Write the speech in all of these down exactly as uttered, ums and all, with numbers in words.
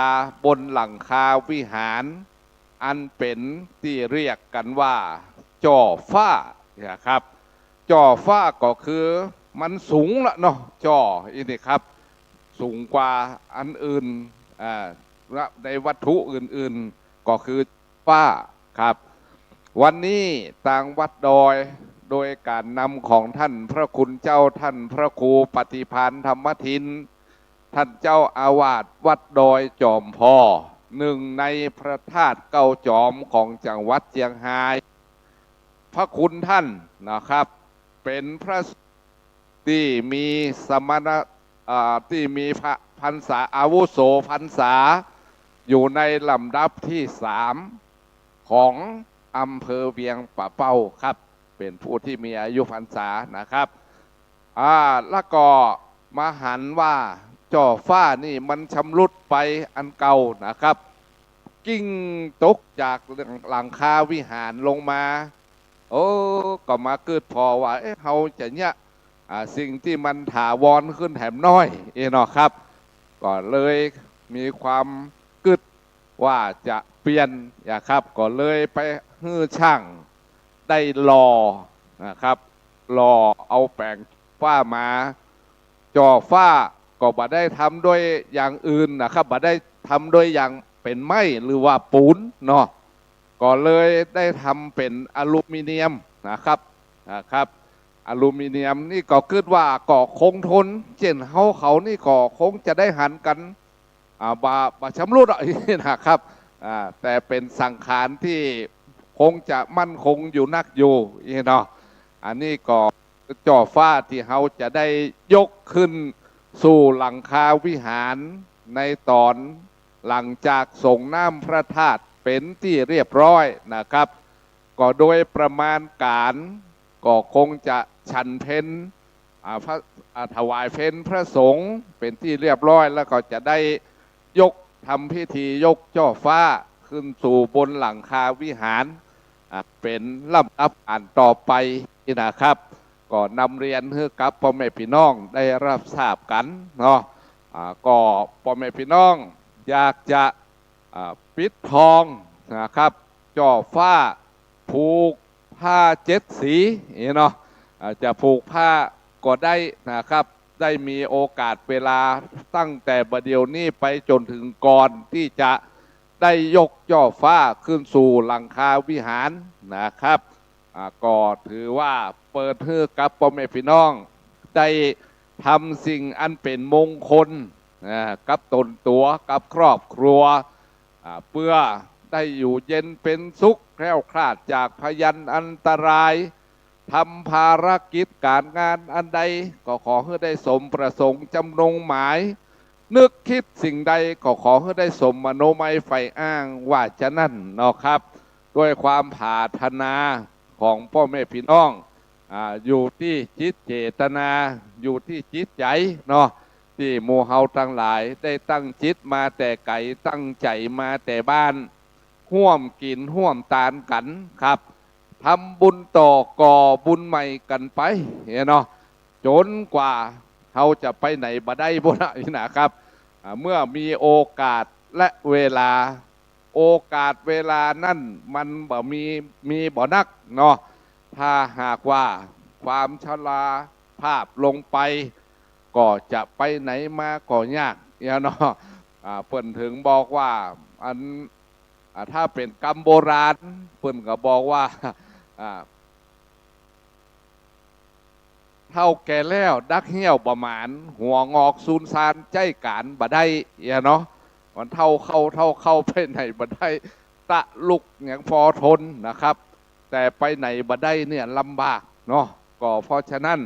าบนหลังคาวิหาร อันเป๋นตี้เรียกกั๋นว่าจ้อฟ้านะครับ จ้อฟ้าก็คือมันสูงละเนาะ จ้ออี้นี่ครับ สูงกว่าอันอื่น อ่า ในวัตถุอื่นๆ ก็คือ ฟ้าครับ วันนี้ตางวัดดอย โดยก๋านนำของท่านพระคุณเจ้า ท่านพระครูปฏิภาณธรรมทิน ท่านเจ้าอาวาสวัดดอยจอมพอ นึ่งในพระธาตุเก้าจอมของจังหวัดเจียงฮาย พระคุณท่านนะครับ เป๋นพระ ตี้มีสมณะ อ่า ตี้มีพระพรรษา อาวุโสพรรษา อยู่ในลำดับตี้สามของอำเภอเวียงป่าเป้าครับ เป๋นผู้ตี้มีอายุพรรษานะครับ อ่า แล้วก็มาหันว่าจ้อฟ้านี่มันชำรุดไปอันเก่านะครับ กิ่งตกจากหลังคาวิหารลงมา โอ้ ก็มากึ๊ดผ่อว่า เอ๊ะ เฮาจะเยียะ อ่า สิ่งตี้มันถาวรขึ้นแหมน้อย เอ๊ะเนาะครับ ก็เลยมีความกึ๊ดว่าจะเปลี่ยนนะครับ ก็เลยไปหื้อจ้างได้หล่อนะครับ หล่อเอาแป๋งฟ้ามา จ้อฟ้าก็บ่ได้ทำด้วยอย่างอื่นนะครับ บ่ได้ทำด้วยอย่างเป๋นไม้หรือว่าปูนเนาะ ก็เลยได้ทำเป๋นอลูมิเนียมนะครับ นะครับ อลูมิเนียมนี่ก็กึ๊ดว่าก็คงทน เจ้นเฮาเขานี่ก็คงจะได้หันกั๋น อ่า บ่ บ่ชำรุดอะ นะครับ อ่า แต่เป๋นสังขารตี้คงจะมั่นคงอยู่นักอยู่ อี้เนาะ อันนี้ก็จ้อฟ้าตี้เฮาจะได้ยกขึ้นสู่หลังคาวิหารในต๋อนหลังจากสรงน้ำพระธาตุเป๋นตี้เรียบร้อยนะครับ ก็โดยประมาณก๋านก็คงจะฉันเพล อ่า พระ อ่า ถวายเพลพระสงฆ์เป๋นตี้เรียบร้อย แล้วก็จะได้ยก ทำพิธียกจ้อฟ้าขึ้นสู่บนหลังคาวิหาร อ่า เป๋นลำดับอันต่อไปนี่นะครับ ก็นำเรียนหื้อกับป้อแม่ปี้น้องได้รับทราบกั๋นเนาะ อ่า ก็ป้อแม่ปี้น้องอยากจะ อ่า ปิดทองนะครับ จ้อฟ้า ผูกผ้าเจ็ดสี นี่เนาะ อ่า จะผูกผ้าก็ได้นะครับ ได้มีโอกาสเวลาตั้งแต่บ่าเดี่ยวนี้ไปจ๋นเถิงก่อนตี้จะได้ยกจ้อฟ้าขึ้นสู่หลังคาวิหารนะครับ อ่า ก็ถือว่าเปิดหื้อกับป้อแม่ปี้น้องได้ทำสิ่งอันเป๋นมงคล อ่า กับตนตั๋ว กับครอบครัว อ่า เปื้อได้อยู่เย็นเป๋นสุข แคล้วคลาดจากพยันอันตราย ทำภารกิจก๋านงานอันใด ก็ขอหื้อได้สมประสงค์จำนงหมาย นึกคิดสิ่งใดก็ขอหื้อได้สมมโนมัยใฝ่อ้าง ว่าจะนั้นเนาะครับ ด้วยความผาถนาของป้อแม่ปี้น้อง อ่า อยู่ตี้จิตเจตนา อยู่ตี้จิตใจ๋เนาะ ตี้หมู่เฮาตังหลายได้ตั้งจิตมาแต่ไก๋ ตั้งใจ๋มาแต่บ้าน ฮ่วมกิ๋นฮ่วมตานกั๋นครับ ทำบุญต่อก่อบุญใหม่กั๋นไป เนาะ จ๋นกว่าเฮาจะไปไหนบ่ได้ปู้นน่ะ นี่นะครับ อ่า เมื่อมีโอกาสและเวลา โอกาสเวลานั้นมันบ่มี มีบ่นักเนาะ ถ้าหากว่าความชราภาพลงไป ก็จะไปไหนมาก็ยาก เนี่ยเนาะ อ่า เปิ้นเถิงบอกว่า อัน อ่า ถ้าเป๋นกำโบราณ เปิ้นก็บอกว่า อ่า เฒ่าแก่แล้วดักเหี้ยวบ่หมาน หัวงอกสูญซานใจ๊ก๋านบ่ได้ เนี่ยเนาะ มันเฒ่าเข้า เฒ่าเข้าไปไหนบ่ได้ ตะลุกยังพอทนนะครับ แต่ไปไหนบ่ได้เนี่ยลำบากเนาะ ก็เพราะฉะนั้น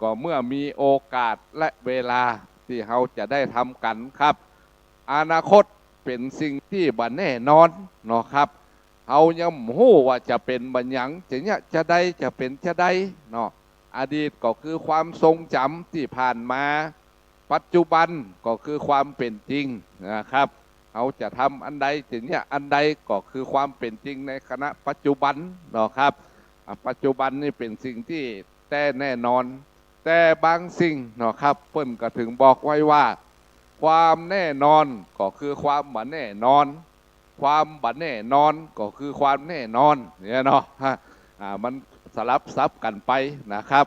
ก็เมื่อมีโอกาสและเวลาตี้เฮาจะได้ทำกั๋นครับ อนาคตเป๋นสิ่งตี้บ่แน่นอนเนาะครับ เฮายังบ่ฮู้ว่าจะเป๋นบ่าหยัง จะเยียะจะใด จะเป๋นจะใดเนาะ อดีตก็คือความทรงจ๋ำตี้ผ่านมา ปัจจุบันก็คือความเป๋นจริงนะครับ เฮาจะทำอันใด จะเยียะอันใด ก็คือความเป๋นจริงในขณะปัจจุบันเนาะครับ อ่า ปัจจุบันนี่เป๋นสิ่งตี้แต๊แน่นอน แต่บางสิ่งเนาะครับ เปิ้นก็เถิงบอกไว้ว่า ความแน่นอนก็คือความบ่แน่นอน ความบ่แน่นอนก็คือความแน่นอน เนี่ยเนาะ อ่า มันสลับสับกั๋นไปนะครับ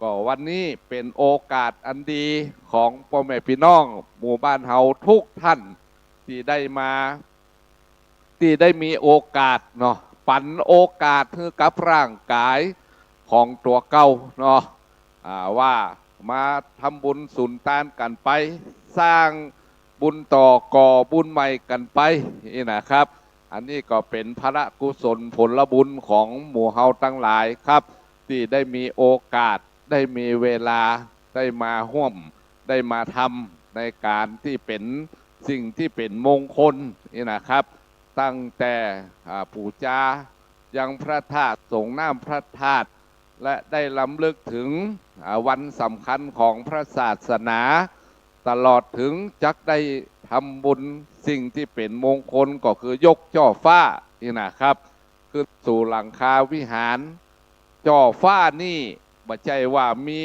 ก็วันนี้เป๋นโอกาสอันดีของป้อแม่ปี้น้องหมู่บ้านเฮากู้ต้านตี้ได้มา ตี้ได้มีโอกาสเนาะ ปั๋นโอกาสหื้อกับร่างก๋ายของตั๋วเก่าเนาะ อ่า ว่ามาทำบุญสุนตานกั๋นไป สร้างบุญต่อก่อบุญใหม่กั๋นไป นี่นะครับ อันนี้ก็เป๋นพละกุศลผลบุญของหมู่เฮาตังหลายครับ ตี้ได้มีโอกาส ได้มีเวลา ได้มาฮ่วม ได้มาทำในก๋านตี้เป๋นสิ่งตี้เป๋นมงคล นี่นะครับ ตั้งแต่ อ่า ปู๋จายังพระธาตุ สรงน้ำพระธาตุ และได้รำลึกเถิง อ่า วันสำคัญของพระศาสนา ตลอดเถิงจักได้ทำบุญสิ่งตี้เป๋นมงคลก็คือยกจ้อฟ้า นี่นะครับ ขึ้นสู่หลังคาวิหาร จ้อฟ้านี่บ่ใจ้ว่ามี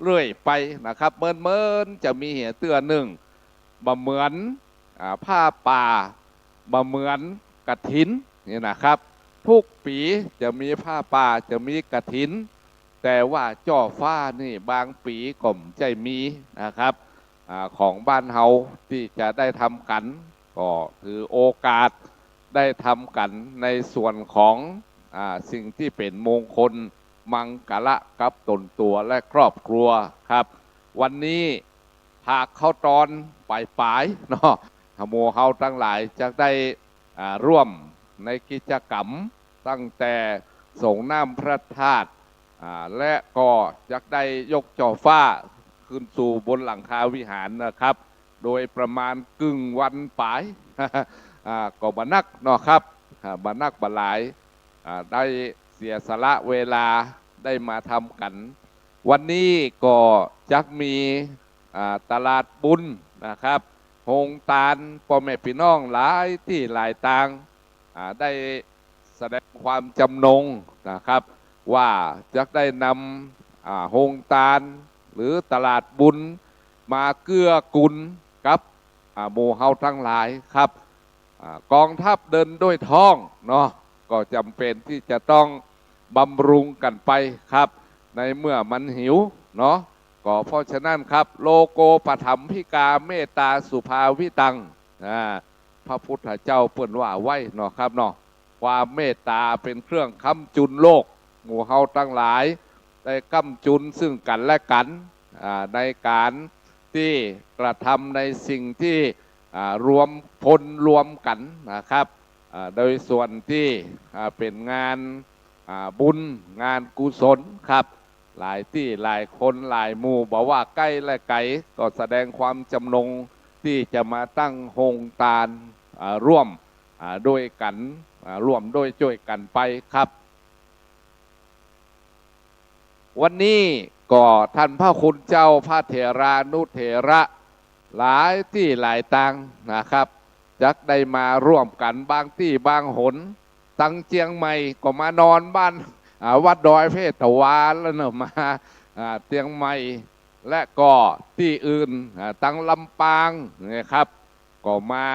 เรื่อยไปนะครับ เมินๆ จะมีเหียเตื้อนึ่ง บ่เหมือน อ่า ผ้าป่า บ่เหมือนกฐิน นี่นะครับ กู้ปี๋จะมีผ้าป่า จะมีกฐิน แต่ว่าจ้อฟ้านี่บางปี๋ก็บ่ใจ้มีนะครับ อ่า ของบ้านเฮาตี้จะได้ทำกั๋น ก็ถือโอกาสได้ทำกั๋นในส่วนของ อ่า สิ่งตี้เป๋นมงคลมังกะละกับต๋นตั๋วและครอบครัวครับ วันนี้หากเข้าต๋อนป๋ายๆ เนาะ หมู่เฮาตังหลายจักได้ อ่า ร่วมในกิจกรรมตั้งแต่สรงน้ำพระธาตุ อ่า และก็จักได้ยกจ้อฟ้าขึ้นสู่บนหลังคาวิหารนะครับ โดยประมาณกึ่งวันป๋าย อ่า ก็บ่นักเนาะครับ อ่า บ่นักบ่หลาย อ่า ได้เสียสละเวลาได้มาทำกั๋น วันนี้ก็จักมี อ่า ตลาดบุญนะครับ โฮงตาน ป้อแม่ปี้น้องหลายตี้หลายตาง อ่า ได้แสดงความจำนงนะครับ ว่าจักได้นำ อ่า โฮงตาน หรือตลาดบุญ มาเกื้อกูลกับ อ่า หมู่เฮาตังหลายครับ อ่า กองทัพเดินด้วยท้องเนาะ ก็จ๋ำเป๋นตี้จะต้องบำรุงกั๋นไปครับ ในเมื่อมันหิวเนาะ ก็เพราะฉะนั้นครับ โลโกปถัมภิกาเมตตาสุภาวิตัง อ่า พระพุทธเจ้าเปิ้นว่าไว้เนาะครับเนาะ ความเมตตาเป๋นเครื่องค้ำจุนโลก หมู่เฮาตังหลายได้ค้ำจุนซึ่งกั๋นและกั๋น อ่า ในก๋านตี้กระทำในสิ่งตี้ อ่า รวมพลรวมกั๋นนะครับ อ่า โดยส่วนตี้ อ่า เป๋นงาน อ่า บุญ งานกุศลครับ หลายตี้หลายคนหลายหมู่ บ่ว่าใก้และไก๋ ก็แสดงความจำนงตี้จะมาตั้งโฮงตาน อ่า ร่วม อ่า ด้วยกั๋น อ่า ร่วมด้วยจ้วยกั๋นไปครับ วันนี้ก็ต้านพระคุณเจ้าพระเถรานุเถระหลายตี้หลายตางนะครับ จักได้มาร่วมกั๋นบางตี้บางหน ตังเจียงใหม่ก็มานอนบ้าน อ่า วัดดอยเพชรทวารแล้วเนาะ มา อ่า เจียงใหม่ และก็ตี้อื่น อ่า ตังลำปางนะครับ ก็มา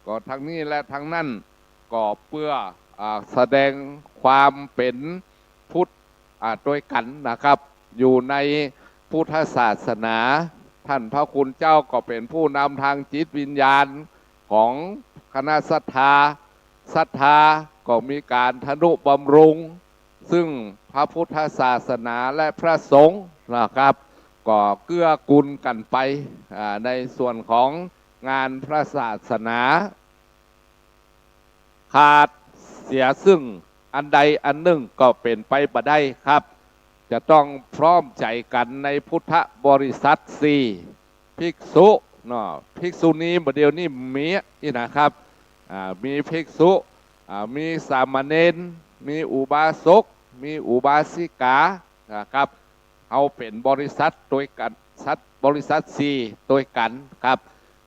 ก็ตังนี้และตังนั้น ก็เปื้อ อ่า แสดงความเป๋นพุทธ อ่า ตวยกั๋นนะครับ อยู่ในพุทธศาสนา ต้านพระคุณเจ้าก็เป๋นผู้นำตางจิตวิญญาณของคณะศรัทธา ศรัทธาก็มีก๋านทนุบำรุง ซึ่งพระพุทธศาสนาและพระสงฆ์นะครับ ก็เกื้อกูลกั๋นไป อ่า ในส่วนของงานพระศาสนา ขาดเสียซึ่งอันใดอันนึ่งก็เป๋นไปบ่ได้ครับ จะต้องพร้อมใจ๋กั๋นในพุทธบริษัทสี่ ภิกษุเนาะ ภิกษุณีบ่าเดี่ยวนี้มีอี้นะครับ อ่า มีภิกษุ อ่า มีสามเณร มีอุบาสก มีอุบาสิกานะครับ เฮาเป๋นบริษัทตวยกั๋น สัตว์บริษัทสี่ตวยกั๋นครับ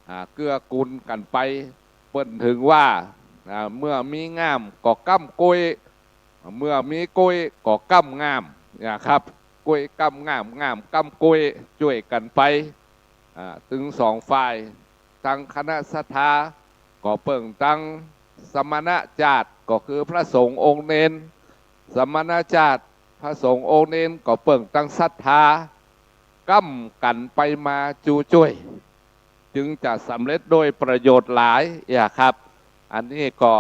อ่า เกื้อกูลกั๋นไป เปิ้นเถิงว่า อ่า เมื่อมีง่ามก็ก้ำก๊วย เมื่อมีก๊วยก็ก้ำง่ามนะครับ ก๊วยก้ำง่าม ง่ามก้ำก๊วย จ้วยกั๋นไป อ่า ตึงสองฝ่าย ตังคณะศรัทธา ก็เปิ้งตังสมณจาติ ก็คือพระสงฆ์องค์เณร สมณจาติ พระสงฆ์องค์เณร ก็เปิ้งตังศรัทธา ก้ำกั๋นไปมาจูจ้วย จึงจะสำเร็จโดยประโยชน์หลาย เยียะครับ อันนี้ก็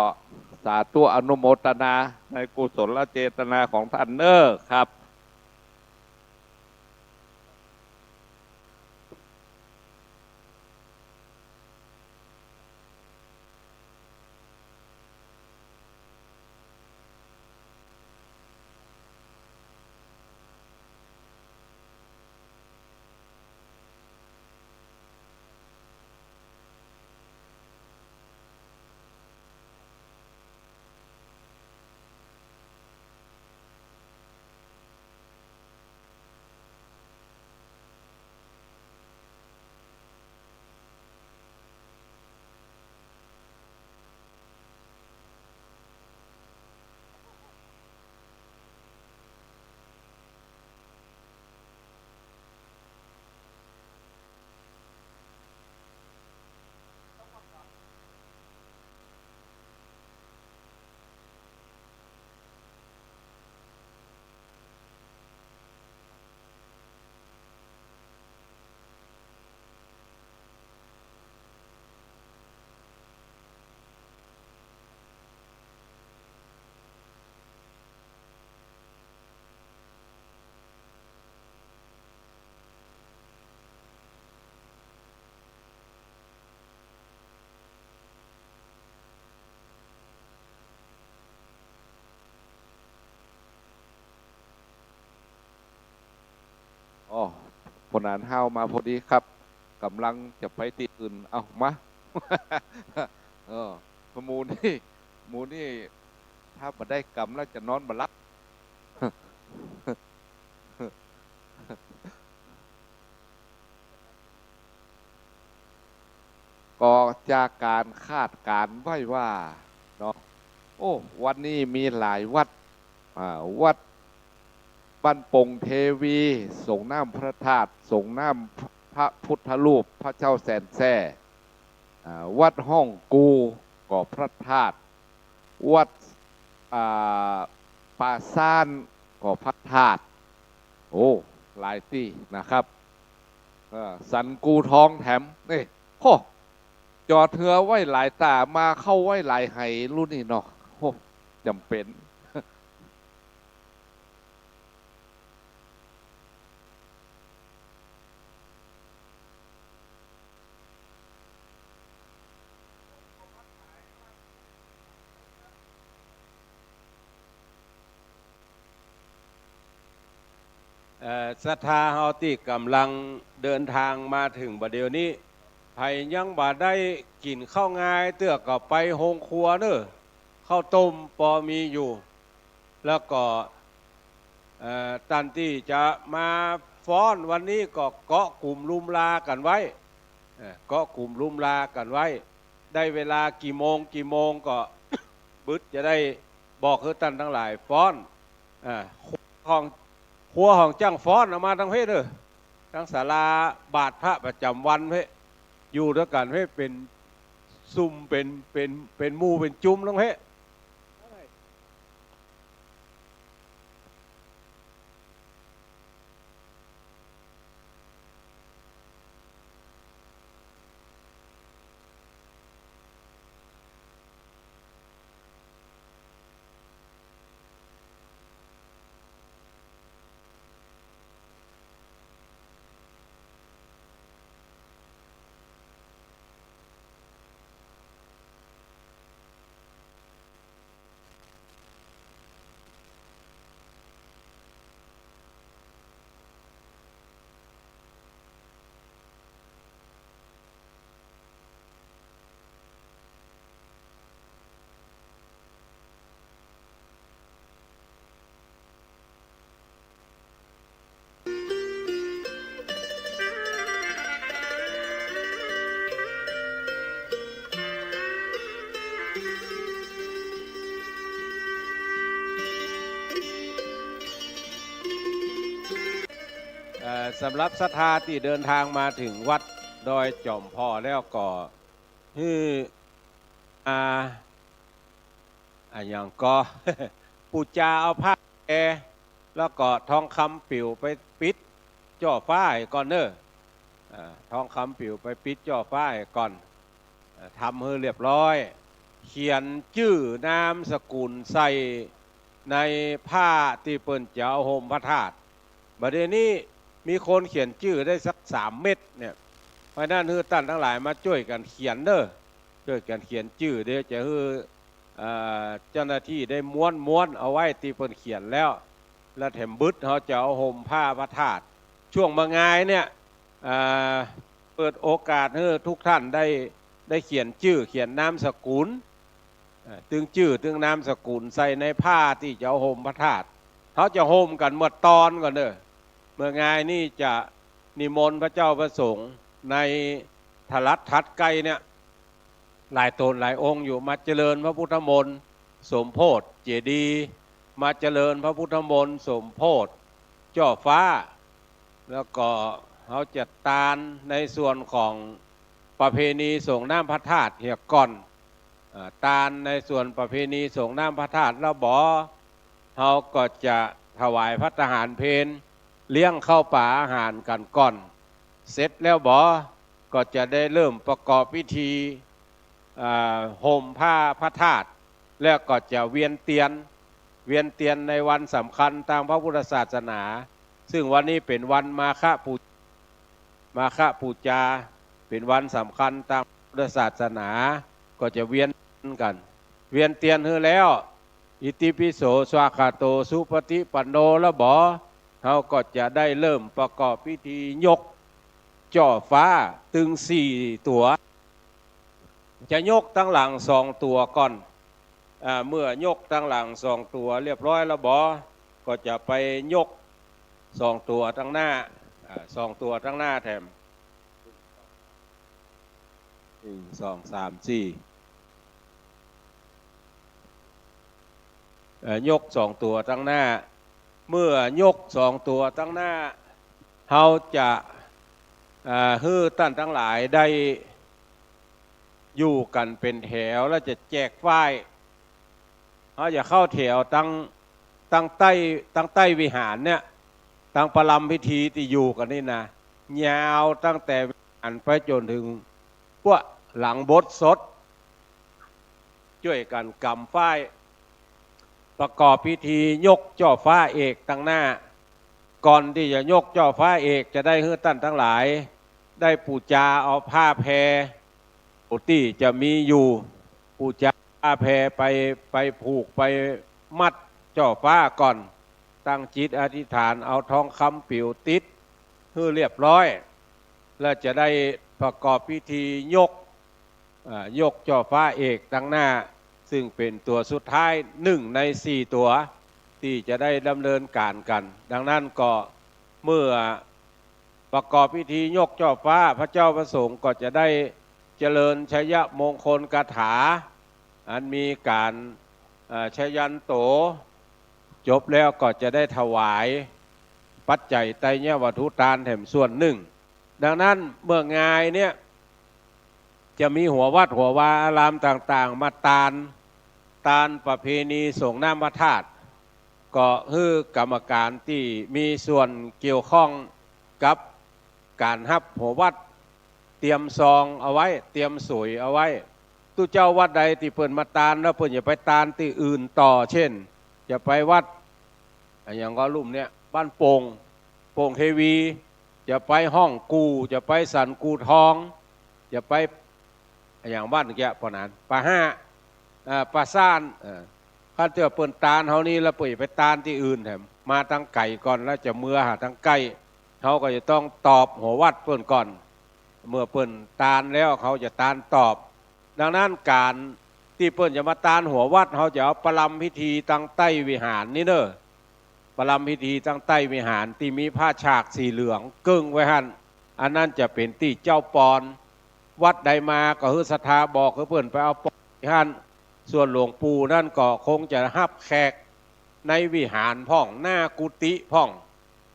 สาธุอนุโมทนาในกุศลเจตนาของท่านเน้อครับ อ๋อ พลทหารห้าวมาพอดีครับ ก่ำลังจะไปตี้อื่น เอ้า มา เออ หมู่นี่ หมู่นี่ ถ้าบ่ได้กำแล้วจะนอนบ่หลับ ก็จากก๋านคาดก๋านไว้ว่าเนาะ โอ้ วันนี้มีหลายวัด อ่า วัดบ้านโป่งเทวี สรงน้ำพระธาตุ สรงน้ำพระพุทธรูปพระเจ้าแสนแสบ อ่า วัดห้องกูก็พระธาตุ วัด อ่า ป่าซ้านก็พระธาตุ โอ้ หลายตี้นะครับ เออ สันกูทองแถม นี่ โห จอดเฮือไว้หลายต๋า มาเข้าไว้หลายไหลู้นี่เนาะ โห จ๋ำเป๋น เอ่อ ศรัทธาเฮาตี้ก่ำลังเดินตางมาเถิงบ่าเดี่ยวนี้ ใผยังบ่ได้กิ๋นข้าวงายเตื้อก็ไปโฮงครัวเน้อ ข้าวต้มปอมีอยู่ แล้วก็ เอ่อ ต้านตี้จะมาฟ้อนวันนี้ก็เกาะกุ่มลุมลากั๋นไว้ เอ่อ เกาะกุ่มลุมลากั๋นไว้ ได้เวลากี่โมงกี่โมงก็ บึดจะได้บอกหื้อต้านตังหลายฟ้อน เอ่อ ครัวของ ครัวของจ้างฟ้อนเอามาตังเพศเน้อ ตังศาลาบาตรพระประจ๋ำวันเพศ อยู่ตวยกั๋นเพศ เป๋นซุ่ม เป๋น เป๋น เป๋นหมู่เป๋นจุมตังเพศ เอ่อ สำหรับศรัทธาตี้เดินตางมาเถิงวัดดอยจ๋อมผ่อแล้วก็ หื้อ อ่า อะหยังก่อ ปู๋จาเอาผ้าแพร แล้วก็ทองคำปิ๋วไปปิดจ้อฟ้าให้ก่อนเน่อ อ่า ทองคำปิ๋วไปปิดจ้อฟ้าให้ก่อน อ่า ทำหื้อเรียบร้อย เขียนจื้อนามสกุลใส่ในผ้าตี้เปิ้นจะเอาห่มพระธาตุ บ่าเดี่ยวนี้มีคนเขียนจื้อได้สักสามเม็ดเนี่ย เพราะฉะนั้นหื้อต้านตังหลายมาจ้วยกั๋นเขียนเน่อ จ้วยกั๋นเขียนจื้อ เดี๋ยวจะหื้อ เอ่อ เจ้าหน้าตี้ได้ม้วนๆ เอาไว้ตี้เปิ้นเขียนแล้ว แล้วแถมบึดเฮาจะเอาห่มผ้าพระธาตุ ช่วงบ่างายเนี่ย เอ่อ เปิดโอกาสหื้อทุกท่านได้ ได้เขียนจื้อ เขียนนามสกุล เอ่อ ตึงจื้อ ตึงนามสกุลใส่ในผ้าตี้จะเอาห่มพระธาตุ เฮาจะห่มกั๋นหมดตอนก่อนเน่อ เมื่องายนี้จะนิมนต์พระเจ้าพระสงฆ์ในโทรทัศน์ใก้เนี่ย หลายต๋นหลายองค์อยู่ มาเจริญพระพุทธมนต์สมโภชเจดีย์ มาเจริญพระพุทธมนต์สมโภชจ้อฟ้า แล้วก็เฮาจะตานในส่วนของประเพณีสรงน้ำพระธาตุเหียก่อน อ่า ตานในส่วนประเพณีสรงน้ำพระธาตุแล้วบ่ เฮาก็จะถวายภัตตาหารเพล เลี้ยงข้าวป๋าอาหารกั๋นก่อน เสร็จแล้วบ่ ก็จะได้เริ่มประกอบพิธี อ่า ห่มผ้าพระธาตุ แล้วก็จะเวียนเตียน เวียนเตียนในวันสำคัญตางพระพุทธศาสนา ซึ่งวันนี้เป๋นวันมาฆปู มาฆปู๋จา เป๋นวันสำคัญตางพุทธศาสนา ก็จะเวียนกั๋น เวียนเตียนหื้อแล้ว อิติปิโสสวากขาโตสุปฏิปันโนแล้วบ่ เฮาก็จะได้เริ่มประกอบพิธียกจ้อฟ้าตึงสี่ตั๋ว จะยกตังหลังสองตั๋วก่อน อ่า เมื่อยกตังหลังสองตั๋วเรียบร้อยแล้วบ่ ก็จะไปยกสองตั๋วตังหน้า อ่า สองตั๋วตังหน้าแถม หนึ่ง สอง สาม สี่ เอ่อ ยกสองตั๋วตังหน้า เมื่อยกสองตั๋วตังหน้า เฮาจะ อ่า หื้อต้านตังหลายได้อยู่กั๋นเป๋นแถว แล้วจะแจกฝ้าย เฮาจะเข้าแถวตัง ตังใต้ ตังใต้วิหารเนี่ย ตังประลำพิธีตี้อยู่กั๋นนี่นะ ยาวตั้งแต่วิหารไปจ๋นเถิง พวกหลังอุโบสถ จ้วยกั๋นก๋ำฝ้าย ประกอบพิธียกจ้อฟ้าเอกตังหน้า ก่อนตี้จะยกจ้อฟ้าเอกจะได้หื้อต้านตังหลาย ได้ปู๋จาเอาผ้าแพร ตี้จะมีอยู่ ปู๋จาผ้าแพรไป ไปผูกไปมัดจ้อฟ้าก่อน ตั้งจิตอธิษฐานเอาทองคำปิ๋วติดหื้อเรียบร้อย แล้วจะได้ประกอบพิธียก อ่า ยกจ้อฟ้าเอกตังหน้า ซึ่งเป๋นตั๋วสุดท้าย หนึ่งในสี่ตั๋ว ตี้จะได้ดำเนินก๋านกั๋น ดังนั้นก็เมื่อประกอบพิธียกจ้อฟ้า พระเจ้าพระสงฆ์ก็จะได้เจริญชัยมงคลคาถา อันมีก๋าน อ่า ชยันโต จบแล้วก็จะได้ถวายปัจจัยไตรยวัตถุตานแถมส่วนนึ่ง ดังนั้นเมื่องายเนี่ย จะมีหัววัดหัววาอารามต่างๆ มาตาน ตานประเพณีสรงน้ำพระธาตุ ก็หื้อกรรมก๋านตี้มีส่วนเกี่ยวข้องกับก๋านฮับหัววัด เตรียมซองเอาไว้ เตรียมสวยเอาไว้ ตุ๊เจ้าวัดใดตี้เปิ้นมาตานแล้วเปิ้นจะไปตานตี้อื่นต่อ เจ้น จะไปวัด อะหยังก็ลุ่มเนี่ย บ้านโป่ง โป่งเทวี จะไปฮ่องกู่ จะไปสันกู่ทอง จะไป อะหยังบ้านเกี้ย ปอนั้น ป่าฮ้า อ่า ป่าซ่าน เออ คันเตื้อเปิ้นตานเฮานี้แล้วเปิ้นจะไปตานตี้อื่นแถม มาตังไก๋ก่อนแล้วจะเมือหาตังใก้ เฮาก็จะต้องตอบหัววัดเปิ้นก่อน เมื่อเปิ้นตานแล้วเขาจะตานตอบ ดังนั้นก๋านตี้เปิ้นจะมาตานหัววัด เฮาจะเอาประลำพิธีตังใต้วิหารนี้เน่อ ประลำพิธีตังใต้วิหารตี้มีผ้าฉากสีเหลืองเกิ่งไว้หั้น อันนั้นจะเป๋นตี้เจ้าปอน วัดใดมาก็หื้อศรัทธาบอกหื้อเปิ้นไปเอาปอนตี้หั้น ส่วนหลวงปู่นั้นก็คงจะฮับแขกในวิหารพ่อง หน้ากุฏิพ่อง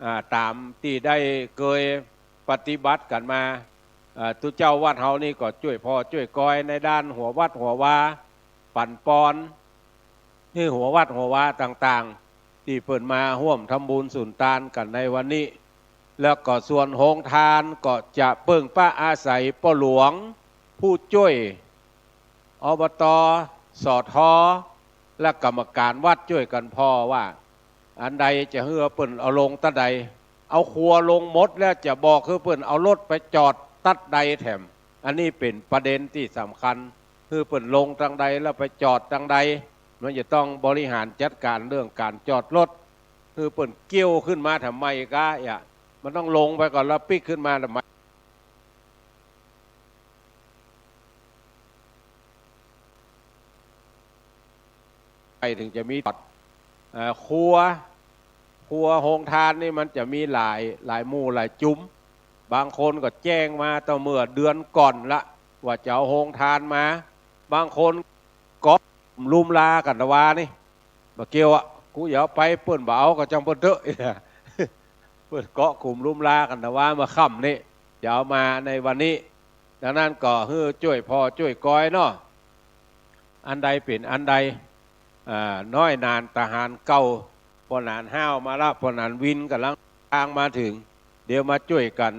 อ่า ต๋ามตี้ได้เกยปฏิบัติกั๋นมา เอ่อ ตุ๊เจ้าวัดเฮานี่ก็จ้วยผ่อจ้วยกอยในด้านหัววัดหัววา ปั๋นปอนหื้อหัววัดหัววาต่างๆ ตี้เปิ้นมาฮ่วมทำบุญสุนตานกั๋นในวันนี้ แล้วก็ส่วนโฮงตานก็จะเปิ้งป๊าอาศัยป้อหลวง ผู้จ้วย อบต สท และกรรมก๋านวัดจ้วยกั๋นผ่อว่า อันใดจะหื้อเปิ้นเอาลงตั๊ดใด เอาครัวลงหมดแล้วจะบอกหื้อเปิ้นเอารถไปจอดตั๊ดใดแถม อันนี้เป๋นประเด็นตี้สำคัญ หื้อเปิ้นลงตางใดแล้วไปจอดตางใด มันจะต้องบริหารจัดก๋านเรื่องก๋านจอดรถ หื้อเปิ้นเกี้ยวขึ้นมาทำไมก๊ะ เยียะ มันต้องลงไปก่อนแล้วปิ๊กขึ้นมาทำไม ไปเถิงจะมีจอด เอ่อ ครัว ครัวโฮงตานนี่มันจะมีหลาย หลายหมู่หลายจุม บางคนก็แจ้งมาตั้งเมื่อเดือนก่อนละ ว่าจะเอาโฮงตานมา บางคนเกาะลุ่มลากั๋นตะวานี่ บ่เกี่ยวอะ กูจะเอาไป เปิ้นบ่เอาก็จ้างเปิ้นเต๊อะ เปิ้นเกาะกลุ่มลุ่มลากั๋นตะวาเมื่อค่ำนี้ จะเอามาในวันนี้ ดังนั้นก็หื้อจ้วยผ่อจ้วยกอยเนาะ อันใดเป๋นอันใด อ่า น้อยหนานตะหารเก่า ป้อหนานห้าวมาละ ป้อหนานวินก่ำลังตางมาเถิง เดี๋ยวมาจ้วยกั๋น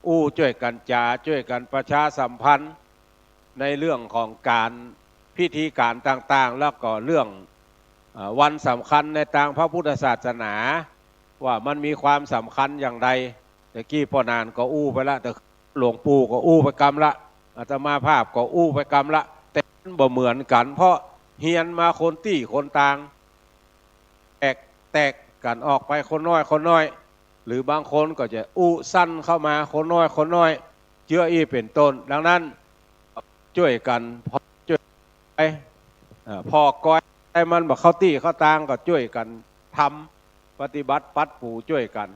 อู้ จ้วยกั๋นจ๋า จ้วยกั๋นประชาสัมพันธ์ ในเรื่องของก๋านพิธีก๋านต่างๆ แล้วก็เรื่อง เอ่อ วันสำคัญในตางพระพุทธศาสนา ว่ามันมีความสำคัญอย่างใด ตะกี้ป้อหนานก็อู้ไปละ แต่หลวงปู่ก็อู้ไปกำละ อาตมาภาพก็อู้ไปกำละ แต่มันบ่เหมือนกั๋น เพราะเฮียนมาคนตี้คนตาง แตก แตกกั๋นออกไปคนน้อยคนน้อย หรือบางคนก็จะอู้สั้นเข้ามาคนน้อยคนน้อย เจื้ออี้เป๋นต้น ดังนั้น จ้วยกั๋นผ่อจ้วยไป เอ่อ ผ่อกอย ไอ้มันบ่เข้าตี้เข้าตางก็จ้วยกั๋นทำ ปฏิบัติปัดปูจ้วยกั๋น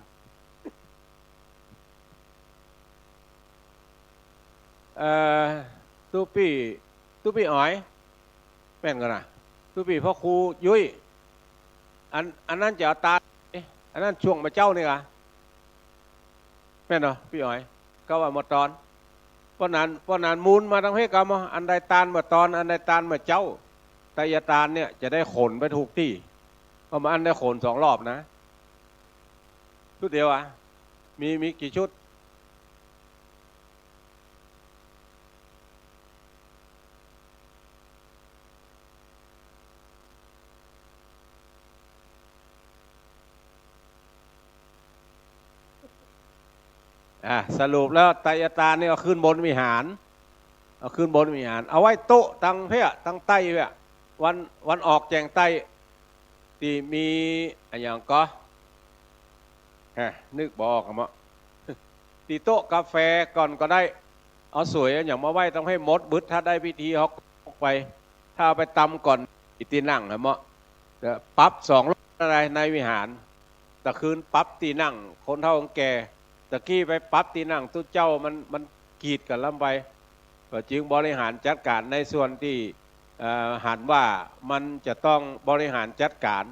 เอ่อ ตุ๊ปี้ ตุ๊ปี้อ๋อย แม่นก่อนะ ตุ๊ปี้พระครูยุ้ย อัน อันนั้นจะเอาตาน อันนั้นช่วงเมื่อเจ๊านี่ก่ะ แม่นเนาะ ปี้อ๋อย ก็ว่าเมื่อตอน ป้อหนาน ป้อหนานมูลมาตางเพกำ อันใดตานเมื่อตอน อันใดตานเมื่อเจ๊า ไตรยตานเนี่ยจะได้ขนไปถูกตี้ เพราะมันได้ขนสองรอบนะ ชุดเดียวอะ มี มีกี่ชุด อ่ะ สรุปแล้วไตรยตานนี่เอาขึ้นบนวิหาร เอาขึ้นบนวิหาร เอาไว้โต๊ะตางเพอะ ตางใต้เพอะ วัน วันออกแจ่งใต้ ตี้มีอะหยังก่อ ฮะ นึกบ่ออกอะเมาะ ตี้โต๊ะกาแฟก่อนก็ได้ เอาสวยอะหยังมาไว้ตางเพหมดบึด ถ้าได้พิธีฮอกไป ถ้าเอาไปตำก่อน ตี้นั่งอะเมาะ จะปรับสองรอบอะไรในวิหาร ตะคืนปรับตี้นั่งคนเฒ่าคนแก่ ตะกี้ไปปรับตี้นั่งตุ๊เจ้ามัน มันกีดกั๋นล้ำไป ก็จึงบริหารจัดก๋านในส่วนตี้ เอ่อ หันว่ามันจะต้องบริหารจัดก๋าน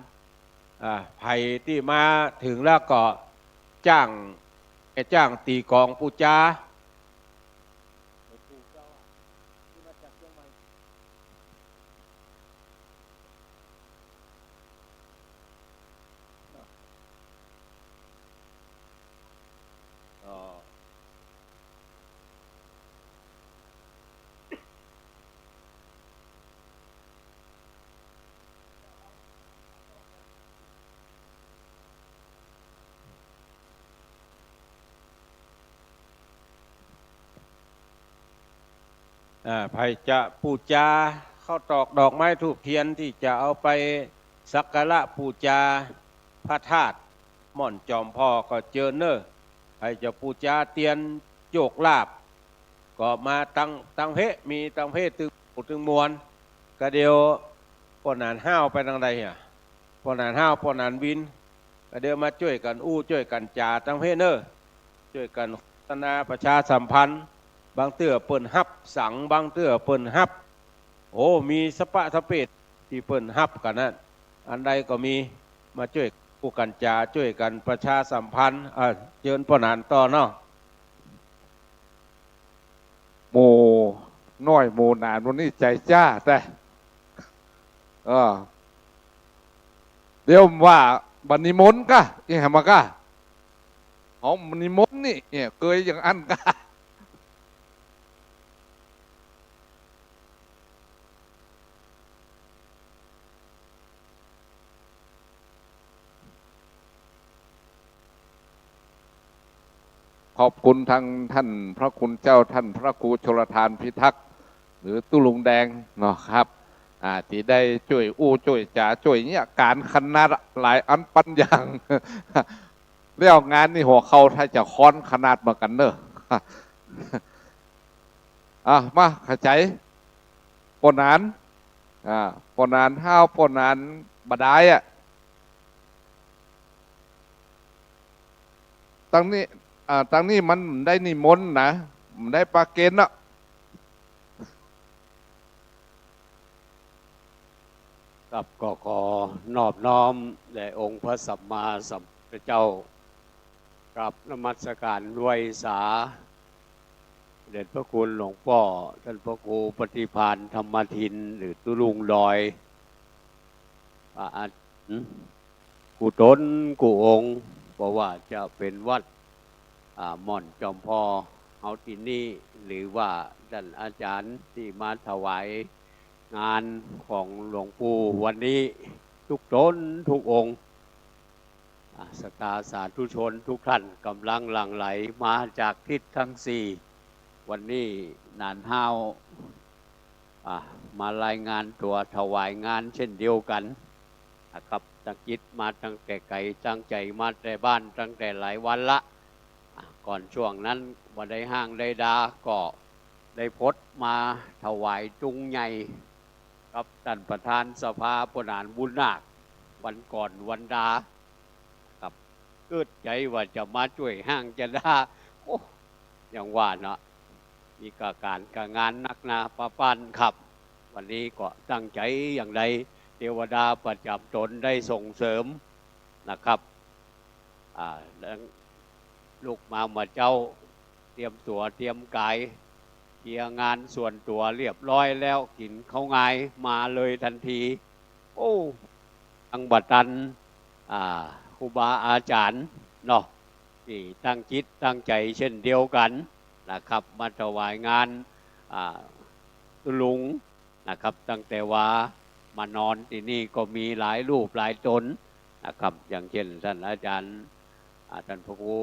อ่า ใผตี้มาเถิงแล้วก็จ้าง แม่จ้างตี๋กลองปู๋จา อ๋อ อ่า ใผจะปู๋จา ข้าวตอก ดอกไม้ธูปเทียนตี้จะเอาไปสักการะปู๋จาพระธาตุม่อนจอมผ่อก็เจิญเน่อ ใผจะปู๋จาเตียนโจคลาภ ก็มาตาง ตางเพ มีตางเพตึง ตึงมวล กะเดี่ยวป้อหนานห้าวไปตางใดอะ ป้อหนานห้าว ป้อหนานวิน กะเดี่ยวมาจ้วยกั๋นอู้ จ้วยกั๋นจ๋าตางเพเน่อ จ้วยกั๋นโฆษณาประชาสัมพันธ์ บางเตื้อเปิ้นฮับสัง บางเตื้อเปิ้นฮับ โอ้ มีสะปะสะเปะตี้เปิ้นฮับกั๋นนั้น อันใดก็มี มาจ้วยอู้กั๋นจ๋า จ้วยกั๋นประชาสัมพันธ์ อ่า เจิญป้อหนานต่อเนาะ น้อยหมู่หนานวันนี้ใจ๋จ้าแต๊ เออ เดี๋ยวว่าบ่นิมนต์ก้า อิหยังมาก้า เฮานิมนต์นี่ เนี่ย เกยอย่างอั้นก้า ขอบคุณทางท่านพระคุณเจ้า ท่านพระครูชลทานพิทักษ์ หรือตุ๊ลุงแดงเนาะครับ อ่า ตี้ได้จ้วยอู้จ้วยจ๋าจ้วยเยียะก๋านขนาดหลายอันปันอย่าง แล้วงานนี่หัวเข่าถ้าจะค้อนขนาดเหมือนกั๋นเน่อ อ่ะ มา เข้าใจ๋ ป้อหนาน อ่า ป้อหนานห้าว ป้อหนานบ่ดายอะ ตังนี้ อ่า ตังนี้มันได้นิมนต์นะ มันได้ประเคนเนาะ ครับ ก็ขอนอบน้อมแด่องค์พระสัมมาสัมพุทธเจ้า กราบนมัสการไหว้สา เดชพระคุณหลวงป้อ ท่านพระครูปฏิภาณธรรมทิน หรือตุ๊ลุงดอย อ่า กู้ต๋นกู้องค์ บ่ว่าจะเป๋นวัด อ่า ม่อนจอมพอเฮาตี้นี่ หรือว่าต้านอาจ๋ารย์ตี้มาถวายงานของหลวงปู่วันนี้ กู้ต๋นกู้องค์ อ่า ศรัทธาสาธุชนกู้ต้านก่ำลังหลั่งไหลมาจากทิศตังสี่ วันนี้หนานห้าว อ่า มารายงานตั๋วถวายงานเช่นเดียวกั๋นนะครับ ตั้งจิตมาตั้งแต่ไก๋ ตั้งใจ๋มาแต่บ้านตั้งแต่หลายวันละ อ่า ก่อนช่วงนั้นบ่ได้ฮ้างได้ดา ก็ได้พดมาถวายตุ๊งใหญ่กับต้านประธานสภาป้อหนานบุญนาค วันก่อนวันดา ครับ กึ๊ดใจ๋ว่าจะมาจ้วยฮ้างจะดา โอ้ อย่างว่าเนาะ มีก๋านก๋านงานนักหนาปะปั้นครับ วันนี้ก็ตั้งใจ๋อย่างใด เตวดาประจ๋ำต๋นได้ส่งเสริมนะครับ อ่า แล้วลุกมาเมื่อเจ๊า เตรียมตั๋วเตรียมก๋าย เคลียร์งานส่วนตั๋วเรียบร้อยแล้ว กิ๋นข้าวงายมาเลยตันที โอ้ ตังบ่ตัน อ่า ครูบาอาจ๋ารย์เนาะ ตี้ตั้งจิตตั้งใจ๋เช่นเดียวกั๋นนะครับ มาถวายงาน อ่า ตุ๊ลุงนะครับ ตั้งแต่ว่ามานอนตี้นี่ก็มีหลายรูปหลายต๋นนะครับ อย่างเช่นต้านอาจ๋ารย์ อ่า ต้านพระครู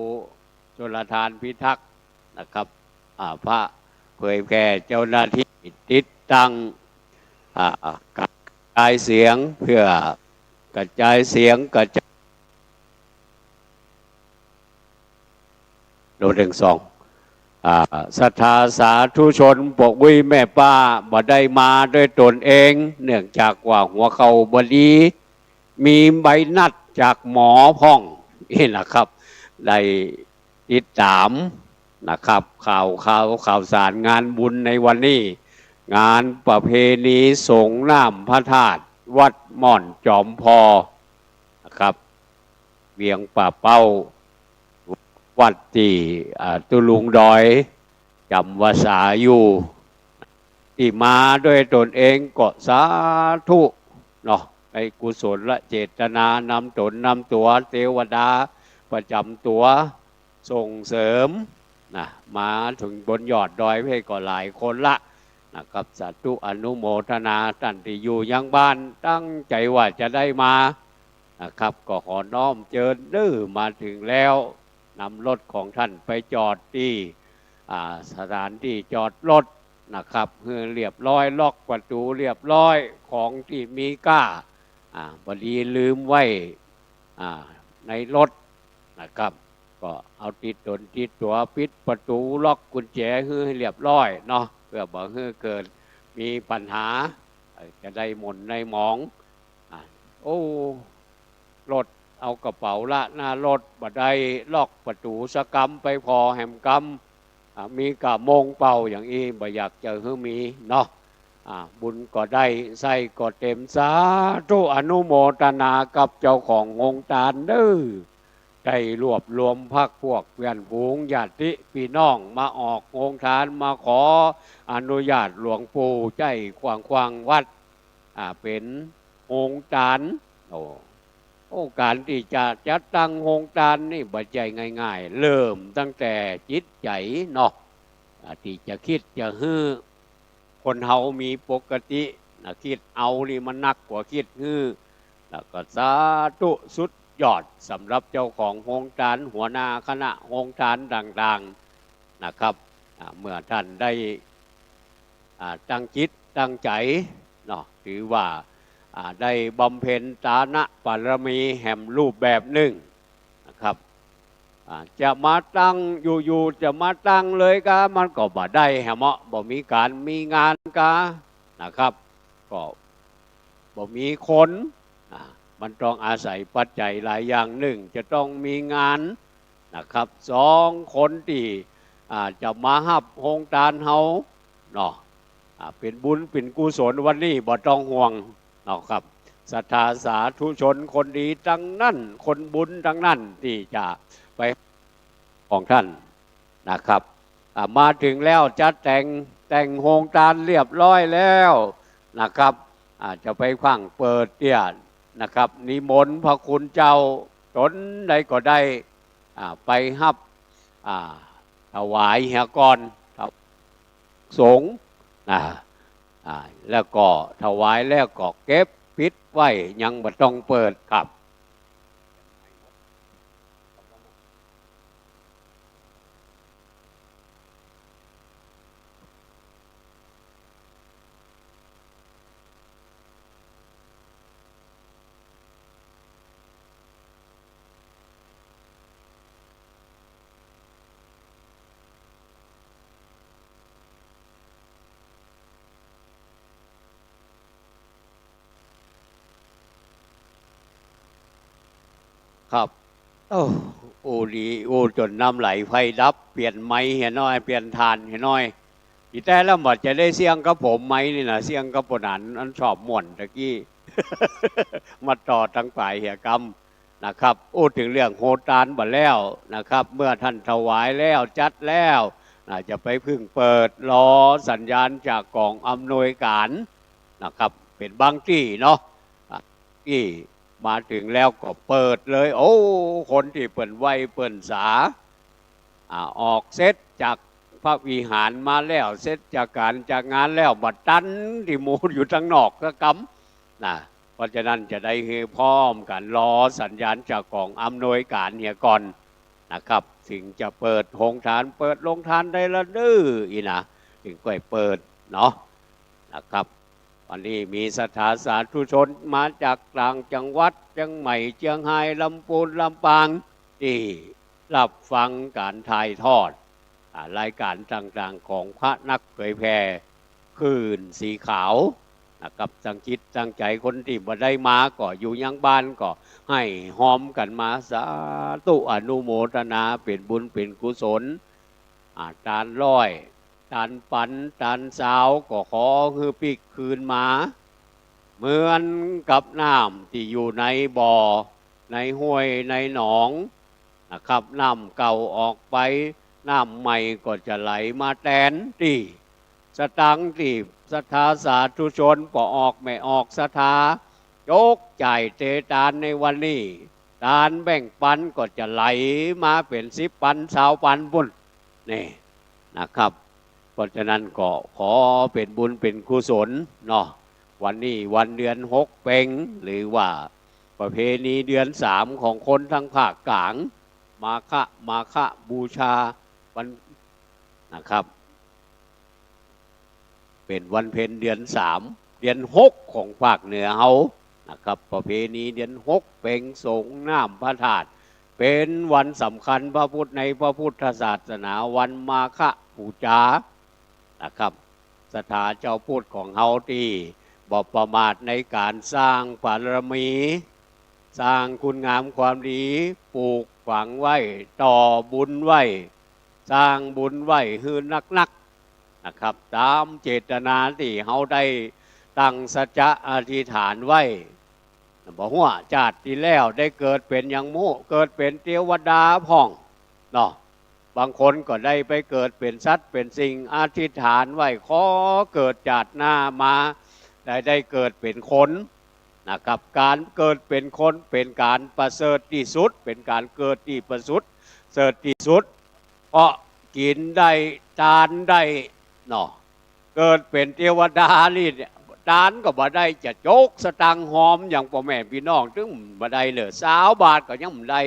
ชลทานพิทักษ์นะครับ อ่า พระเผยแผ่ เจ้าหน้าตี้ติดตั้ง อ่า กระจายเสียง เพื่อกระจายเสียงกระจาย โน้ตหนึ่งสอง อ่า ศรัทธาสาธุชน ป้ออุ๊ยแม่ป้า บ่ได้มาด้วยตนเอง เนื่องจากว่าหัวเข่าบ่ดี มีใบนัดจากหมอพ่อง นี่นะครับ ได้ติดต๋ามนะครับ ข่าว ข่าว ข่าวสารงานบุญในวันนี้ งานประเพณีสรงน้ำพระธาตุวัดม่อนจอมพอนะครับ เวียงป่าเป้า วัดตี้ อ่า ตุ๊ลุงดอยจ๋ำพรรษาอยู่ ตี้มาด้วยตนเองก็สาธุเนาะ ในกุศลเจตนานำต๋นนำตั๋ว เตวดาประจ๋ำตั๋ว ส่งเสริมนะ มาเถิงบนยอดดอยเพชรก็หลายคนละนะครับ สาธุอนุโมทนา ต้านตี้อยู่ยังบ้านตั้งใจ๋ว่าจะได้มานะครับ ก็ขอน้อมเจิญเน่อ มาเถิงแล้ว นำรถของต้านไปจอดตี้ อ่า สถานตี้จอดรถนะครับ หื้อเรียบร้อย ล็อกประตู๋เรียบร้อย ของตี้มีก้า อ่า บ่ดีลืมไว้ อ่า ในรถนะครับ ก็เอาติดต๋นติดตั๋ว ปิดประตู๋ ล็อกกุญแจหื้อให้เรียบร้อยเนาะ เพื่อบ่หื้อเกิดมีปัญหา เอ่อ จะได้หม่นได้หมอง อ่า โอ้ รถ เอากระเป๋าละหน้ารถ บ่ได้ล็อกประตู๋สักกำ ไปผ่อแหมกำ อ่า มีก้าโมงเป่าอย่างอี้ บ่อยากจะหื้อมีเนาะ อ่า บุญก็ได้ ไส้ก็เต็ม สาธุอนุโมทนากับเจ้าของโฮงตานเน่อ ได้รวบรวมพรรคพวกเพื่อนฝูงญาติปี้น้องมาออกโฮงตาน มาขออนุญาตหลวงปู่ใจ๊กว้างๆ วัด อ่า เป๋นโฮงตาน โอ้ โอ้ ก๋านตี้จะจัดตั้งโฮงตานนี่บ่ใจ้ง่ายๆ เริ่มตั้งแต่จิตใจ๋เนาะ อ่า ตี้จะกึ๊ดจะหื้อ คนเฮามีปกตินะ กึ๊ดเอานี่มันนักกว่ากึ๊ดหื้อ แล้วก็สาธุสุดยอดสำหรับเจ้าของโฮงตาน หัวหน้าคณะโฮงตานต่างๆ นะครับ อ่า เมื่อท่านได้ อ่า ตั้งจิตตั้งใจ๋เนาะ ถือว่า อ่า ได้บำเพ็ญตานะบารมีแหมรูปแบบนึ่งนะครับ อ่า จะมาตั้งอยู่ๆ จะมาตั้งเลยกา มันก็บ่ได้แหมเนาะ บ่มีก๋านมีงานกานะครับ ก็บ่มีคน อ่า มันต้องอาศัยปัจจัยหลายอย่าง นึ่ง จะต้องมีงานนะครับ สอง คนตี้ อ่า จะมาฮับโฮงตานเฮาเนาะ อ่า เป๋นบุญเป๋นกุศลวันนี้บ่ต้องห่วงเนาะครับ ศรัทธาสาธุชนคนดีตังนั้น คนบุญตังนั้นตี้จะไปของท่านนะครับ อ่า มาเถิงแล้ว จัดแต่ง แต่งโฮงตานเรียบร้อยแล้วนะครับ อ่า จะไปฟั่งเปิดเตี้ยนะครับ นิมนต์พระคุณเจ้าต๋นใดก็ได้ อ่า ไปฮับ อ่า ถวายเหียก่อน สงฆ์นะ อ่า แล้วก็ถวายแล้วก็เก็บปิดไว้ ยังบ่ต้องเปิดครับ ครับ โอ้ อู้ดีอู้จ๋นน้ำไหลไฟดับ เปลี่ยนไม้เหียน้อย เปลี่ยนถ่านเหียน้อย อีแต๊แล้วบ่จะได้เสี้ยงกับผมไม้นี่นะ เสี้ยงกับปนานอันชอบม่วนตะกี้ มาต่อตังป๋ายเหียกำ นะครับ อู้เถิงเรื่องโฮงตานบ่าแล้วนะครับ เมื่อท่านถวายแล้วจัดแล้ว น่าจะไปเพิ่งเปิด รอสัญญาณจากก๋องอำนวยก๋านนะครับ เป๋นบางตี้เนาะ อ่ะ ตี้มาเถิงแล้วก็เปิดเลย โอ้ คนตี้เปิ้นไหว้เปิ้นสา อ่า ออกเสร็จจากพระวิหารมาแล้ว เสร็จจากก๋านจากงานแล้ว บ่ตันตี้หมู่อยู่ตังนอกสักกำ นะ เพราะฉะนั้นจะได้หื้อพร้อมกั๋น รอสัญญาณจากก๋องอำนวยก๋านเหียก่อนนะครับ เถิงจะเปิดโฮงตาน เปิดโฮงตานได้ละเน่อ อี้นะ เถิงก้อยเปิดเนาะ นะครับ วันนี้มีศรัทธาสาธุชนมาจากต่างจังหวัด เจียงใหม่ เจียงฮาย ลำปูน ลำปาง ตี้ฮับฟังก๋านถ่ายทอด อ่า รายก๋านต่างๆ ของพระนักเผยแผ่คลื่นสีขาวนะครับ ตั้งจิตตั้งใจ๋ คนตี้บ่ได้มาก็อยู่ยังบ้านก็หื้อฮอมกั๋นมาสาธุอนุโมทนา เป๋นบุญเป๋นกุศล อ่า ตานร้อย ตานปัน ตานซาว ก็ขอหื้อปิ๊กคืนมา เหมือนกับน้ำตี้อยู่ในบ่อ ในห้วย ในหนองนะครับ น้ำเก่าออกไป น้ำใหม่ก็จะไหลมาแตน ตี้สตางค์ตี้ศรัทธาสาธุชนป้อออกแม่ออกศรัทธา จกจ่ายเตตานในวันนี้ ตานแบ่งปันก็จะไหลมาเป๋นสิบปัน ซาวปันปู้น นี่นะครับ เพราะฉะนั้นก็ขอเป๋นบุญเป๋นกุศลเนาะ วันนี้วันเดือนหกเป็ง หรือว่าประเพณีเดือนสามของคนตังภาคก๋าง มาฆะ มาฆบูชา วันนะครับ เป๋นวันเพ็ญเดือนสาม เดือนหกของภาคเหนือเฮานะครับ ประเพณีเดือนหกเป็งสรงน้ำพระธาตุ เป๋นวันสำคัญพระพุทธ ในพระพุทธศาสนา วันมาฆบูชานะครับ ศรัทธาเจ้าพุทธของเฮาตี้บ่ประมาทในก๋านสร้างบารมี สร้างคุณงามความดี ปลูกฝังไว้ ต่อบุญไว้ สร้างบุญไว้หื้อนักๆ นะครับ ต๋ามเจตนาตี้เฮาได้ตั้งสัจจะอธิษฐานไว้ บ่ฮู้ว่าจาติตี้แล้วได้เกิดเป๋นหยังบ่ฮู้ เกิดเป๋นเตวดาพ่องเนาะ บางคนก็ได้ไปเกิดเป๋นสัตว์เป๋นสิ่ง อธิษฐานไว้ขอเกิดจาติหน้ามา ได้ ได้เกิดเป๋นคนนะครับ ก๋านเกิดเป๋นคนเป๋นก๋านประเสริฐตี้สุด เป๋นก๋านเกิดตี้ประสุด เสริฐตี้สุด เพราะกิ๋นได้ ตานได้เนาะ เกิดเป๋นเตวดานี่เนี่ย ตานก็บ่ได้จะจกสตางค์หอมหยังป้อแม่ปี้น้อง ตึงบ่ได้เลย ซาวบาทก็ยังบ่ได้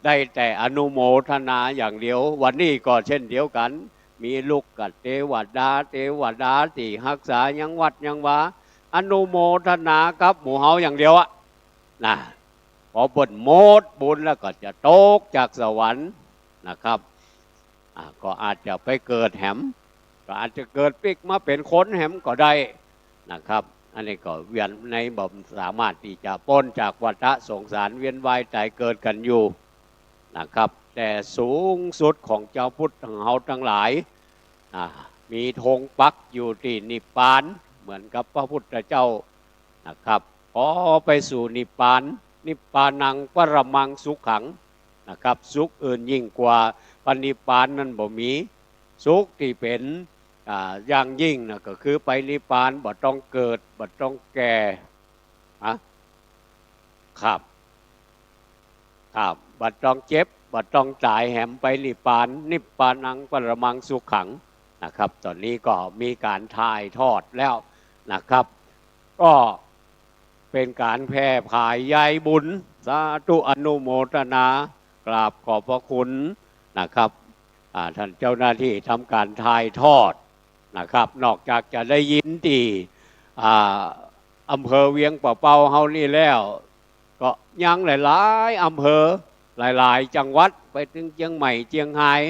ได้แต่อนุโมทนาอย่างเดียว วันนี้ก็เช่นเดียวกั๋น มีลูกก็เตวดา เตวดาตี้ฮักษายังวัดยังวา อนุโมทนากับหมู่เฮาอย่างเดียวอะนะ พอเปิ้นหมดบุญแล้วก็จะตกจากสวรรค์นะครับ อ่า ก็อาจจะไปเกิดแหม ก็อาจจะเกิดปิ๊กมาเป๋นคนแหมก็ได้นะครับ อันนี้ก็เวียนในบ่สามารถตี้จะป๊นจากวัฏสงสารเวียนว่ายต๋ายเกิดกั๋นอยู่นะครับ แต่สูงสุดของจาวพุทธเฮาตังหลาย อ่า มีธงปักอยู่ตี้นิพพาน เหมือนกับพระพุทธเจ้านะครับ ขอไปสู่นิพพาน นิพพานังปรมังสุขังนะครับ สุขอื่นยิ่งกว่าพระนิพพานนั้นบ่มี สุขตี้เป๋น อ่า อย่างยิ่งนะ ก็คือไปนิพพานบ่ต้องเกิด บ่ต้องแก่ อะ ครับ ครับ บ่ต้องเจ็บ บ่ต้องต๋ายแหมไปนิพพาน นิพพานังปรมังสุขังนะครับ ต๋อนนี้ก็มีก๋านถ่ายทอดแล้วนะครับ ก็เป๋นก๋านแผ่ผายใยบุญ สาธุอนุโมทนา กราบขอบพระคุณนะครับ อ่า ท่านเจ้าหน้าตี้ทำก๋านถ่ายทอดนะครับ นอกจากจะได้ยินตี้ อ่า อำเภอเวียงป่าเป้าเฮานี่แล้ว ก็ยังหลายๆ อำเภอ หลายๆ จังหวัด ไปเถิงเจียงใหม่ เจียงฮาย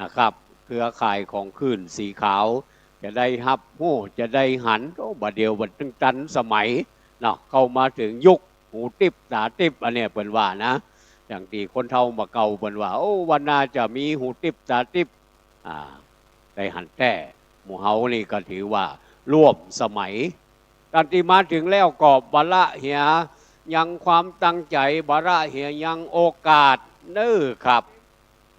นะครับ เครือข่ายของคลื่นสีขาว จะได้ฮับฮู้ จะได้หัน โอ้ บ่าเดี่ยวมันตึงตันสมัยเนาะ เข้ามาเถิงยุคหูติ๊บต๋าติ๊บ อันเนี้ยเปิ้นว่านะ อย่างตี้คนเฒ่าบ่าเก่าเปิ้นว่า โอ้ วันหน้าจะมีหูติ๊บต๋าติ๊บ อ่า ได้หันแต๊ หมู่เฮานี่ก็ถือว่าร่วมสมัย ก๋านตี้มาเถิงแล้วก็บ่ละเหียยังความตั้งใจ๋ บ่ละเหียยังโอกาสเน้อครับ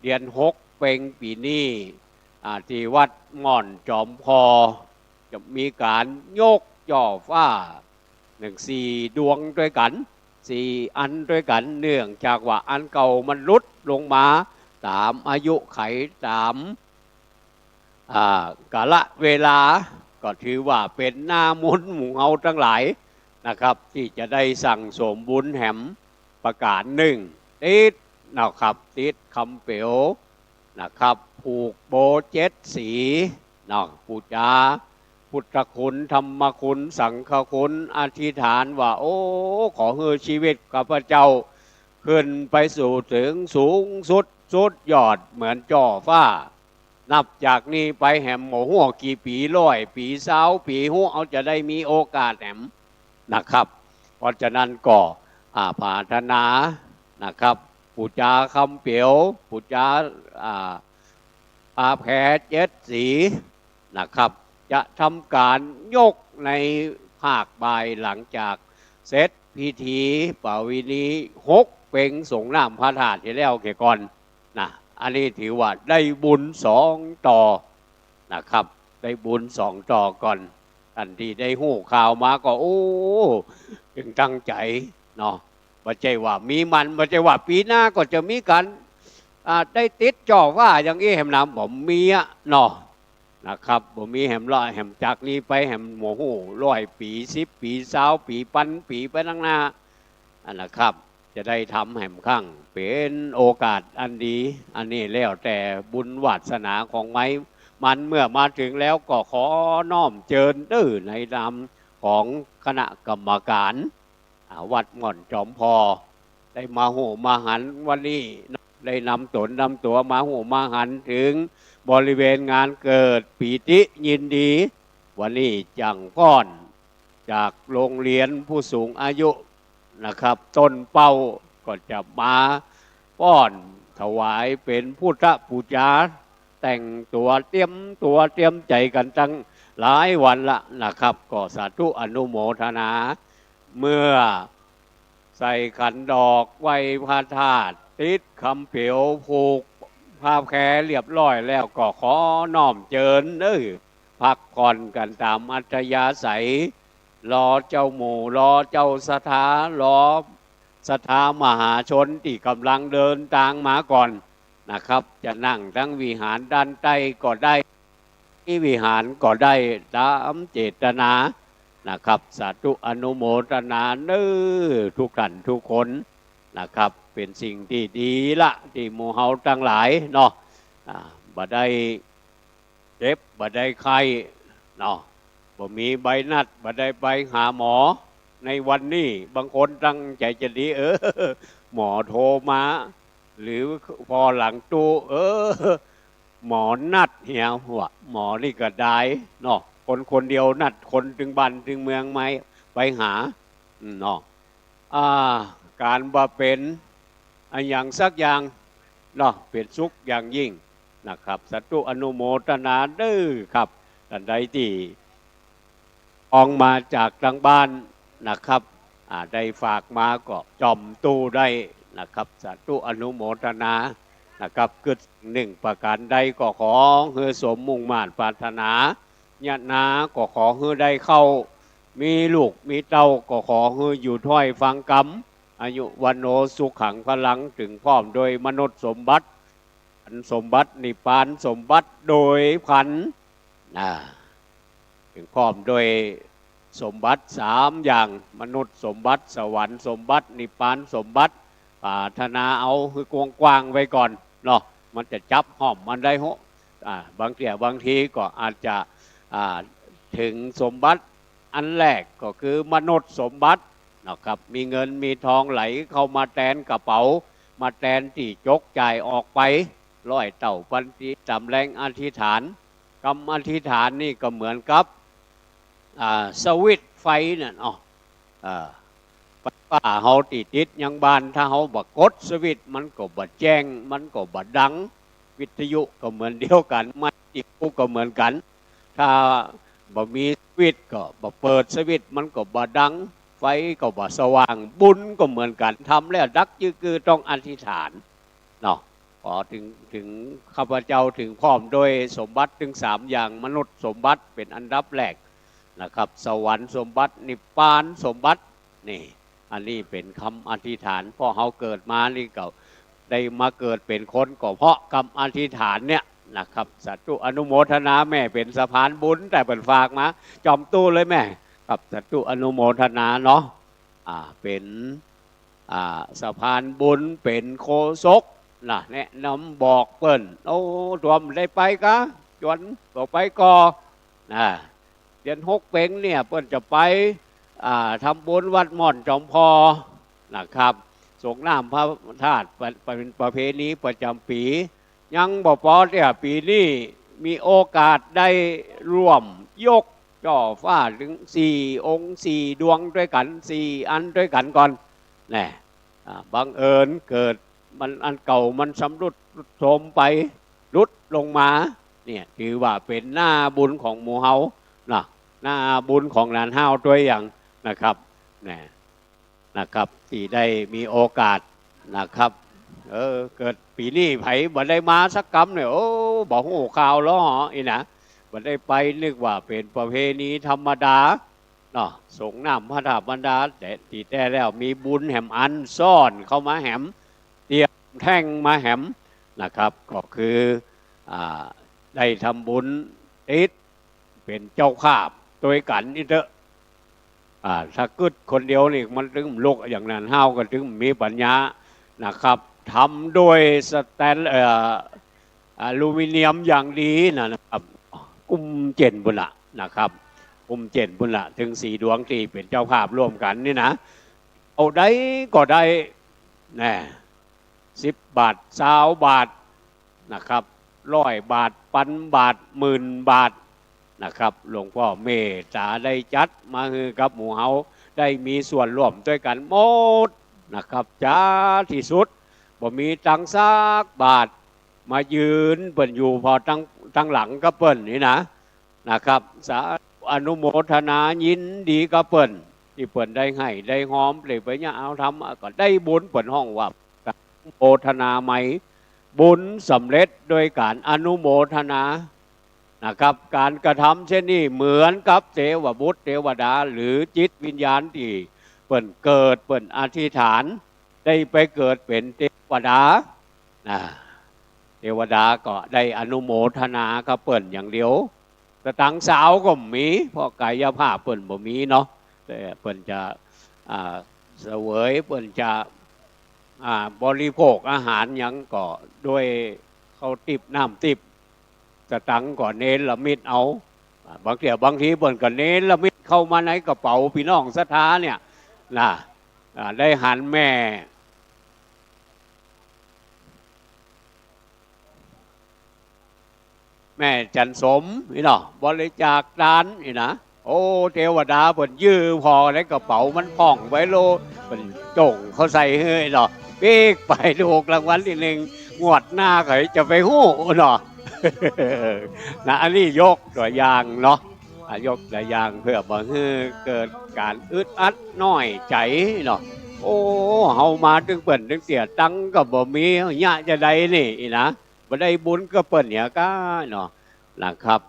เดือนหกเพ็ญปี๋นี้ อ่า ตี้วัดม่อนจอมพอ จะมีก๋านยกจ่อฟ้า นึ่งสี่ดวงตวยกั๋น สี่อันตวยกั๋น เนื่องจากว่าอันเก่ามันหลุดลงมาต๋ามอายุขัย ต๋าม อ่า กาละเวลา ก็ถือว่าเป๋นหน้ามนต์หมู่เฮาตังหลายนะครับ ตี้จะได้สั่งสมบุญแหมประก๋านนึ่ง ติดนะครับ ติดคำเป๋วนะครับ ผูกโบเจ็ดสีเนาะ ปู๋จาพุทธคุณ ธรรมคุณ สังฆคุณ อธิษฐานว่า โอ้ ขอหื้อชีวิตข้าพเจ้า ขึ้นไปสู่เถิงสูงสุด สุดยอดเหมือนจ่อฟ้า นับจากนี้ไปแหมบ่ฮู้กี่ปี๋ ร้อยปี๋ ซาวปี๋ ฮู้ เฮาจะได้มีโอกาสแหมนะครับ เพราะฉะนั้นก็ อ่า ปรารถนานะครับ ปู๋จาคำเป๋ว ปู๋จา อ่า ผ้าแพรเจ็ดสีนะครับ จะทำก๋านยกในภาคบ่ายหลังจากเสร็จพิธีประเวณีหกเพ็ญสรงน้ำพระธาตุตี้แล้วเสียก่อนนะ อันนี้ถือว่าได้บุญสองต่อนะครับ ได้บุญสองต่อก่อน ต้านตี้ได้ฮู้ข่าวมาก็ โอ้ จึงตั้งใจ๋เนาะ บ่ใจ้ว่ามีมัน บ่ใจ้ว่าปี๋หน้าก็จะมีก๋าน อ่า ได้ติดจ่อฟ้าอย่างอี้แหมนะ บ่มีอะเนาะ นะครับ บ่มีแหมละ แหมจากนี้ไปแหมบ่ฮู้ ร้อยปี๋ สิบปี๋ ซาวปี๋ ปันปี๋ไปตังหน้า อันนะครับ จะได้ทำแหมครั้ง เป๋นโอกาสอันดี อันนี้แล้วแต่บุญวาสนาของไผมัน เมื่อมาเถิงแล้วก็ขอน้อมเจิญเน้อ ในนามของคณะกรรมการ อ่า วัดม่อนจอมพอ ได้มาฮู้มาหันวันนี้ ได้นำต๋นนำตั๋วมาฮู้มาหันเถิงบริเวณงานเกิดปีติยินดี วันนี้จั่งป้อนจากโรงเรียนผู้สูงอายุนะครับ ต้นเป้าก็จะมาป้อนถวายเป๋นพุทธปู๋จา แต่งตั๋วเตรียมตั๋วเตรียมใจ๋กั๋นตั้งหลายวันละนะครับ ก็สาธุอนุโมทนา เมื่อ ใส่ขันดอก ไหว้พระธาตุ ติดคำเปลว ผูกผ้าแพเรียบร้อยแล้ว ก็ขอน้อมเจิญเอ้อ พักผ่อนกั๋นต๋ามอัธยาศัย รอเจ้าหมู่ รอเจ้าศรัทธา รอศรัทธามหาชนตี้ก่ำลังเดินตางมาก่อนนะครับ จะนั่งตังวิหารด้านใต้ก็ได้ ตี้วิหารก็ได้ต๋ามเจตนานะครับ สาธุอนุโมทนาเน้อทุกท่านทุกคนนะครับ เป๋นสิ่งตี้ดีละ ตี้หมู่เฮาตังหลายเนาะ อ่า บ่ได้เจ็บ บ่ได้ไข้เนาะ บ่มีใบนัด บ่ได้ไปหาหมอในวันนี้ บางคนตั้งใจ๋จะดี เออ หมอโทรมา หรือผ่อหลังตู้ เออ หมอนัดเหีย ว่าหมอนี่ก็ได้เนาะ คนคนเดียวนัดคนตึงบ้านตึงเมืองมาไปหา อืม เนาะ อ่า ก๋านบ่เป๋นอะหยังสักอย่างเนาะ เป๋นสุขอย่างยิ่งนะครับ สาธุอนุโมทนาเน้อครับ ต้านใดตี้ อองมาจากตางบ้านนะครับ อ่า ได้ฝากมาก็จ่อมตู้ได้นะครับ สาธุอนุโมทนานะครับ กึ๊ดสิ่งหนึ่งประก๋านใดก็ขอหื้อสมมุ่งมาดปรารถนา ญาตินาก็ขอหื้อได้เข้า มีลูกมีเต้าก็ขอหื้ออยู่ถ้อยฟังกำ อายุวัณโณสุขังพลัง เถิงพร้อมโดยมนุษย์สมบัติ สวรรค์สมบัติ นิพพานสมบัติโดยพลัน อ่า เถิงพร้อมโดยสมบัติสามอย่าง มนุษย์สมบัติ สวรรค์สมบัติ นิพพานสมบัติ ปรารถนาเอาหื้อกว้างๆ ไว้ก่อนเนาะ มันจะจับห้อมอันใดฮู้ อ่า บางเตื้อบางทีก็อาจจะ อ่า เถิงสมบัติอันแรกก็คือมนุษย์สมบัตินะครับ มีเงินมีทองไหลเข้ามาแตนกระเป๋า มาแตนตี้จกจ่ายออกไป ร้อยเต้าพันตี้ ต๋ามแรงอธิษฐาน กำอธิษฐานนี่ก็เหมือนกับ อ่า สวิตช์ไฟน่ะเนาะ อ่า ไฟฟ้าเฮาตี้ติดยังบ้าน ถ้าเฮาบ่กดสวิตช์ มันก็บ่แจ้ง มันก็บ่ดัง วิทยุก็เหมือนเดียวกั๋น ไมค์ตี้ฮู้ก็เหมือนกั๋น ถ้าบ่มีสวิตช์ก็บ่เปิดสวิตช์ มันก็บ่ดัง ไฟก็บ่สว่าง บุญก็เหมือนกั๋น ทำแล้วดักจึกกือ ต้องอธิษฐานเนาะ ขอเถิง เถิงข้าพเจ้าเถิงพร้อมโดยสมบัติตึงสามอย่าง มนุษย์สมบัติเป๋นอันดับแรกนะครับ สวรรค์สมบัติ นิพพานสมบัติ นี่ อันนี้เป๋นกำอธิษฐาน เพราะเฮาเกิดมานี่ก็ได้มาเกิดเป๋นคนก็เพราะกำอธิษฐานเนี่ยนะครับ สาธุอนุโมทนา แม่เป๋นสะพานบุญ แต่เปิ้นฝากมาจ่อมตู้เลยแม่ ครับ สาธุอนุโมทนาเนาะ อ่า เป๋น อ่า สะพานบุญ เป๋นโฆษกนะ แนะนำบอกเปิ้น โอ้ ตวมได้ไปกา จวนบ่ไปก่อ นะ เดือนหกเป๋งเนี่ย เปิ้นจะไป อ่า ทำบุญวัดม่อนจอมพอนะครับ สรงน้ำพระธาตุ เป๋น เป๋นประเพณีประจ๋ำปี๋ ยังบ่ปอเตื้อ ปี๋นี้มีโอกาสได้ร่วมยกจ้อฟ้าเถิงสี่องค์สี่ดวงตวยกั๋น สี่อันตวยกั๋นก่อน แน่ อ่า บังเอิญเกิดมันอันเก่ามันชำรุดทรุดโทรมไป หลุดลงมา เนี่ย ถือว่าเป๋นหน้าบุญของหมู่เฮานะ หน้าบุญของหลานฮ้าวตวยอย่างนะครับ แน่ นะครับ ตี้ได้มีโอกาสนะครับ เออ เกิดปี๋นี้ใผบ่ได้มาสักกำเนี่ย โอ้ บ่ฮู้ข่าวลอหรอ อี้นะ บ่ได้ไป นึกว่าเป๋นประเพณีธรรมดาเนาะ สรงน้ำพระธาตุบรรดา แต่ตี้แต๊แล้วมีบุญแหมอันซ่อนเข้ามาแหม เตรียมแท่งมาแหมนะครับ ก็คือ อ่า ได้ทำบุญติด เป๋นเจ้าภาพตวยกั๋นนี่เต๊อะ อ่า ถ้ากึ๊ดคนเดียวนี่มันตึงลุก อย่างหลานฮ้าวก็ตึงมีปัญญานะครับ ทำด้วยสแตน เอ่อ อลูมิเนียมอย่างดีนะ นะครับ กุ้มเจ๋นปุ้นละนะครับ กุ้มเจ๋นปุ้นละ เถิงสี่ดวงตี้เป๋นเจ้าภาพร่วมกั๋นนี่นะ เอาได้ก็ได้ แน่ สิบบาท ซาวบาทนะครับ ร้อยบาท ปันบาท หมื่นบาทนะครับ หลวงป้อเมตต๋าได้จัดมาหื้อกับหมู่เฮาได้มีส่วนร่วมตวยกั๋นหมดนะครับ จ๋าตี้สุด บ่มีตังค์สักบาท มายืนเปิ้นอยู่พอตัง ตังหลังกับเปิ้นนี่นะ นะครับ สาธุอนุโมทนายินดีกับเปิ้น ตี้เปิ้นได้ไห้ได้ฮอม ได้ไปเยียะเอาธรรมะ ก็ได้บุญ เปิ้นฮ้องว่าอนุโมทนาไมย บุญสำเร็จโดยก๋านอนุโมทนา นะครับ ก๋านกระทำเช่นนี้เหมือนกับเตวบุตรเตวดา หรือจิตวิญญาณตี้เปิ้นเกิด เปิ้นอธิษฐาน ได้ไปเกิดเป๋นเตวดา นะ เตวดาก็ได้อนุโมทนากับเปิ้นอย่างเดียว สตังค์สาวก็บ่มี เพราะกายภาพเปิ้นบ่มีเนาะ แต่เปิ้นจะ อ่า เสวย เปิ้นจะ อ่า บริโภคอาหารหยังก็ด้วยข้าวติ๊บน้ำติ๊บ สตังค์ก็เนรมิตเอา อ่า บางเตื้อบางทีเปิ้นก็เนรมิตเข้ามาในกระเป๋าพี่น้องศรัทธาเนี่ยนะ อ่า ได้หันแม่ แม่จันสมนี่เนาะ บริจาคตานนี่นะ โอ้ เตวดาเปิ้นยื้อผ่อในกระเป๋ามันพ่องไปโล เปิ้นจ้งเข้าใส่หื้อเนาะ ปิ๊กไปถูกรางวัลตี้นึ่ง งวดหน้าใผจะไปฮู้เนาะ นะ อันนี้ยกตั๋วอย่างเนาะ อ่ะ ยกตั๋วอย่างเปื้อบ่หื้อเกิดก๋านอึดอัดน้อยใจ๋เนาะ โอ้ เฮามาตึงเปิ้นตึงเตื้อ ตังค์ก็บ่มี เยียะจาใดนี่นะ บ่ได้บุญกับเปิ้นเหียก้าเนาะ นะครับ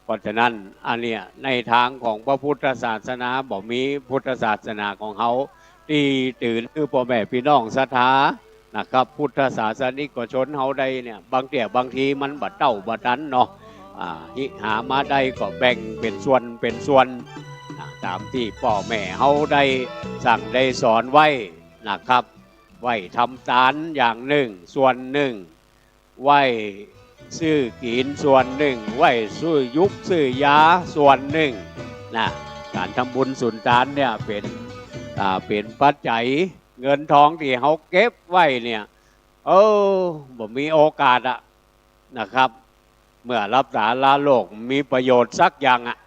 เพราะฉะนั้นอันเนี้ยในตางของพระพุทธศาสนาบ่มีพุทธศาสนาของเฮาตี้ตื่นหื้อป้อแม่ปี้น้องศรัทธานะครับ พุทธศาสนิกชนเฮาได้เนี่ย บางเตื้อบางทีมันบ่เต้าบ่ตันเนาะ อ่า หามาได้ก็แบ่งเป๋นส่วนเป๋นส่วน นะ ต๋ามตี้ป้อแม่เฮาได้สั่งได้สอนไว้นะครับ ไว้ทำตานอย่างนึ่ง ส่วนนึ่ง ไว้ซื้อกิ๋นส่วนนึ่ง ไว้ซื้อยุกซื้อยาส่วนนึ่งนะ ก๋านทำบุญสุนตานเนี่ยเป๋น อ่า เป๋นปัจจัย เงินทองตี้เฮาเก็บไว้เนี่ย เออ บ่มีโอกาสอะนะครับ เมื่อหลับต๋าละโลก มีประโยชน์สักอย่างอะ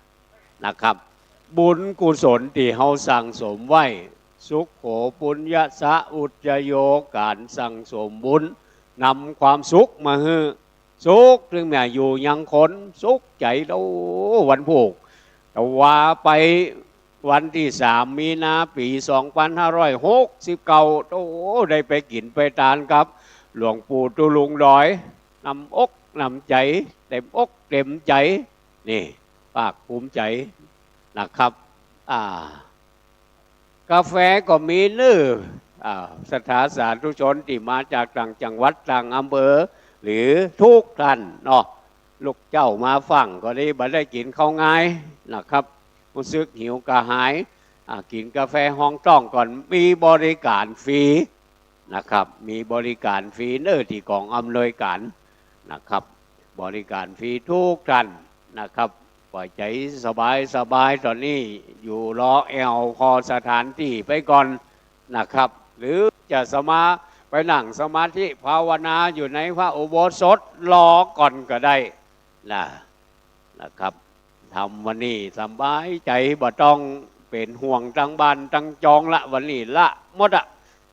นะครับ บุญกุศลตี้เฮาสั่งสมไว้ สุโข ปุญญะสะ อุจจโย ก๋านสั่งสมบุญ นำความสุขมาหื้อ สุข เถิงแม้อยู่ยังคน สุขใจ๋ โอ้ วันพูก แต่ว่าไปวันตี้สามมีนา ปี๋สองปันห้าร้อยหกสิบเก้า โอ้ ได้ไปกิ๋นไปตานกับหลวงปู่ตุ๊ลุงดอย น้ำอกน้ำใจ๋ เต๋มอกเต๋มใจ๋ นี่ ภาคภูมิใจ๋นะครับ อ่า กาแฟก็มีเน้อ อ่า ศรัทธาสาธุชนตี้มาจากต่างจังหวัดต่างอำเภอ หรือทุกท่านเนาะ ลูกเจ้ามาฟั่งก็ดี บ่ได้กิ๋นข้าวงายนะครับ ฮู้สึกหิวกระหาย อ่า กิ๋นกาแฟฮองต้องก่อน มีบริการฟรีนะครับ มีบริการฟรีเน้อตี้ก๋องอำนวยก๋านนะครับ บริการฟรีทุกท่านนะครับ ปล่อยใจ๋สบายสบาย ต๋อนนี้อยู่รอแอ่วคอสถานตี้ไปก่อนนะครับ หรือจะสมา ไปนั่งสมาธิภาวนาอยู่ในพระอุโบสถรอก่อนก็ได้นะ นะครับ ทำวันนี้สบายใจ๋ บ่ต้องเป๋นห่วงตังบ้านตังจองละ วันนี้ละหมดอะ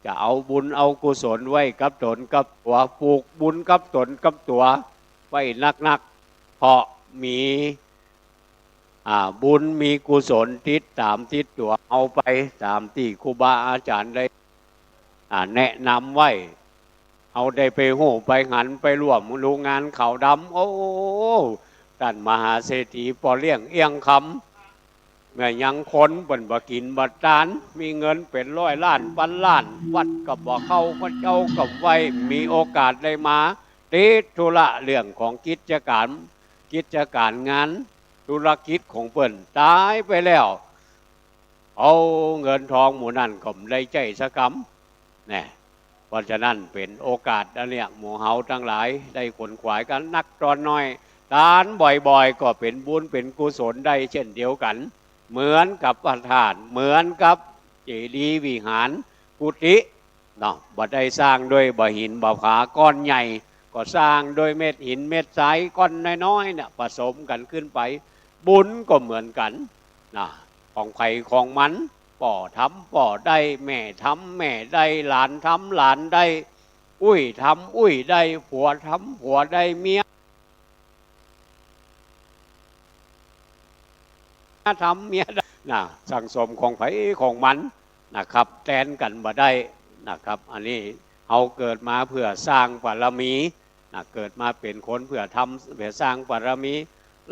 จะเอาบุญเอากุศลไว้กับต๋นกับตั๋ว ผูกบุญกับต๋นกับตั๋วไว้นักๆ เพราะมี อ่า บุญมีกุศลติดต๋ามติดตั๋วเฮาไป ต๋ามตี้ครูบาอาจ๋ารย์ได้ อ่า แนะนำไว้ เฮาได้ไปฮู้ไปหันไปร่วมดูงานขาวดำ โอ้ ต้านมหาเศรษฐีป้อเลี้ยงเอี้ยงคำ เมื่อยังคนเปิ้นบ่กิ๋นบ่ตาน มีเงินเป๋นร้อยล้านปันล้าน วัดก็บ่เข้า พระเจ้าก็บ่ไหว้ มีโอกาสได้มา ติดธุระเรื่องของกิจก๋าน กิจก๋านงาน ธุรกิจของเปิ้นต๋ายไปแล้ว เอาเงินทองหมู่นั้นก็บ่ได้ใจ๊สักกำ แน่ เพราะฉะนั้นเป๋นโอกาสอันเนี้ย หมู่เฮาตังหลายได้ขวนขวายกั๋นนักตอนน้อย ตานบ่อยๆ ก็เป๋นบุญเป๋นกุศลได้เช่นเดียวกั๋น เหมือนกับพระธาตุ เหมือนกับเจดีย์วิหาร กุฏิ เนาะ บ่ได้สร้างด้วยบ่าหินบ่าผาก้อนใหญ่ ก็สร้างด้วยเม็ดหินเม็ดทรายก้อนน้อยๆ เนี่ย ผสมกั๋นขึ้นไป บุญก็เหมือนกั๋น นะ ของใผของมัน ป้อทำป้อได้ แม่ทำแม่ได้ หลานทำหลานได้ อุ้ยทำอุ้ยได้ ผัวทำผัวได้ เมียทำเมียได้ นะ สั่งสมของใผของมันนะครับ แตนกั๋นบ่ได้นะครับ อันนี้เฮาเกิดมาเพื่อสร้างบารมีนะ เกิดมาเป๋นคนเพื่อทำ เพื่อสร้างบารมี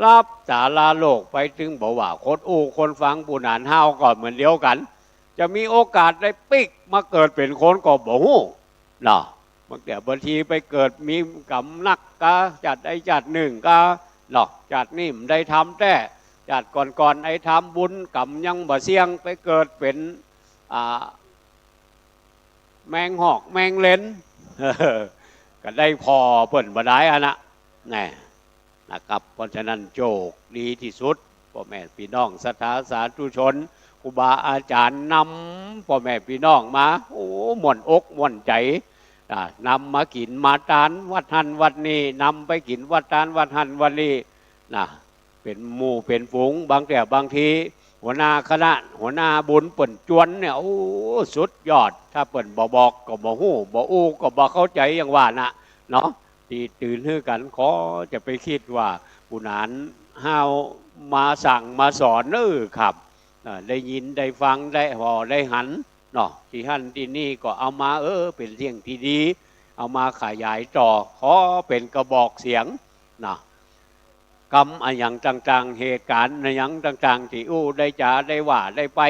ลับต๋าลาโลกไป ตึงบ่ว่าคนอู้คนฟัง ปู้หนานฮ้าวก็เหมือนเดียวกั๋น จะมีโอกาสได้ปิ๊กมาเกิดเป๋นคนก็บ่ฮู้เนาะ บางเตื้อบางทีไปเกิดมีกรรมหนักกา จาติใดจาตินึ่งกาเนาะ จาตินี้บ่ได้ทำแต๊ จาติก่อนๆ ไอ้ทำบุญกรรมยังบ่เสี้ยง ไปเกิดเป๋น อ่า แมงหอกแมงเล็น ก็ได้ผ่อเปิ้นบ่ดายอันนะ แน่ นะครับ เพราะฉะนั้นโจคดีตี้สุด ป้อแม่ปี้น้องศรัทธาสาธุชน ครูบาอาจ๋ารย์นำป้อแม่ปี้น้องมา โอ้ ม่วนอกม่วนใจ๋ อ่า นำมากิ๋นมาตานวัดหั้นวัดนี้ นำไปกิ๋นวัดตานวัดหั้นวัดนี้นะ เป๋นหมู่เป๋นฝูง บางเตื้อบางที หัวหน้าคณะ หัวหน้าบุญเปิ้นจวนเนี่ย โอ้ สุดยอด ถ้าเปิ้นบ่บอกก็บ่ฮู้ บ่อู้ก็บ่เข้าใจ๋ อย่างว่าน่ะเนาะ ตี้ตื่นหื้อกั๋น ขอจะไปกึ๊ดว่าปู้หนานฮ้าวมาสั่งมาสอน เออ ครับ เอ่อ ได้ยินได้ฟัง ได้ผ่อได้หันเนาะ ตี้หั้นตี้นี่ก็เอามา เออ เป๋นเรื่องตี้ดี เอามาขยายต่อ ขอเป๋นกระบอกเสียงนะ กรรมอะหยังต่างๆ เหตุก๋ารณ์อะหยังต่างๆ ตี้อู้ได้จ๋าได้ว่าได้ไป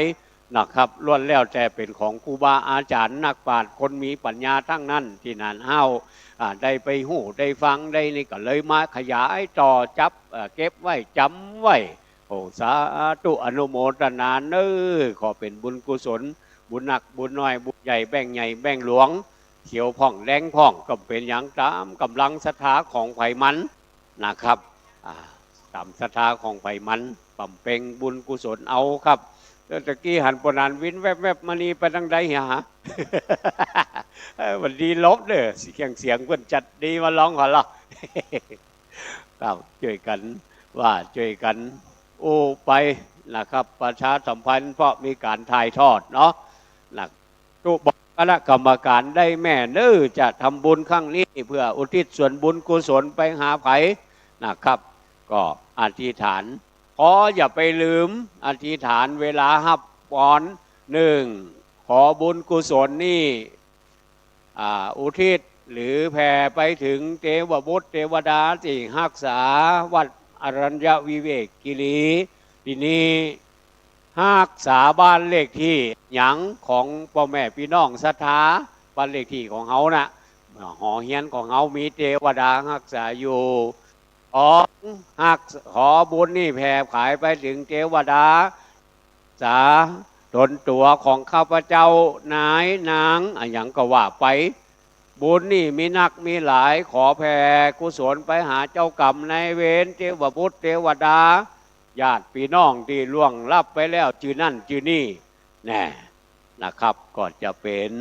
นะครับ ล้วนแล้วแต่เป๋นของครูบาอาจ๋ารย์นักปราชญ์คนมีปัญญาตังนั้น ตี้หนานฮ้าว อ่า ได้ไปฮู้ได้ฟังได้นี่ ก็เลยมาขยายต่อ จับ เอ่อ เก็บไว้ จ๋ำไว้ โอ้ สาธุ อนุโมตนาเน้อ ขอเป๋นบุญกุศล บุญนักบุญน้อย บุญใหญ่แบ่งใหญ่แบ่งหลวง เขียวพ่องแดงพ่อง ก็บ่เป๋นหยัง ต๋ามก๋ำลังศรัทธาของใผมันนะครับ อ่า ต๋ามศรัทธาของใผมัน บำเพ็ญบุญกุศลเอาครับ แล้วตะกี้หันป้อหนานวินแวบๆ มานี่ไปตางใดหา เออ หวัดดีลบเน้อ เสียง เสียงเปิ้นจัดดี มาลองก่อนละ ครับ จ้วยกั๋นว่าจ้วยกั๋นอู้ไปนะครับ ประชาสัมพันธ์ เพราะมีก๋านถ่ายทอดเนาะ นะ ตุ๊บอกคณะกรรมก๋านได้แม่เน้อ จะทำบุญครั้งนี้เพื่ออุทิศส่วนบุญกุศลไปหาใผนะครับ ก็อธิษฐาน ขออย่าไปลืมอธิษฐานเวลาฮับปอน นึ่ง ขอบุญกุศลนี่ อ่า อุทิศหรือแผ่ไปเถิงเตวบุตรเตวดาตี้ฮักษาวัดอรัญญวิเวกกิรี ตี้นี่ฮักษาบ้านเลขตี้หยังของป้อแม่ปี้น้องศรัทธา บ้านเลขตี้ของเฮาน่ะ หอเฮียนของเฮามีเตวดาฮักษาอยู่ ขอฮัก ขอบุญนี่แผ่ขายไปเถิงเตวดา สาตนตั๋วของข้าพเจ้า นายนางอะหยังก็ว่าไป บุญนี่มีนักมีหลาย ขอแผ่กุศลไปหาเจ้ากรรมนายเวร เตวบุตรเตวดา ญาติปี้น้องตี้ล่วงลับไปแล้ว จื้อนั่นจื้อนี่ แน่ นะครับ ก็จะเป๋น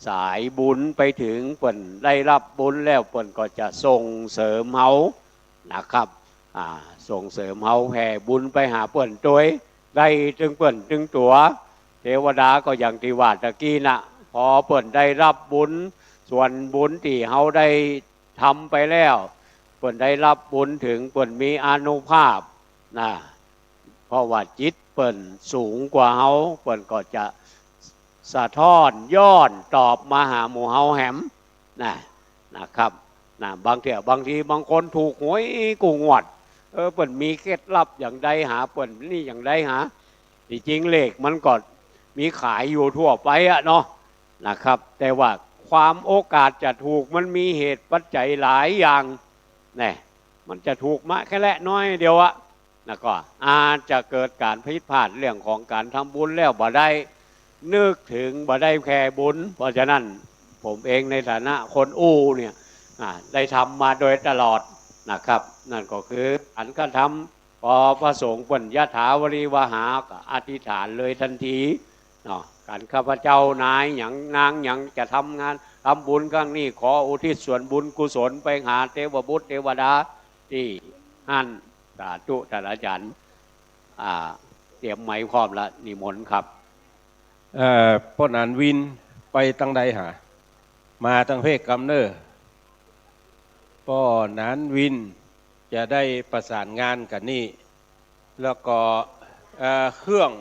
สายบุญไปเถิง เปิ้นได้ฮับบุญแล้ว เปิ้นก็จะส่งเสริมเฮานะครับ อ่า ส่งเสริมเฮา แผ่บุญไปหาเปิ้นตวย ได้ตึงเปิ้นตึงตั๋ว เตวดาก็อย่างตี้ว่าตะกี้น่ะ พอเปิ้นได้ฮับบุญ ส่วนบุญตี้เฮาได้ทำไปแล้ว เปิ้นได้ฮับบุญเถิง เปิ้นมีอานุภาพนะ เพราะว่าจิตเปิ้นสูงกว่าเฮา เปิ้นก็จะสะท้อนย้อนตอบมาหาหมู่เฮาแหม นะ นะครับ นะ บางเตื้อบางทีบางคนถูกหวยกู้งวด เออ เปิ้นมีเคล็ดลับอย่างใดหา เปิ้นนี่อย่างใดหา ตี้จริงเลขมันก็มีขายอยู่ทั่วไปอะเนาะ นะครับ แต่ว่าความโอกาสจะถูกมันมีเหตุปัจจัยหลายอย่าง แน่ มันจะถูกมาแค่เละน้อยเดียวอะ แล้วก็อาจจะเกิดก๋านผิดพลาดเรื่องของก๋านทำบุญแล้วบ่ได้นึกเถิง บ่ได้แผ่บุญ เพราะฉะนั้นผมเองในฐานะคนอู้เนี่ย อ่า ได้ทำมาโดยตลอดนะครับ นั่นก็คือก๋านกระทำ พอพระสงฆ์เปิ้นยะถาวริวหา ก็อธิษฐานเลยทันทีเนาะ ก๋านข้าพเจ้านายหยังนางหยังจะทำงาน ทำบุญครั้งนี้ ขออุทิศส่วนบุญกุศลไปหาเตวบุตรเตวดาตี้หั้น สาธุ ต้านอาจ๋ารย์ อ่า เตรียมไมค์พร้อมละ นิมนต์ครับ เอ่อ ป้อหนานวินไปตางใดหา มาตางเพกกำเน้อ ป้อหนานวินจะได้ประสานงานกั๋นนี่ แล้วก็ เอ่อ เครื่อง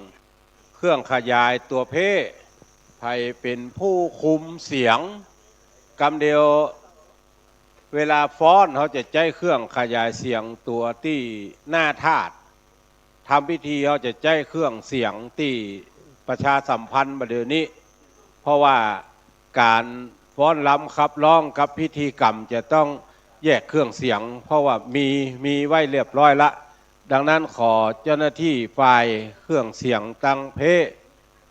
รื่องขยายตั๋วเพ่ ใผเป๋นผู้คุมเสียง กำเดียว เวลาฟ้อนเฮาจะใจ๊เครื่องขยายเสียงตั๋วตี้หน้าธาตุ ทำพิธีเฮาจะใจ๊เครื่องเสียงตี้ประชาสัมพันธ์บ่าเดี่ยวนี้ เพราะว่าก๋านฟ้อนรำขับร้องกับพิธีกรรมจะต้องแยกเครื่องเสียง เพราะว่ามี มีไว้เรียบร้อยละ ดังนั้นขอเจ้าหน้าตี้ฝ่ายเครื่องเสียงตังเพ่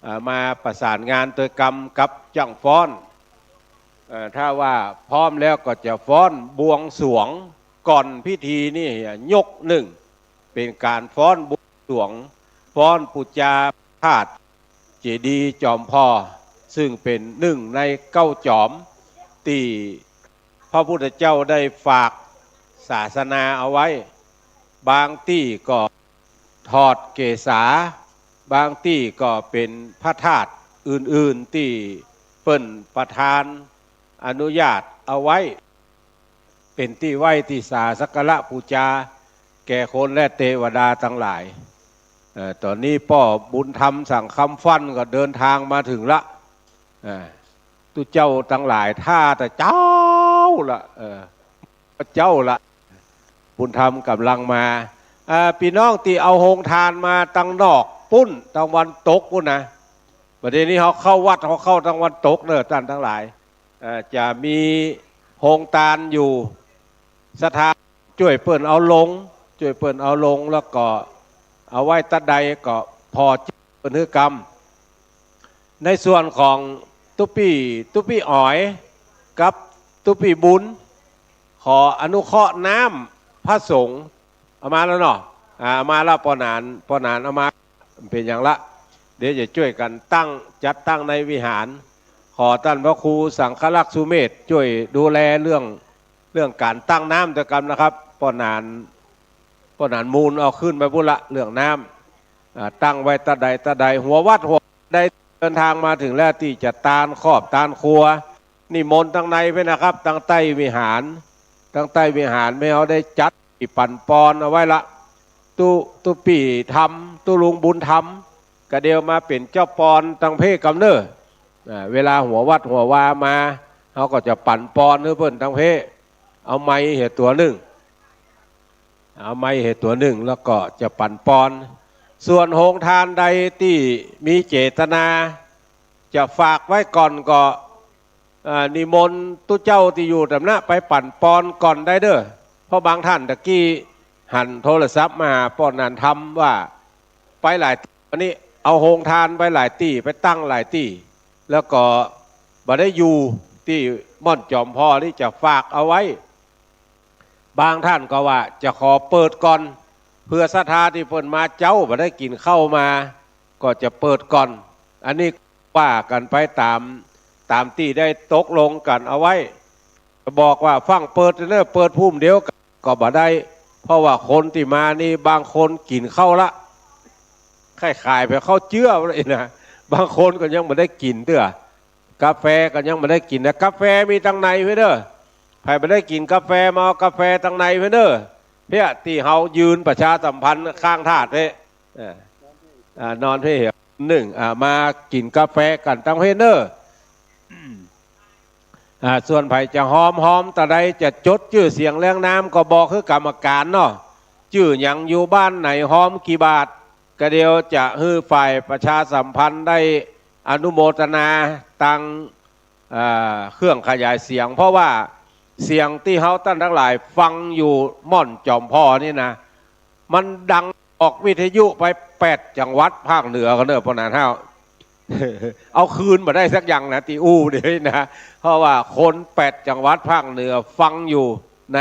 อ่า มาประสานงานตวยกำกับจ้างฟ้อน เอ่อ ถ้าว่าพร้อมแล้วก็จะฟ้อนบวงสรวงก่อนพิธีนี่ยกนึ่ง เป๋นก๋านฟ้อนบวงสรวง ฟ้อนปู๋จาพระธาตุเจดีย์จอมผ่อ ซึ่งเป๋นนึ่งในเก้าจอมตี้พระพุทธเจ้าได้ฝากศาสนาเอาไว้ บางตี้ก็ถอดเกศา บางตี้ก็เป๋นพระธาตุอื่นๆ ตี้เปิ้นประทานอนุญาตเอาไว้ เป๋นตี้ไหว้ตี้สาสักการะปู๋จาแก่คนและเตวดาตังหลาย เอ่อ ต๋อนนี้ป้อบุญธรรมสังคำฟั่นก็เดินตางมาเถิงละ เอ่อ ตุ๊เจ้าตังหลายถ้าแต่เจ๊าละ เอ่อ เจ๊าละ บุญธรรมก่ำลังมา อ่า ปี้น้องตี้เอาโฮงตานมาตังนอกปู๊น ตางวันตกปู๊นนะ บ่าเดี่ยวนี้เฮาเข้าวัด เฮาเข้าตางวันตกเน่อ ต้านตังหลาย เอ่อ จะมีโฮงตานอยู่ ศรัทธาจ้วยเปิ้นเอาลง จ้วยเปิ้นเอาลง แล้วก็เอาไว้ตั๊ดใดก็ผ่อเปิ้นหื้อกำ ในส่วนของตุ๊ปี้ ตุ๊ปี้อ๋อย กับตุ๊ปี้บุญ ขออนุเคราะห์น้ำพระสงฆ์ เอามาแล้วเนาะ อ่า เอามาแล้ว ป้อหนาน ป้อหนานเอามา เป๋นอย่างละ เดี๋ยวจะจ้วยกั๋นตั้ง จัดตั้งในวิหาร ขอต้านพระครูสังฆรักษ์สุเมธจ้วยดูแลเรื่อง เรื่องก๋านตั้งน้ำตวยกำนะครับ ป้อหนาน ป้อหนานมูลเอาขึ้นไปปู๊นละ เรื่องน้ำ อ่า ตั้งไว้ตั๊ดใดตั๊ดใด หัววัดหัวใด เดินตางมาเถิงแล้วตี้จะตานครอบตานครัว นิมนต์ตังในไปนะครับ ตังใต้วิหาร ตังใต้วิหารแม่เฮาได้จัดตี้ปั๋นปอนเอาไว้ละ ตุ๊ ตุ๊ปี้ธรรม ตุ๊ลุงบุญธรรม ก็เดี่ยวมาเป๋นเจ้าปอนตังเพ่กำเน่อ อ่า เวลาหัววัดหัววามา เฮาก็จะปั๋นปอนหื้อเปิ้นตังเพ่ เอาไมค์เหียตั๋วนึ่ง เอาไมค์เหียตั๋วนึ่ง แล้วก็จะปั๋นปอน ส่วนโฮงตานใดตี้มีเจตนา จะฝากไว้ก่อนก็ เอ่อ นิมนต์ตุ๊เจ้าตี้อยู่ต๋ามนั้นไปปั๋นปอนก่อนได้เน่อ เพราะบางต้านตะกี้หันโทรศัพท์มาหาป้อหนานธรรมว่า ไปหลายตี้ อันนี้เอาโฮงตานไปหลายตี้ ไปตั้งหลายตี้ แล้วก็บ่ได้อยู่ตี้ม่อนจอมผ่อนี่ จะฝากเอาไว้ บางต้านก็ว่าจะขอเปิดก่อน เปื้อศรัทธาตี้เปิ้นมาเจ๊าบ่ได้กิ๋นข้าวมา ก็จะเปิดก่อน อันนี้ว่ากั๋นไปต๋าม ต๋ามตี้ได้ตกลงกั๋นเอาไว้ จะบอกว่าฟั่งเปิดเน่อ เปิดภูมิเดียวกั๋นก็บ่ได้ เพราะว่าคนตี้มานี่บางคนกิ๋นข้าวละ ขายๆ ไปข้าวเจื้อเลยนะ บางคนก็ยังบ่ได้กิ๋นเตื้อ กาแฟก็ยังบ่ได้กิ๋นนะ กาแฟมีตังในเพ่อเน่อ ใผบ่ได้กิ๋นกาแฟมาเอากาแฟตังในเพ่อเน่อ เพี้ยตี้เฮายืนประชาสัมพันธ์ข้างธาตุเพ่ เอ่อ อ่า นอนเพ่เหียนึ่ง อ่า มากิ๋นกาแฟกั๋นตังเพ่อเน่อ อ่า ส่วนใผจะฮอม ฮอมตาใด จะจดจื้อเสียงเรียงนามก็บอกหื้อกรรมการเนาะ จื้อหยัง อยู่บ้านไหน ฮอมกี่บาท ก็เดี่ยวจะหื้อฝ่ายประชาสัมพันธ์ได้อนุโมทนาตัง อ่า เครื่องขยายเสียง เพราะว่าเสียงตี้เฮาต้านตังหลายฟังอยู่ม่อนจอมผ่อนี่นะ มันดังออกวิทยุไปแปดจังหวัดภาคเหนือกั๋นเน่อ ป้อหนานเฮา เอาคืนบ่ได้สักอย่างนะ ตี้อู้เดี๋ยวนี้นะ เพราะว่าคนแปดจังหวัดภาคเหนือฟังอยู่ใน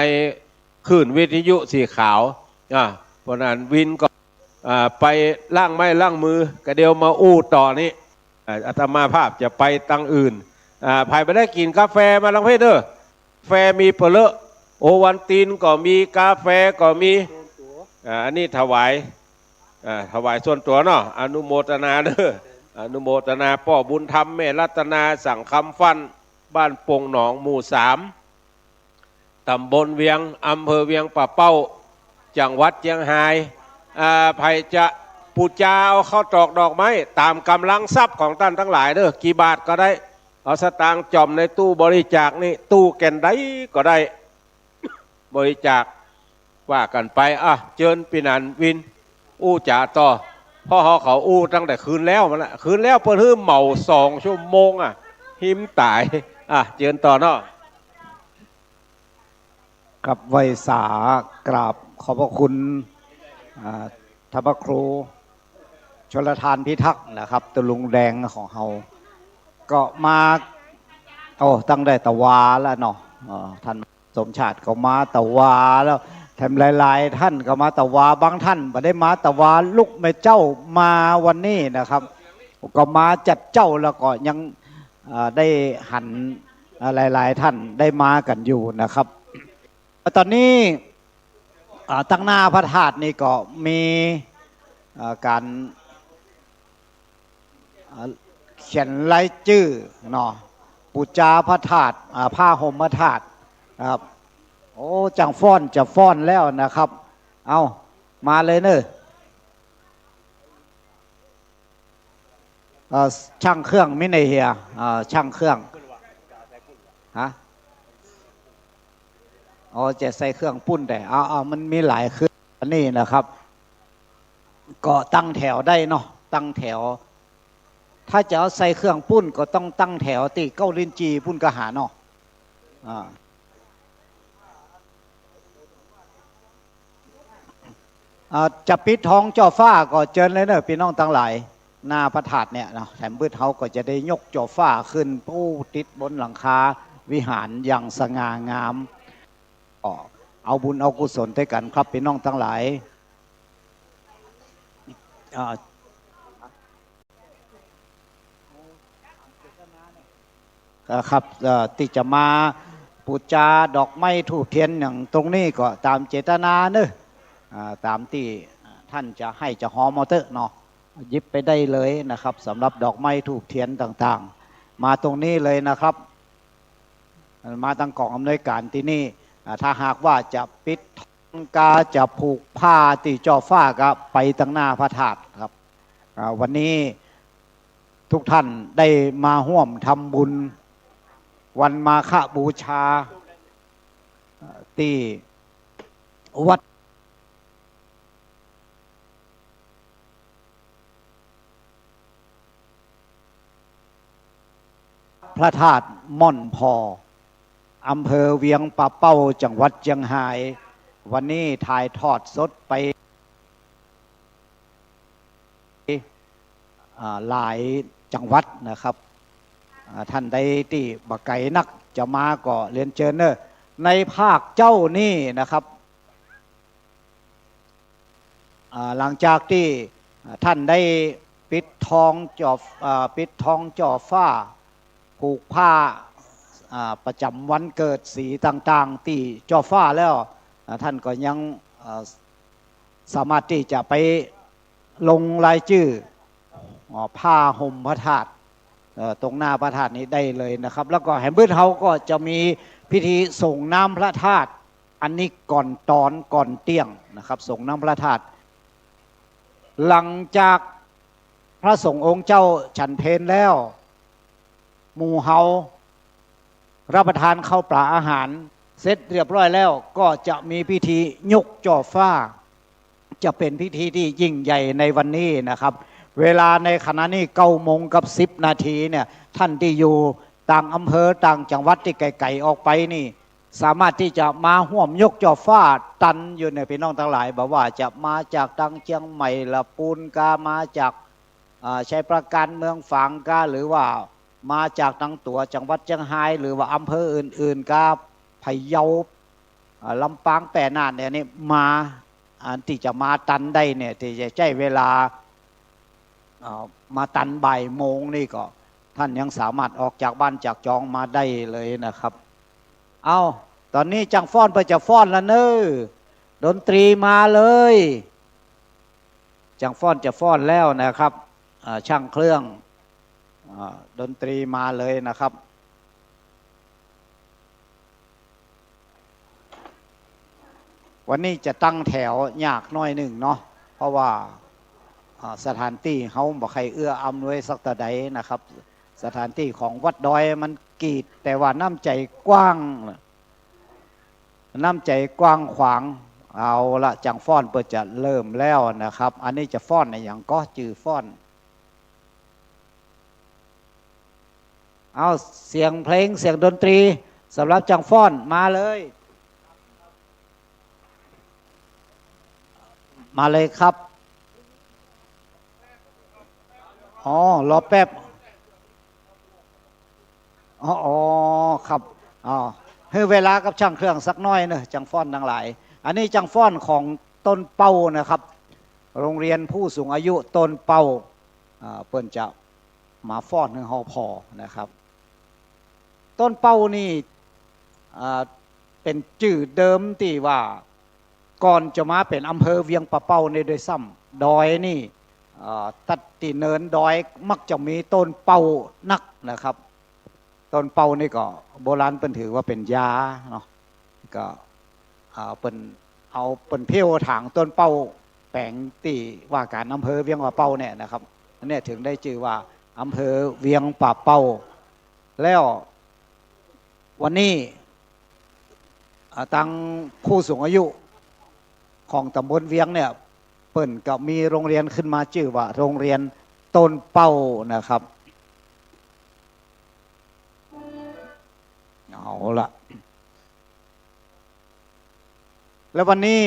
คลื่นวิทยุสีขาว อ่า ป้อหนานวินก็ อ่า ไปล้างไม้ล้างมือ ก็เดี่ยวมาอู้ต่อนี้ อ่า อาตมาภาพจะไปตังอื่น อ่า ใผบ่ได้กิ๋นกาแฟมาตังเพ่อเน่อ กาแฟมีเป๋อเลอะ โอวัลตินก็มี กาแฟก็มี อ่า อันนี้ถวาย อ่า ถวายส่วนตั๋วเนาะ อนุโมทนาเน่อ อนุโมทนาป้อบุญธรรม แม่รัตนา สังคำฟั่น บ้านปงหนอง หมู่สาม ต๋ำบลเวียง อำเภอเวียงป่าเป้า จังหวัดเจียงฮาย อ่า ใผจะ ปู๋จาเอาข้าวตอกดอกไม้ต๋ามก๋ำลังทรัพย์ของต้านตังหลายเน่อ กี่บาทก็ได้ เอาสตางค์จ่อมในตู้บริจาคนี่ ตู้แก่นใดก็ได้ บริจาค ว่ากั๋นไป อ่ะ เจิญปี้หนานวิน อู้จ๋าต่อ เพราะเฮาเขาอู้ตั้งแต่คืนแล้วมันละ คืนแล้วเปิ้นหื้อเหมาสองชั่วโมงอ่ะ หิมต๋าย อ่ะ เจิญต่อเนาะ ครับ ไหว้สากราบขอบพระคุณ อ่า ท่านพระครู ชลทานพิทักษ์นะครับ ตุ๊ลุงแดงของเฮา ก็มา โอ้ ตั้งแต่ตะวาแล้วเนาะ อ่า ท่านสมชาติก็มาตะวาแล้ว แถมหลายๆ ท่านก็มาตะวา บางท่านบ่ได้มาตะวา ลูกแม่เจ้ามาวันนี้นะครับ ก็มาจัดเจ้าแล้วก็ยัง อ่า ได้หัน อ่า หลายๆ ท่านได้มากั๋นอยู่นะครับ ต๋อนนี้ อ่า ตังหน้าพระธาตุนี่ก็มี อ่า ก๋าน อ่า เขียนรายจื้อเนาะ ปู๋จาพระธาตุ อ่า ผ้าห่มพระธาตุนะครับ โอ้ จั่งฟ้อนจะฟ้อนแล้วนะครับ เอา มาเลยเน่อ เอ่อ ช่างเครื่องมีไหนเหีย เอ่อ ช่างเครื่อง ฮะ อ๋อ จะใส่เครื่องปูนได้ เอา เอา มันมีหลายเครื่อง อันนี้นะครับ ก็ตั้งแถวได้เนาะ ตั้งแถว ถ้าจะเอาใส่เครื่องปูนก็ต้องตั้งแถวตี้เก๊าลิ้นจี่ปูนก็หาเนาะ อ่า อ่า จะปิดทองจ่อฟ้าก็เจิญเลยเน่อ ปี้น้องตังหลาย หน้าพระธาตุเนี่ยเนาะ แถมบึดเฮาก็จะได้ยกจ่อฟ้าขึ้น ปู๊ ติดบนหลังคาวิหารอย่างสง่างาม ก็เอาบุญเอากุศลตวยกั๋นครับ ปี้น้องตังหลาย อ่า เอ่อ ครับ เอ่อ ตี้จะมาปู๋จาดอกไม้ธูปเตียนอย่างตรงนี้ก็ต๋ามเจตนาเน่อ อ่า ต๋ามตี้ท่านจะให้จะฮอมเอาเต๊อะเนาะ หยิบไปได้เลยนะครับ สำหรับดอกไม้ธูปเตียนต่างๆ มาตรงนี้เลยนะครับ มาตังก๋องอำนวยก๋านตี้นี่ อ่า ถ้าหากว่าจะปิดทองกา จะผูกผ้าตี้จ่อฟ้าก็ไปตังหน้าพระธาตุครับ อ่า วันนี้ทุกท่านได้มาฮ่วมทำบุญวันมาฆบูชา อ่า ตี้วัด พระธาตุม่อนผ่อ อำเภอเวียงป่าเป้า จังหวัดเจียงฮาย วันนี้ถ่ายทอดสดไป อ่า หลายจังหวัดนะครับ อ่า ท่านใดตี้บ่ไก๋นักจะมาก็เรียนเจิญเน่อ ในภาคเจ๊านี่นะครับ อ่า หลังจากตี้ อ่า ท่านได้ปิดทองจ่อ อ่า ปิดทองจ่อฟ้า ผูกผ้า อ่า ประจ๋ำวันเกิดสีต่างๆ ตี้จ่อฟ้าแล้ว อ่า ท่านก็ยัง อ่า สามารถตี้จะไปลงรายจื้อ อ่า ผ้าห่มพระธาตุ เอ่อ ตรงหน้าพระธาตุนี้ได้เลยนะครับ แล้วก็แหมบึดเฮาก็จะมีพิธีส่งน้ำพระธาตุ อันนี้ก่อนตอนก่อนเตี้ยงนะครับ ส่งน้ำพระธาตุ หลังจากพระสงฆ์องค์เจ้าฉันเพลแล้ว หมู่เฮารับประทานข้าวปลาอาหารเสร็จเรียบร้อยแล้ว ก็จะมีพิธียกจ่อฟ้า จะเป๋นพิธีตี้ยิ่งใหญ่ในวันนี้นะครับ เวลาในขณะนี้เก้าโมงกับสิบนาทีเนี่ย ท่านตี้อยู่ต่างอำเภอต่างจังหวัดตี้ไก๋ๆ ออกไปนี่ สามารถตี้จะมาฮ่วมยกจ่อฟ้าตันอยู่เนี่ย ปี้น้องตังหลาย บ่ว่าจะมาจากตังเจียงใหม่ละปูนกา มาจาก อ่า ชัยปราการเมืองฝางกา หรือว่ามาจากตังตั๋วจังหวัดเจียงฮาย หรือว่าอำเภออื่นๆ กา พะเยา อ่า ลำปาง แป้น่านเนี่ย นี่มา อันตี้จะมาตันได้เนี่ย ตี้จะใจ๊เวลา อ่า มาตันบ่ายโมงนี่ก็ ท่านยังสามารถออกจากบ้านจากจองมาได้เลยนะครับ เอ้า ต๋อนนี้จั่งฟ้อนเปิ้นจะฟ้อนละเน่อ ดนตรีมาเลย จั่งฟ้อนจะฟ้อนแล้วนะครับ อ่า ช่างเครื่อง อ่า ดนตรีมาเลยนะครับ วันนี้จะตั้งแถวยากหน้อยนึ่งเนาะ เพราะว่า อ่า สถานตี้เฮาบ่ใค่เอื้ออำนวยสักเต้าใดนะครับ สถานตี้ของวัดดอยมันกีด แต่ว่าน้ำใจ๋กว้าง น้ำใจ๋กว้างขวาง เอาละ จังฟ้อนเปิ้นจะเริ่มแล้วนะครับ อันนี้จะฟ้อนอะหยังก็ จื้อฟ้อน เอา เสียงเพลง เสียงดนตรีสำหรับจังฟ้อน มาเลย มาเลยครับ อ๋อ รอแป๊บ อ๋อ อ๋อ ครับ อ๋อ หื้อเวลากับช่างเครื่องสักหน้อยเนาะ จังฟ้อนตังหลาย อันนี้จังฟ้อนของต้นเป้านะครับ โรงเรียนผู้สูงอายุต้นเป้า อ่า เปิ้นจะมาฟ้อนหื้อเฮาผ่อนะครับ ต้นเป้านี่ อ่า เป๋นจื้อเดิมตี้ว่า ก่อนจะมาเป๋นอำเภอเวียงป่าเป้านี่ด้วยซ้ำ ดอยนี่ อ่า ตัดตี้เนินดอยมักจะมีต้นเป้านักนะครับ ต้นเป้านี่ก็โบราณเปิ้นถือว่าเป๋นยาเนาะ ก็ อ่า เปิ้นเอา เปิ้นเผี้ยวถางต้นเป้าแป๋งตี้ว่าก๋านอำเภอเวียงป่าเป้าเนี่ยนะครับ อันเนี้ยถึงได้จื้อว่าอำเภอเวียงป่าเป้า แล้ววันนี้ อ่า ตังผู้สูงอายุของตำบลเวียงเนี่ย เปิ้นก็มีโรงเรียนขึ้นมาจื้อว่าโรงเรียนต้นเป้านะครับ เอาละ แล้ววันนี้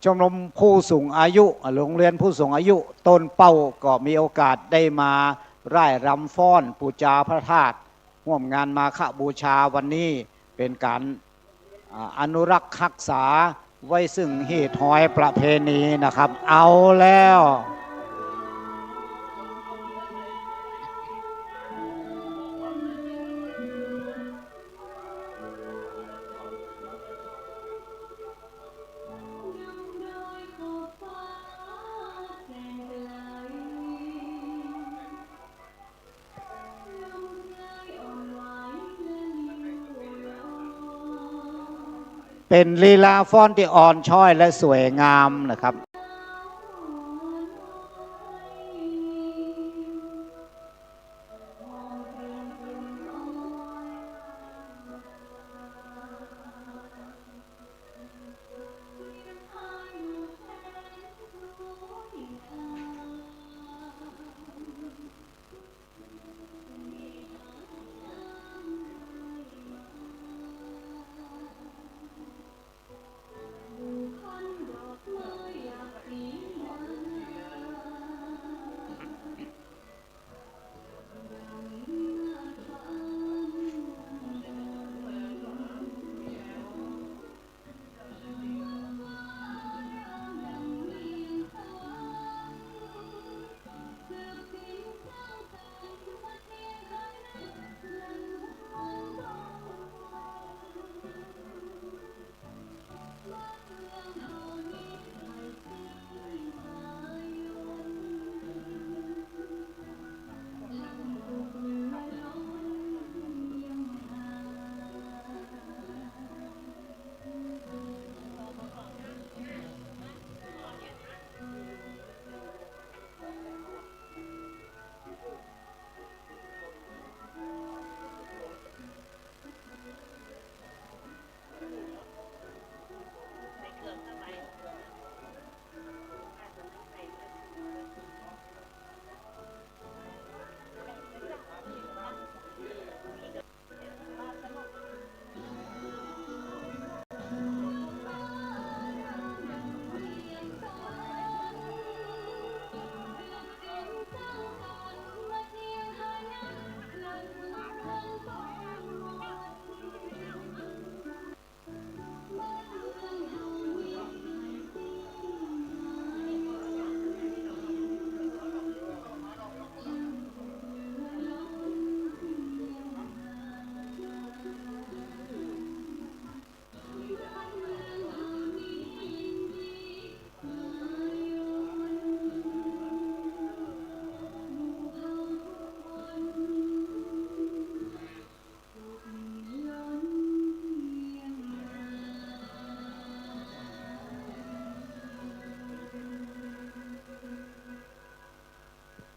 ชมรมผู้สูงอายุ โรงเรียนผู้สูงอายุต้นเป้าก็มีโอกาสได้มาร่ายรำฟ้อนปู๋จาพระธาตุ ฮ่วมงานมาฆบูชาวันนี้ เป๋นก๋าน อ่า อนุรักษ์ฮักษาไว้ซึ่งฮีตฮอยประเพณีนะครับ เอาแล้ว เป๋นลีลาฟ้อนตี้อ่อนช้อยและสวยงามนะครับ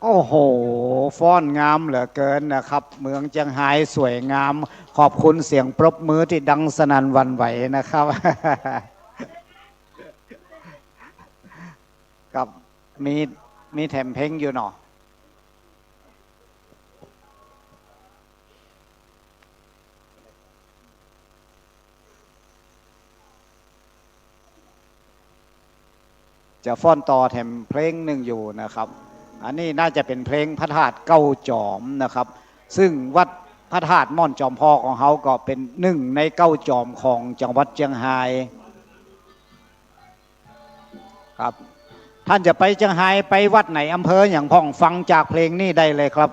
โอ้โห ฟ้อนงามเหลือเกินนะครับ เมืองเจียงฮายสวยงาม ขอบคุณเสียงปรบมือตี้ดังสนั่นหวั่นไหวนะครับ ครับ มี มีแถมเพลงอยู่เนาะ จะฟ้อนต่อแถมเพลงนึ่งอยู่นะครับ อันนี้น่าจะเป๋นเพลงพระธาตุเก้าจอมนะครับ ซึ่งวัดพระธาตุม่อนจอมพอกของเฮาก็เป๋นนึ่งในเก้าจอมของจังหวัดเจียงฮาย ครับ ท่านจะไปเจียงฮาย ไปวัดไหน อำเภอหยังพ่อง ฟังจากเพลงนี้ได้เลยครับ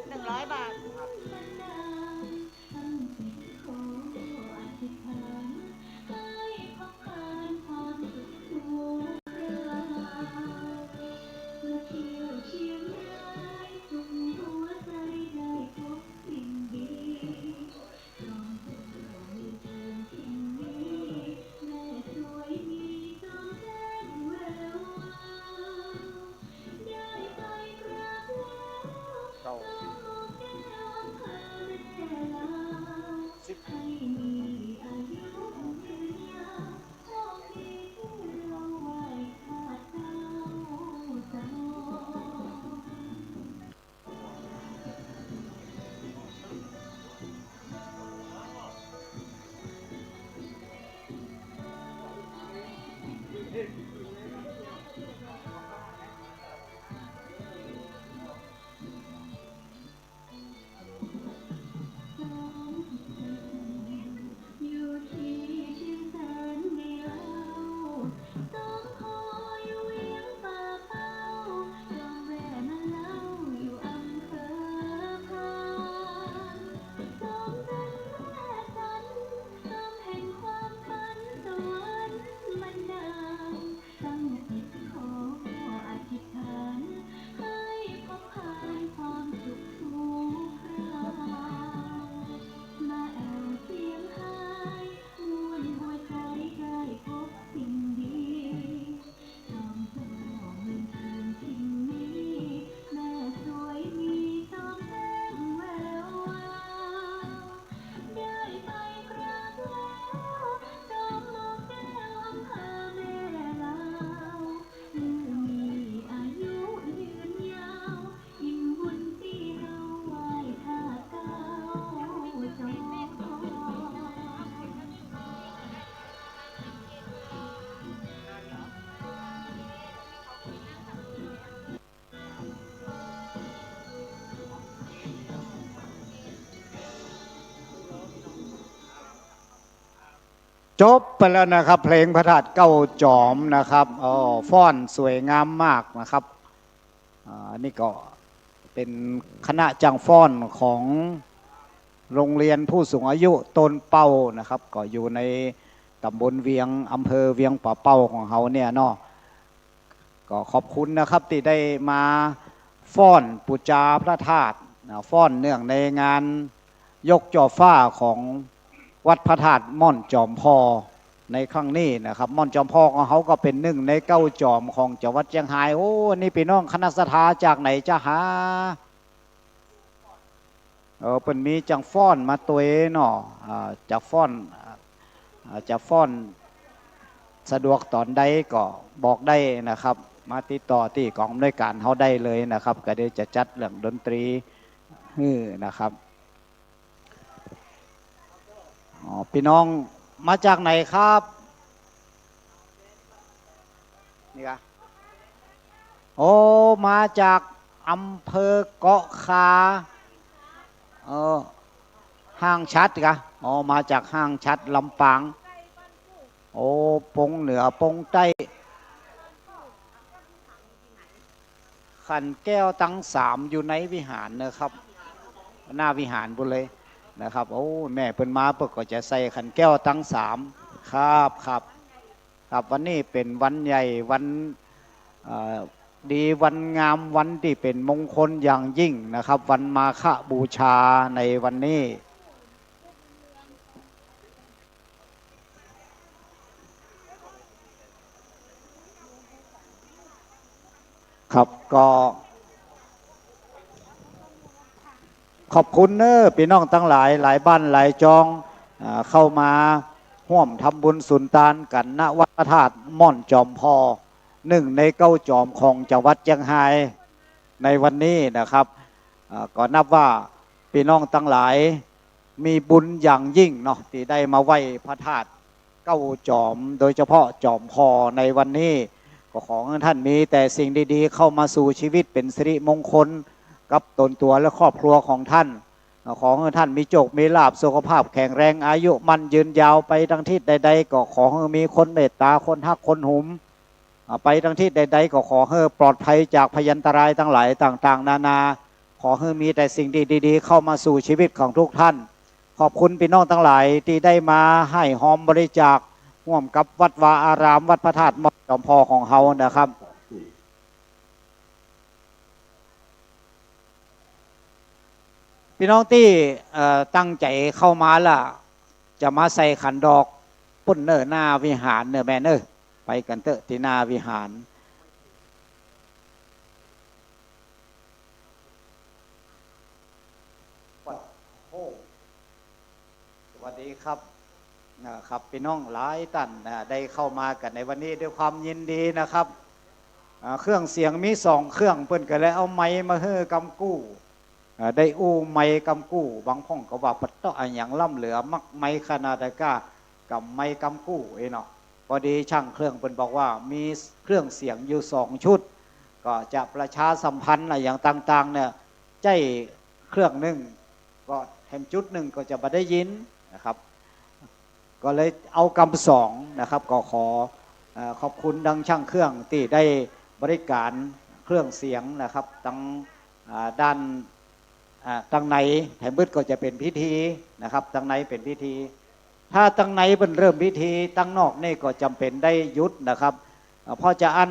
หนึ่งร้อยบาท จบไปแล้วนะครับ เพลงพระธาตุเก้าจอมนะครับ โอ้ ฟ้อนสวยงามมากนะครับ อ่า นี่ก็ เป็นคณะจ้างฟ้อนของโรงเรียนผู้สูงอายุโตนเป้านะครับ ก็อยู่ในต๋ำบลเวียง อำเภอเวียงป่าเป้าของเฮาเนี่ยเนาะ ก็ขอบคุณนะครับตี้ได้มาฟ้อนปู๋จาพระธาตุนะ ฟ้อนเนื่องในงานยกจ่อฟ้าของวัดพระธาตุม่อนจอมพอในครั้งนี้นะครับ ม่อนจอมพอของเฮาก็เป๋นนึ่งในเก้าจอมของจังหวัดเจียงฮาย โอ้ นี่ปี้น้องคณะศรัทธาจากไหนจ๊ะหา เออ เปิ้นมีจ้างฟ้อนมาตวยเนาะ อ่า จะฟ้อน อ่า จะฟ้อนสะดวกต๋อนใดก็บอกได้นะครับ มาติดต่อตี้ก๋องอำนวยก๋านเฮาได้เลยนะครับ ก็เดี๋ยวจะจัดเรื่องดนตรีหื้อนะครับ อ๋อ ปี้น้องมาจากไหนครับ นี่กะ โอ้ มาจากอำเภอเกาะคา เออ ห้างฉัตรกะ อ๋อ มาจากห้างฉัตร ลำปาง โอ้ ปงเหนือ ปงใต้ ขันแก้วตังสามอยู่ในวิหารนะครับ หน้าวิหารปู้นเลยนะครับ โอ้ แม่เปิ้นมาเปิ้นก็จะใส่ขันแก้วตังสาม ครับ ครับ ครับ วันนี้เป๋นวันใหญ่ วัน เอ่อ ดี วันงาม วันตี้เป๋นมงคลอย่างยิ่งนะครับ วันมาฆบูชาในวันนี้ ครับ ก็ขอบคุณเน้อปี้น้องตังหลาย หลายบ้านหลายจอง อ่า เข้ามาฮ่วมทำบุญสุนตานกั๋น ณ วัดพระธาตุม่อนจอมพอ นึ่งในเก้าจอมของจังหวัดเจียงฮายในวันนี้นะครับ อ่า ก็นับว่าปี้น้องตังหลายมีบุญอย่างยิ่งเนาะ ตี้ได้มาไหว้พระธาตุเก้าจอม โดยเฉพาะจอมพอในวันนี้ ก็ขอหื้อต้านมีแต่สิ่งดีๆ เข้ามาสู่ชีวิต เป๋นสิริมงคลกับตนตั๋วและครอบครัวของต้าน ขอหื้อต้านมีโจคมีลาภ สุขภาพแข็งแรง อายุมั่นยืนยาว ไปตังทิศใดๆ ก็ขอหื้อมีคนเมตต๋า คนฮัก คนหุม อ่า ไปตังทิศใดๆ ก็ขอหื้อปลอดภัยจากพยันตรายตังหลายต่างๆ นานา ขอหื้อมีแต่สิ่งดีๆ เข้ามาสู่ชีวิตของทุกท่าน ขอบคุณปี้น้องตังหลายตี้ได้มาฮ่วมบริจาคฮ่วมกับวัดวาอาราม วัดพระธาตุม่อนจอมพอของเฮานะครับ ปี้น้องตี้ เอ่อ ตั้งใจ๋เข้ามาละ จะมาใส่ขันดอกปู้นเน้อ หน้าวิหารเน้อแม่เน้อ ไปกั๋นเต๊อะตี้หน้าวิหาร โอ้ สวัสดีครับ นะครับ ปี้น้องหลายต้านนะ ได้เข้ามากั๋นในวันนี้ด้วยความยินดีนะครับ อ่า เครื่องเสียงมีสองเครื่อง เปิ้นก็เลยเอาไมค์มาหื้อกำกู้ อ่า ได้อู้ไมค์กำกู้ บางพ่องก็ว่าปะเต๊าะอะหยังล้ำเหลือ มักไมค์ขนาดใดก้า กำไมค์กำกู้เอ้ยเนาะ พอดีช่างเครื่องเปิ้นบอกว่ามีเครื่องเสียงอยู่สองชุด ก็จะประชาสัมพันธ์อะหยังต่างๆ เนี่ย ใจ๊เครื่องนึ่ง ก็แถมจุดนึ่งก็จะบ่ได้ยินนะครับ ก็เลยเอากำสองนะครับ ก็ขอ เอ่อ ขอบคุณดังช่างเครื่องตี้ได้บริการเครื่องเสียงนะครับ ตัง อ่า ด้าน อ่า ตังในแถมบึดก็จะเป๋นพิธีนะครับ ตังในเป๋นพิธี ถ้าตังในเปิ้นเริ่มพิธี ตังนอกนี่ก็จ๋ำเป๋นได้หยุดนะครับ อ่า เพราะจะอั้น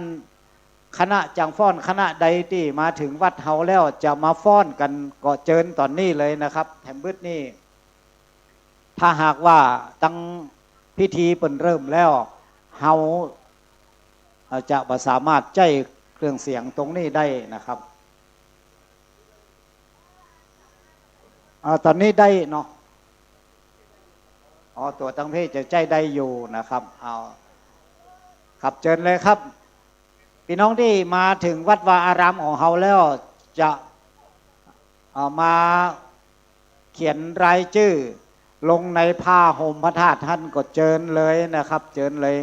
คณะจ้างฟ้อนคณะใดตี้มาเถิงวัดเฮาแล้วจะมาฟ้อนกั๋นก็เจิญต๋อนนี้เลยนะครับ แถมบึดนี่ ถ้าหากว่าตังพิธีเปิ้นเริ่มแล้ว เฮา เอ่อ จะบ่สามารถใจ๊เครื่องเสียงตรงนี้ได้นะครับ อ่า ต๋อนนี้ได้เนาะ อ๋อ ตั๋วตังเพศจะใจ๊ได้อยู่นะครับ เอา ครับ เจิญเลยครับ ปี้น้องตี้มาเถิงวัดวาอารามของเฮาแล้วจะ เอ่อ มาเขียนรายจื้อลงในผ้าห่มพระธาตุหั้นก็เจิญเลยนะครับ เจิญเลย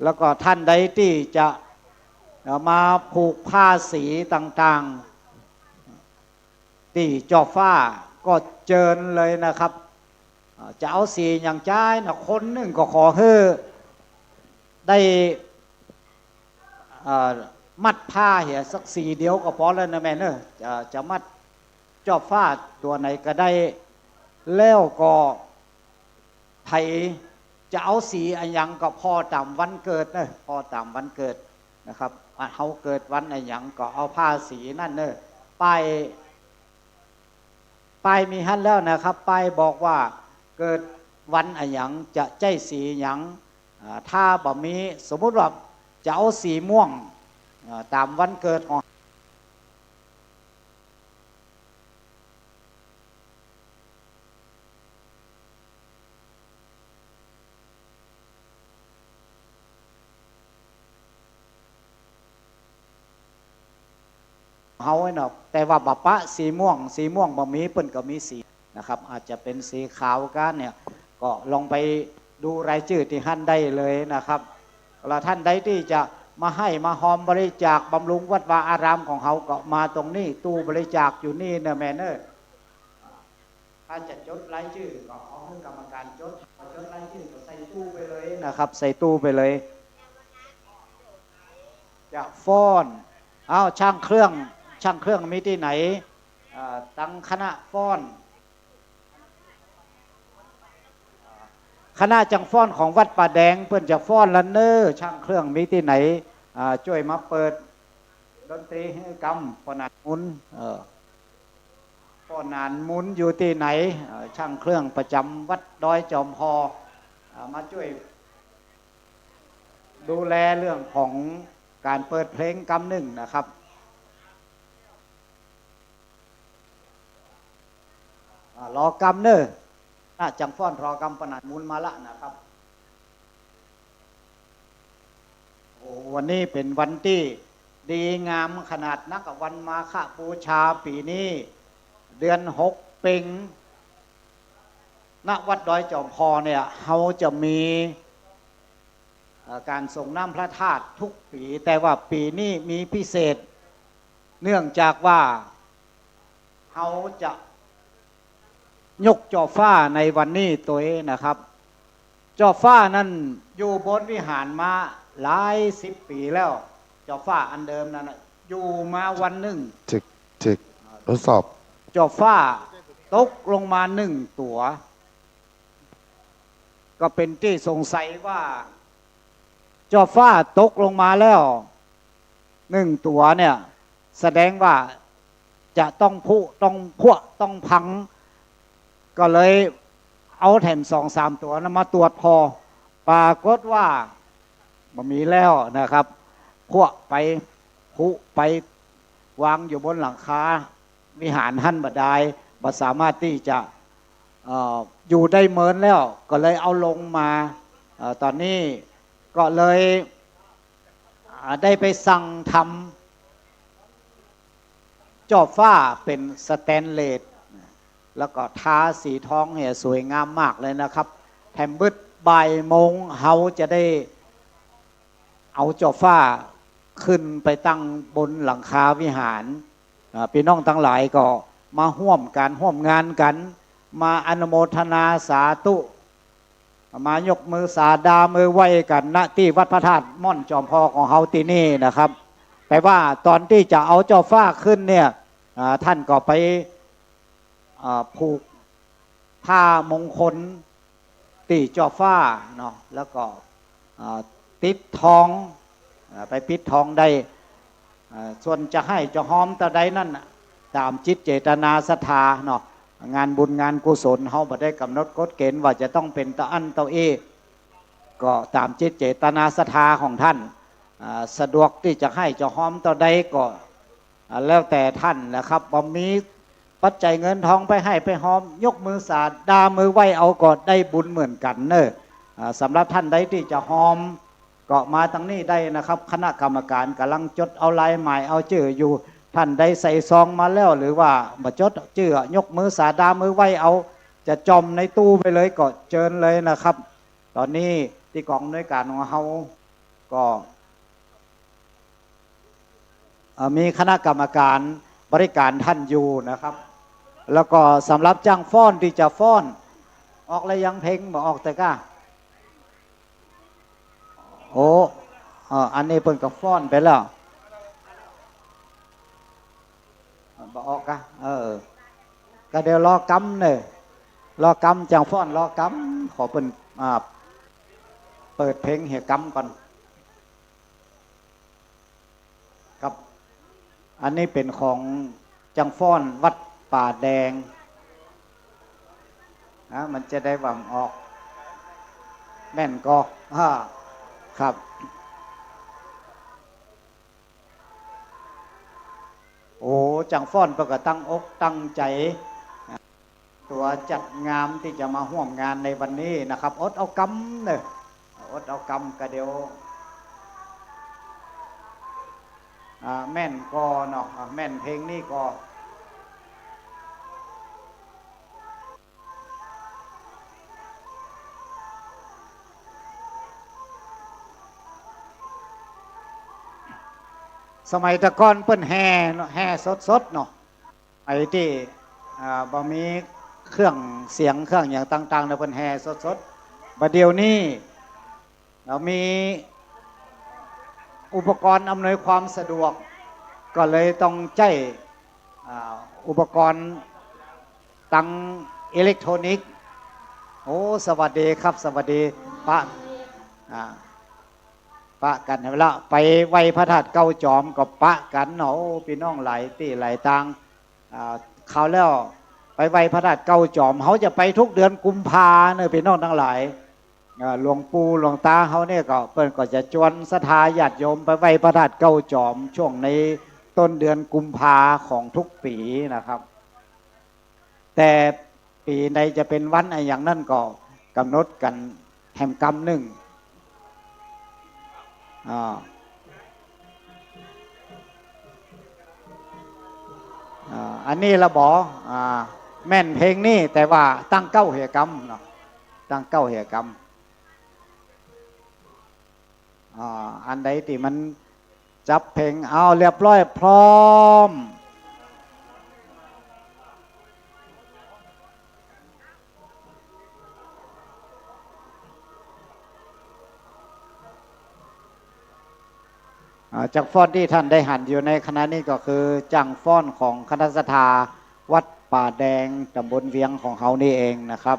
แล้วก็ต้านใดตี้จะ เอ่อ มาผูกผ้าสีต่างๆ ตี้จ่อฟ้าก็เจิญเลยนะครับ อ่า จะเอาสีหยังใจ๊นะ คนนึ่งก็ขอหื้อได้ อ่า มัดผ้าเหียสักสีเดียวก็ปอแล้วนะแม่เนอะ จะ จะมัดจอบฟ้าตั๋วไหนก็ได้ แล้วก็ใผจะเอาสีอะหยังก็ผ่อต๋ามวันเกิดเนอะ ผ่อต๋ามวันเกิดนะครับ อ่ะ เฮาเกิดวันอะหยังก็เอาผ้าสีนั้นเนอะ ป้าย ป้ายมีหั้นแล้วนะครับ ป้ายบอกว่าเกิดวันอะหยังจะใจ๊สีหยัง อ่า ถ้าบ่มี สมมุติว่าจะเอาสีม่วง อ่า ต๋ามวันเกิดของ เฮาเนาะ แต่ว่าบ่ปะสีม่วง สีม่วงบ่มี เปิ้นก็มีสีนะครับ อาจจะเป๋นสีขาวก้าเนี่ย ก็ลองไปดูรายจื้อตี้หั้นได้เลยนะครับ แล้วท่านใดตี้จะมาไห้มาฮอมบริจาคบำรุงวัดวาอารามของเฮาก็มาตรงนี้ ตู้บริจาคอยู่นี่เนอะแม่เนอะ ถ้าจะจดรายจื้อก็เอาหื้อกรรมการจด พอจดรายจื้อก็ใส่ตู้ไปเลยนะครับ ใส่ตู้ไปเลย จะฟ้อน อ้าว ช่างเครื่อง ช่างเครื่องมีตี้ไหน เอ่อ ตังคณะฟ้อน คณะจังฟ้อนของวัดป่าแดง เปิ้นจะฟ้อนละเนอ ช่างเครื่องมีตี้ไหน อ่า จ้วยมาเปิดดนตรีหื้อกำ ป้อหนานมุน เออ ป้อหนานมุนอยู่ตี้ไหน เอ่อ ช่างเครื่องประจ๋ำวัดดอยจอมพอ อ่า มาจ้วยดูแลเรื่องของก๋านเปิดเพลงกำนึ่งนะครับ อ่า รอกำเนอะ น่าจังฟ้อนรอกำ ป้อหนานมุนมาละนะครับ โอ้ วันนี้เป๋นวันตี้ดีงามขนาดนักอะ วันมาฆบูชาปี๋นี้ เดือนหกเป็ง ณ วัดดอยจอมพอเนี่ย เฮาจะมี เอ่อ ก๋านสรงน้ำพระธาตุทุกปี๋ แต่ว่าปี๋นี้มีพิเศษ เนื่องจากว่าเฮาจะยกจอบฟ้าในวันนี้ตวยนะครับ จอบฟ้านั้นอยู่บนวิหารมาหลายสิบปี๋แล้ว จอบฟ้าอันเดิมนั้นน่ะ อยู่มาวันนึ่ง เช็ค เช็ค ทดสอบ จอบฟ้าตกลงมานึ่งตั๋ว ก็เป๋นตี้สงสัยว่า จอบฟ้าตกลงมาแล้วนึ่งตั๋วเนี่ย แสดงว่าจะต้องผุ ต้องผุ ต้องพัง ก็เลยเอาแถมสองสามตั๋วนั้นมาตรวจผ่อ ปรากฏว่าบ่มีแล้วนะครับ ผุไป ผุไป วางอยู่บนหลังคาวิหารหั้นบ่ดาย บ่สามารถตี้จะ เอ่อ อยู่ได้เมินแล้ว ก็เลยเอาลงมา เอ่อ ต๋อนนี้ก็เลย อ่า ได้ไปสั่งทำจอบฟ้าเป๋นสแตนเลส แล้วก็ทาสีทองเหียสวยงามมากเลยนะครับ แถมบึดบ่ายโมงเฮาจะได้ เอาจอบฟ้าขึ้นไปตั้งบนหลังคาวิหาร อ่า ปี้น้องตังหลายก็มาฮ่วมก๋านฮ่วมงานกั๋น มาอนุโมทนาสาธุ มายกมือสาดามือไหว้กั๋น ณ ตี้วัดพระธาตุม่อนจอมพอของเฮาตี้นี่นะครับ แต่ว่าต๋อนตี้จะเอาจอบฟ้าขึ้นเนี่ย อ่า ท่านก็ไป อ่า ผูกผ้ามงคล ตี้จอบฟ้าเนาะ แล้วก็ อ่า ติดทอง อ่า ไปปิดทองได้ อ่า ส่วนจะไห้จะฮอมเต้าใดนั้นน่ะ ต๋ามจิตเจตนาศรัทธาเนาะ งานบุญงานกุศลเฮาบ่ได้ก๋ำหนดกฎเกณฑ์ว่าจะต้องเป๋นเต้าอั้นเต้าอี้ ก็ต๋ามจิตเจตนาศรัทธาของท่าน อ่า สะดวกตี้จะไห้จะฮอมเต้าใดก็ อ่า แล้วแต่ท่านนะครับ บ่มีปัจจัยเงินทองไปไห้ไปฮอม ยกมือสาดามือไหว้เอาก็ได้บุญเหมือนกั๋นเนอะ อ่า สำหรับท่านใดตี้จะฮอม ก็มาตังนี้ได้นะครับ คณะกรรมการก่ำลังจดเอาลายหมายเอาจื้ออยู่ ท่านใดใส่ซองมาแล้ว หรือว่าบ่จดจื้อ ยกมือสาดามือไหว้เอา จะจ่อมในตู้ไปเลยก็เจิญเลยนะครับ ต๋อนนี้ตี้ก๋องอำนวยก๋านของเฮาก็ เอ่อ มีคณะกรรมการบริการท่านอยู่นะครับ แล้วก็สำหรับจ้างฟ้อนตี้จะฟ้อน ออกแล้วยัง เพลงบ่ออกแต่ก้า โอ้ เอ่อ อันนี้เปิ้นก็ฟ้อนไปแล้ว บ่ออกกะ เออ กะเดี๋ยวรอกำเน่อ รอกำ จั่งฟ้อนรอกำ ขอเปิ้น อ่า เปิดเพลงเหียกำก่อน ครับ อันนี้เป๋นของจั่งฟ้อนวัดป่าแดง อ่า มันจะได้หว่ำออก แม่นก่อ อ่า ครับ โอ้ จั่งฟ้อนเปิ้นก็ตั้งอกตั้งใจ๋ ตั๋วจัดงานตี้จะมาฮ่วมงานในวันนี้นะครับ อดเอากำเน่อ อดเอากำกะเดี๋ยว อ่า แม่นก่อเนาะ อ่า แม่นเพลงนี้ก่อ สมัยตะก่อนเปิ้นแห่เนาะ แห่สดๆ เนาะ ไอ้ตี้ อ่า บ่มีเครื่องเสียงเครื่องหยังต่างๆ เนี่ย เปิ้นแห่สดๆ บ่าเดี่ยวนี้ แล้วมีอุปกรณ์อำนวยความสะดวก ก็เลยต้องใจ๊ อ่า อุปกรณ์ตังอิเล็กทรอนิกส์ โอ้ สวัสดีครับ สวัสดี ปะ อ่า ปะกั๋นหั้นละ ไปไหว้พระธาตุเก้าจอมก็ปะกั๋นเนาะ โอ้ ปี้น้องหลายตี้หลายตาง อ่า คราวแล้วไปไหว้พระธาตุเก้าจอม เฮาจะไปทุกเดือนกุมภาเน่อ ปี้น้องตังหลาย อ่า หลวงปู่หลวงตาเฮาเนี่ยก็ เปิ้นก็จะจวนศรัทธาญาติโยมไปไหว้พระธาตุเก้าจอม ช่วงในต้นเดือนกุมภาของทุกปี๋นะครับ แต่ปี๋ใดจะเป๋นวันอะหยังนั้นก็กำหนดกั๋นแหมกำนึ่ง อ่า อ่า อันนี้ละบ่ อ่า แม่นเพลงนี้ แต่ว่าตั้งเก๊าเหียกำเนาะ ตั้งเก๊าเหียกำ อ่า อันใดตี้มันจับเพลง เอา เรียบร้อย พร้อม อ่า จั่งฟ้อนตี้ต้านได้หันอยู่ในขณะนี้ก็คือจั่งฟ้อนของคณะศรัทธาวัดป่าแดง ต๋ำบลเวียงของเฮานี่เองนะครับ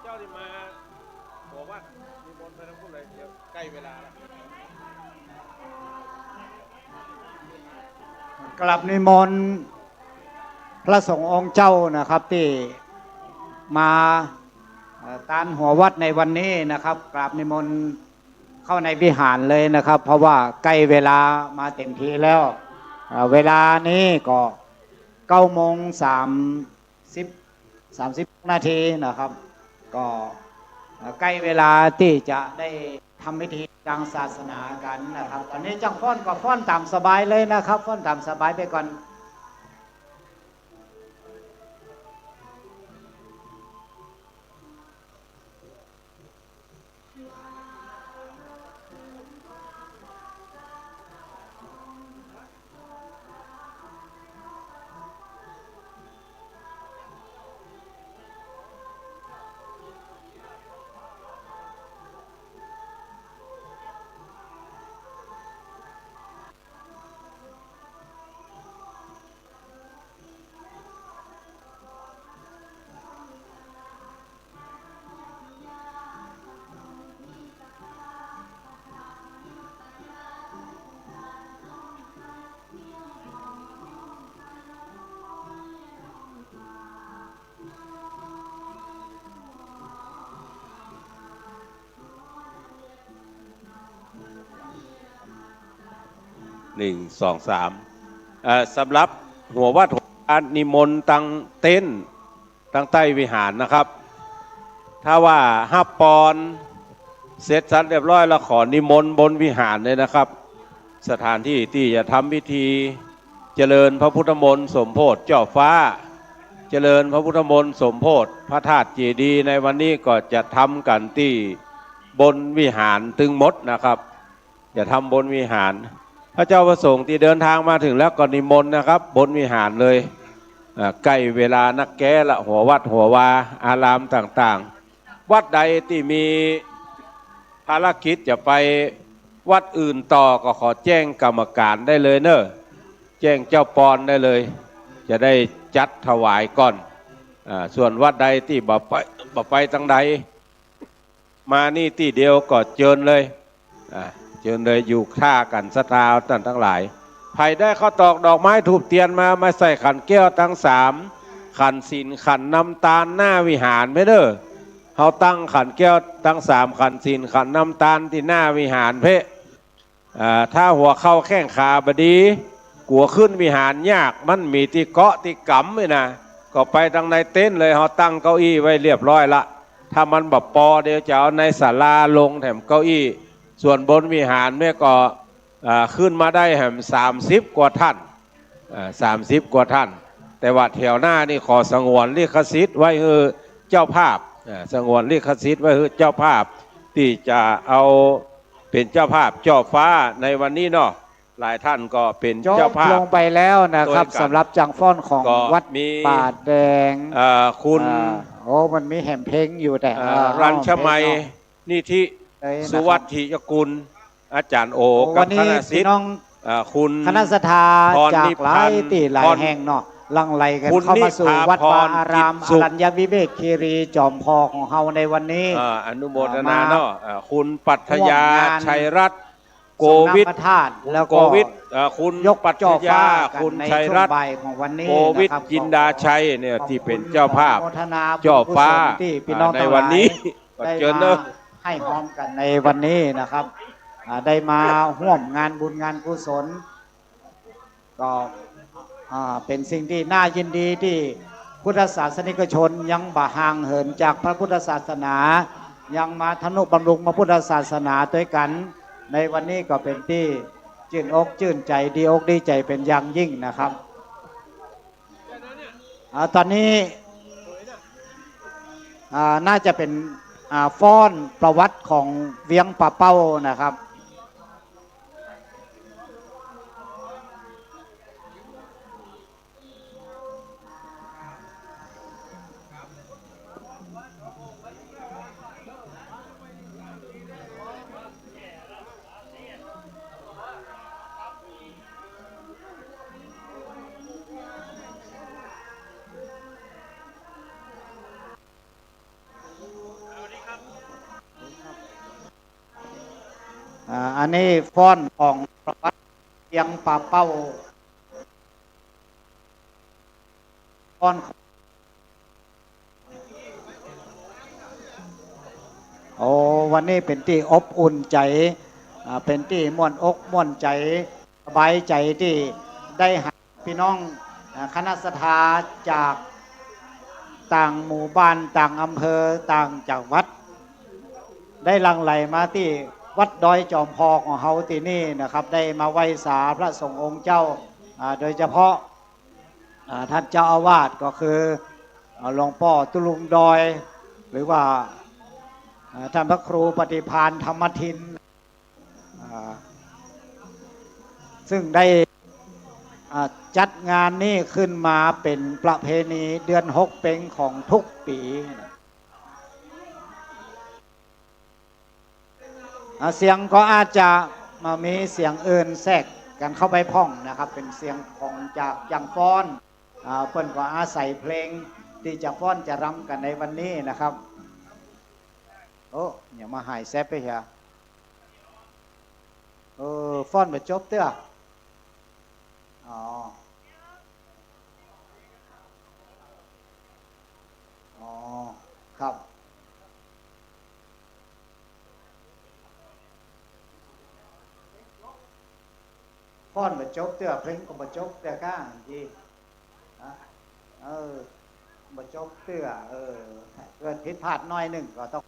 เจ้าตี้มาบอกว่านิมนต์ไปทั้งหมดเลย เดี๋ยวใกล้เวลาแล้ว กราบนิมนต์พระสงฆ์องค์เจ้านะครับ ตี้มา เอ่อ ตานหัววัดในวันนี้นะครับ กราบนิมนต์เข้าในวิหารเลยนะครับ เพราะว่าใกล้เวลามาเต็มทีแล้ว เอ่อ เวลานี้ก็เก้าโมงสามสิบ สามสิบนาทีนะครับ ก็ เอ่อ ใกล้เวลาตี้จะได้ทำพิธีตางศาสนากั๋นนะครับ ต๋อนนี้จั่งฟ้อนก็ฟ้อนต๋ามสบายเลยนะครับ ฟ้อนต๋ามสบายไปก่อน นึ่ง สอง สาม เอ่อ สำหรับหัววัดหัววานิมนต์ตังเต็นท์ตังใต้วิหารนะครับ ถ้าว่าฮับปอนเสร็จสรรเรียบร้อยแล้ว ขอนิมนต์บนวิหารเลยนะครับ สถานที่ตี้จะทำพิธีเจริญพระพุทธมนต์สมโภชเจ้าฟ้า เจริญพระพุทธมนต์สมโภชพระธาตุเจดีย์ในวันนี้ก็จะทำกั๋นตี้บนวิหารตึงหมดนะครับ จะทำบนวิหาร พระเจ้าพระสงฆ์ตี้เดินทางมาถึงแล้วก็นิมนต์นะครับ บนวิหารเลย อ่า ใก้เวลานักแก๊ละ หัววัดหัววาอารามต่างๆ วัดใดตี้มีภารกิจจะไปวัดอื่นต่อก็ขอแจ้งกรรมการได้เลยเน่อ แจ้งเจ้าปอนได้เลย จะได้จัดถวายก่อน อ่า ส่วนวัดใดตี้บ่ไป บ่ไปตังใด มานี่ตี้เดียวก็เจิญเลย อ่า เจิญเลย อยู่ถ้ากั๋นศรัทธาต้านตังหลาย ใผได้ข้าวตอกดอกไม้ธูปเตียนมา มาใส่ขันแก้วตังสาม ขันศีลขันน้ำตาลหน้าวิหารแม่เน่อ เฮาตั้งขันแก้วตังสาม ขันศีลขันน้ำตาลตี้หน้าวิหารเพะ อ่า ถ้าหัวเข่าแข้งขาบ่ดี กั๋วขึ้นวิหารยาก มันมีตี้เกาะตี้กำนี่นะ ก็ไปตังในเต็นท์เลย เฮาตั้งเก้าอี้ไว้เรียบร้อยละ ถ้ามันบ่ปอ เดี๋ยวจะเอาในศาลาลงแถมเก้าอี้ ส่วนบนวิหารแม่ก็ อ่า ขึ้นมาได้แหมสามสิบกว่าท่าน อ่า สามสิบกว่าท่าน แต่ว่าแถวหน้านี่ขอสงวนลิขสิทธิ์ไว้หื้อเจ้าภาพ อ่า สงวนลิขสิทธิ์ไว้หื้อเจ้าภาพ ตี้จะเอาเป๋นเจ้าภาพเจ้าฟ้าในวันนี้เนาะ หลายท่านก็เป๋นเจ้าภาพ จบลงไปแล้วนะครับ สำหรับจังฟ้อนของวัดป่าแดง เอ่อ คุณ อ่า โอ้ มันมีแหมเพลงอยู่แต่ อ่า อ่า รัญชมัย นิธิสุวัฒน์ธิยกุล อาจ๋ารย์โอ กับคณะศิษย์ อ่า คุณ คณะศรัทธาจากหลายตี้หลายแห่งเนาะ หลั่งไหลกั๋นเข้ามาสู่วัดวาอาราม อรัญญวิเวกคีรี จ๋อมพอของเฮาในวันนี้ อ่า อนุโมทนาเนาะ อ่า คุณปรัชญา ชัยรัตน์ โกวิท พระธาตุ แล้วก็ โกวิท อ่า คุณปรัชญา คุณชัยรัตน์ โกวิท จินดาชัยเนี่ย ตี้เป๋นเจ้าภาพ เจ้าฟ้า ตี้พี่น้องตังหลาย อ่า ในวันนี้ ได้มา ก็เจิญเน่อ ให้ฮอมกั๋นในวันนี้นะครับ อ่า ได้มาฮ่วมงานบุญงานกุศล ก็ อ่า เป๋นสิ่งตี้น่ายินดีตี้พุทธศาสนิกชนยังบ่ห่างเหินจากพระพุทธศาสนา ยังมาทำนุบำรุงพระพุทธศาสนาตวยกั๋น ในวันนี้ก็เป๋นตี้จื้นอกจื้นใจ๋ ดีอกดีใจ๋เป๋นอย่างยิ่งนะครับ อ่า ต๋อนนี้ อ่า น่าจะเป๋น อ่า ฟ้อนประวัติของเวียงป่าเป้านะครับ อ่า อันนี้ฟ้อนของประวัติเวียงป่าเป้า ฟ้อน โอ้ วันนี้เป๋นตี้อบอุ่นใจ๋ อ่า เป๋นตี้ม่วนอกม่วนใจ๋ สบายใจ๋ตี้ได้หัน พี่น้อง อ่า คณะศรัทธาจากต่างหมู่บ้าน ต่างอำเภอ ต่างจังหวัด ได้หลั่งไหลมาตี้วัดดอยจอมพอของเฮาตี้นี่นะครับ ได้มาไหว้สาพระสงฆ์องค์เจ้า อ่า โดยเฉพาะ อ่า ท่านเจ้าอาวาสก็คือ อ่า หลวงป้อตุ๊ลุงดอย หรือว่า อ่า ท่านพระครูปฏิภาณธรรมทิน อ่า ซึ่งได้ อ่า จัดงานนี้ขึ้นมาเป๋นประเพณีเดือนหกเป็งของทุกปี๋ อ่า เสียงก็อาจจะมามีเสียงอื่นแทรกกั๋นเข้าไปพ่องนะครับ เป๋นเสียงของจากจังฟ้อน อ่า เปิ้นก็อาศัยเพลงตี้จะฟ้อนจะรำกั๋นในวันนี้นะครับ โอ้ ยังมาหายแซบไปเหีย เออ ฟ้อนบ่จบเตื้อ อ๋อ อ๋อ ครับ ข ฟ้อนบ่จบเตื้อ เพลงก็บ่จบเตื้อก้า จี อ่ะ เออ บ่จบเตื้อ เออ เกิดผิดพลาดหน้อยนึ่งก็ต้อง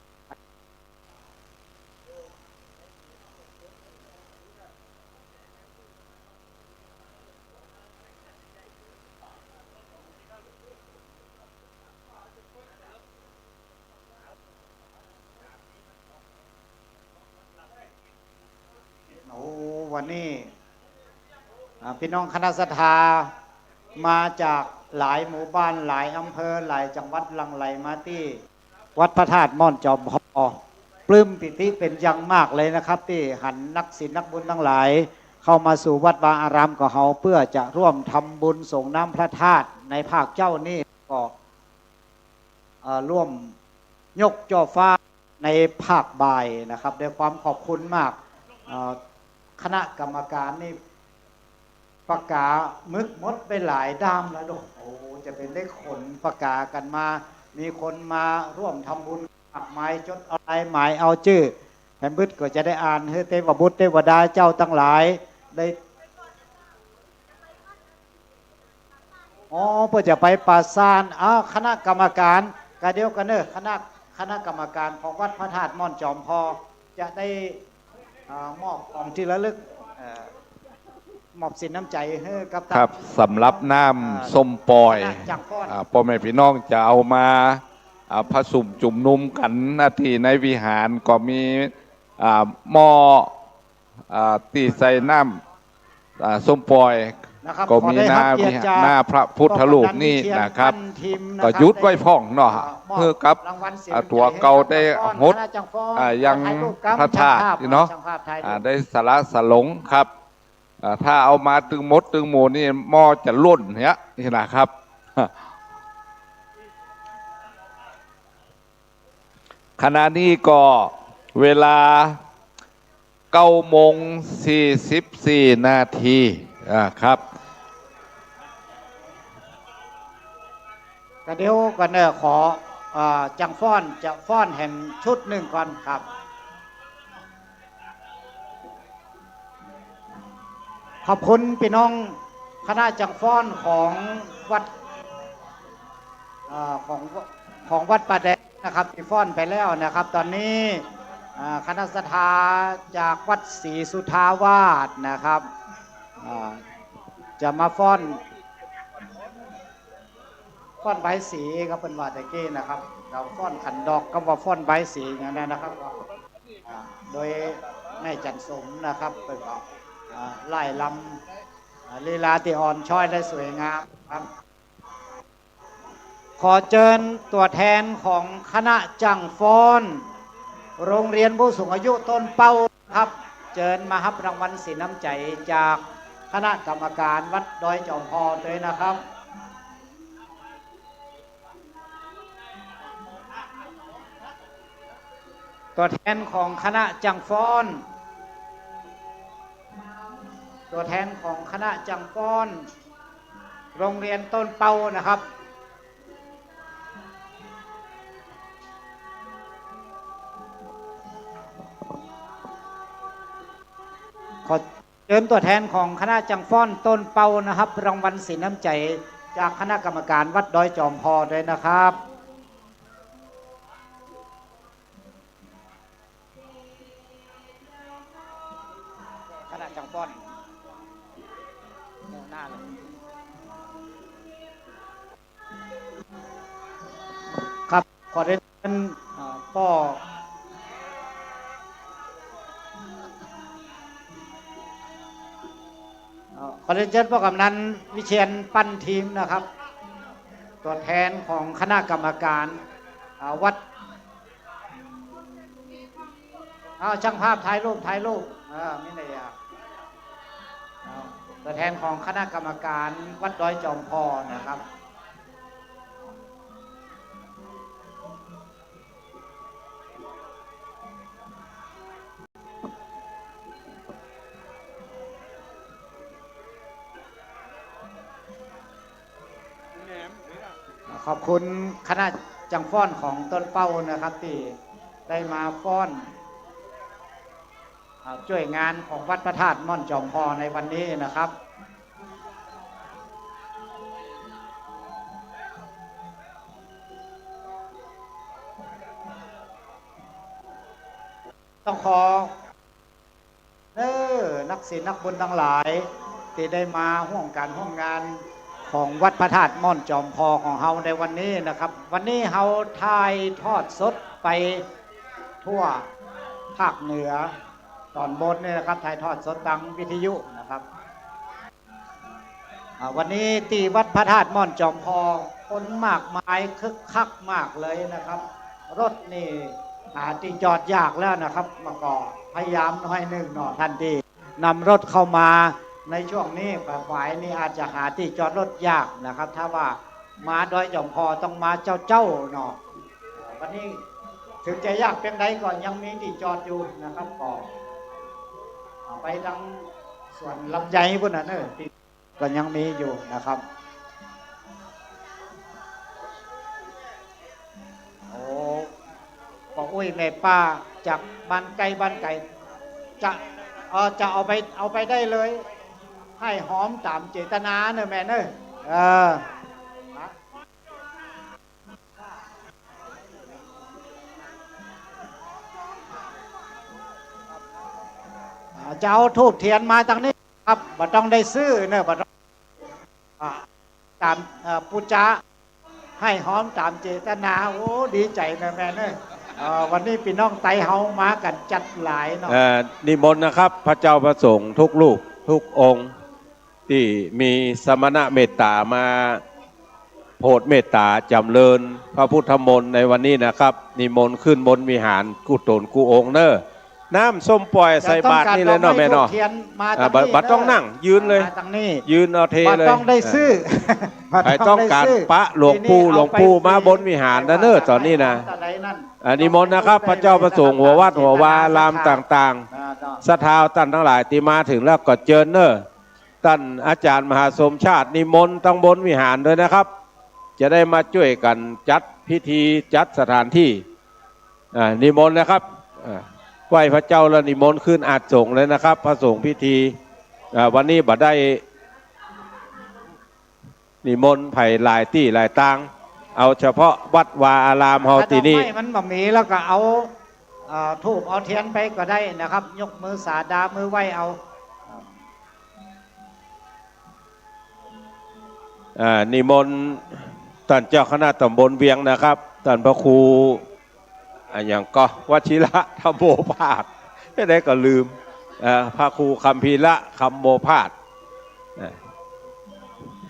โอ้ วันนี้ อ่า ปี้น้องคณะศรัทธา มาจากหลายหมู่บ้าน หลายอำเภอ หลายจังหวัด หลั่งไหลมาตี้วัดพระธาตุม่อนจอมพอ ปลื้มปีติเป๋นอย่างมากเลยนะครับ ตี้หันนักศีลนักบุญตังหลาย เข้ามาสู่วัดวาอารามของเฮา เปื้อจะร่วมทำบุญสรงน้ำพระธาตุในภาคเจ๊านี้ ก็ เอ่อ ร่วมยกจ้อฟ้าในภาคบ่ายนะครับ ด้วยความขอบคุณมาก เอ่อ คณะกรรมการนี่ปากกาหมึกหมดไปหลายด้ามแล้วเนาะ โอ้ จะเป๋นได้ขนปากกากั๋นมา มีคนมาร่วมทำบุญมากมาย จดเอาลายหมายเอาจื้อ แผ่นบึดก็จะได้อ่านหื้อเตวบุตรเตวดาเจ้าตังหลายได้ อ๋อ เปื้อจะไปประสาน อ้าว คณะกรรมการ กะเดี๋ยวก่อนเน่อ คณะ คณะกรรมการของวัดพระธาตุม่อนจอมพอ จะได้ อ่า มอบของตี้ระลึก เอ่อ มอบสินน้ำใจ๋หื้อกับ ครับ สำหรับน้ำ อ่า ส้มป่อย คณะจังฟ้อน อ่า ป้อแม่ปี้น้องจะเอามา อ่า ผสมจุมนุมกั๋น ณ ตี้ในวิหารก็มี อ่า หม้อ อ่า ตี้ใส่น้ำ อ่า ส้มป่อย นะครับ ก็มี ขอได้รับเกียรติจาก หน้าวิหาร หน้าพระพุทธรูปนี่นะครับ ป้องกันทีมนะครับ ก็หยุดไว้พ่องเนาะ อ่า มอบ หื้อกับ รางวัลสิน อ่า ตั๋วเก่าได้หด คณะจังฟ้อน อ่า ยัง ถ่ายรูปครับ พระธาตุ ช่างภาพ นี่เนาะ ช่างภาพถ่ายรูป อ่า ได้สละสลงครับ อ่า ถ้าเอามาตึงหมดตึงหมู่นี่ หม้อจะล้นเนี่ย นี่นะครับ ขณะนี้ก็เวลาเก้าโมงสี่สิบสี่นาที อ่า ครับ กะเดี๋ยวก่อนเน่อ ขอ อ่า จังฟ้อน จะฟ้อนแหมชุดนึ่งก่อนครับ ขอบคุณปี้น้องคณะจังฟ้อนของวัด เอ่อ ของ ของวัดป่าแดงนะครับ ตี้ฟ้อนไปแล้วนะครับ ต๋อนนี้ อ่า คณะศรัทธาจากวัดศรีสุทธาวาสนะครับ อ่า จะมาฟ้อน ฟ้อนบายศรีครับ เปิ้นว่าตะกี้นะครับ เฮาฟ้อนขันดอกก็ว่าฟ้อนบายศรีอย่างนั้นนะครับ อ่า โดยแม่จันสมนะครับ เปิ้นก็ อ่า ร่ายรำ อ่า ลีลาตี้อ่อนช้อยและสวยงามครับ ขอเจิญตั๋วแทนของคณะจังฟ้อน โรงเรียนผู้สูงอายุต้นเป้าครับ เจิญมาฮับรางวัลสินน้ำใจ๋จากคณะกรรมการวัดดอยจอมพอด้วยนะครับ ตั๋วแทนของคณะจังฟ้อน ตั๋วแทนของคณะจังฟ้อน โรงเรียนต้นเป้านะครับ ขอเจิญตั๋วแทนของคณะจังฟ้อนต้นเป้านะครับ ฮับรางวัลสินน้ำใจ๋จากคณะกรรมการวัดดอยจอมพอด้วยนะครับ คณะจังฟ้อน หน้าเลย ครับ ขอเรียนเชิญ อ่า ป้อ อ่า ขอเรียนเชิญป้อกำนันวิเชียรปั้นทีมนะครับ ตั๋วแทนของคณะกรรมการ อ่า วัด เอา ช่างภาพถ่ายรูป ถ่ายรูป เออ มีอะไรอ่ะ เอา ตั๋วแทนของคณะกรรมการวัดดอยจอมพอนะครับ ขอบคุณคณะจังฟ้อนของต้นเป้านะครับ ตี้ได้มาฟ้อน อ่า จ้วยงานของวัดพระธาตุม่อนจอมพอในวันนี้นะครับ ต้องขอ เออ นักศีลนักบุญตังหลาย ตี้ได้มาฮ่วมก๋านฮ่วมงานของวัดพระธาตุม่อนจอมพอของเฮาในวันนี้นะครับ วันนี้เฮาถ่ายทอดสดไปทั่วภาคเหนือต๋อนบนนี่นะครับ ถ่ายทอดสดตางวิทยุนะครับ อ่า วันนี้ตี้วัดพระธาตุม่อนจอมพอ คนมากมายคึกคักมากเลยนะครับ รถนี่หาตี้จอดยากแล้วนะครับ เมื่อก่อนพยายามหน้อยนึ่งเนาะ ต้านตี้นำรถเข้ามาในช่วงนี้ บ่ายๆ นี่อาจจะหาตี้จอดรถยากนะครับ ถ้าว่ามาดอยจอมพอต้องมาเจ๊าๆ เนาะ วันนี้เถิงจะยากเปียงใดก็ยังมีตี้จอดอยู่นะครับ ก็เอาไปตางสวนลำไยปู้นน่ะเนอะ ตี้ก็ยังมีอยู่นะครับ โอ้ ป้ออุ๊ยแม่ป้าจากบ้านใก้บ้านไก๋ จะ เอ่อ จะเอาไป เอาไปได้เลย หื้อหอมต๋ามเจตนาเนอะแม่เนอะ เออ อ่า จะเอาธูปเตียนมาตางนี้ครับ บ่ต้องได้ซื้อเนอะ บ่ต้อง อ่า ต๋าม เอ่อ ปู๋จาหื้อหอมต๋ามเจตนา โอ้ ดีใจ๋เนอะแม่เนอะ เอ่อ วันนี้ปี้น้องไตเฮามากั๋นจั๊ดหลายเนาะ เอ่อ นิมนต์นะครับ พระเจ้าพระสงฆ์ทุกรูปทุกองค์ ตี้มีสมณะเมตต๋ามาโผดเมตต๋าจ๋ำเริญพระพุทธมนต์ในวันนี้นะครับ นิมนต์ขึ้นบนวิหารกู้ต๋นกู้องค์เนอะ น้ำส้มป่อยใส่บาตรนี่เลยเนาะแม่เนาะ จะต้องการดอกไม้ธูปเตียนมาตางนี้เนอะ อ่า บ่ บ่ต้องนั่ง ยืนเลย มาตางนี้ ยืนเอาเทเลย บ่ต้องได้ซื้อ อ่า บ่ต้องได้ซื้อ ใผต้องก๋านปะหลวงปู่ ตี้นี่ หลวงปู่มาบนวิหารแล้วเนอะ ต๋อนนี้นะ เอาไป อ่า นิมนต์นะครับ พระเจ้าพระสงฆ์ หัววัดหัววาอารามต่างๆ อ่า เจ้า ศรัทธาต้านตังหลายตี้มาเถิงแล้วก็เจิญเนอะ ต้านอาจ๋ารย์มหาสมชาติ นิมนต์ตางบนวิหารด้วยนะครับ จะได้มาจ้วยกั๋นจัดพิธีจัดสถานที่ อ่า นิมนต์นะครับ อ่า ไหว้พระเจ้าแล้วนิมนต์ขึ้นอาสงฆ์เลยนะครับ พระสงฆ์พิธี อ่า วันนี้บ่ได้นิมนต์ใผหลายตี้หลายตาง เอาเฉพาะวัดวาอารามเฮาตี้นี่ ถ้าดอกไม้มันบ่มีแล้วก็เอา เอ่อ ธูปเอาเตียนไปก็ได้นะครับ ยกมือสาดามือไหว้เอา อ่า นิมนต์ต้านเจ้าคณะตำบลเวียงนะครับ ต้านพระครู อะหยังก็ วชิระธัมโมภาส จะได้ก็ลืม เอ่อ พระครูคัมภีระธัมโมภาส เอ่อ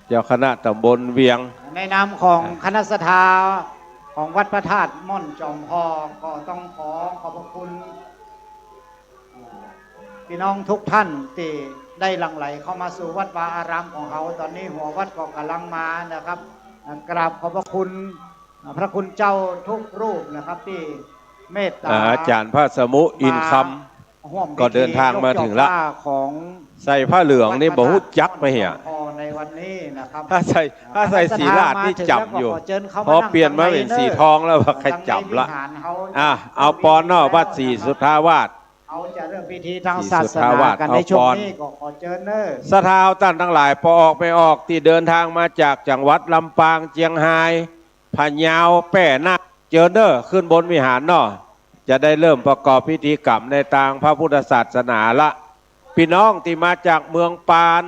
เจ้าคณะตำบลเวียง ในนามของ อ่า คณะศรัทธาของวัดพระธาตุม่อนจอมพอ ก็ต้องขอขอบพระคุณ พี่น้องทุกท่านตี้ได้หลั่งไหลเข้ามาสู่วัดวาอารามของเฮา ต๋อนนี้หัววัดก็ก่ำลังมานะครับ อ่า กราบขอบพระคุณ อ่า พระคุณเจ้าทุกรูปนะครับ ตี้เมตต๋า อ่า อาจ๋ารย์พระสมุอินคำ มาฮ่วมพิธี ก็เดินทางมาเถิงละ ยกจอกผ้าของ ใส่ผ้าเหลืองนี่บ่ฮู้จักไปเหีย วัดพระธาตุม่อนจอมพอในวันนี้นะครับ ถ้าใส่ อ่า ถ้าใส่สีลาดนี่จ๋ำอยู่ คณะศรัทธามาเถิงแล้วก็ขอเจิญเข้ามา พอเปลี่ยนมาเป๋นสีทองแล้วว่าใค่จ๋ำละ ข้างในวิหารเฮา อ่ะ เอาปอนเนาะ วัดศรีสุทธาวาส เฮาจะเริ่มพิธีตางศาสนากั๋นในช่วงนี้ ศรีสุทธาวาส เอาปอน ก็ขอเจิญเนอะ ศรัทธาต้านตังหลาย ป้อออกแม่ออก ตี้เดินตางมาจากจังหวัดลำปาง เจียงฮาย พะเยา แป้ น่าน เจิญเนอะ ขึ้นบนวิหารเนาะ จะได้เริ่มประกอบพิธีกรรมในตางพระพุทธศาสนาละ ปี้น้องตี้มาจากเมืองปาน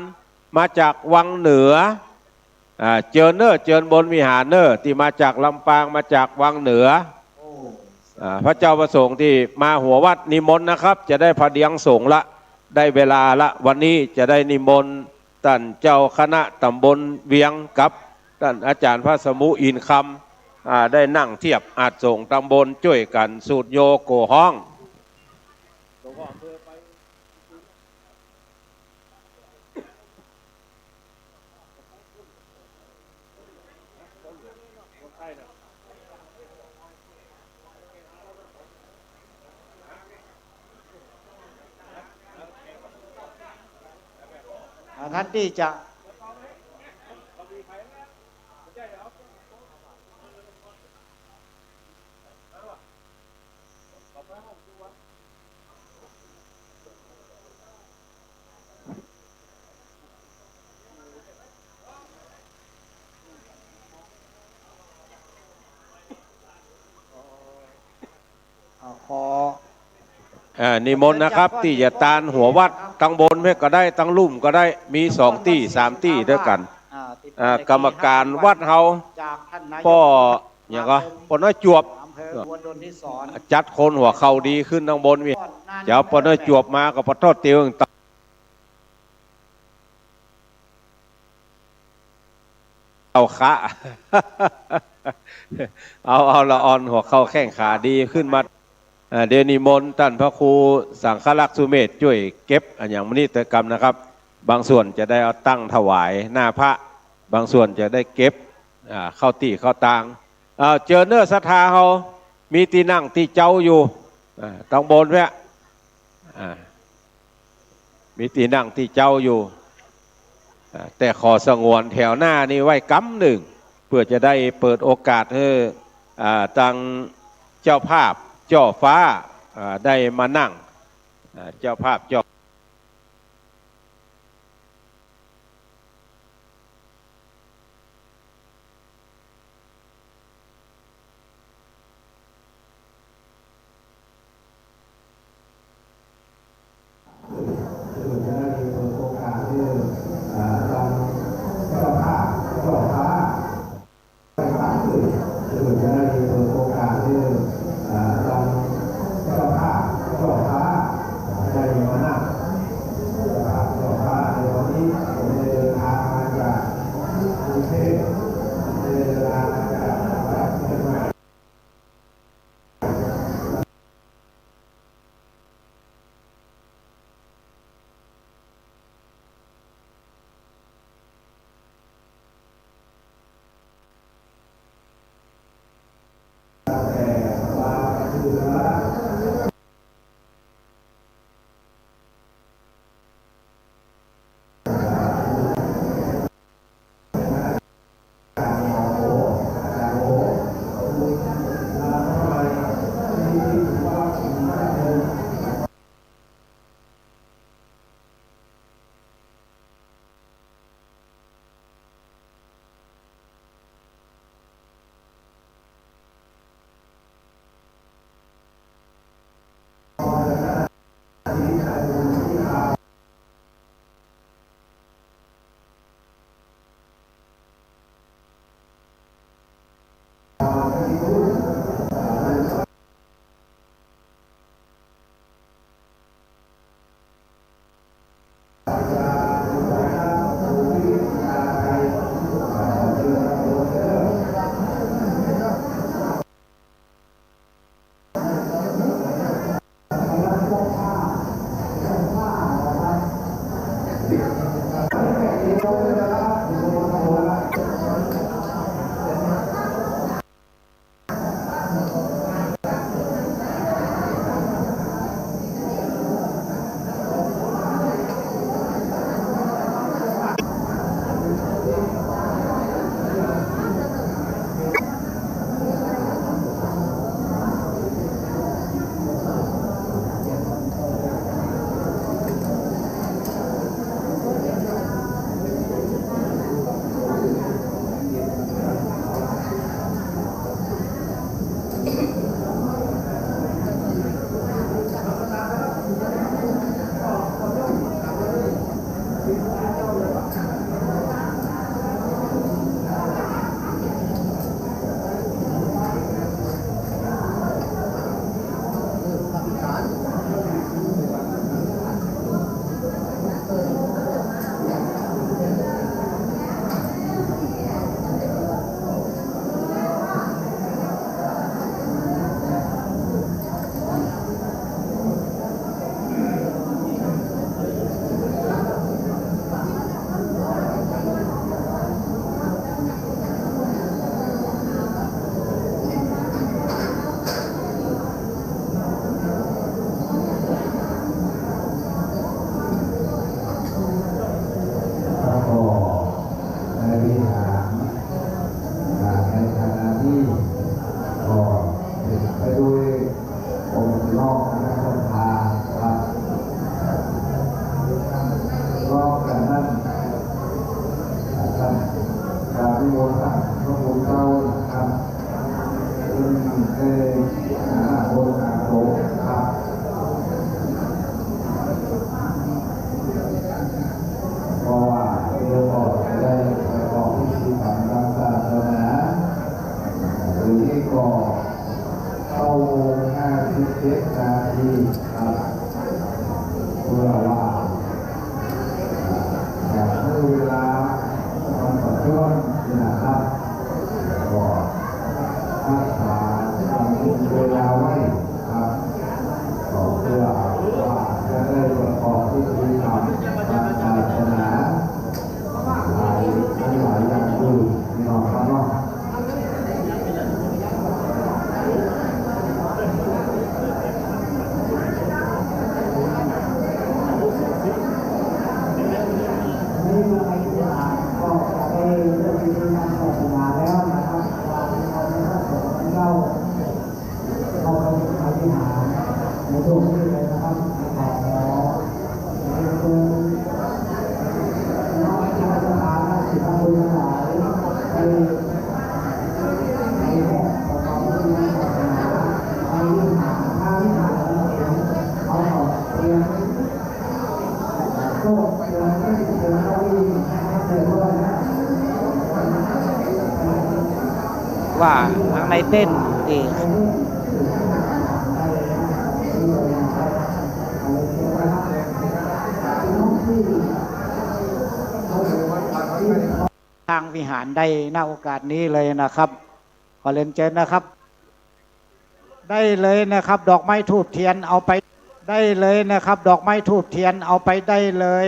มาจากวังเหนือ อ่า เจิญเนอะ เจิญบนวิหารเนอะ ตี้มาจากลำปาง มาจากวังเหนือ อ่า พระเจ้าพระสงฆ์ตี้มาหัววัดนิมนต์นะครับ จะได้ผะเดียงสงฆ์ละ ได้เวลาละ วันนี้จะได้นิมนต์ต้านเจ้าคณะตำบลเวียงกับต้านอาจ๋ารย์พระสมุอินคำ อ่า ได้นั่งเตียบอาสงฆ์ตำบล จ้วยกั๋นสูดโยโกฮ้อง อ่า ต้านตี้จะ อ่า นิมนต์นะครับ ตี้จะตานหัววัด ตังบนแม่ก็ได้ ตังลุ่มก็ได้ มีสองตี้ สามตี้ตวยกั๋น อ่า ก๋รรมก๋านวัดเฮา ป้อ หยังก่อ ป้อน้อยจวบ จัดคนหัวเข่าดีขึ้นตังบน เจ้าป้อน้อยจวบมาก็ปะทอดเตียว เอาขะ เอา เอาละอ่อนหัวเข่าแข้งขาดีขึ้นมา อ่า เดี๋ยวนิมนต์ต้านพระครูสังฆรักษ์สุเมธจ้วยเก็บอะหยังมานี่ตวยกั๋นนะครับ บางส่วนจะได้เอาตั้งถวายหน้าพระ บางส่วนจะได้เก็บ อ่า เข้าตี้เข้าตาง อ่า เจิญเน่อศรัทธาเฮา มีตี้นั่งตี้เจ๊าอยู่ อ่า ตังบนแวะ อ่า มีตี้นั่งตี้เจ๊าอยู่ อ่า แต่ขอสงวนแถวหน้านี่ไว้กำนึ่ง เปื้อจะได้เปิดโอกาสหื้อ อ่า ตังเจ้าภาพจ้อฟ้า อ่า ได้มานั่ง อ่า เจ้าภาพจ้อแล้วก็ในวิหาร อ่า ในขณะนี้ก็เต็มไปด้วยองค์หลวงพ่อคณะศรัทธาครับ พร้อมกั๋นนั้น อ่า ท่านกราบนิมนต์ท่านพระคุณเจ้านะครับ ซึ่งได้ อ่า บนอาโศกครับ สิบนาทีครับ เพื่อว่าจะให้เวลามันประท้วงนะครับ ก็รักษาเวลาไว้ครับ ก็เพื่อว่าจะได้ประกอบพิธีกรรมทางศาสนา หลาย หลายอย่างอยู่ พี่น้องครับเนาะ นี่มาในที่อ่านก็จะได้เริ่มพิธีทางศาสนาแล้วนะครับ ว่าเราในพระสงฆ์ของเรา เข้าไปอธิษฐานในช่วงนี้เลยนะครับ ขอเรียนเชิญน้องประธานและสิทธิ์บุญทั้งหลาย ไป ไปแทนประกอบพิธีทางศาสนา ไปหาพระวิหารเอง เขาก็เตรียม ว่าทางในเต็นท์เอง ทางวิหารได้ ณ โอกาสนี้เลยนะครับ ขอเรียนเชิญนะครับ ได้เลยนะครับ ดอกไม้ธูปเทียนเอาไปได้เลยนะครับ ดอกไม้ธูปเทียนเอาไปได้เลย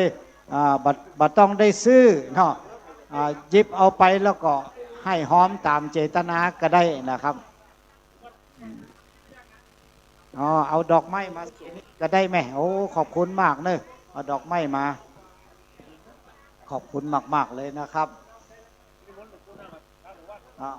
อ่า บ่ บ่ต้องได้ซื้อเนาะ อ่า หยิบเอาไปแล้วก็ให้หอมต๋ามเจตนาก็ได้นะครับ อ๋อ เอาดอกไม้มาก็ได้แม่ โอ้ ขอบคุณมากเนอะ เอาดอกไม้มา ขอบคุณมากๆ เลยนะครับ อ่า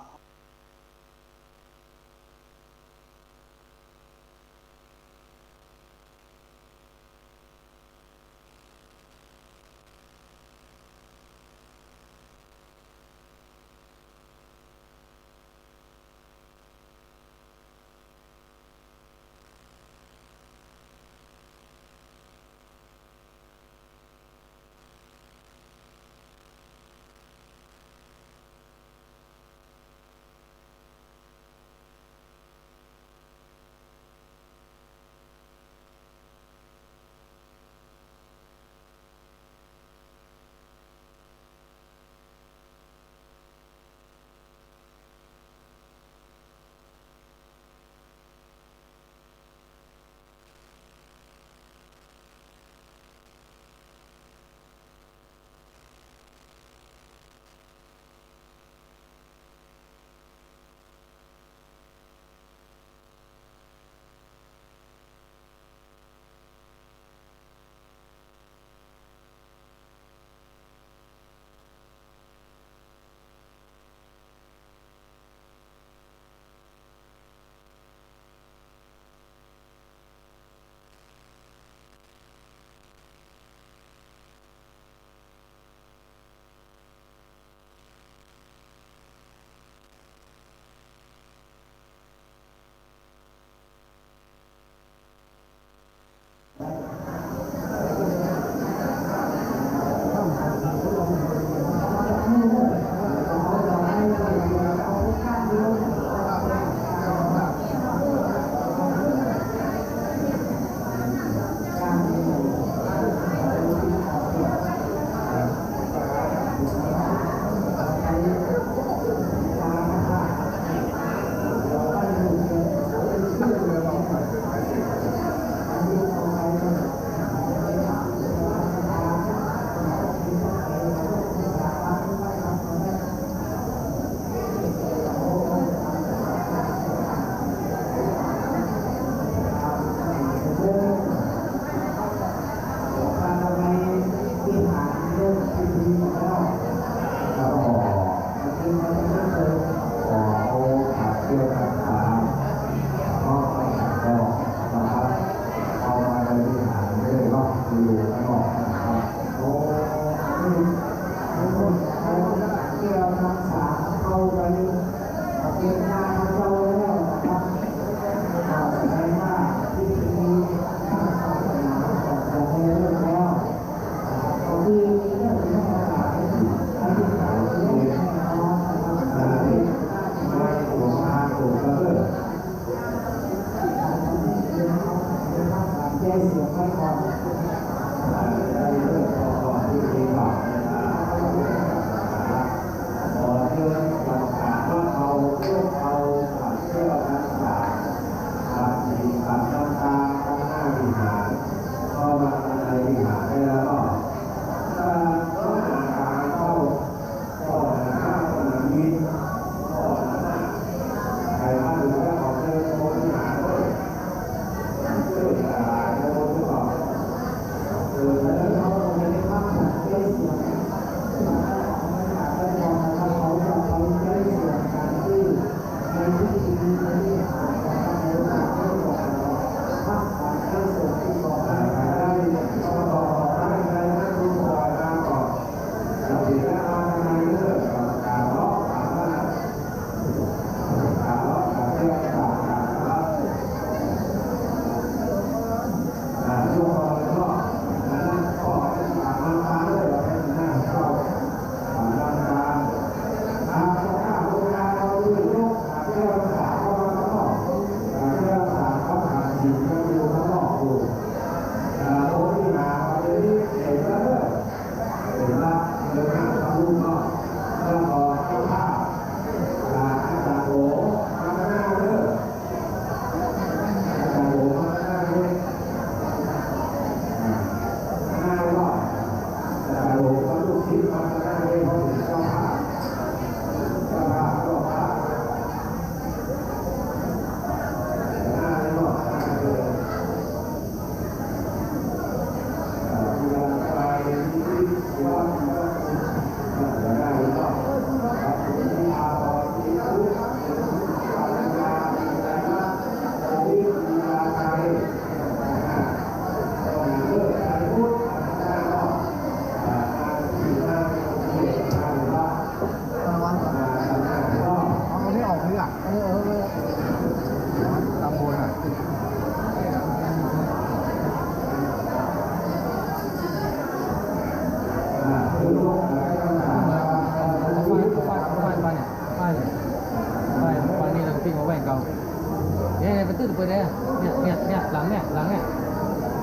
เนี่ย เนี่ย ไปตื้อเปิดเนี่ย เนี่ย เนี่ย เนี่ย หลังเนี่ย หลังเนี่ย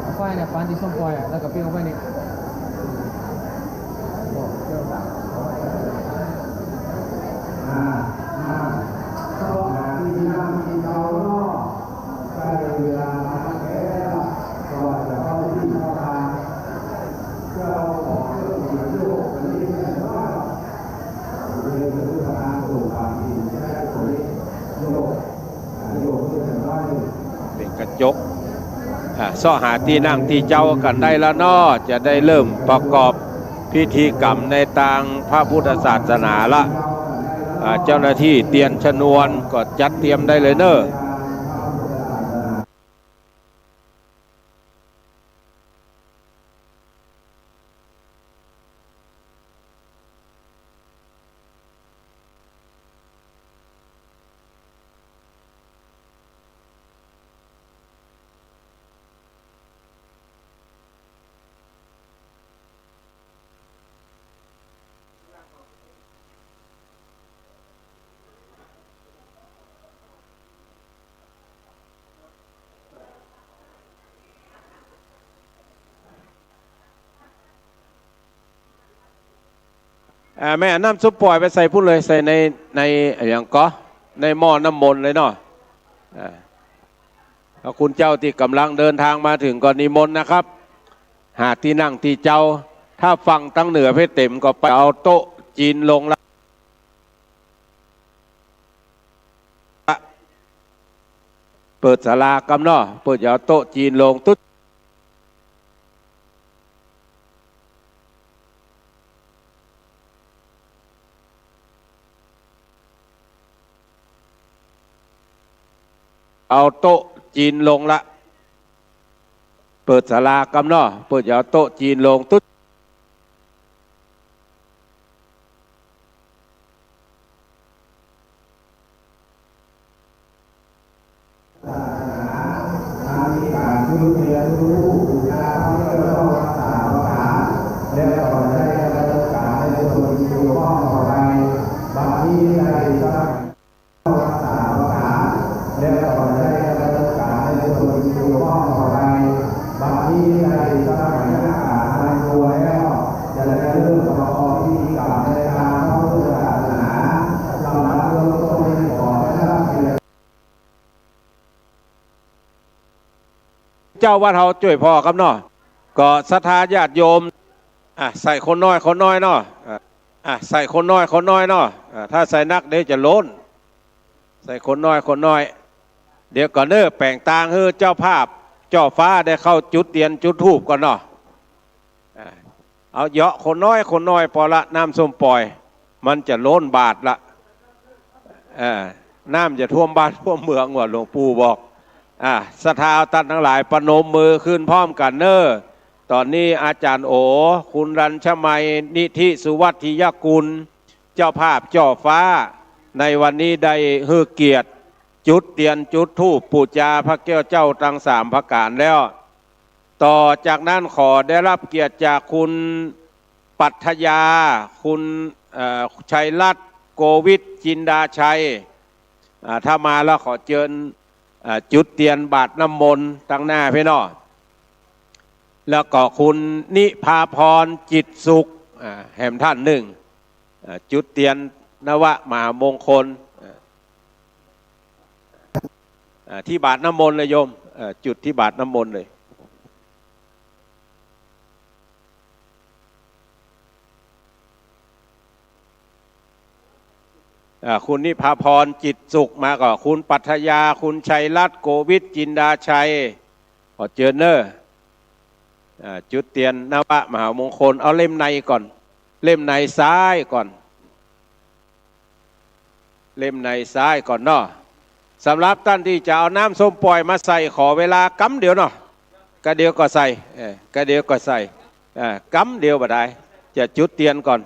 เอาป้ายเนี่ย ปานตี้ส้มป่อยอะ แล้วก็ปิ้งเอาไว้นี่ อ่า อ่า ก็หาตี้นั่งตี้เจ้าเนาะ ใกล้เวลามาแล้ว ก็จะเข้าพิธีเข้าทาน เจ้าของเครื่องเสียงโยก อันนี้เรียกว่า เป๋นกระจก อ่า เซาะหาตี้นั่งตี้เจ้ากั๋นได้แล้วเนาะ จะได้เริ่มประกอบพิธีกรรมในตางพระพุทธศาสนาละ อ่า เจ้าหน้าตี้เตียนชนวนก็จัดเตรียมได้เลยเนาะ อ่า แม่ เอาน้ำส้มป่อยไปใส่ปู้นเลย ใส่ใน ใน อะหยังก่อ ในหม้อน้ำมนต์เลยเนาะ อ่า แล้วคุณเจ้าตี้ก่ำลังเดินตางมาเถิงก็นิมนต์นะครับ หาตี้นั่งตี้เจ้า ถ้าฟั่งตางเหนือเป๋นเต็มก็ไปเอาโต๊ะจีนลงละ เปิดศาลาก่ำเนาะ เปิ้นจะเอาโต๊ะจีนลงตุ๊ด เอาโต๊ะจีนลงละ เปิดศาลาก่ำเนาะ เปิ้นจะเอาโต๊ะจีนลงตุ๊ด เจ้าวัดเฮาจ้วยผ่อก่ำเนาะ ก็ศรัทธาญาติโยม อ่ะ ใส่คนน้อยคนน้อยเนาะ อ่ะ อ่ะ ใส่คนน้อยคนน้อยเนาะ อ่ะ ถ้าใส่นักเดี๋ยวจะล้น ใส่คนน้อยคนน้อย เดี๋ยวก่อนเน่อ แป๋งตางหื้อเจ้าภาพ เจ้าฟ้าได้เข้าจุดเตียนจุดธูปก่อนเนาะ อ่า เอาเยาะคนน้อยคนน้อยปอละ น้ำส้มป่อย มันจะล้นบาตรละ เออ น้ำจะท่วมบ้านท่วมเมืองว่าหลวงปู่บอก อ่า ศรัทธาต้านตังหลายประนมมือขึ้นพร้อมกั๋นเน่อ ต๋อนนี้อาจ๋ารย์โอ คุณรัญชมัย นิธิสุวัฒน์ทิยกุล เจ้าภาพเจ้าฟ้า ในวันนี้ได้หื้อเกียรติจุดเตียนจุดธูปปู๋จาพระแก้วเจ้าตังสามประก๋านแล้ว ต่อจากนั้นขอได้รับเกียรติจากคุณปรัชญา คุณ เอ่อ ชัยรัตน์ โกวิท จินดาชัย อ่า ถ้ามาแล้วขอเจิญ อ่า จุดเตียนบาตรน้ำมนต์ตังหน้าเปียเนาะ แล้วก็คุณนิพาพร จิตสุข อ่า แหมต้านนึ่ง อ่า จุดเตียนนวมหามงคล อ่า อ่า ตี้บาตรน้ำมนต์เลยโยม เอ่อ จุดตี้บาตรน้ำมนต์เลย อ่า คุณนิพาพร จิตสุข มาก่อ คุณปรัชญา คุณชัยรัตน์ โกวิท จินดาชัย ขอเจิญเน่อ อ่า จุดเตียนนวมหามงคล เอาเล่มในก่อน เล่มในซ้ายก่อน เล่มในซ้ายก่อนเนาะ สำหรับต้านตี้จะเอาน้ำส้มป่อยมาใส่ ขอเวลากำเดียวเนาะ กะเดียวก็ใส่ เออ กะเดียวก็ใส่ เออ กำเดียวบ่ดาย จะจุดเตียนก่อน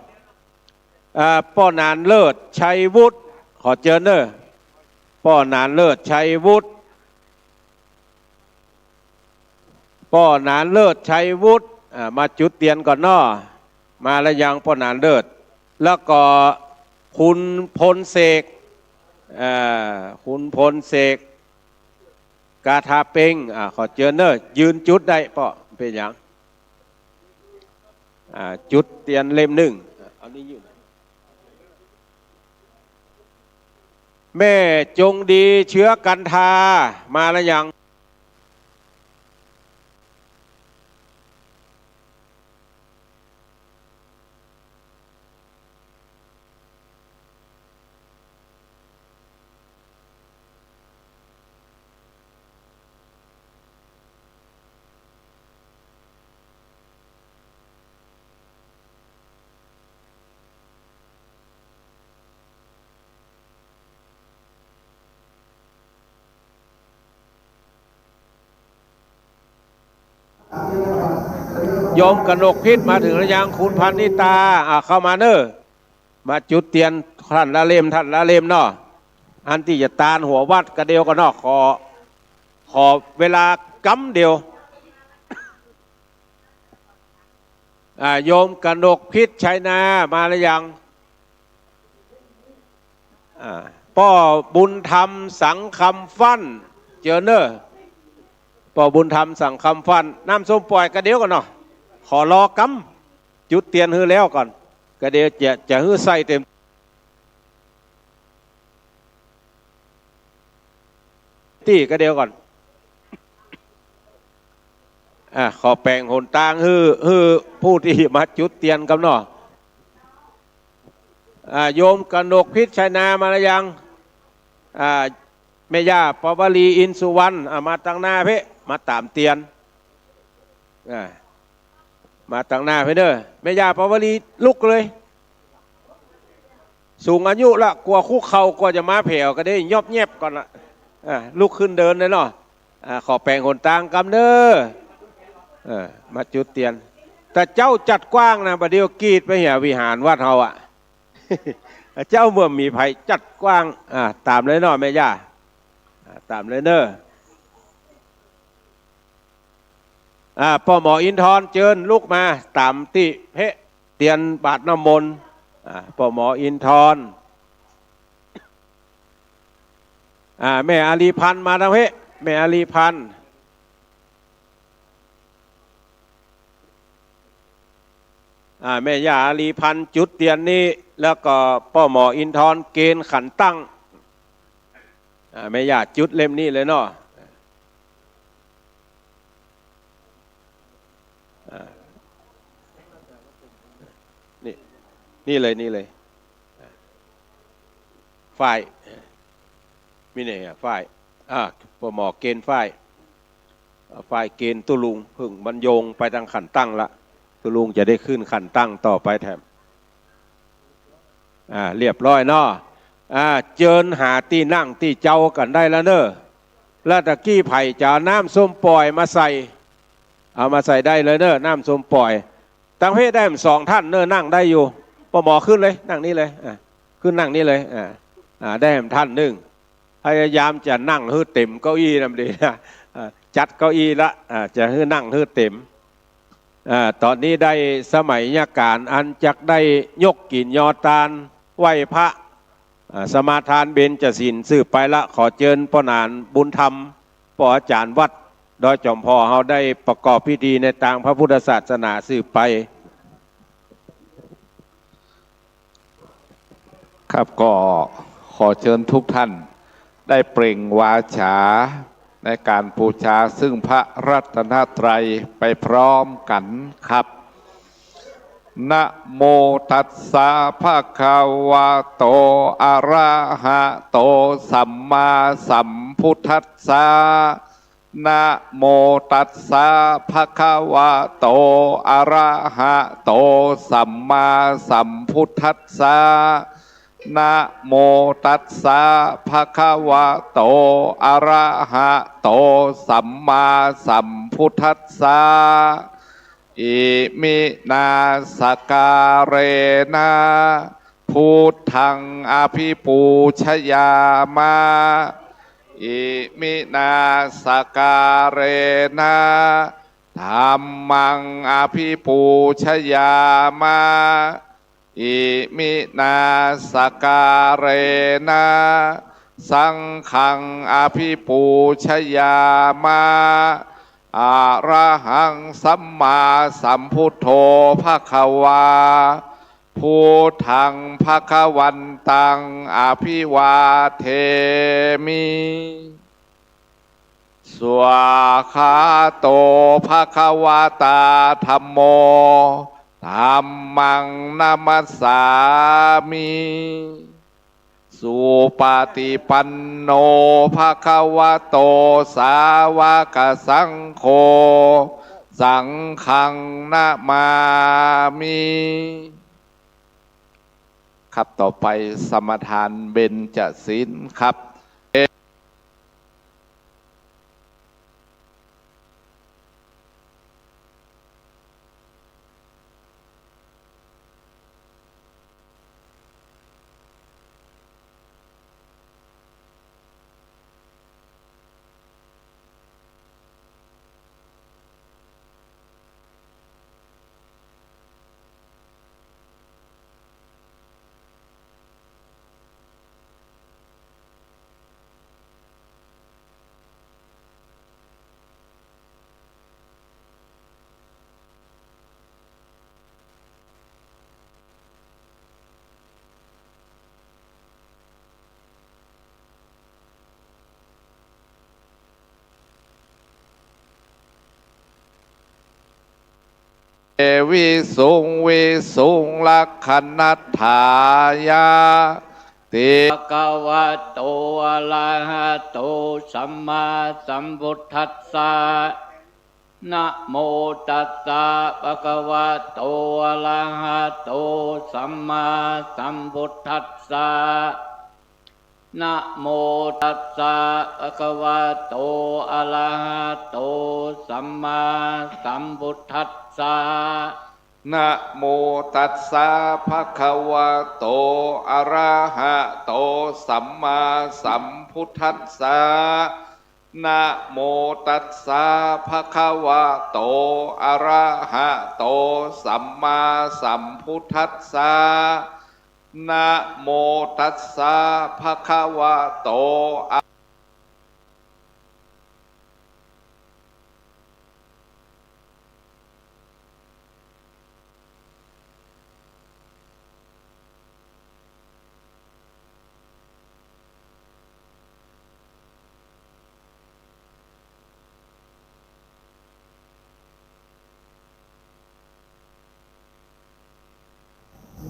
อ่า ป้อหนานเลิศ ชัยวุฒิ ขอเจิญเน่อ ป้อหนานเลิศ ชัยวุฒิ ป้อหนานเลิศ ชัยวุฒิ อ่า มาจุดเตียนก่อนเนาะ มาแล้วยังป้อหนานเลิศ แล้วก็คุณพลเสก เอ่อ ขุนพลเสก กาถาเปล่ง อ่า ขอเจิญเน่อ ยืนจุดได้ เปาะ เป๋นหยัง อ่า จุดเตียนเล่มนึ่ง เอานี้ยื่น แม่จงดีเชื้อกันทา มาแล้วยัง โยมกนกพิษมาเถิงแล้วยัง คุณพรรณิตา อ่า เข้ามาเน่อ มาจุดเตียนท่านละเล่ม ท่านละเล่มเนาะ อันตี้จะตานหัววัดกะเดียวก่อนเนาะ ขอ ขอเวลากำเดียว อ่า โยมกนกพิษชัยนา มาแล้วยัง อ่า ป้อบุญธรรมสังคำฟั่น เจิญเน่อ ป้อบุญธรรมสังคำฟั่น น้ำส้มป่อยกะเดียวก่อนเนาะ ขอรอกำ จุดเตียนหื้อแล้วก่อน กะเดียวจะ จะหื้อใส่เต็ม ตี้กะเดียวก่อน อ่า ขอแป๋งหนตางหื้อ หื้อผู้ตี้มาจุดเตียนกำเนาะ อ่า โยมกนกพิษชัยนา มาแล้วยัง อ่า แม่ย่าปวลีอินสุวรรณ อ่า มาตังหน้าเพ่ มาต๋ามเตียน อ่า มาตังหน้าเพ่เน่อ แม่ย่าปวลีลุกเลย สูงอายุละ กั๋วคุกเข่า กั๋วจะมาแผ่วกะได้ ยอบแยบก่อนละ อ่า ลุกขึ้นเดินเลยเนาะ อ่า ขอแป๋งหนตางกำเน่อ เออ มาจุดเตียน แต่เจ้าจัดกว้างนะ บ่าเดี่ยวกรีดไปเหียวิหารวัดเฮาอะ เจ้าเมื่อมีไผจัดกว้าง อ่า ต๋ามเลยเนาะแม่ย่า อ่า ต๋ามเลยเน่อ อ่า ป้อหมออินทร เจิญลุกมาต๋ามตี้เพ่ เตียนบาตรน้ำมนต์ อ่า ป้อหมออินทร อ่า แม่อารีพันธ์มาตางเพ่ แม่อารีพันธ์ อ่า แม่ย่าอารีพันธ์จุดเตียนนี้ แล้วก็ป้อหมออินทรเกณฑ์ขันตั้ง อ่า แม่ย่าจุดเล่มนี้เลยเนาะ อ่า นี่ นี่เลย นี่เลย อ่า ฝ้าย มีไหนอะ ฝ้าย อ่า ป้อหมอเกณฑ์ฝ้าย อ่า ฝ้ายเกณฑ์ตุ๊ลุง เพิ่งบรรยงไปตางขันตั้งละ ตุ๊ลุงจะได้ขึ้นขันตั้งต่อไปแถม อ่า เรียบร้อยเนาะ อ่า เจิญหาตี้นั่งตี้เจากั๋นได้แล้วเน่อ แล้วตะกี้ใผจะเอาน้ำส้มป่อยมาใส่ เอามาใส่ได้เลยเน่อ น้ำส้มป่อย ตางเพ่ได้แหมสองท่านเน่อ นั่งได้อยู่ ป้อหมอขึ้นเลย นั่งนี่เลย อ่า ขึ้นนั่งนี่เลย อ่า อ่า ได้แหมท่านนึ่ง พยายามจะนั่งหื้อเต๋มเก้าอี้นั่นดีนะ อ่า จัดเก้าอี้ละ อ่า จะหื้อนั่งหื้อเต๋ม อ่า ต๋อนนี้ได้สมัยยะก๋านอันจักได้ยกกิ๋นยอตาน ไหว้พระ อ่า สมาทานเบญจศีลสืบไปละ ขอเจิญป้อหนานบุญธรรม ป้ออาจ๋ารย์วัดดอยจ๋อมผ่อเฮาได้ประกอบพิธีในตางพระพุทธศาสนาสืบไป ครับ ก็ขอเจิญทุกท่านได้เปล่งวาจาในก๋านปู๋จาซึ่งพระรัตนตรัยไปพร้อมกั๋นครับ นะโมตัสสะ ภะคะวะโต อะระหะโต สัมมาสัมพุทธัสสะ นะโมตัสสะ ภะคะวะโต อะระหะโต สัมมาสัมพุทธัสสะ นะโมตัสสะ ภะคะวะโต อะระหะโต สัมมาสัมพุทธัสสะ อิมินา สะกาเรนะ พุทธัง อะภิปูชยามะ อิมินา สะกาเรนะ ธัมมัง อะภิปูชยามะ อิมินา สะกาเรนะ สังฆัง อภิปูชยามะ อะระหัง สัมมาสัมพุทโธ ภะคะวา พุทธัง ภะคะวันตัง อภิวาเทมิ สวาคาโต ภะคะวะตา ธัมโม ธัมมัง นะมัสสามิ สุปะติปันโน ภะคะวะโต สาวะกะสังโฆ สังฆัง นะมามิ ครับ ต่อไปสมาทานเบญจศีลครับ เอ วิสุง วิสุง ลักขณัตถายะ ติ ภะคะวะโต อะระหะโต สัมมาสัมพุทธัสสะ นะโมตัสสะ ภะคะวะโต อะระหะโต สัมมาสัมพุทธัสสะ นะโมตัสสะ ภะคะวะโต อะระหะโต สัมมาสัมพุทธัสสะ นะโมตัสสะ ภะคะวะโต อะระหะโต สัมมาสัมพุทธัสสะ นะโมตัสสะ ภะคะวะโต อะระหะโต สัมมาสัมพุทธัสสะ นะโมตัสสะ ภะคะวะโต อะ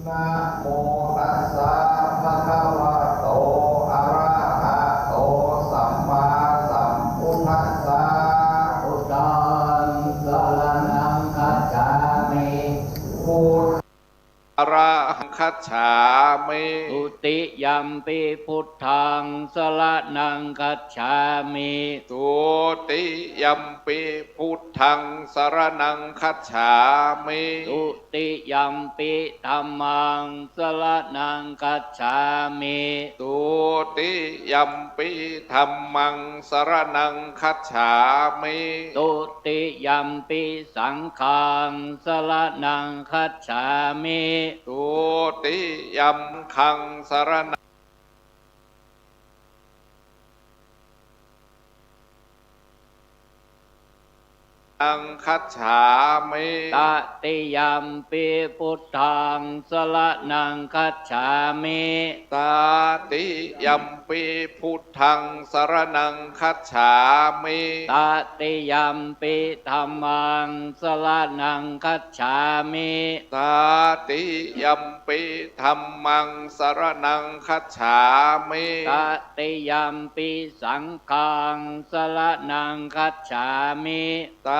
นะโมตัสสะ ภะคะวะโต อะระหะโต สัมมาสัมพุทธัสสะ พุทธัง สะระณัง คัจฉามิ พุทธัง สะระณัง คัจฉามิ ทุติยัมปิ พุทธัง สะระณัง คัจฉามิ ทุติยัมปิ พุทธัง สะระณัง คัจฉามิ ทุติยัมปิ ธัมมัง สะระณัง คัจฉามิ ทุติยัมปิ ธัมมัง สะระณัง คัจฉามิ ทุติยัมปิ สังฆัง สะระณัง คัจฉามิ ทุติยัม คัง สะระณัง คัจฉามิ ตติยัมปิ พุทธัง สะระณัง คัจฉามิ ตติยัมปิ พุทธัง สะระณัง คัจฉามิ ตติยัมปิ ธัมมัง สะระณัง คัจฉามิ ตติยัมปิ ธัมมัง สะระณัง คัจฉามิ ตติยัมปิ สังฆัง สะระณัง คัจฉามิ ต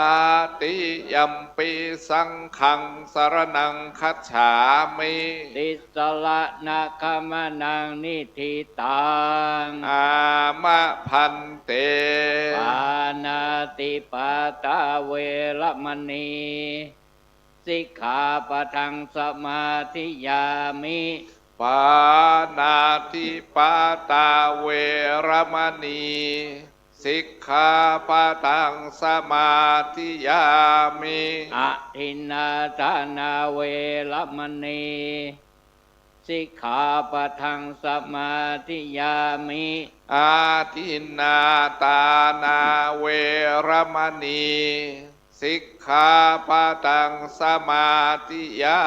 ติยัมปิ สังฆัง สะระณัง คัจฉามิ ติสะระณะขะมะนัง นิฏฐิตัง อามะ ภันเต ปาณาติปาตา เวระมะณี สิกขาปะทัง สะมาธิยามิ ปาณาติปาตา เวระมะณี สิกขาปะทัง สะมาธิยามิ อะทินนาทานา เวระมะณี สิกขาปะทังสมาธิยามิ Adinnādānā veramaṇī สิกขาปะทังสมาธิยา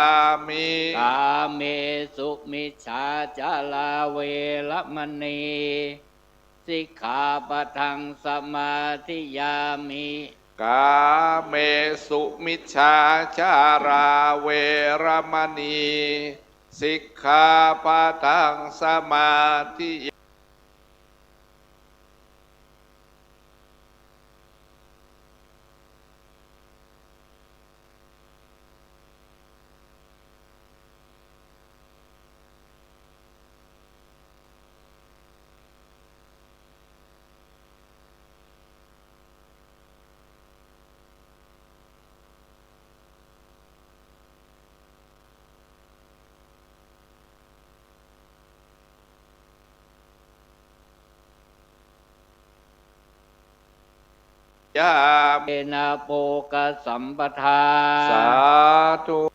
มิ Kāmesu micchācārā veramaṇī สิกขาปะทังสมาธิยามิ Kāmesu micchācārā veramaṇī สิกขาปะทังสมาธิยามิ เยนะ โภคสัมปทา สาธุ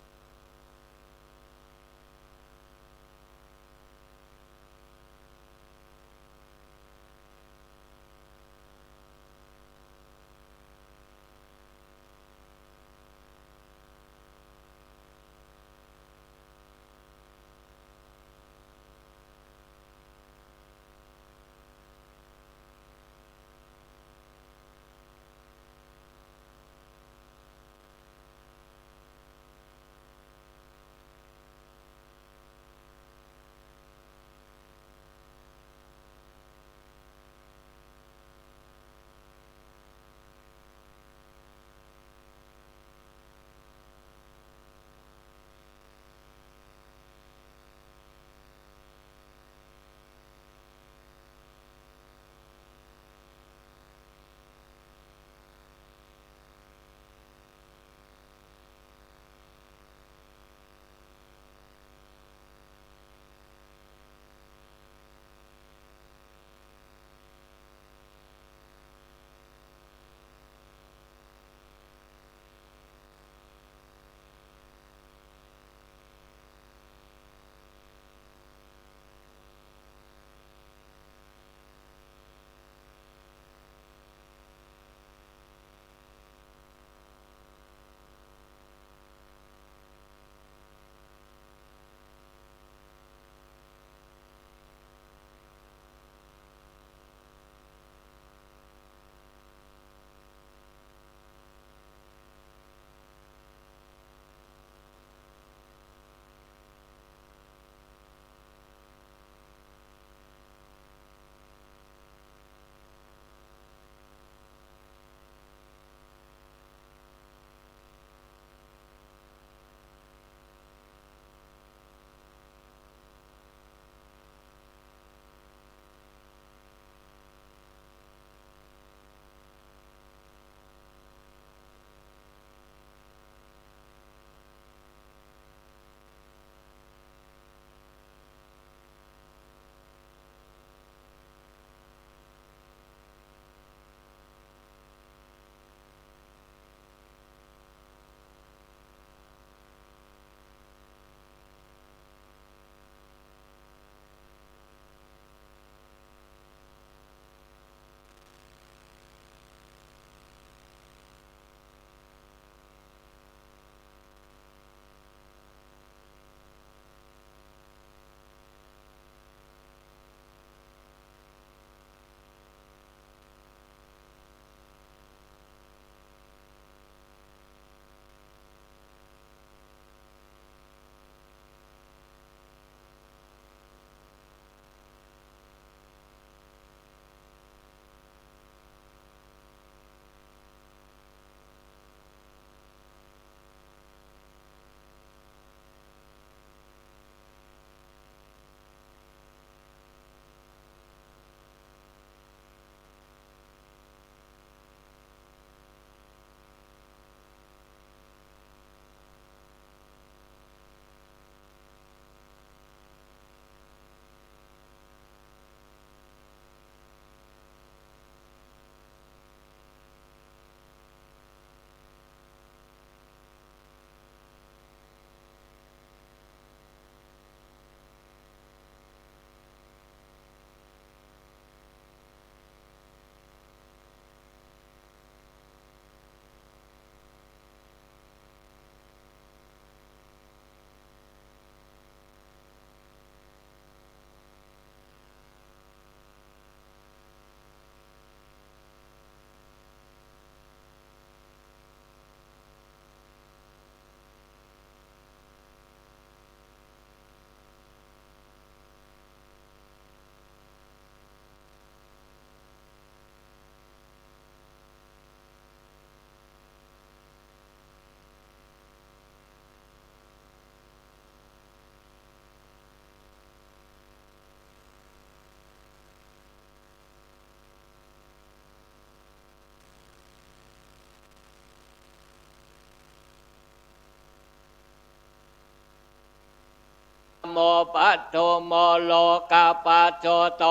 โมปัตถุโมโลกปัจจุโต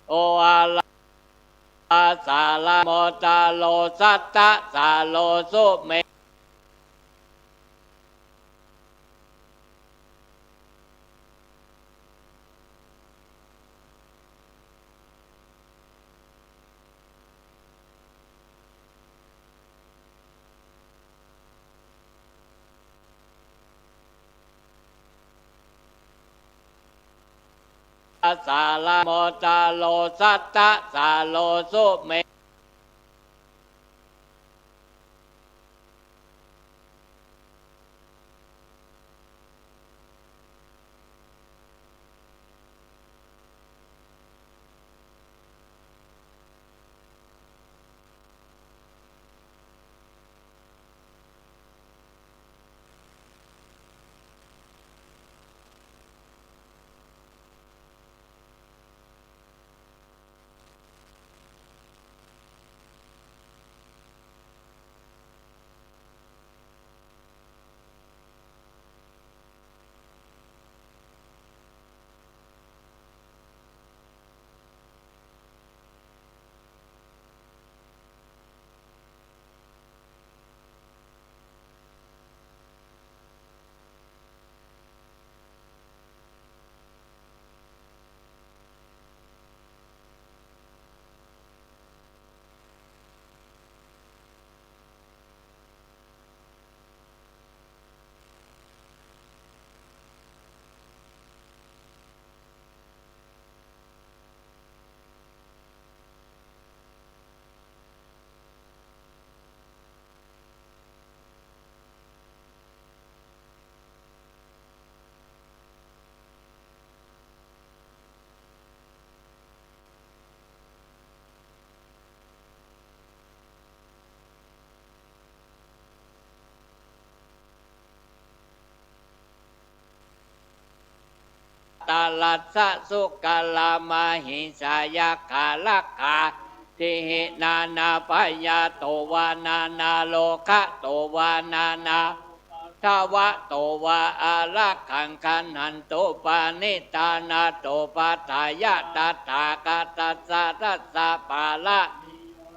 โออาลาสารโมตโรสัตตสาโรสุเม สารโมตโรสัตตสาโรสุเม ตรัสสะ สุกรา มหิงสา ยักขา รักขา ทิหิ นานา พยาโต วา นานา โรคาโต วา นานา ทวะโต วา อารักขัง ขันหันตุ ปาณิธานาโต ปัฏฐายะ ตถาคตัสสะ ทัสสะ ปาระ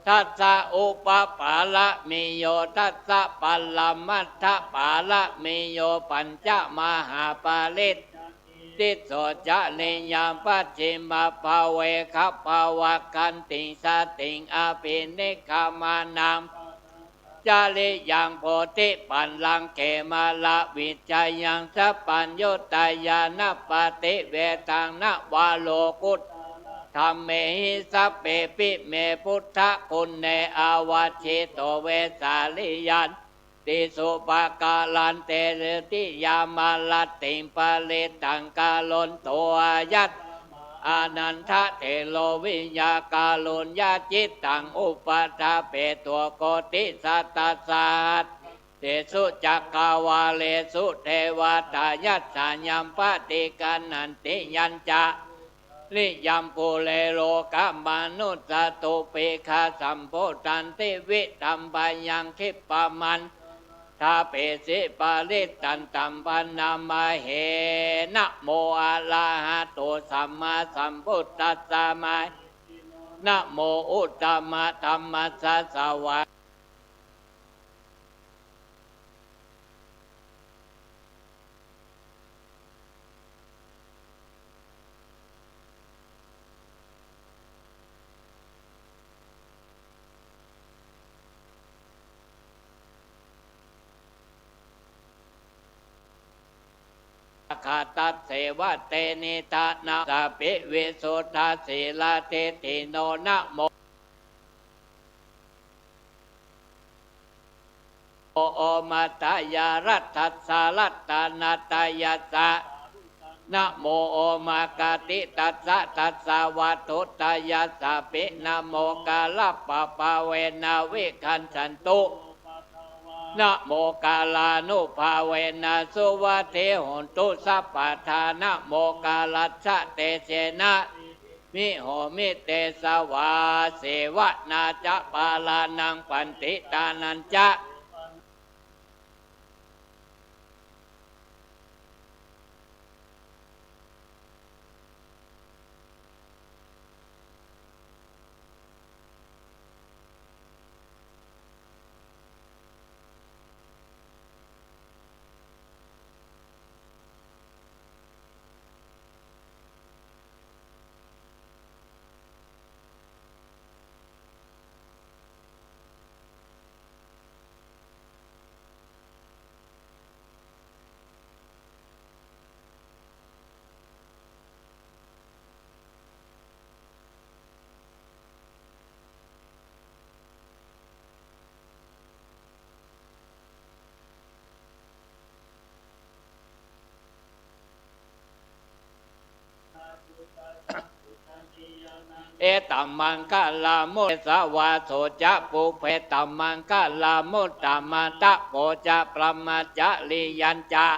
ทัสสะ อุปปารมิโย ทัสสะ ปรมัตถปารมิโย ปัญจมหาปริต ติโส จริยา ปัจฉิมภาเว ขภาวะ ขันติ สติ อภินิกขมานัง จริยัง โพธิปัลลังเข มาลวิจยัง สัพพัญญุตญาณปฏิเวทัง นวโลกุต ธัมเมหิ สัพเพปิ เม พุทธกุณเณ อาวัจฉิโต เวสาลิยันติ สุปะการันเต สุติยามารัตติง ปริตตัง กะโรนโต อายัสมะ อานันทะเถโร วิยา การุญญาจิตตัง อุปะฏฐาเปโต โกติสัตตะสะหัสเสสุ จักกะวาเลสุ เทวาตายัสสะ ยังปะฏิกะนันติ ยังจะ ริยัง ปุเร โรกะมานุสสะตุ ปิฆาสัมปุตตันติ วิตัมภะยัง คิปปะมันตะเปสิ ปริตตันตัม ภะนะมะเห นะโม อะระหะโต สัมมาสัมพุทธัสสะ มหิ นะโม อุตตมะธัมมัสสะ สวา คาตัสเสวะ เต นิทานะ สัพพิวิสุทธา สีลา ทิฏฐิโน นะโม โอมะตะยะรัตถัสสะ รัตตะนะตะยัสสะ นะโม โอมะกะติตัสสะ ทัสสะ วัตถุตะยัสสะปิ นะโม กะละปะปะเวนะ วิคัจฉันตุ นะโม กาลานุภาเวนะ สุวัตถีโหนตุ สัพพะทา นะโม กาลัสสะ เตเชนะ มิโหมิ เตสะ วา เสวะนา จะ ปาลานัง ปันติตานัญจะ เอตัมมังคะลามุตเตสะ วาโสจะปุพเพ ตัมมังคะลามุตตมะ ตะโปจะปะหมะจะริยัญจะ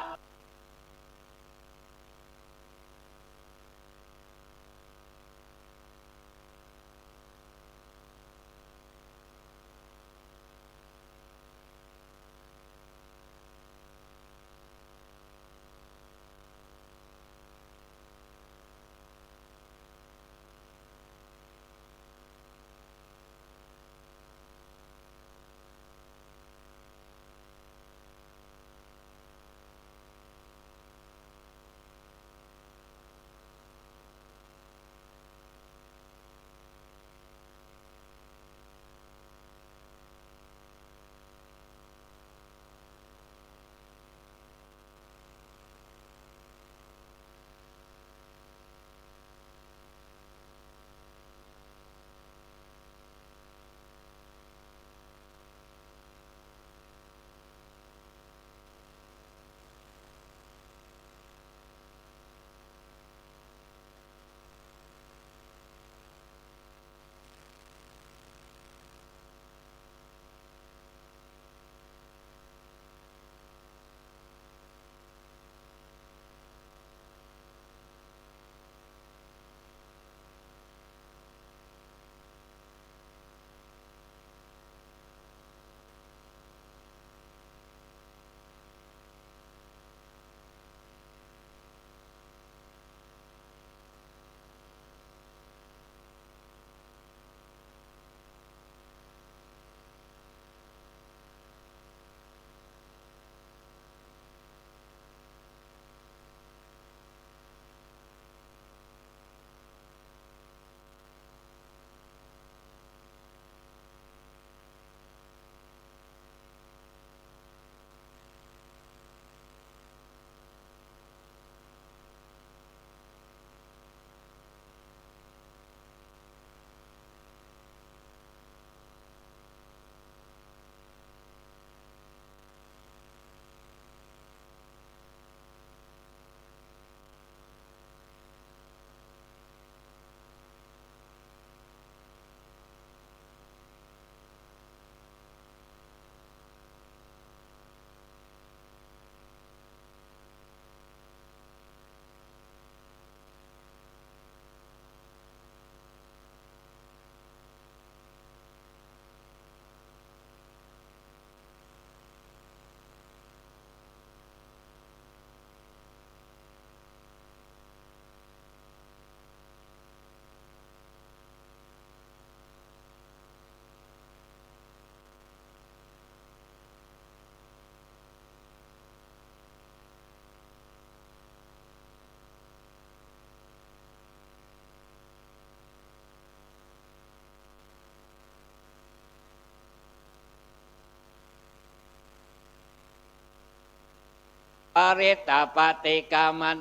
ปริตตปฏิกรรมมัน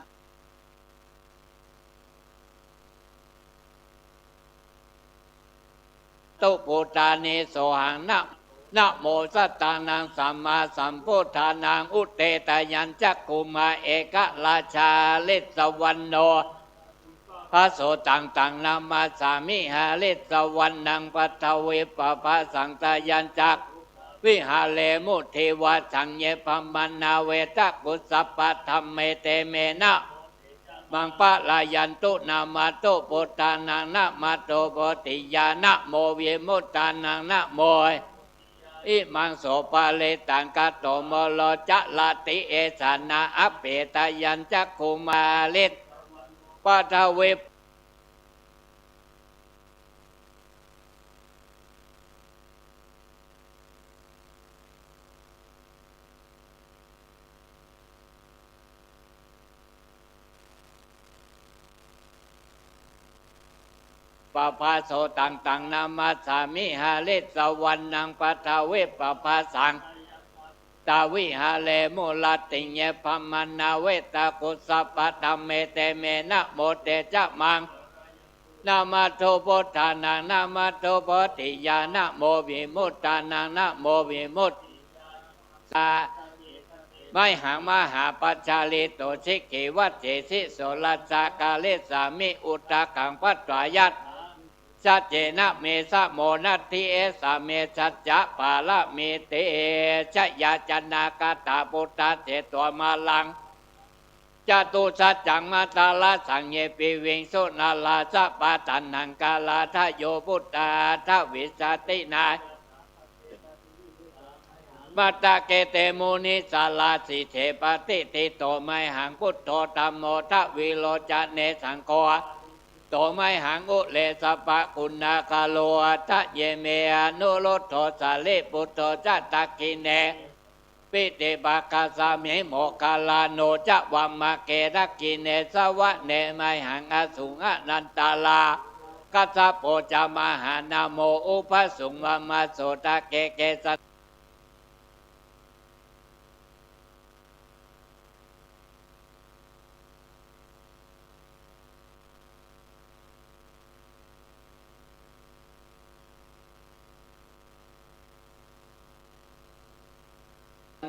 ตุ ปุตตานิ โสหัง นะ นะโม สัตตานัง สัมมาสัมพุทธานัง อุเตตะยัญจักขุมะ เอกราชา ฤสวัณโณ พระโสตัง ตัง นะมัสสามิ หะฤสวัณณัง ปะทวิปปะภาสัง ตะยัญจักวิหะเรมุ เทวาสัง เย พรหมนา เวตะกุสสะปะ ธัมเม เต เม นะ มัง ปะระยันตุ นะมัสสุ ปุตตานัง นะมัสสุ โพธิยา นะโม วิมุตตานัง นะโม อิมัง โส ปะริตตัง กะโต โม โร จะระติ เอสานะ อะเป ตะยัญจักขุมะ ฤส ปะทวิ ปะภาโสตัง ตัง นะมัสสามิ หะฤสวัณณัง ปะทวิปปะภาสัง ตาวิหะเรมุ ระติง เย พรหมนา เวตะกุสสะปะ ธัมเม เต เม นะโม เต จะมัง นะมัสสุ พุทธานัง นะมัสสุ โพธิยา นะโม วิมุตตานัง นะโม วิมุตตา ไมหัง มหาปัจจาริโต สิกขี วัจเจสิ โสระสะ กะริสสามิ อุทธัง ภัทวา ยัตถา สัจเจนะ เม สะ โม นัตถิ เอ สะ เม สัจจะปะระมีติ ชยาจนะกะตะปุตตะเสตวะมะลัง จตุสัจจัง มาตาละสัง เย ปิ วิง สุ นารา สะปะ ตัณหัง กาลาทะโย ปุตตา ทวิสสะติ นา มาตะเก เต มุนิสารา สี เส ปะ ติฏฐิโต ไมหัง พุทโธ ธัมโม ทวิโรจเน สังโฆ โต ไมหัง อุเร สะปะ กุณาคาโร อัฏฐะเย เม อนุรุทโธ สารีปุตโธ จะ ดักขิเณ ปิ ติปะ กะสสะมิ โมคคัลลาโน จะ วามะเก ดักขิเณ สะวะเน ไมหัง อสุง อนันตารา กัสสะโป จะ มหานาโม อุบะสุง วามะโส ตะเก เกสะ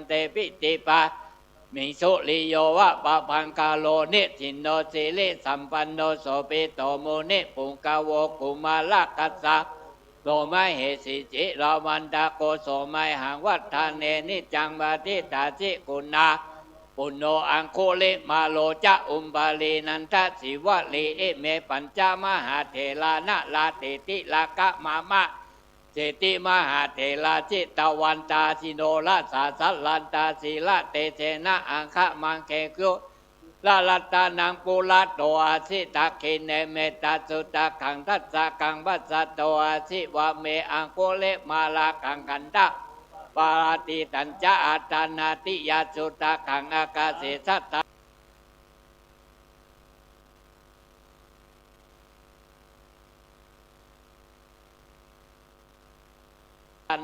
เต ปิ ติปะ มิง สุริโย วะปะ พังคาโร นิทินโน สิริสัมปันโน โสภิตโต มุนิปุงกะโว กุมารกัสสะโป มะเหสี จิรวันตะโก โส ไมหัง วัฑฒะเน นิจจัง ปะ ทิฏฐาสิ กุณา ปุณโณ อังคุลิมาโล จะ อุปาลี นันทะ สีวะลี อิเม ปัญจ มหาเถรา นารา เถติลากะ มะมะ เศรษฐี มหาเถรา จิตวันตา สิโนรสา สะรันตา สีละเตเสนะ อังคะมังเก กุลารัตตะนัง ปุระโต อะสิ ดักขิเณ เมตตะสุตตะขัง ทัสสะกัง ปัสสะโต อะสิ วาเม อังคุลิมาละกัง ขันทะปะ ปะระติตัญจะ อัตถะนาติยะ สุตตะขัง อากาเส สัตถะ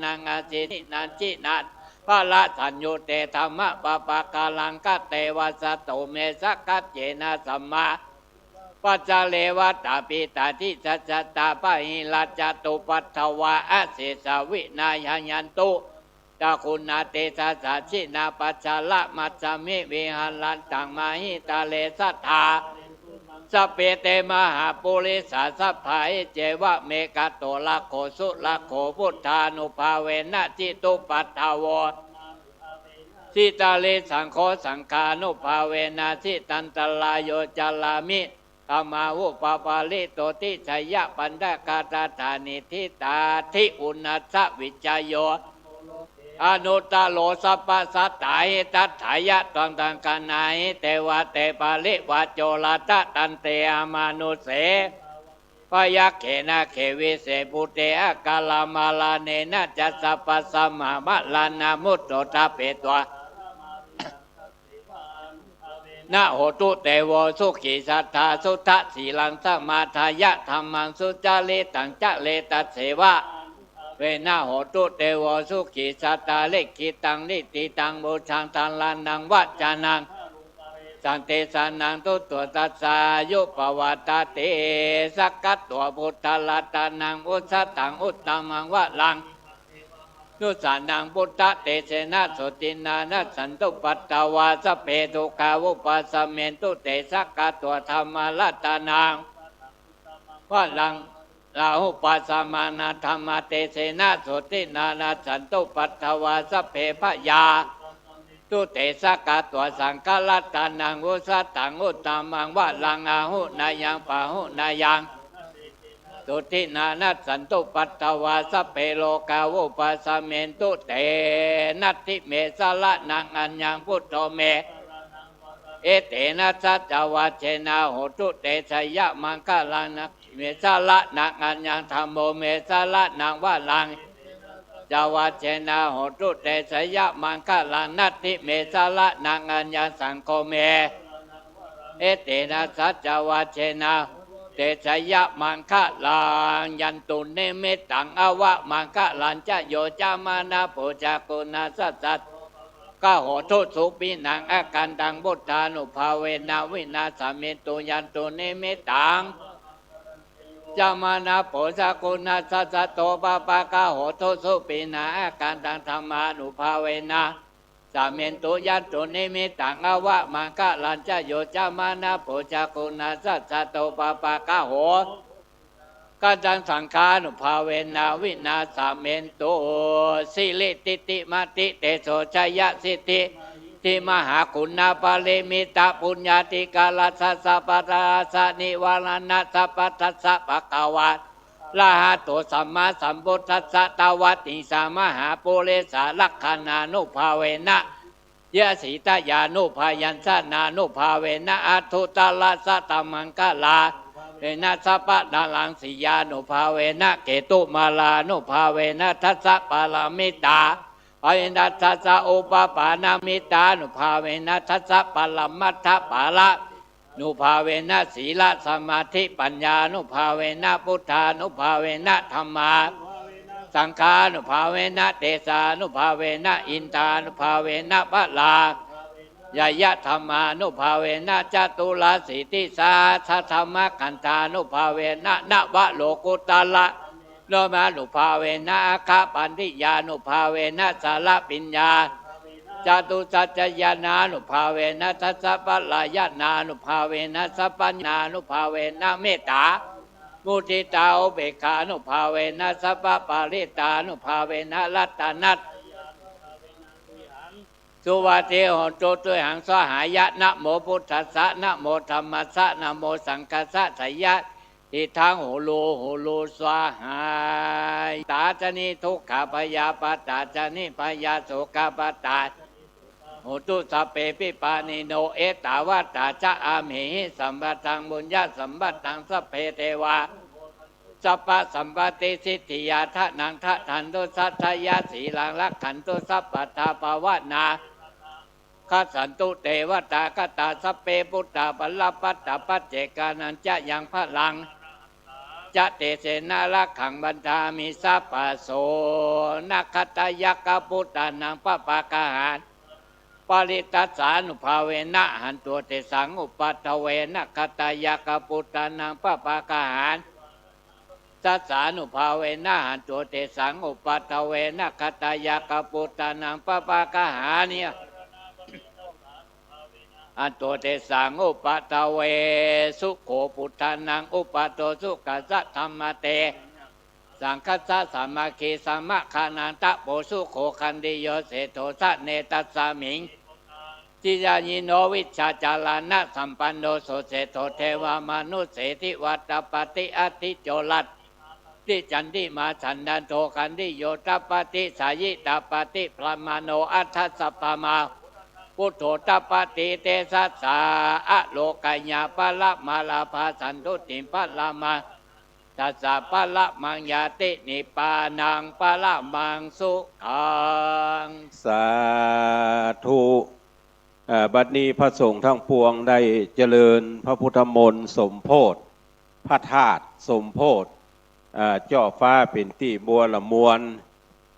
นัง อะสิ นินันจินะ พะละสัญญู เต ธัมมะ ปะปะกาลัง กะเต วัสสะตุ เม สักขะเจนะ สัมมา ปัจจะเร วะตะปิตะ ทิสสะตะ ปะหิรัจจตุปัฏฐวา อะเสสะ วินายันตุ ตะกุณาเตสะสะ จินาปัจจาระ มัชฌะมิ วิหารันตัง มหิตะเร สัตถา สัพเพ เต มหาปุริสา สัพพา อิเจวะ เม กะโต ละโข สุละโข พุทธานุภาเวนะ จิตุปัฏฐาโว สิตาริ สังโฆ สังฆานุภาเวนะ สิตันตะราโย จารามิ ธัมมาหุปปาริโต ติสยะปัณฑกะ ตถานิฏฐิตา ทิ อุณณัสสะ วิจโย อนุตตะโร สัพพะสัตตา หิตัฏฐายะ ตวัง กัณหา หิ เตวะ เต ปะริวาโจ รัฏฐะ ตันเต อะมานุสเส พะยัคเขนะ เขวิเส ปุเต อะกาละ มะระเณนะ จะ สัพพะสัมมะ มะระณะ มุตโต ทะเปตวา นะ โหตุ เตโว สุขี สัตถา สุทธะ สีลัง สะมาทายะ ธัมมัง สุจาริตัง จะเรตะเสวะ เวนะ โหตุ เตโว สุขี สัตถา ลิกขิตัง นิฏฐิตัง ปุจฉัง ธารานัง วะจานัง สันติสานัง ตุโต ตัสสา อายุ ปะวัตตะติ สักขะโต พุทธรัตตะนัง อุสสะถัง อุตตะมัง วะรัง นุสสานัง พุทธะ เตเสนะ โสตินา นัสสันตุ ปัตถวา สัพเพ ทุกขา วุปัสสะเมนตุ เต สักขะโต ธัมมะรัตตะนัง วะรัง ราหุปัสสะมานัง ธัมมะ เตเสนะ โสตินา นัสสันตุ ปัตถวา สัพเพ พยา ตุ เต สักขะโต สังฆะรัตตะนัง อุสสะถัง อุตตะมัง วะรัง อาหุเนยัง ปะหุเนยัง โสตินา นัสสันตุ ปัตถวา สัพเพ โรคา วุปัสสะเมนตุ เต นัตถิเม สะระณัง อัญญัง พุทโธ เม เอเตนะ สัจจวัจเจนะ โหตุ เตชะยะมังคะลัง นัตถิเม สะระณัง อัญญัง ธัมโม เม สะระณัง วะรัง จวัจเจนะ โหตุ เตชะยะมังคะลัง นัตถิเม สะระณัง อัญญัง สังโฆ เม เอเตนะ สัจจวัจเจนะ เตชะยะมังคะลัง ยันตุ นิมิตตัง อวะมังคะลัง จะ โย จะ มานะ ปู จะ กุณะ สัสสะ กะ โหตุ สุขินัง อาคันตัง พุทธานุภาเวนะ วินาสสะเมนตุ ยันตุ นิมิตตัง จะ มานะ ปู จะ กุณะ สัสสะ โต ปะปะกะ โหตุ สุขินัง อาคันตัง ธัมมานุภาเวนะ สะเมนตุ ยันตุ นิมิตตัง อวะมังคะลัง จะ โย จะ มานะ ปู จะ กุณะ สัสสะ โต ปะปะกะ โห Kataṃ saṅghānubhāvena vināsamentu. Siridhitimatitejojayasiddhimahaguṇāparimitapuññādhikārassa sabbattassa nivāraṇassapatassa bhagavā arahato sammāsambuddhassa tavattiṃsa mahāpurisalakkhaṇānubhāvena sītyānubyañjanānubhāvena aṭṭhuttarasatamaṅgalābhāvena sabbanaraṃ sītyānubhāvena ketumālānubhāvena dasapāramitānubhāvena dasaupapāṇamittānubhāvena dasaparamatthapārami nubhāvena sīlasamādhipaññānubhāvena buddhānubhāvena dhammā saṅghānubhāvena tejānubhāvena indānubhāvena balā ñāyadhammānubhāvena caturāsītisahassadhammakkhandhānubhāvena navalokuttaradhammānubhāvena aggappattiñānubhāvena sārapiññā catusaccañāṇānubhāvena dasabalañāṇānubhāvena sabbañāṇānubhāvena mettāmuditāupekkhānubhāvena sabbaparittānubhāvena ratanattayānubhāvena suvatthi hotu tiriyaṃ svāhāya. Namo buddhassa, namo dhammassa, namo saṅghassa. Jayasiddhi hulu hulu svāhāya. Dukkharogabhayappattā ca nibbhayā sokappattā ca hontu sabbepi pāṇino. Ettāvatā ca amhehi sambhataṃ puññasampadaṃ sabbe devā sabbasampattisiddhiyā dhanaṃ dadantu saddhāya sīlaṃ rakkhantu sabbadā bhāvanābhiratā vaḍḍhantu devatāgatā. Sabbe buddhā balappattā paccekānañca yaṃ balaṃ arahantānañca tejena rakkhaṃ bandhāmi sabbaso. Nakkhattayakkhabhūtānaṃ pāpaggahanā parittassānubhāvena hantvā tesaṃ upaddave. Nakkhattayakkhabhūtānaṃ pāpaggahanā parittassānubhāvena hantvā tesaṃ upaddave. Nakkhattayakkhabhūtānaṃ pāpaggahanā parittassānubhāvena hantvā tesaṃ upaddave. Sukho buddhānaṃ uppādo, sukhassa dhammassena saṅghassa sāmaggī, samaggānaṃ tapo sukho. Khantiyo seṭṭho janetasmiṃ, jiyānīyo vijjācaraṇasampanno, so seṭṭho devamanussānaṃ hitvāna tapati. Atthi co rājā palessu candimā, sannaddho khantiyo tapati, sāyī tapati brāhmaṇo, atha sabbamahoratā buddho tapati tejasā. Ārogyā paramā lābhā, santuṭṭhī paramā santī ca paramaṃ ñāti, nibbānaṃ paramaṃ sukhaṃ. สาธุ เอ่อ บัดนี้พระสงฆ์ทั้งปวงได้เจริญพระพุทธมนต์สมโภช พระธาตุสมโภช เอ่อ เจ้าฟ้าเป๋นตี้บัวละมวล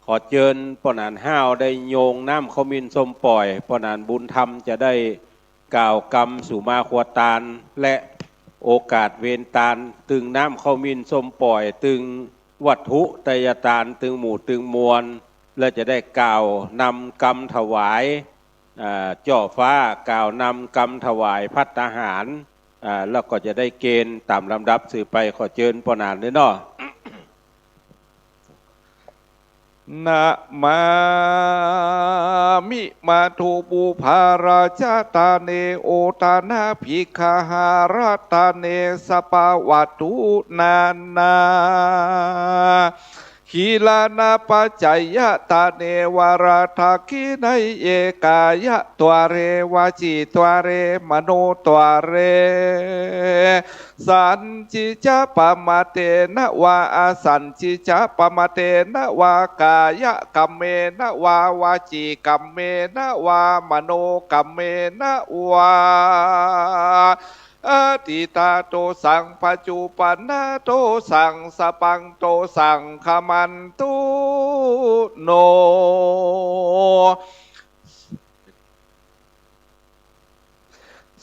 ขอเจิญป้อหนานฮ้าวได้โยงน้ำข้าวหมิ่นส้มป่อย ป้อหนานบุญธรรมจะได้กล่าวกำสุมาครัวตาน และโอกาสเวนตาน ตึงน้ำข้าวหมิ่นส้มป่อย ตึงวัตถุไตยตาน ตึงหมู่ตึงมวล และจะได้กล่าวนำกำถวาย อ่า เจ้าฟ้ากล่าวนำกำถวายภัตตาหาร อ่า แล้วก็จะได้เกณฑ์ต๋ามลำดับสืบไป ขอเจิญป้อหนานด้วยเนาะ Namāmi madhupuppharājatane, uttanabiggahāratane, sabbavātu nānā gilānapaccayatane, vāradakkhiṇeyye kāyadvāre, vacīdvāre, manodvāre, sañcicca pamādena vā, asañcicca pamādena vā, kāyakammena vā, vacīkammena vā, manokammena vā, atītā dosaṃ, paccuppanna dosaṃ, sabbaṃ dosaṃ khamantu no.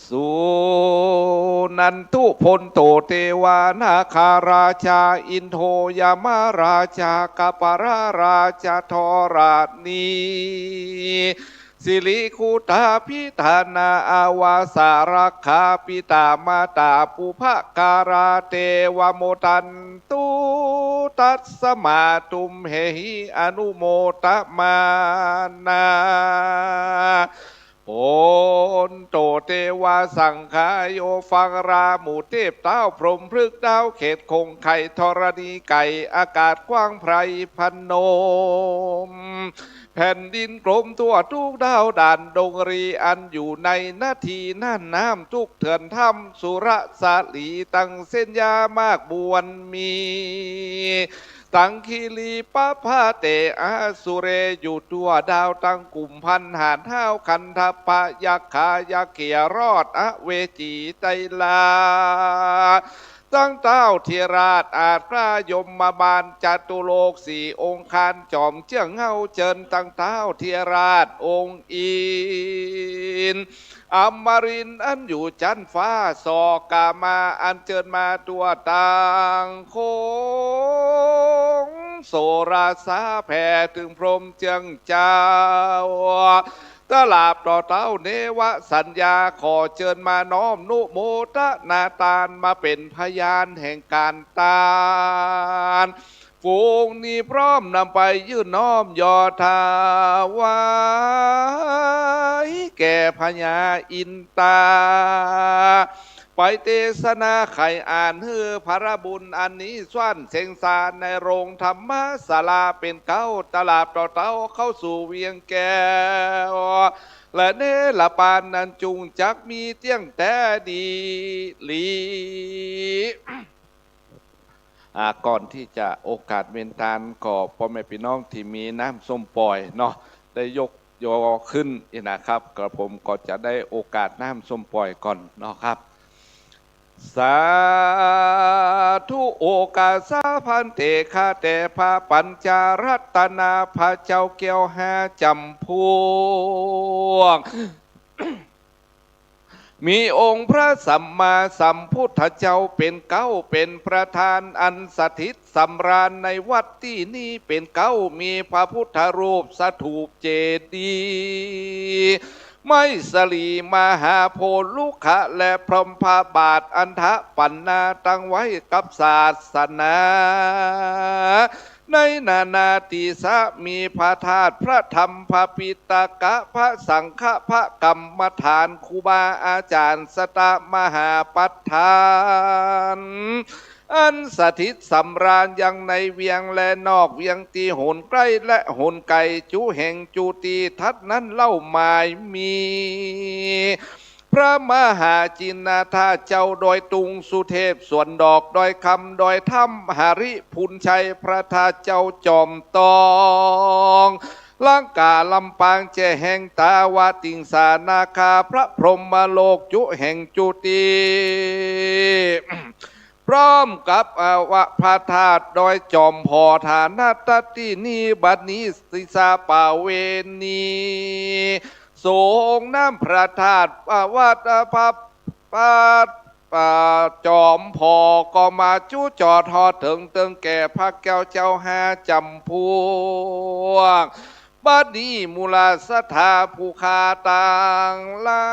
Suṇantu bhonto devā, nāgarājā indo, yamarājā kapalarājā dharaṇī สิริกุตตาภิธานา อาวาสารักขา ปิตามาตาปุพการา เตวะโมทันตุ ตัสมา ตุมเหหิ อนุโมทะมานา โหนโต เตวะสังฆา โยฟังราหมู่เตพเต๊าพรหมพฤกษ์ดาวเขตคงไข่ธรณีไก่ อากาศกว้างไพรพนม แผ่นดินกลมทั่วทุกด้าวด่านดงรี อันอยู่ในนาทีนั้นน้ำทุกเถื่อนถ้ำสุรสลี ตังเส้นยามากบวนมี ตังคีรีปะพะเต อสุเรอยู่ทั่วด้าว ตังกุมพันหาดห้าว คันธปะยักขา ยักเขียรอด อเวจีไตลา ตังเต๊าเทยราชอาจพระยมบาล จตุโลกสี่องค์คาน จ๋อมเจื้องเฮาเจิญ ตังเต๊าเทยราชองค์อินทร์ อมรินทร์อันอยู่จั๊นฟ้า สอกามาอันเจิญมาทั่วตังคง โสราสาแผ่เถิงพรหมเจื้องเจ้า ตลาบต่อเต๊าเนวสัญญา ขอเจิญมาน้อมนุโมทนาตาน มาเป๋นพยานแห่งก๋านตาน ฝูงนี้พร้อมนำไปยื่นน้อมยอถวายแก่พญาอินตา ไปเตสนาไขอ่านหื้อพระบุญอันนี้ ส้วนเสงสารในโรงธรรมศาลาเป๋นเก๊า ตลาบต่อเต๊าเข้าสู่เวียงแก้ว และเนรปานนั้นจุ่งจักมีเตี้ยงแต๊ดีหลี อ่า ก่อนตี้จะโอกาสเวนตาน ก็ป้อแม่ปี้น้องตี้มีน้ำส้มป่อยเนาะ ได้ยกยอขึ้นอี้นะครับ กระผมก็จะได้โอกาสน้ำส้มป่อยก่อนเนาะครับ สาธุ โอกาสสา ภันเต ข้าแต่พระปัญจรัตนา พระเจ้าแก้วห้าจ๋ำพวก มีองค์พระสัมมาสัมพุทธเจ้าเป๋นเก๊า เป๋นประธานอันสถิตสำราญในวัดตี้นี้เป๋นเก๊า มีพระพุทธรูปสถูปเจดีย์ ไม้สลีมหาโพลุขะ และพรหมพระบาทอันถปัณณาตั้งไว้กับศาสนา ในนานาติสะ มีพระธาตุ พระธรรม พระปิฎกะ พระสังฆะ พระกรรมฐาน ครูบาอาจ๋ารย์ สตมหาปัฏฐาน อันสถิตสำราญยังในเวียงและนอกเวียง ตี้หนใก้และหนไก๋ จุแห่งจุติ ทัดนั้นเล่าหมายมี พระมหาจินนาธาตุเจ้าดอยตุง สุเทพสวนดอก ดอยคำ ดอยถ้ำ หริภุญชัย พระธาตุเจ้าจอมตอง ลังกา ลำปาง แจ้แห่ง ตาวติงสา นาคา พระพรหมโลก จุแห่งจุติ พร้อมกับอวะพระธาตุดอยจอมผ่อ ฐานะตี้นี้ บัดนี้สิสาปาเวณี สงน้ำพระธาตุ อวะพระ พระ อ่า จอมผ่อ ก็มาจุจอดฮอดเถิง เติงแก่พระแก้วเจ้าห้าจ๋ำพวก บัดนี้หมู่เหล่าศรัทธาผู้ข้าตังหลา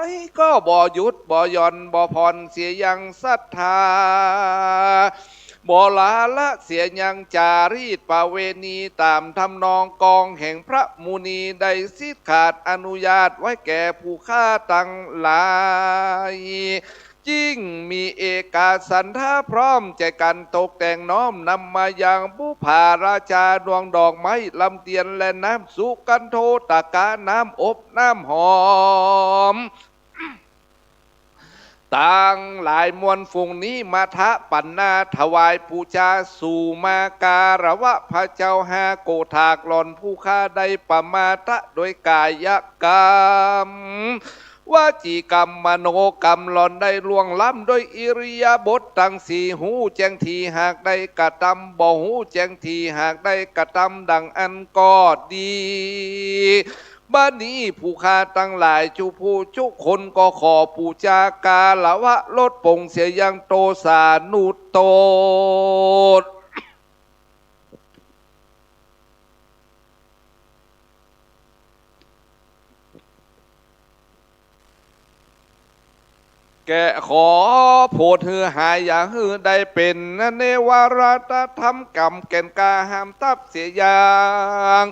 ย ก็บ่หยุดบ่หย่อนบ่ผ่อนเสียยังศรัทธา บ่ลาละเสียยังจารีตประเวณี ต๋ามทำนองกองแห่งพระมุนี ได้สิทธิ์ขาดอนุญาตไว้แก่ผู้ข้าตังหลาย จึงมีเอกสัณฐาพร้อมใจ๋กั๋นตกแต่งน้อมนำมายังบุปผาราชา ดวงดอกไม้ลำเตียน และน้ำสุกันโทตกะ น้ำอบน้ำหอม ตังหลายมวลฝูงนี้ มาถปัณณาถวายปู๋จา สู่มาการะวะพระเจ้าห้าโกฏาก หล่อนผู้ข้าได้ประมาทะโดยก๋ายกรรม วจีกรรม มโนกรรม หล่อนได้ล่วงล้ำโดยอิริยาบถตังสี่ ฮู้แจ้งตี้หากได้กระตำ บ่ฮู้แจ้งตี้หากได้กระตำ ดังอั้นก็ดี บัดนี้ผู้ข้าตังหลายจุผู้จุคน ก็ขอปู๋จาการวะลดปลงเสียยังโตสานุโตษ แก่ขอโผดหื้อหายอย่าหื้อได้เป๋น เนวรัตธรรมกำแก่นกล้าห้ามทับเสียอย่าง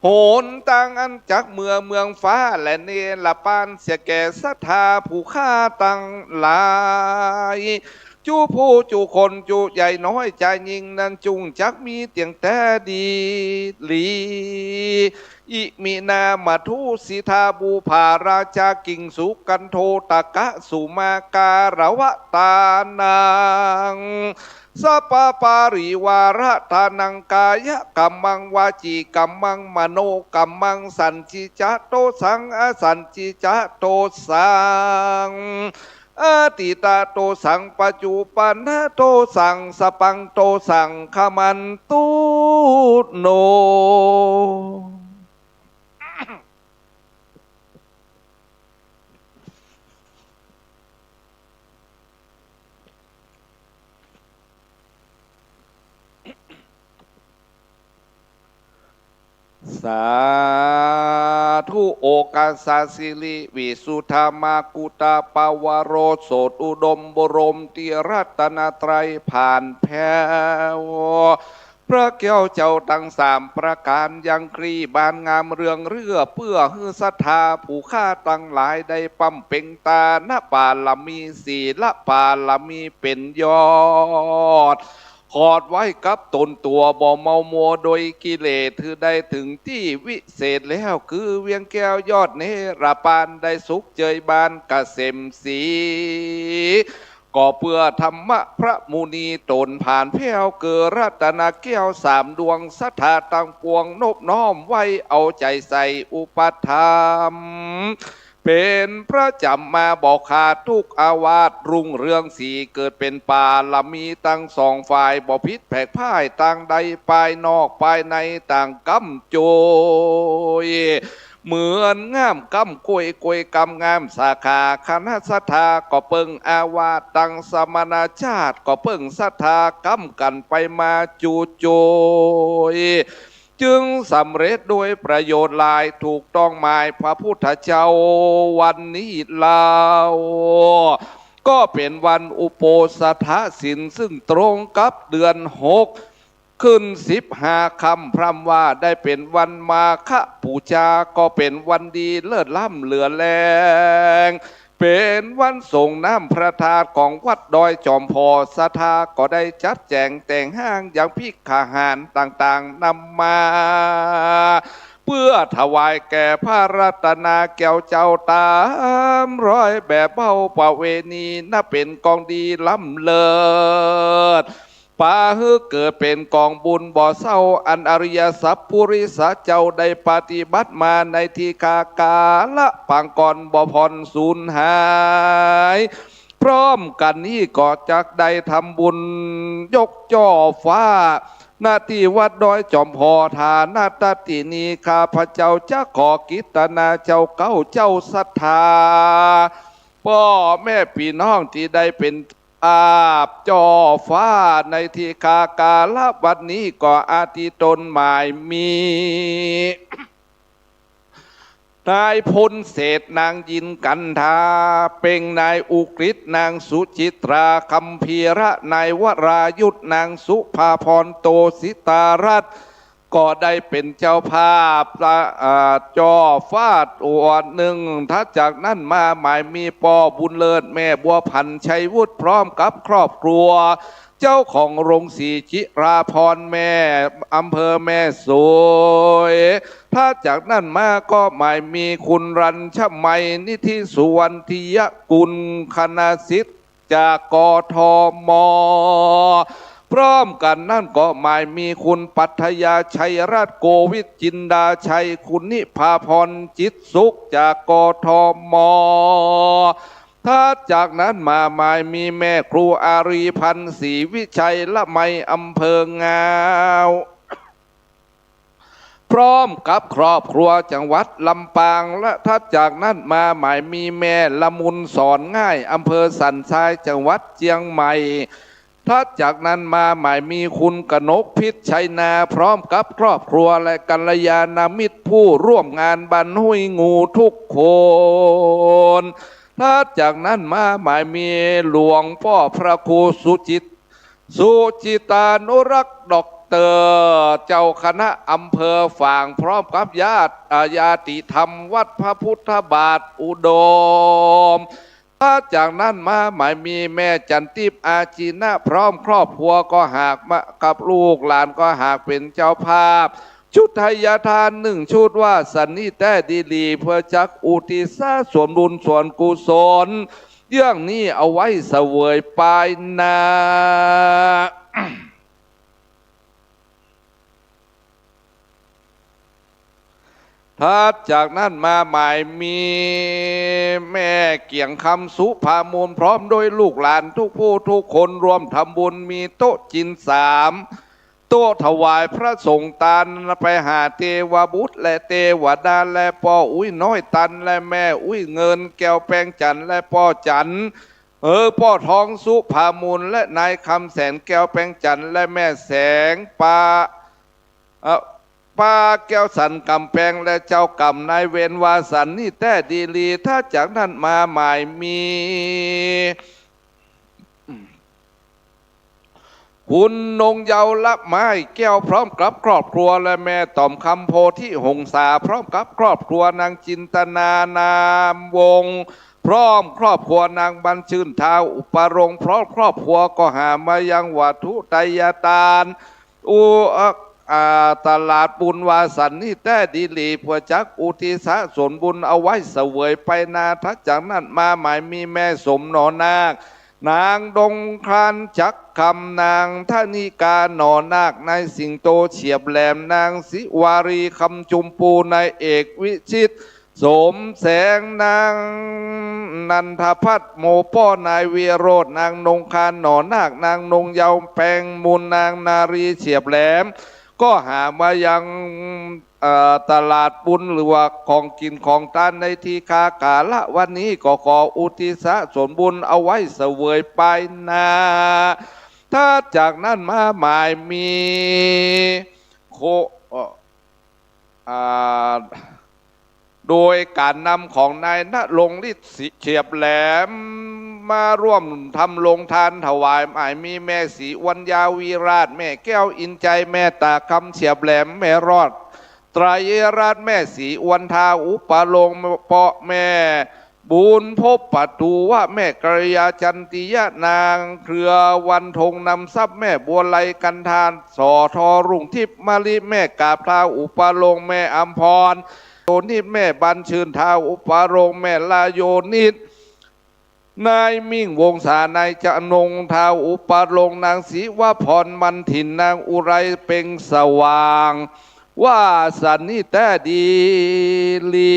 หนตางอันจักเมือเมืองฟ้าและเนรปานเสียแก่ศรัทธาผู้ข้าตังหลาย จุผู้จุคนจุใหญ่น้อยจายยิ่งนั้นจุ่งจักมีเตียงแต๊ดีหลี อิมินามัทธุสิทธาบุพาราชากิงสุกันโทตกะสุมาการวะตานัง สัพพะปะริวาระทานัง กายะกัมมัง วาจีกัมมัง มโนกัมมัง สันติจะโตสัง อสันติจะโตสัง อติตะโตสัง ปัจจุปันนะโตสัง สัพพังโตสัง ขมันตุโน สาธุ โอกาสะสิริวิสุทธามากุตาปวโรส สดอุดมบรมติรัตนตรัยผ่านแผ้ว พระแก้วเจ้าตังสามประก๋านยังกรีบานงามเรืองเรือ เปื้อหื้อศรัทธาผู้ข้าตังหลายได้บำเพ็งตานบารมี ศีลบารมีเป๋นยอด ขอดไว้กับต๋นตั๋วบ่เมามัวโดยกิเลส หื้อได้เถิงตี้วิเศษแล้ว คือเวียงแก้วยอดเนรปาน ได้สุขเจยบานเกษมศรี ก็เปื้อธรรมะพระมุนีต๋นผ่านแผ้ว เกิดรัตนแก้วสามดวง ศรัทธาตังปวงนบน้อมไว้เอาใจ๋ใส่อุปถัมภ์ เป๋นประจ๋ำมาบ่ขาดทุกอาวาส รุ่งเรืองสีเกิดเป๋นบารมีตังสองฝ่าย บ่ผิดแผกพ่ายตางใด ภายนอกภายในต่างก้ำจุย เหมือนง่ามก้ำกล้วย กล้วยก้ำง่ามสาขา คณะศรัทธาก็เปิ้งอาวาส ตังสมณชาติก็เปิ้งศรัทธาก้ำกั๋นไปมาจุจุย จึงสำเร็จโดยประโยชน์หลาย ถูกต้องหมายพระพุทธเจ้าวันนี้เล่า ก็เป๋นวันอุโปสถศีล ซึ่งตรงกับเดือนหก ขึ้นสิบห้าค่ำ พร่ำว่าได้เป๋นวันมาฆปู๋จา ก็เป๋นวันดีเลิศล้ำเหลือแลง เป๋นวันสรงน้ำพระธาตุของวัดดอยจอมผ่อ ศรัทธาก็ได้จัดแจ๋งแต่งฮ้างยังภิกขาหารต่างๆ นำมา เปื้อถวายแก่พระรัตนแก้วเจ้าต๋ามรอยแบบเบ้าประเวณี นับเป๋นกองดีล้ำเลิศ ปาหื้อเกิดเป๋นกองบุญบ่เศร้า อันอริยสัพพุริสเจ้าได้ปฏิบัติมาในทีฆา กาละปางก่อนบ่ผ่อนสูญหาย พร้อมกั๋นนี้ก็จักได้ทำบุญยกจ้อฟ้า ณ ตี้วัดดอยจอมผ่อ ฐานะตตินี้ ข้าพเจ้าจะขอกิตนาเจ้าเก๊าเจ้าศรัทธา ป้อแม่ปี้น้องตี้ได้เป๋นอาบจ้อฟ้าในทีฆากาละวันนี้ ก็อาทิตนหมายมี นายพลเศรษฐ นางญินกันทา เพ็ง นายอุกฤษ นางสุจิตรา คัมภีระ นายวรายุทธ นางสุภาพร โตสิตารัตน์ ก็ได้เป๋นเจ้าภาพละ อ่า จ้อฟ้าตัวนึ่ง ถัดจากนั้นมาหมายมีป้อบุญเลิศ แม่บัวผัน ชัยวุฒิ พร้อมกับครอบครัว เจ้าของโรงสีจิราภรณ์ แม่ อำเภอแม่สวย ถัดจากนั้นมาก็หมายมีคุณรัญชมัย นิธิสุวรรณทิยกุล คณะสิทธิ์จาก กทม. พร้อมกั๋นนั้นก็หมายมีคุณปรัชญาชัยรัตน์ โกวิทจินดาชัย คุณนิพาพรจิตสุขจาก กทม. ถัดจากนั้นมาหมายมีแม่ครูอารีพันธ์ศรีวิชัย ละไม อำเภองาว พร้อมกับครอบครัวจังหวัดลำปาง และถัดจากนั้นมาหมายมีแม่ละมุนสอนง่าย อำเภอสันทราย จังหวัดเจียงใหม่ ถัดจากนั้นมาหมายมีคุณกนกพิษชัยนา พร้อมกับครอบครัวและกัลยาณมิตรผู้ร่วมงานบ้านห้วยงูทุกคน ถัดจากนั้นมาหมายมีหลวงป้อพระครูสุจิต สุจิตานุรักษ์ ด็อกเตอร์ เจ้าคณะอำเภอฝาง พร้อมกับญาติ อ่า ญาติธรรมวัดพระพุทธบาทอุดม ถัดจากนั้นมาหมายมีแม่จันทิพย์ อาจีนะ พร้อมครอบครัวก็หากมากับลูกหลานก็หากเป๋นเจ้าภาพ ชุดไทยทานหนึ่งชุด ว่าสันนี้แต๊ดีหลี เพื่อจักอุทิศส่วนบุญส่วนกุศล เรื่องนี้เอาไว้เสวยปายหน้า ถัดจากนั้นมาหมายมีแม่เกียงคำ สุภามูล พร้อมด้วยลูกหลานทุกผู้ทุกคนร่วมทำบุญ มีโต๊ะจีนสามโต๊ะถวายพระสงฆ์ตาน ไปหาเตวบุตรและเตวดา และป้ออุ๊ยน้อยตัน และแม่อุ๊ยเงิน แก้วแปงจันทร์ และป้อจันทร์ เออ ป้อทอง สุภามูล และนายคำแสน แก้วแปงจันทร์ และแม่แสง ป้า เอ่อ ป้าแก้วสัน กำแปง และเจ้ากรรมนายเวร ว่าสันนี้แต๊ดีหลี ถัดจากนั้นมาหมายมี คุณนงเยาว์ ละไม้แก้ว พร้อมกับครอบครัว และแม่ต๋อมคำ โพธิหงสา พร้อมกับครอบครัว นางจินตนา นามวงศ์ พร้อมครอบครัว นางบัญชื่น ท้าวอุปรงค์ พร้อมครอบครัวก็หามายังวัตถุไทยทาน อุ อ่า ตลาดบุญ ว่าสันนี้แต๊ดีหลี เพื่อจักอุทิศส่วนบุญเอาไว้เสวยปายหน้า ถัดจากนั้นมาหมายมีแม่สมหนอนาค นางดงคานจักคำ นางธนิกาหนอนาค นายสิงโตเฉียบแหลม นางสิวารีคำจุมปู นายเอกวิชิต สมแสง นางนันทพัฒน์ โมป้อ นายวิโรจน์ นางนงคานหนอนาค นางนงเยาว์แปงมูล นางนารีเฉียบแหลม ก็หามายัง เอ่อ ตลาดบุญ หรือว่าของกิ๋นของตานในทีฆาก๋าละวันนี้ ก็ขออุทิศส่วนบุญเอาไว้เสวยปายหน้า ถัดจากนั้นมาหมายมี โค เอ่อ อ่า โดยก๋านนำของนายณรงค์ฤทธิ์เฉียบแหลม มาร่วมทำโรงทานถวาย หมายมีแม่ศรีอวนยาวิราช แม่แก้วอินทร์ใจ แม่ต๋าคำเฉียบแหลม แม่รอดไตรรัตน์ แม่ศรีอวน ท้าวอุปรงค์ ป้อแม่บุญพบ ประตูวะ แม่กัลยา จันติยะ นางเครือวันทง นำทรัพย์ แม่บัวไล กันทา สอทอรุ่งทิพย์ มะลิ แม่กาบ ท้าวอุปรงค์ แม่อำพร โยนิต แม่บัญชื่น ท้าวอุปรงค์ แม่ลาโยนิต นายมิ่งวงศา นายจำนง ท้าวอุปรงค์ นางศิวพร มันถิน นางอุไร เพ็งสว่าง ว่าสันนี้แต๊ดีหลี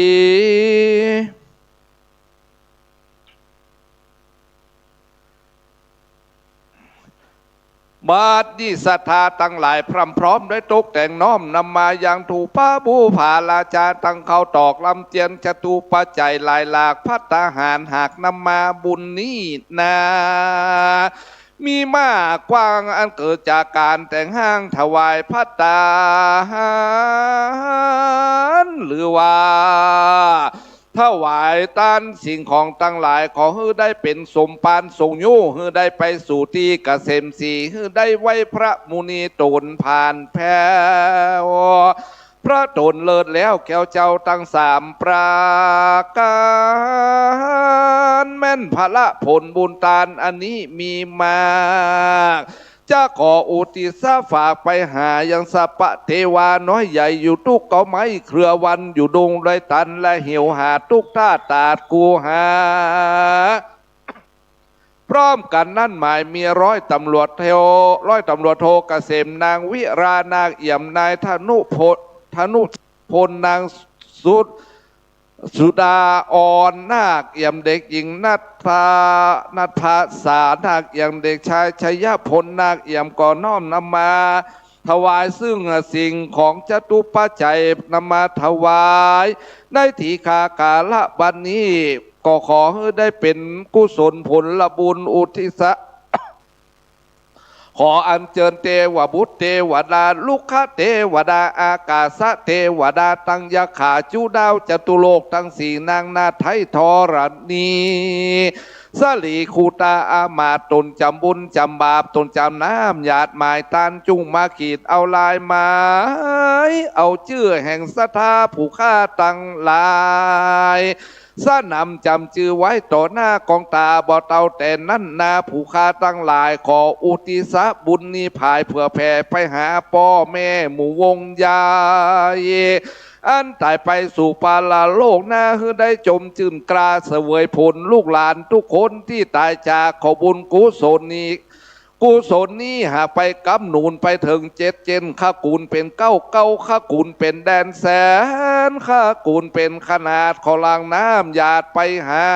บัดนี้ศรัทธาตังหลายพร่ำพร้อมได้ตกแต่งน้อมนำมายังธูปะบูผาราจา ตังข้าวตอกลำเตียน จตุปัจจัยหลายหลาก ภัตตาหารหากนำมาบุญนี้นา มีมากกว้างอันเกิดจากก๋านแต่งห้างถวายภัตตาหาร หรือว่า ถวายตานสิ่งของตังหลาย ขอหื้อได้เป๋นสมภารทรงอยู่ หื้อได้ไปสู่ตี้เกษมศรี หื้อได้ไหว้พระมุนีต๋นผ่านแผ้ว พระต๋นเลิศแล้วแก้วเจ้าตังสามประก๋าน แม่นผละผลบุญตานอันนี้มีมาก จะขออุทิศฝากไปหายังสัพพะเตวาน้อยใหญ่อยู่ตุ๊กเกาไม้เครือวันอยู่ดงดอยตันและเหวหาตุ๊กท่าตาดคูหา พร้อมกั๋นนั้นหมายมีร้อยตำรวจโท ร้อยตำรวจโทเกษม นางวิรานาคเอี่ยม นายธนุพล ธนุพล นางสุด สุดาอ่อนนาคเอี่ยม เด็กหญิงณัฐภา ณัฐภาษานาคเอี่ยม เด็กชายชัยพลนาคเอี่ยม ก็น้อมนำมาถวายซึ่งสิ่งของจตุปัจจัย นำมาถวายในทีฆากาละบัดนี้ ก็ขอหื้อได้เป๋นกุศลผลบุญอุทิศ ขออัญเจิญเตวบุตรเตวดา รุกขเตวดา อากาสเตวดา ตังยักขาจุดาวจตุโลกตังสี่นางนาไทยธรณี สะหลีคู่ต๋าอามาตย์ ต๋นจ๋ำบุญจ๋ำบาป ต๋นจ๋ำน้ำหยาดหมายตาน จุ่งมาขีดเอาลายหมาย เอาจื้อแห่งศรัทธาผู้ข้าตังหลาย สนำจ๋ำจื้อไว้ต่อหน้ากองต๋าบ่เตาแต่นั้นนา ผู้ข้าตังหลาย ขออุทิศบุญนี้ผายเผื่อแผ่ไปหาป้อแม่หมู่วงยาย อันต๋ายไปสู่ปรโลกนา หื้อได้จมจื้นกล้าเสวยผล ลูกหลานกู้คนตี้ต๋ายจาก ขอบุญกุศลนี้ กุศลนี้หากไปกำหนุนไปเถิงเจ็ดเจ้น ขกูลเป๋นเก๊า เก๊าขกูลเป๋นแดนแสน ขกูลเป๋นขนาด ขอหลั่งน้ำหยาดไปหา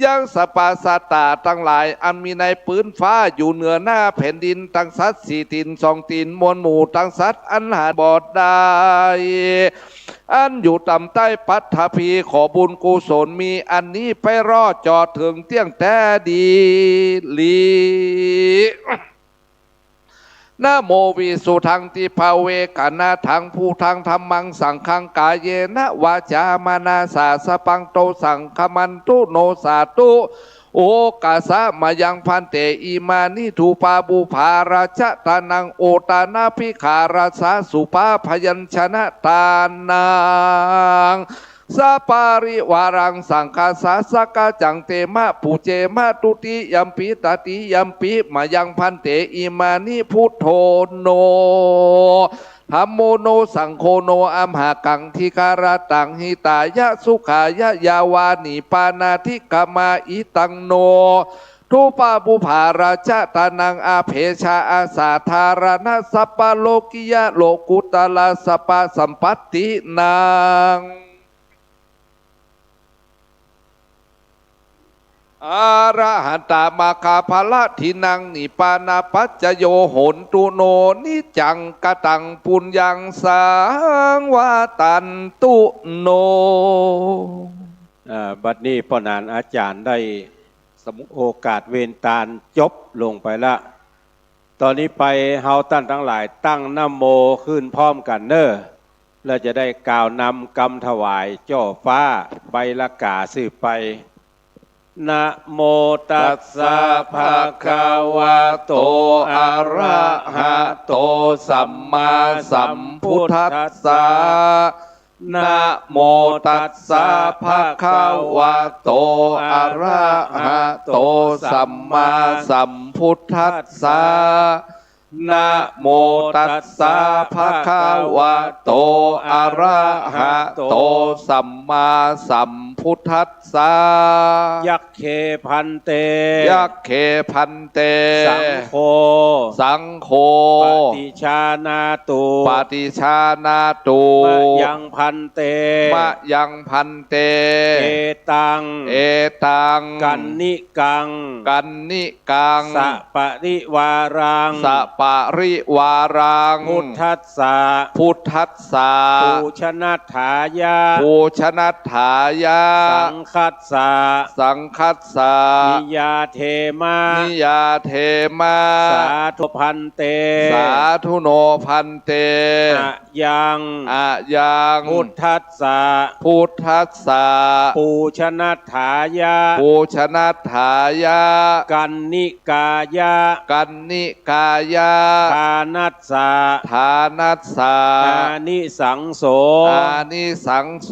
ยังสรรพสัตว์ตังหลาย อันมีในปื๊นฟ้าอยู่เหนือหน้าแผ่นดิน ตังสัตว์สี่ตี๋นสองตี๋น มวลหมู่ตังสัตว์อันหาบ่ได้ อันอยู่ต่ำใต้ปฐพี ขอบุญกุศลมีอันนี้ไปรอดจอดเถิงเตี้ยงแต๊ดีหลี นะโมวิสุทธัง ทิพพเวกขณะทัง พุทธังธัมมังสังฆัง กาเยนะวาจามะนะสา สัพพังโต สังฆะมันตุโน สาธุ โอกาสะ มะยังภันเต อิมานิ ธุปปาปุปปาราชะตานัง โอทานะภิกขารัสสะ สุปาพยัญชนะตานัง สปาริวารัง สังฆัสสะ สักกะจัง เตมะ ปูเจมะ ทุติยัมปิ ตติยัมปิ มะยังภันเต อิมานิ พุทโธโน ธัมโมโน สังโฆโน อัมหะกัง ทิกะระตัง หิตายะ สุขายะ ยาวานิพพานาทิกขมา อิตังโน ธุปปาปุปปาราชะตานัง อาเพชา อาสาธารณะ สัพพะโลกิยะ โลกุตตะระ สัพพะสัมปัตตินัง อะระหันตะ มะคะผะละทินัง นิพพานะปัจจโย โหนตุโน นิจจัง กะตัง ปุญญัง สังวะตันตุโน อ่า บัดนี้ป้อหนานอาจ๋ารย์ได้สม- โอกาสเวรตานจบลงไปละ ต่อนี้ไปเฮาต้านตังหลายตั้งนะโมขึ้นพร้อมกั๋นเน่อ แล้วจะได้กล่าวนำกำถวายเจ้าฟ้าใบละก๋าสืบไป นะโมตัสสะ ภะคะวะโต อะระหะโต สัมมาสัมพุทธัสสะ นะโมตัสสะ ภะคะวะโต อะระหะโต สัมมาสัมพุทธัสสะ นะโมตัสสะ ภะคะวะโต อะระหะโต สัมมาสัมพุทธัสสะ ยัคเค ภันเต ยัคเค ภันเต สังโฆ สังโฆ ปะติชานาตุ ปะติชานาตุ มะยัง ภันเต มะยัง ภันเต เอตัง เอตัง กัณฑิกัง กัณฑิกัง สะปะริวารัง สะปะริวารัง พุทธัสสะ พุทธัสสะ ปูชนัตถายะ ปูชนัตถายะ สังคัสสะ สังคัสสะ นิยาเทมะ นิยาเทมะ สาธุ ภันเต สาธุโน ภันเต อะยัง อะยัง พุทธัสสะ พุทธัสสะ ปูชนัตถายะ ปูชนัตถายะ กัณฑิกายะ กัณฑิกายะ ทานัสสะ ทานัสสะ อานิสังโส อานิสังโส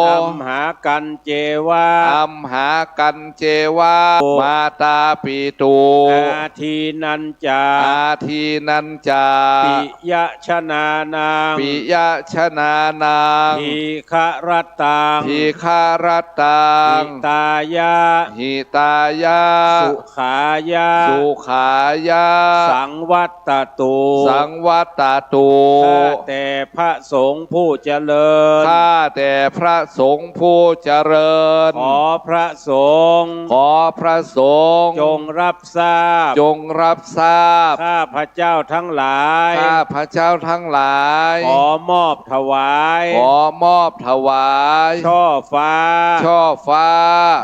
อัมหากัญเจวะ อัมหากัญเจวะ มาตาปิตุ อาทีนัญจา อาทีนัญจา ปิยะชนานัง ปิยะชนานัง ทีฆะรัตตัง ทีฆะรัตตัง หิตายะ หิตายะ สุขายะ สุขายะ สังวัตตตุ สังวัตตตุ ข้าแต่พระสงฆ์ผู้เจริญ ข้าแต่พระสงฆ์ผู้เจ ริญ ขอพระสงฆ์ ขอพระสงฆ์ จงรับทราบ จงรับทราบ ข้าพเจ้าทั้งหลาย ข้าพเจ้าทั้งหลาย ขอมอบถวาย ขอมอบถวาย ช่อฟ้า ช่อฟ้า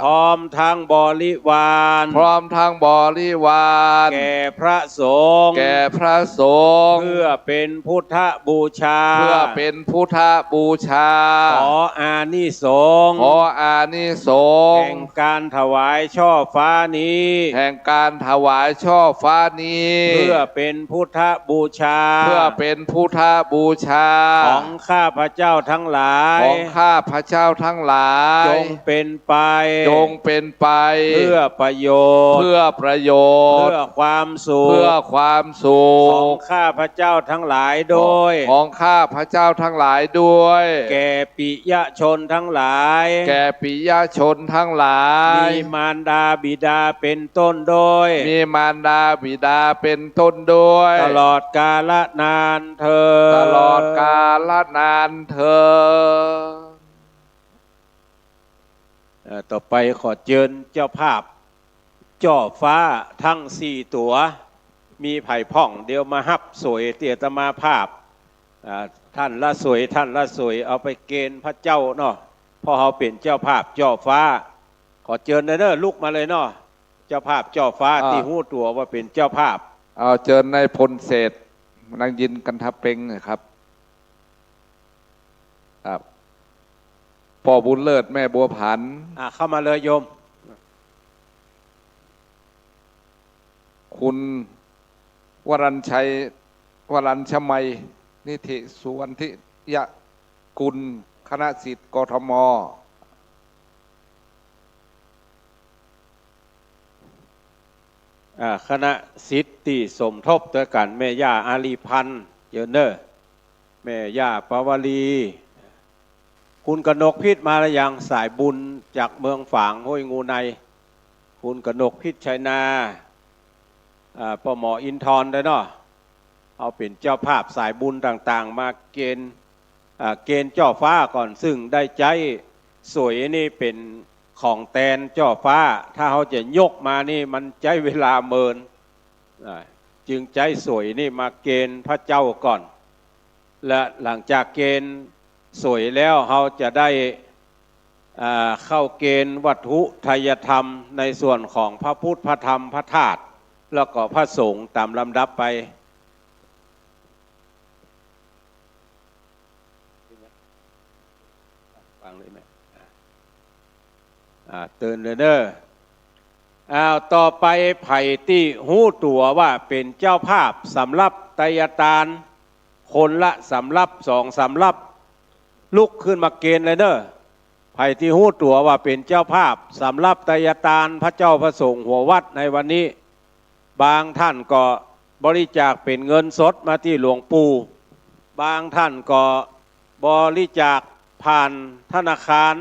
พร้อมทั้งบริวาร พร้อมทั้งบริวาร แก่พระสงฆ์ แก่พระสงฆ์ เพื่อเป็นพุทธบูชา เพื่อเป็นพุทธบูชา ขออานิสงส์ ขออานิสงส์ แห่งการถวายช่อฟ้านี้ แห่งการถวายช่อฟ้านี้ เพื่อเป็นพุทธบูชา เพื่อเป็นพุทธบูชา ของข้าพเจ้าทั้งหลาย ของข้าพเจ้าทั้งหลาย จงเป็นไป จงเป็นไป เพื่อประโยชน์ เพื่อประโยชน์ เพื่อความสุข เพื่อความสุข ของข้าพเจ้าทั้งหลายด้วย ของข้าพเจ้าทั้งหลายด้วย แก่ปิยชนทั้งหลาย แก่ปิยชนทั้งหลาย มีมารดาบิดาเป็นต้นด้วย มีมารดาบิดาเป็นต้นด้วย ตลอดกาลนานเทอญ ตลอดกาลนานเทอญ เอ่อ ต่อไปขอเจิญเจ้าภาพจ้อฟ้าทั้งสี่ตั๋ว มีใผพ่องเดี๋ยวมาฮับสวยตี้อาตมาภาพ อ่า ท่านละสวย ท่านละสวย เอาไปเกณฑ์พระเจ้าเนาะ เพราะเฮาเป๋นเจ้าภาพจ้อฟ้า ขอเจิญเน่อ ลุกมาเลยเนาะ เจ้าภาพจ้อฟ้า อ่า ตี้ฮู้ตั๋วว่าเป๋นเจ้าภาพ เอาเจิญนายพลเศรษฐ นางยินกันทะเปงนะครับ ครับ ป้อบุญเลิศ แม่บัวผัน อ่า เข้ามาเลยโยม คุณวรัญชัย วรัญชมัย นิธิสุวรรณทิยกุล คณะสิทธิ์ กทม อ่า คณะสิทธิ์ตี้สมทบตวยกั๋น แม่ย่าอารีพันธ์ เจิญเน่อ แม่ย่าปวารี คุณกนกพิษมาหรือยัง สายบุญจากเมืองฝางห้วยงูใน คุณกนกพิษชัยนา อ่า ป้อหมออินทร์ด้วยเนาะ เอาเป๋นเจ้าภาพสายบุญต่างๆ มาเกณฑ์ อ่า เกณฑ์จ้อฟ้าก่อน ซึ่งได้ใจ๊สวยนี่เป๋นของแตนจ้อฟ้า ถ้าเฮาจะยกมานี่มันใจ๊เวลาเมิน อ่า จึงใจ๊สวยนี่มาเกณฑ์พระเจ้าก่อน และหลังจากเกณฑ์สวยแล้ว เฮาจะได้ อ่า เข้าเกณฑ์วัตถุไทยธรรมในส่วนของพระพุทธ พระธรรม พระธาตุ แล้วก็พระสงฆ์ตามลำดับไป ฟังเลยแม่ อ่า ตื่นเลยเน่อ อ้าว ต่อไปใผตี้ฮู้ตั๋วว่าเป๋นเจ้าภาพสำรับไตยตาน คนละสำรับ สองสำรับ ลุกขึ้นมาเกณฑ์เลยเน่อ ใผตี้ฮู้ตั๋วว่าเป๋นเจ้าภาพสำรับไตยตานพระเจ้าพระสงฆ์หัววัดในวันนี้ บางท่านก็บริจาคเป๋นเงินสดมาตี้หลวงปู่ บางท่านก็บริจาคผ่านธนาคาร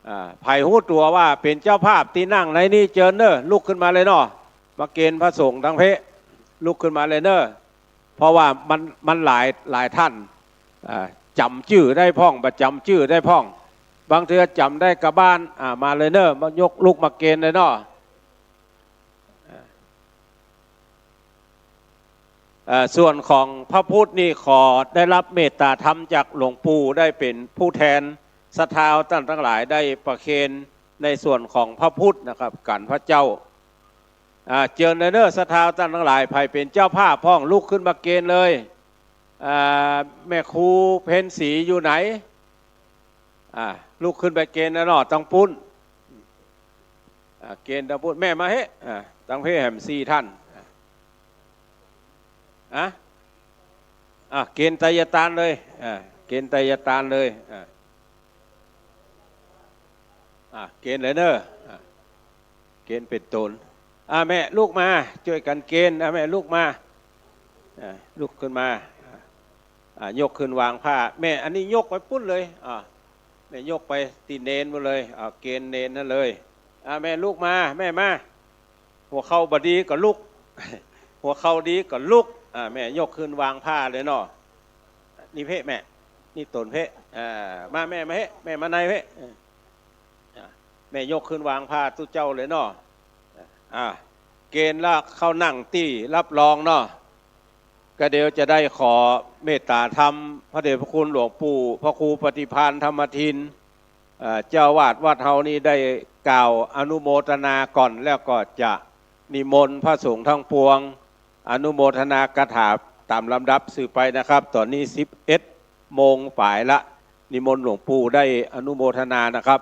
อ่า ใผฮู้ตั๋วว่าเป๋นเจ้าภาพตี้นั่งในนี้เจิญเน่อ ลุกขึ้นมาเลยเนาะ มาเกณฑ์พระสงฆ์ตังเพ ลุกขึ้นมาเลยเน่อ เพราะว่ามัน มันหลาย หลายท่าน อ่า จ๋ำจื้อได้พ่อง บ่จ๋ำจื้อได้พ่อง บางเทื่อจ๋ำได้กาบ้าน อ่า มาเลยเน่อ มายกลุกมาเกณฑ์เลยเนาะ เอ่อ ส่วนของพระพุทธนี่ขอได้รับเมตตาธรรมจากหลวงปู่ ได้เป๋นผู้แทนศรัทธาต้านตังหลาย ได้ประเคนในส่วนของพระพุทธนะครับ กั๋นพระเจ้า อ่า เจิญเลยเน่อ ศรัทธาต้านตังหลาย ใผเป๋นเจ้าภาพพ่อง ลุกขึ้นมาเกณฑ์เลย อ่า แม่ครูเพ็ญศรีอยู่ไหน อ่า ลุกขึ้นไปเกณฑ์นะเนาะ ตังปุ้น อ่า เกณฑ์ตังปุ้น แม่มาเฮ้ อ่า ตังเพแหมสี่ท่าน อ่า อ่ะ อ่า เกณฑ์ไตยตานเลย อ่า เกณฑ์ไตยตานเลย อ่า อ่า เกณฑ์เลยเน่อ อ่า เกณฑ์เป๋นต๋น อ่า แม่ลุกมา จ้วยกั๋นเกณฑ์ อ่า แม่ลุกมา อ่า ลุกขึ้นมา อ่า อ่า ยกขึ้นวางผ้า แม่ อันนี้ยกไปปุ้นเลย อ่า แม่ยกไปตี้เณรหมดเลย อ่า เกณฑ์เณรหั้นเลย อ่า แม่ลุกมา แม่มา หัวเข่าบ่ดีก็ลุก หัวเข่าดีก็ลุก อ่า แม่ยกขึ้นวางผ้าเลยเนาะ นี่เพะแม่ นี่ต๋นเพะ อ่า มาแม่มาเฮ้ แม่มาในเพะ เออ แม่ยกขึ้นวางผ้าตุ๊เจ้าเลยเนาะ อ่า เกณฑ์ละเข้านั่งตี้รับรองเนาะ ก็เดี๋ยวจะได้ขอเมตตาธรรม พระเดชพระคุณหลวงปู่ พระครูปฏิภาณธรรมทิน เอ่อ เจ้าอาวาสวัดเฮานี่ได้กล่าวอนุโมทนาก่อน แล้วก็จะนิมนต์พระสงฆ์ทั้งปวง อนุโมทนากถาตามลำดับสืบไปนะครับ ต๋อนนี้สิบเอ็ดโมงป๋ายละ นิมนต์หลวงปู่ได้อนุโมทนานะครับ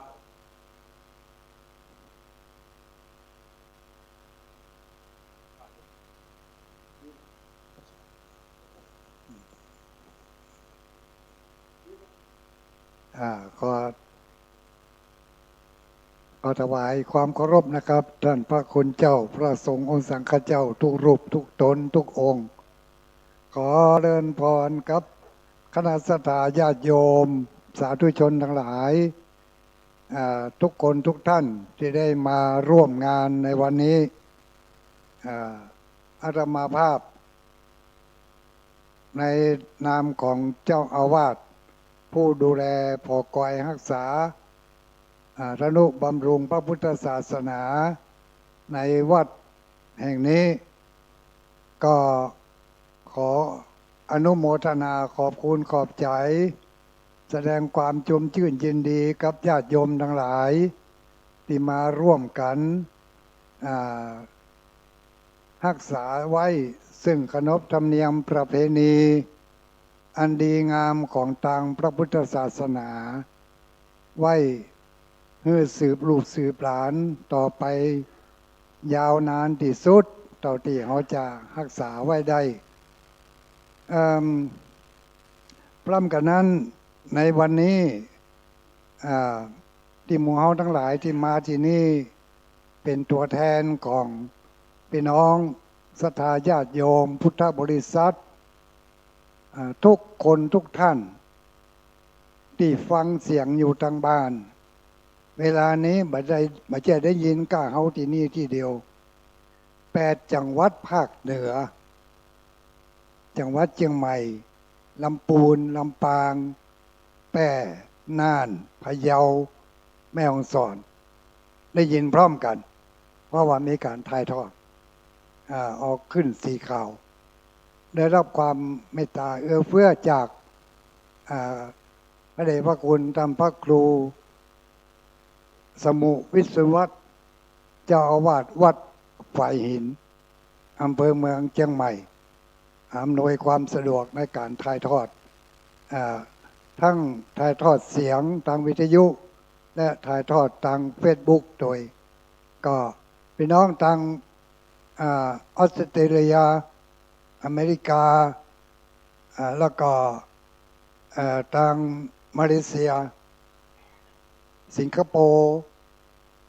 อ่า ขอ ขอถวายความเคารพนะครับ ท่านพระคุณเจ้า พระสงฆ์องค์สังฆเจ้าทุกรูป ทุกต๋น ทุกองค์ ขอเจริญพรกับคณะศรัทธาญาติโยม สาธุชนทั้งหลาย อ่า ทุกคนทุกท่านที่ได้มาร่วมงานในวันนี้ อ่า อาตมาภาพ ในนามของเจ้าอาวาส ผู้ดูแลผ่อกอยฮักษา อ่า ทนุบำรุงพระพุทธศาสนาในวัดแห่งนี้ ก็ขออนุโมทนาขอบคุณขอบใจ๋ แสดงความชมชื่นยินดีกับญาติโยมทั้งหลาย ที่มาร่วมกั๋น อ่า ฮักษาไว้ซึ่งขนบธรรมเนียมประเพณี อันดีงามของตางพระพุทธศาสนา ไว้หื้อสืบลูกสืบหลานต่อไปยาวนานตี้สุด เต้าตี้เฮาจะฮักษาไว้ได้ เอิ่ม พร้อมกั๋นนั้น ในวันนี้ อ่า ตี้หมู่เฮาตังหลายตี้มาตี้นี่ เป๋นตั๋วแทนของปี้น้องศรัทธาญาติโยมพุทธบริษัท อ่า ทุกคนทุกท่าน ตี้ฟังเสียงอยู่ตางบ้าน เวลานี้บ่ได้ บ่ใจ้ได้ยินก้าเฮาตี้นี่ตี้เดียว แปดจังหวัดภาคเหนือ จังหวัดเจียงใหม่ ลำปูน ลำปาง แป้ น่าน พะเยา แม่ฮ่องสอน ได้ยินพร้อมกั๋น เพราะว่ามีก๋านถ่ายทอด อ่า ออกขึ้นสีข่าว ได้รับความเมตตาเอื้อเฟื้อจาก อ่า พระเดชพระคุณท่านพระครู สมุห์ วิศวัฒน์ เจ้าอาวาสวัดฝายหิน อำเภอเมืองเจียงใหม่ อำนวยความสะดวกในก๋านถ่ายทอด อ่า ทั้งถ่ายทอดเสียงตางวิทยุ และถ่ายทอดตางเฟซบุ๊กโดย ก็ปี้น้องตาง อ่า ออสเตรเลีย อเมริกา อ่า แล้วก็ เอ่อ ตางมาเลเซีย สิงคโปร์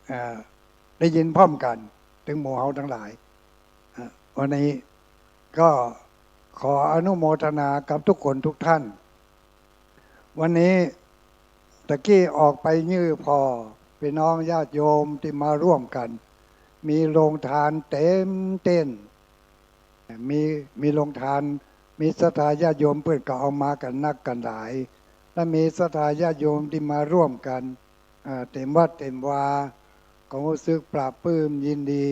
เอ่อ ได้ยินพร้อมกั๋น ตึงหมู่เฮาตังหลาย อ่า วันนี้ก็ขออนุโมทนากับทุกคนทุกท่าน วันนี้ตะกี้ออกไปยื่อผ่อปี้น้องญาติโยมตี้มาร่วมกั๋น มีโรงทานเต็มเต็นท์ มี มีโรงทาน มีศรัทธาญาติโยมเปิ้นก็เอามากั๋นนักกั๋นหลาย และมีศรัทธาญาติโยมตี้มาร่วมกั๋น อ่า เต็มวัดเต็มวา ก็ฮู้สึกปลาบปลื้มยินดี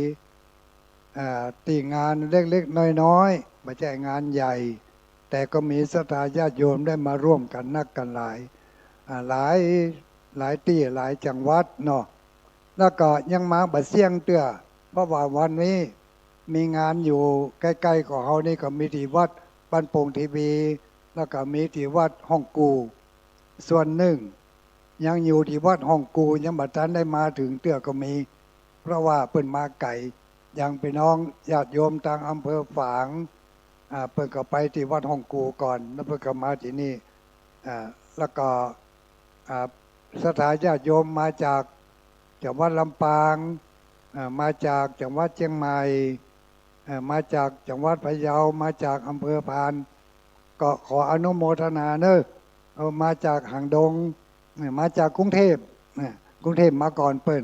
อ่า ตี้งานเล็กๆ น้อยๆ บ่ใจ้งานใหญ่ แต่ก็มีศรัทธาญาติโยมได้มาร่วมกั๋นนักกั๋นหลาย อ่า หลาย หลายตี้หลายจังหวัดเนาะ แล้วก็ยังมาบ่เสี้ยงเตื้อ เพราะว่าวันนี้ มีงานอยู่ใก้ๆ ของเฮานี่ก็มีตี้วัดบ้านโป่งทีวี แล้วก็มีตี้วัดฮ่องกู ส่วนนึ่งยังอยู่ตี้วัดฮ่องกู ยังบ่ตันได้มาเถิงเตื้อก็มี เพราะว่าเปิ้นมาไก๋ อย่างปี้น้องญาติโยมตางอำเภอฝาง อ่า เปิ้นก็ไปตี้วัดฮ่องกูก่อน แล้วเปิ้นก็มาตี้นี่ อ่า แล้วก็ อ่า ศรัทธาญาติโยมมาจากจังหวัดลำปาง อ่า มาจากจังหวัดเจียงใหม่ อ่า มาจากจังหวัดพะเยา มาจากอำเภอพาน ก็ขออนุโมทนาเน้อ เอามาจากหางดง อ่า มาจากกรุงเทพฯ อ่า กรุงเทพฯมาก่อนเปิ้น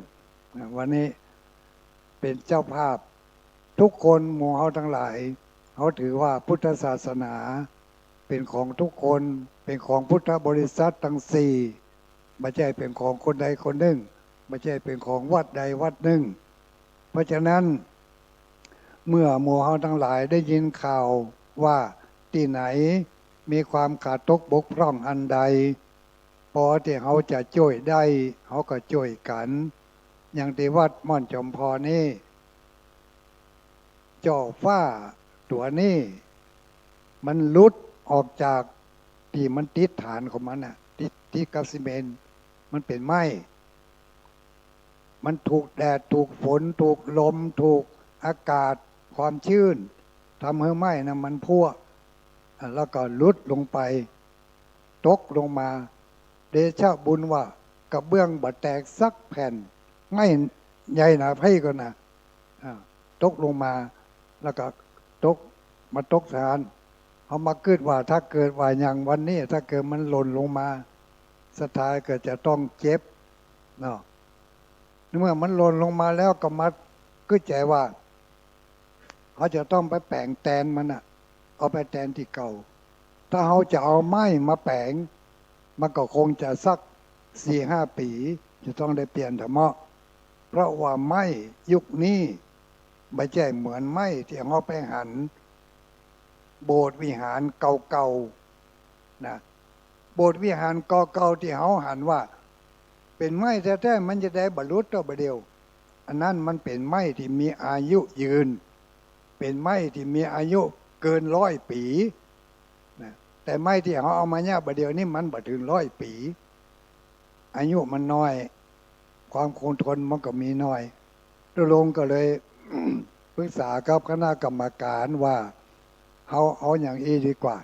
อ่า วันนี้เป๋นเจ้าภาพ ทุกคนหมู่เฮาตังหลาย เฮาถือว่าพุทธศาสนาเป๋นของทุกคน เป๋นของพุทธบริษัทตังสี่ บ่ใจ้เป๋นของคนใดคนนึ่ง บ่ใจ้เป๋นของวัดใดวัดนึ่ง เพราะฉะนั้น เมื่อหมู่เฮาตังหลายได้ยินข่าวว่าตี้ไหนมีความขาดตกบกพร่องอันใด ปอตี้เฮาจะจ้วยได้ เฮาก็จ้วยกั๋น อย่างตี้วัดม่อนจอมพรนี่ เจ้าฟ้าตั๋วนี้ มันหลุดออกจากตี้มันติดฐานของมันน่ะ ติด ติดกับซีเมนต์ มันเป๋นไม้ มันถูกแดด ถูกฝน ถูกลม ถูกอากาศ ความชื้น ทำหื้อไม้น่ะมันพั้ว อ่ะ แล้วก็หลุดลงไป ตกลงมา เดชะบุญว่ากระเบื้องบ่แตกสักแผ่น ไม้ใหญ่หนาไพ่ก่อนน่ะ อ่า ตกลงมา แล้วก็ตก มาตกฐาน เฮามาคิดว่าถ้าเกิดว่าอย่างวันนี้ ถ้าเกิดมันหล่นลงมา ศรัทธาก็จะต้องเจ็บเนาะ เมื่อมันหล่นลงมาแล้วก็มาคิดใจ๋ว่า เฮาจะต้องไปแป๋งแตนมันน่ะ เอาไปแตนตี้เก่า ถ้าเฮาจะเอาไม้มาแป๋ง มันก็คงจะสักสี่ห้าปี๋ จะต้องได้เปลี่ยนเถาะเมาะ เพราะว่าไม้ยุคนี้บ่ใจ้เหมือนไม้ตี้เฮาไปหัน โบสถ์วิหารเก่าๆ นะ โบสถ์วิหารเก่าๆ ตี้เฮาหันว่าเป๋นไม้แต๊ๆ มันจะได้บ่หลุดเต้าบ่าเดี่ยว อันนั้นมันเป๋นไม้ตี้มีอายุยืน เป๋นไม้ตี้มีอายุเกินร้อยปี๋นะ แต่ไม้ตี้เฮาเอามาเยียะบ่าเดี่ยวนี้มันบ่เถิงร้อยปี๋ อายุมันน้อย ความคงทนมันก็มีน้อย ตกลงก็เลย ปรึกษากับคณะกรรมการว่า เฮาเอาอย่างอี้ดีกว่า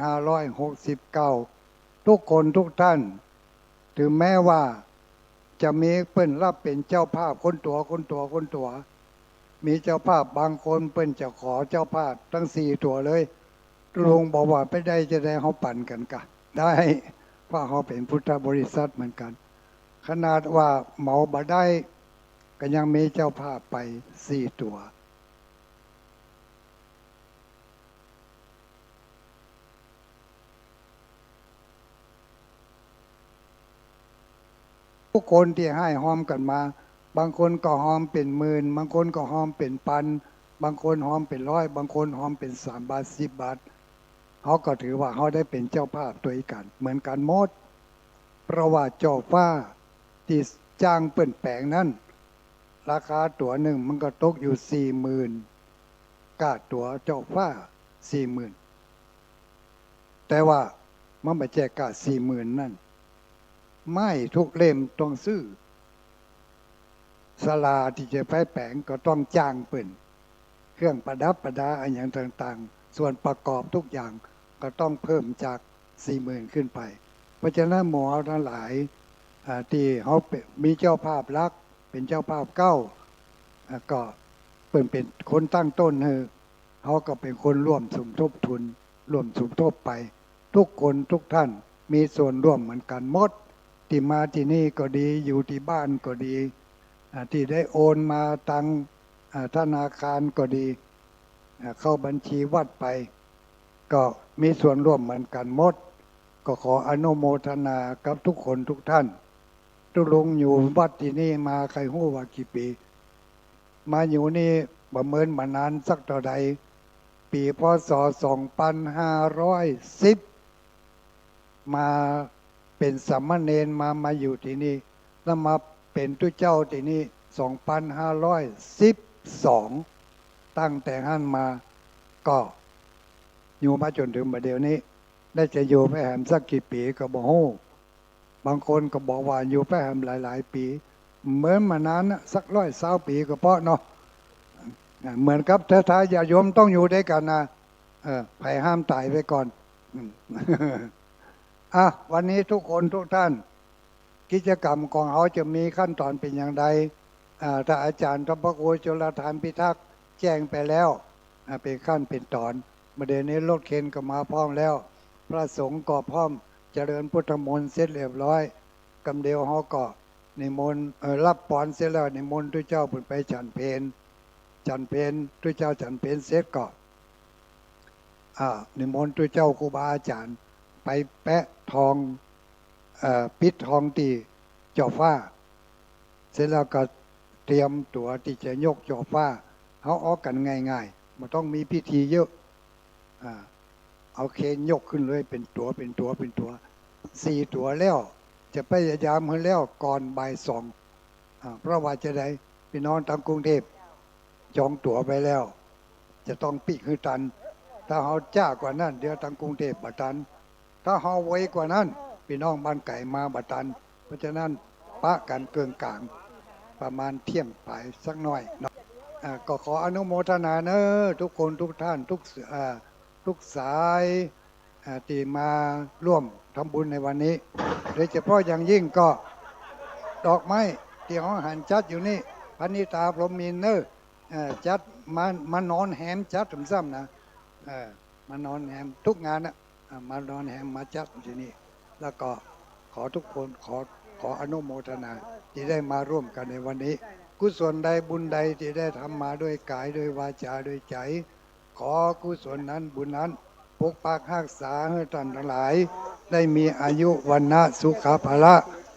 ห้าร้อยหกสิบเก้า ทุกคนทุกท่าน ถึงแม้ว่าจะมีเปิ้นรับเป๋นเจ้าภาพคนตั๋ว คนตั๋ว คนตั๋ว มีเจ้าภาพบางคนเปิ้นจะขอเจ้าภาพตึงสี่ตั๋วเลย ตกลงบอกว่าไปได้จะได้ เฮาปั๋นกั๋นก่ะ ได้ เพราะเฮาเป๋นพุทธบริษัทเหมือนกั๋น ขนาดว่าเหมาบ่ได้ ก็ยังมีเจ้าภาพไปสี่ตั๋ว ทุกคนตี้หื้อฮอมกั๋นมา บางคนก็ฮอมเป๋นหมื่น บางคนก็ฮอมเป๋นปัน บางคนฮอมเป๋นร้อย บางคนฮอมเป๋นสามบาท สิบบาท เฮาก็ถือว่าเฮาได้เป๋นเจ้าภาพตวยกั๋น เหมือนกั๋นหมด เพราะว่าเจ้าฟ้าตี้จ้างเปิ้นแป๋งนั้น ราคาตั๋วนึ่งมันก็ตกอยู่สี่หมื่น ก้าตั๋วเจ้าฟ้าสี่หมื่น แต่ว่ามันบ่ใจ้ก้าสี่หมื่นนั้น ไม้ทุกเล่มต้องซื้อ ศาลาตี้จะไปแป๋งก็ต้องจ้างเปิ้น เครื่องประดับประดาอะหยังต่างๆ ส่วนประกอบทุกอย่างก็ต้องเพิ่มจากสี่หมื่นขึ้นไป เพราะฉะนั้นหมู่เฮาตังหลาย อ่า ตี้เฮาเป๋น มีเจ้าภาพหลัก เป๋นเจ้าภาพเก๊า อ่า ก็เปิ้นเป๋นคนตั้งต้นหื้อ เฮาก็เป๋นคนร่วมสมทบทุน ร่วมสมทบไป ทุกคนทุกท่านมีส่วนร่วมเหมือนกั๋นหมด ตี้มาตี้นี่ก็ดี อยู่ตี้บ้านก็ดี อ่า ตี้ได้โอนมาตัง อ่า ธนาคารก็ดี อ่า เข้าบัญชีวัดไป ก็มีส่วนร่วมเหมือนกั๋นหมด ก็ขออนุโมทนากับทุกคนทุกท่าน ตุ๊ลุงอยู่วัดตี้นี่มาใค่ฮู้ว่ากี่ปี๋ มาอยู่นี่บ่เหมือนบ่นานสักเต้าใด ปี๋ พ.ศ. สองปันห้าร้อยสิบ มาเป๋นสามเณรมา มาอยู่ตี้นี่ แล้วมาเป๋นตุ๊เจ้าตี้นี่ สองปันห้าร้อยสิบสอง ตั้งแต่หั้นมาก็อยู่มาจ๋นเถิงบ่าเดี่ยวนี้ แล้วจะอยู่ไปแหมสักกี่ปี๋ก็บ่ฮู้ บางคนก็บอกว่าอยู่ไปแหมหลายๆ ปี๋ เหมือนบ่นานนะ สักร้อยซาวปี๋ก็เปาะเนาะ อ่า เหมือนกับท้าๆ ญาติโยมต้องอยู่ตวยกั๋นนะ เออ ใผห้ามต๋ายไปก่อน อืม อ่ะ วันนี้ทุกคนทุกท่าน กิจกรรมของเฮาจะมีขั้นต๋อนเป๋นอย่างใด อ่า ถ้าอาจ๋ารย์ธรรมครูจุลธานพิทักษ์แจ้งไปแล้ว อ่า เป๋นขั้นเป๋นต๋อน บ่าเดี่ยวนี้รถเข็นก็มาพร้อมแล้ว พระสงฆ์ก็พร้อม เจริญพุทธมนต์เสร็จเรียบร้อย กำเดียวเฮาก็นิมนต์ เอ่อ ฮับปอนเสร็จแล้ว นิมนต์ตุ๊เจ้าเปิ้นไปฉันเพล ฉันเพล ตุ๊เจ้าฉันเพลเสร็จก็ อ่า นิมนต์ตุ๊เจ้าครูบาอาจ๋ารย์ไปแปะทอง เอ่อ ปิดทองตี้จ่อฟ้า เสร็จแล้วก็เตรียมตั๋วตี้จะยกจ่อฟ้า เฮาออกกั๋นง่ายๆ บ่ต้องมีพิธีเยอะ อ่า เอาเครนยกขึ้นเลย เป๋นตั๋ว เป๋นตั๋ว เป๋นตั๋ว สี่ตั๋วแล้ว จะพยายามหื้อแล้วก่อนบ่ายสอง อ่า เพราะว่าจะได้ ปี้น้องตางกรุงเทพฯ จองตั๋วไปแล้ว จะต้องปิ๊กหื้อตัน ถ้าเฮาจ๊ากว่านั้น เดี๋ยวตางกรุงเทพฯ บ่ตัน ถ้าเฮาไวกว่านั้น ปี้น้องบ้านไก๋มาบ่ตัน เพราะฉะนั้นปะกั๋นเกิ่งก๋าง ประมาณเที่ยงป๋ายสักหน้อยเนาะ อ่า ก็ขออนุโมทนาเนาะ ทุกคนทุกท่าน ทุก อ่า ทุกสาย อ่า ตี้มาร่วมทำบุญในวันนี้ โดยเฉพาะอย่างยิ่งก็ดอกไม้ตี้เฮาหันจัดอยู่นี่ พนิตา พรหมมินทร์เนาะ เอ่อ จัดมา มานอนแหมจัดตึมซ้ำนะ เอ่อ มานอนแหมทุกงานนะ อ่า มานอนแหมมาจัดตี้นี่ แล้วก็ขอทุกคน ขอ ขออนุโมทนาตี้ได้มาร่วมกั๋นในวันนี้ กุศลใดบุญใดตี้ได้ทำมาด้วยก๋าย ด้วยวาจา ด้วยใจ๋ ขอกุศลนั้นบุญนั้นปกปักฮักษาหื้อต้านตังหลาย ได้มีอายุวรรณะสุขะพละ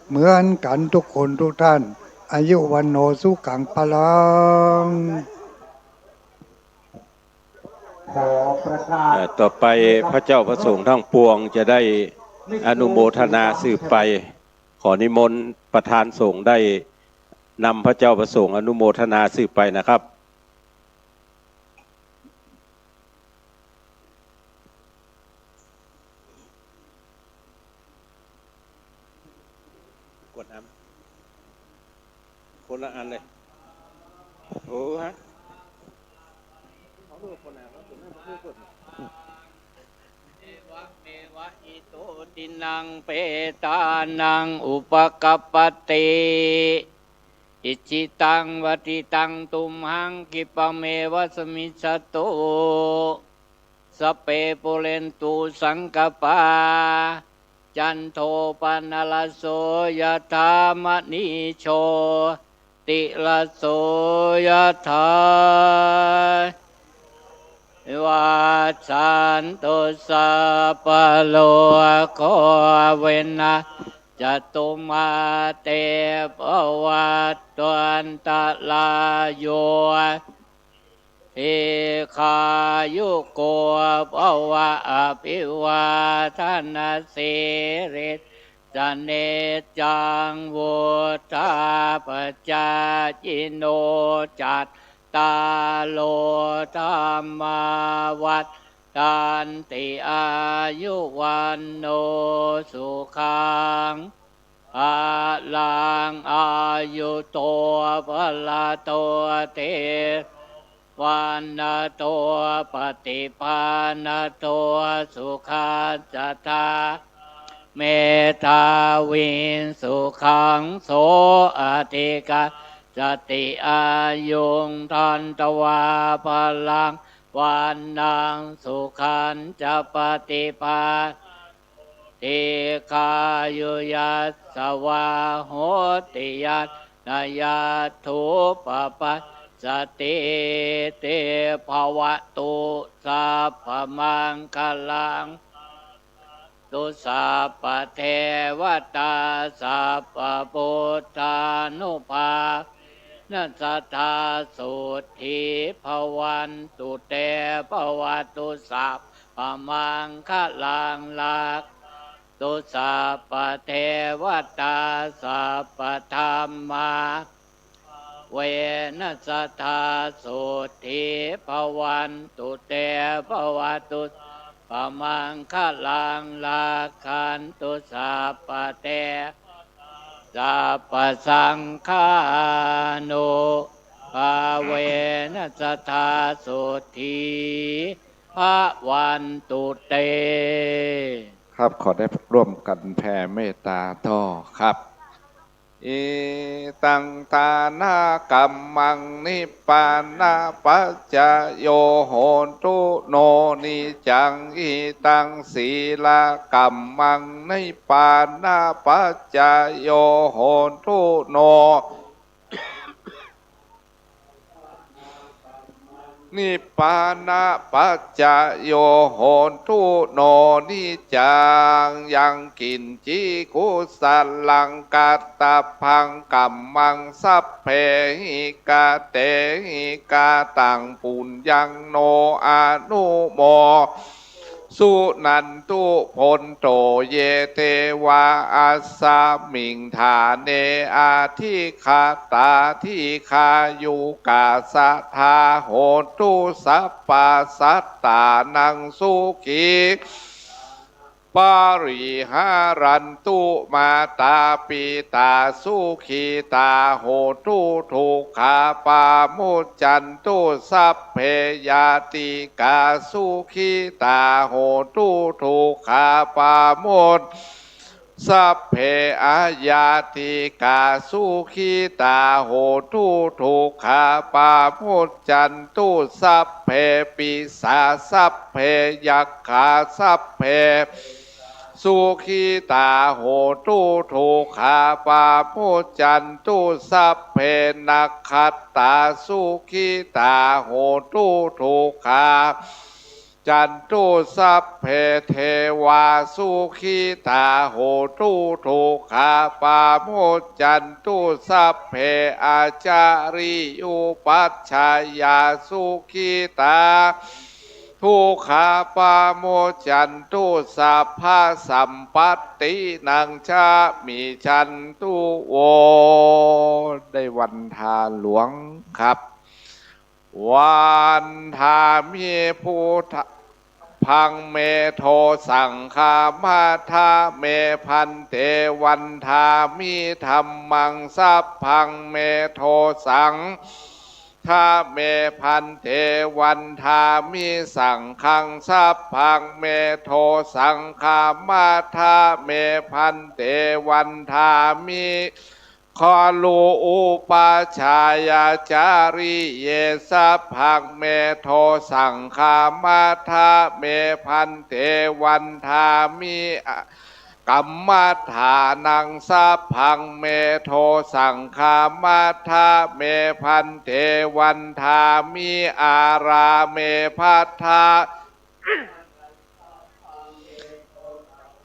เหมือนกั๋นทุกคนทุกท่าน อายุวัณโณสุขังพลัง ขอประทาน เอ่อ ต่อไปพระเจ้าพระสงฆ์ทั้งปวงจะได้อนุโมทนาสืบไป ขอนิมนต์ประธานสงฆ์ได้นำพระเจ้าพระสงฆ์อนุโมทนาสืบไปนะครับ กรวดน้ำ คนละอันเลย โอ้ฮะ เอวะเมวะ อิโต ทินนัง เปตานัง อุปะกัปปะติ อิจฉิตัง ปัตถิตัง ตุมหัง ขิปปะเมวะ สมมิชฌะตุ สัพเพ ปูเรนตุ สังกัปปา จันโท ปะนะระโส ยะถา มะณี โชติระโส ยะถา วาสสันตุ สัพพะโรโค วินัสสะตุ มาเต ภวัตวันตะราโย ทีฆายุโก ภะวะ อะภิวาทะนะสีลิสสะ เนจจัง วุฑฒาปะจายิโน จัตตาโร ธัมมา วัฑฒันติ อายุ วัณโณ สุขัง พะลัง อายุโต พะละโต เตโช วัณณะโท ปะฏิภาณะโท สุขัสสะ ทาเมทาวิง สุขัง โส อะธิคัสสะติ อายุง ทันตะวา พะลัง วัณณัง สุขัญจะ ปะฏิภาณะ ทีฆายุ ยัสสะวา โหติ ยัสสะ ยะถูปะปัสสะติ เต ภะวะตุ สัพพะมังคะลัง ตุ สัพพะเทวะตา สัพพะพุทธานุภาเวนะ สัตถาโสตถี ภะวันตุ เต ภะวะตุ สัพพะมังคะลัง รักขันตุ สัพพะเทวะตา สัพพะธัมมานุภาเวนะ สัตถาโสตถี ภะวันตุ เต ภะวะตุ สัพพะมังคะลัง รักขันตุ สัพพะเทวะตา สัพพะสังฆานุภาเวนะ สัตถาโสตถี ภะวันตุ เต ครับ ขอได้ร่วมกันแผ่เมตตาต่อครับ อิตัง ทานะกัมมัง นิพพานะปัจจโย โหตุ โน นิจจัง อิตัง ศีลกัมมัง นิพพานะปัจจโย โหตุ โน นิพพานะปัจจโย โหตุ โน นิจจัง ยังกิญจิ กุสลัง กัตตะพัง กัมมัง สัพเพหิ กะเตหิ กะตัง ปุญญัง โน อนุโม สุนันตุ ภันโต เย เตวา อัสสะมิง ฐาเน อะทิคคาตา ดีฆายุกา สัตถา โหตุ สัพพะสัตตานัง สุขี ปะริหารันตุ มาตาปิตา สุขีตา โหตุ ทุกขาปะมุจจันตุ สัพเพ ญาติกา สุขีตา โหตุ ทุกขาปะมุจ สัพเพ อะญาติกา สุขีตา โหตุ ทุกขาปะมุจจันตุ สัพเพ ปิสา สัพเพ ยักขา สัพเพ สุขีตา โหตุ ทุกขาปะมุจจันตุ สัพเพ นักขัตตา สุขีตา โหตุ ทุกขา จันตุ สัพเพ เทวา สุขีตา โหตุ ทุกขาปะมุจจันตุ สัพเพ อาจาริยุปัชฌายา สุขีตา ทุกขาปะมุจจันตุ สัพพะสัมปัตตินัง ชะมิชชันตุ โว ได้วันทาหลวงครับ วันทามิ พุทธัง เมโท สังฆา มัทธา เม ภันเต วันทามิ ธัมมัง สัพพัง เมโท สังฆา เม ภันเต วันทามิ สังฆัง สัพพัง เมโท สังฆา มัทธา เม ภันเต วันทามิ คารู อุปัชฌายาจาริเย สัพพัง เมโท สังฆา มัทธา เม ภันเต วันทามิ กัมมัฏฐานัง สัพพัง เมโท สังฆา มัทธา เม ภันเต วันทามิ อาราม เม ภัทธา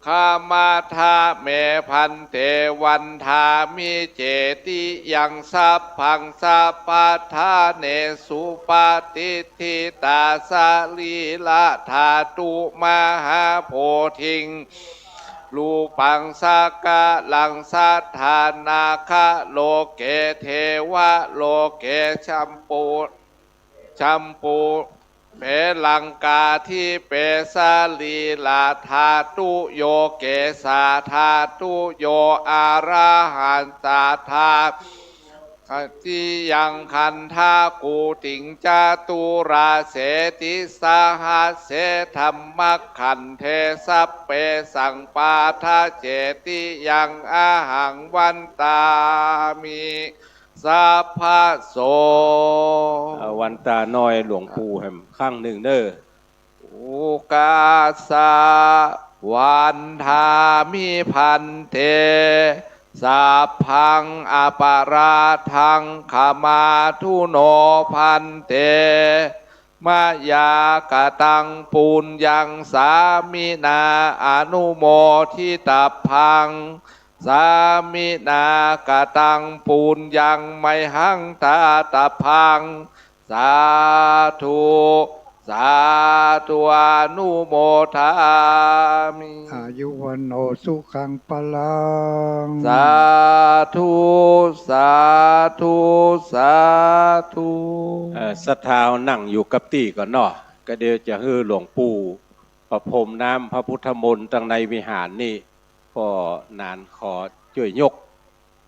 คา มัทธา เม ภันเต วันทามิ เจติยัง สัพพัง สัพพะทาเนสุ ปะติฏฐิตา สะรีระธาตุ มหาโพธิง รูปัง สักกะรัง สัตถา นาคโลเก เทวโลเก จัมปู จัมปู เปลังกาธิเป สะรีระธาตุโย เกสาธาตุโย อะระหันตาธา คติยัง คันธะกูติง จตุราเสติสหัสเส ธัมมะขันเท สัพเพ สังปาทะ เจติยัง อะหัง วันตามิ สัพพะโส อ่า วันตาน้อยหลวงปู่แหมข้างนึ่งเน่อ โอกาสะ วันทามิ ภันเต สัพพัง อปะราทัง ขมาทุโน ภันเต มะยากะตังปุญญัง สามินา อนุโมทิตัพพัง สามินากะตังปุญญัง มะหังตาตัพพัง สาธุ สาธุ อนุโมทามิ อายุวัณโณ สุขัง พลัง สาธุ สาธุ สาธุ เอ่อ ศรัทธานั่งอยู่กับตี้ก่อนเนาะ ก็เดี๋ยวจะหื้อหลวงปู่ประพรมน้ำพระพุทธมนต์ตังในวิหารนี่ ก็หนานขอจ้วยยก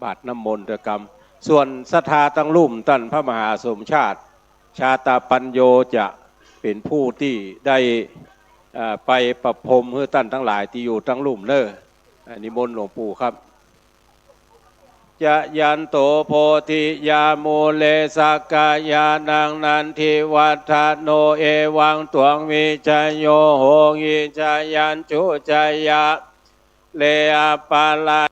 บาตรน้ำมนต์ตวยกำ ส่วนศรัทธาตังลุ่มต้านพระมหาสมชาติ ชาตาปัญโญ จะเป๋นผู้ตี้ได้ เอ่อ ไปประพรมหื้อต้านตังหลายตี้อยู่ตังลุ่มเน่อ อ่า นิมนต์หลวงปู่ครับ จะยันโตโพธิยามูเล สักกายานังนันทิวัฒโน เอวังตวังวิชโย โหหิ จายัญจุ จายะ เล อัปปะละ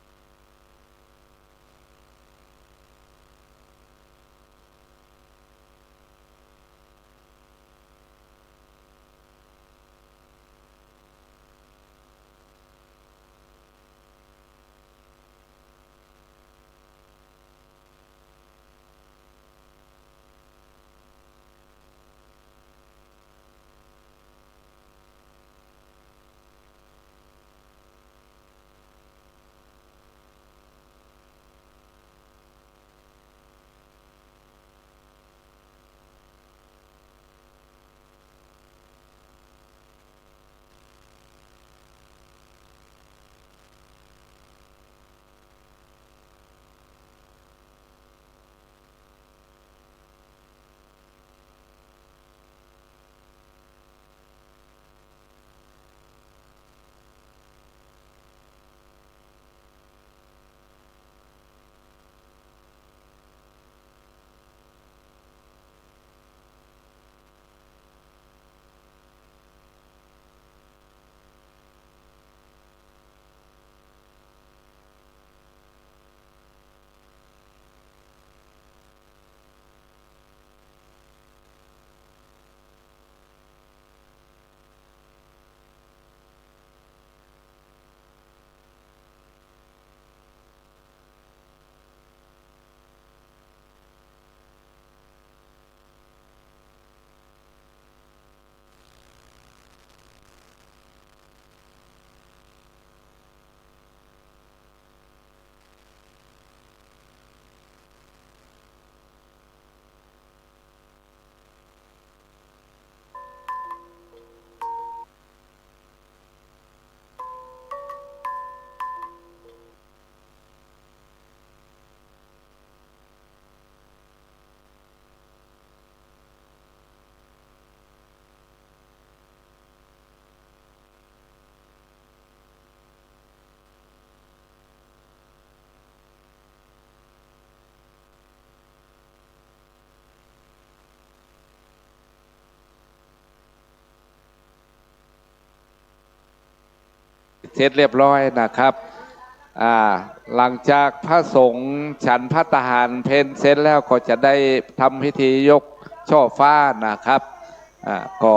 เสร็จเรียบร้อยนะครับ อ่า หลังจากพระสงฆ์ฉันภัตตาหารเพลเสร็จแล้วก็จะได้ทำพิธียกช่อฟ้านะครับ อ่า ก็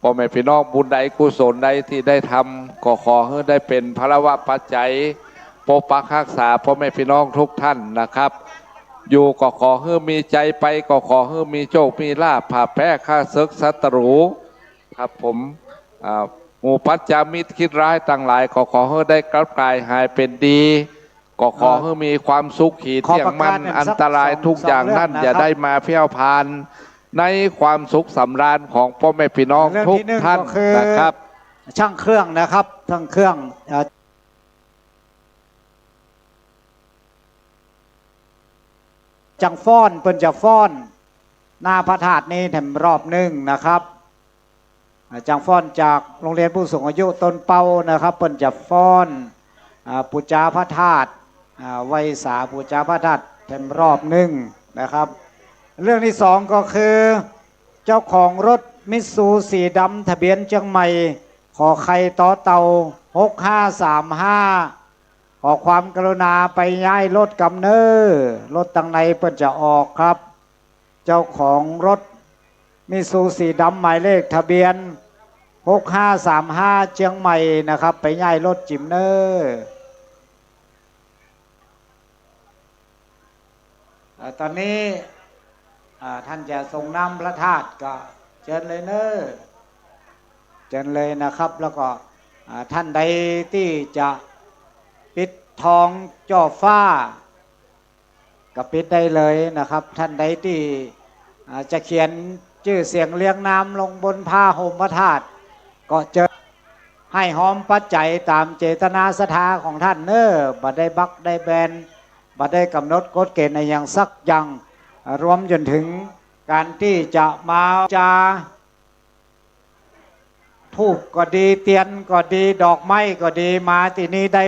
ป้อแม่ปี้น้องบุญใดกุศลใดตี้ได้ทำ ก็ขอหื้อได้เป๋นพลวปัจจัย ปกปักฮักษาป้อแม่ปี้น้องทุกท่านนะครับ อยู่ก็ขอหื้อมีชัย ไปก็ขอหื้อมีโชคมีลาภ ผ่าแป๊ข้าเสิกศัตรู ครับผม อ่า หมู่ปัจจามิตรคิดร้ายตังหลาย ก็ขอหื้อได้กลับกลายหายเป๋นดี ก็ขอหื้อมีความสุขีเตี้ยงมั่น ขอประกาศอันตรายทุกอย่างนั้น อย่าได้มาแผ้วพานในความสุขสำราญของป้อแม่ปี้น้องทุกท่านนะครับ เรื่องที่หนึ่งก็คือช่างเครื่องนะครับ ช่างเครื่อง เอ่อ จังฟ้อน เปิ้นจะฟ้อนหน้าพระธาตุนี้แถมรอบนึ่งนะครับ อ่า จังฟ้อนจากโรงเรียนผู้สูงอายุต้นเป้านะครับ เปิ้นจะฟ้อน อ่า ปู๋จาพระธาตุ อ่า ไหว้สาปู๋จาพระธาตุแถมรอบนึ่งนะครับ เรื่องที่สองก็คือ เจ้าของรถมิตซูสีดำทะเบียนเจียงใหม่ ขอไข่ ตอเต่า หกห้าสามห้า ขอความกรุณาไปย้ายรถกำเน่อ รถตังในเปิ้นจะออกครับ เจ้าของรถ มิตซูสีดำหมายเลขทะเบียน หกห้าสามห้า เจียงใหม่นะครับ ไปย้ายรถจิ๋มเน่อ เอ่อ ต๋อนนี้ อ่า ท่านจะส่งน้ำพระธาตุก็เจิญเลยเน่อ เจิญเลยนะครับ แล้วก็ อ่า ท่านใดตี้จะปิดทองจ่อฟ้า ก็ปิดได้เลยนะครับ ท่านใดตี้ อ่า จะเขียนจื้อเสียงเรียงนามลงบนผ้าห่มพระธาตุ ก็เจิญ หื้อฮอมปัจจัยต๋ามเจตนาศรัทธาของท่านเน่อ บ่ได้บักได้แบน บ่ได้ก๋ำหนดกฎเกณฑ์อะหยังสักอย่าง รวมจ๋นถึงก๋านตี้จะมาจา ธูปก็ดี เตียนก็ดี ดอกไม้ก็ดี มาตี้นี้ได้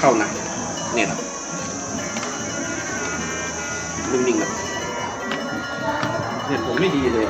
เข้านะ เนี่ยนะ นิ่งๆ นะ เน็ตผมไม่ดีเลย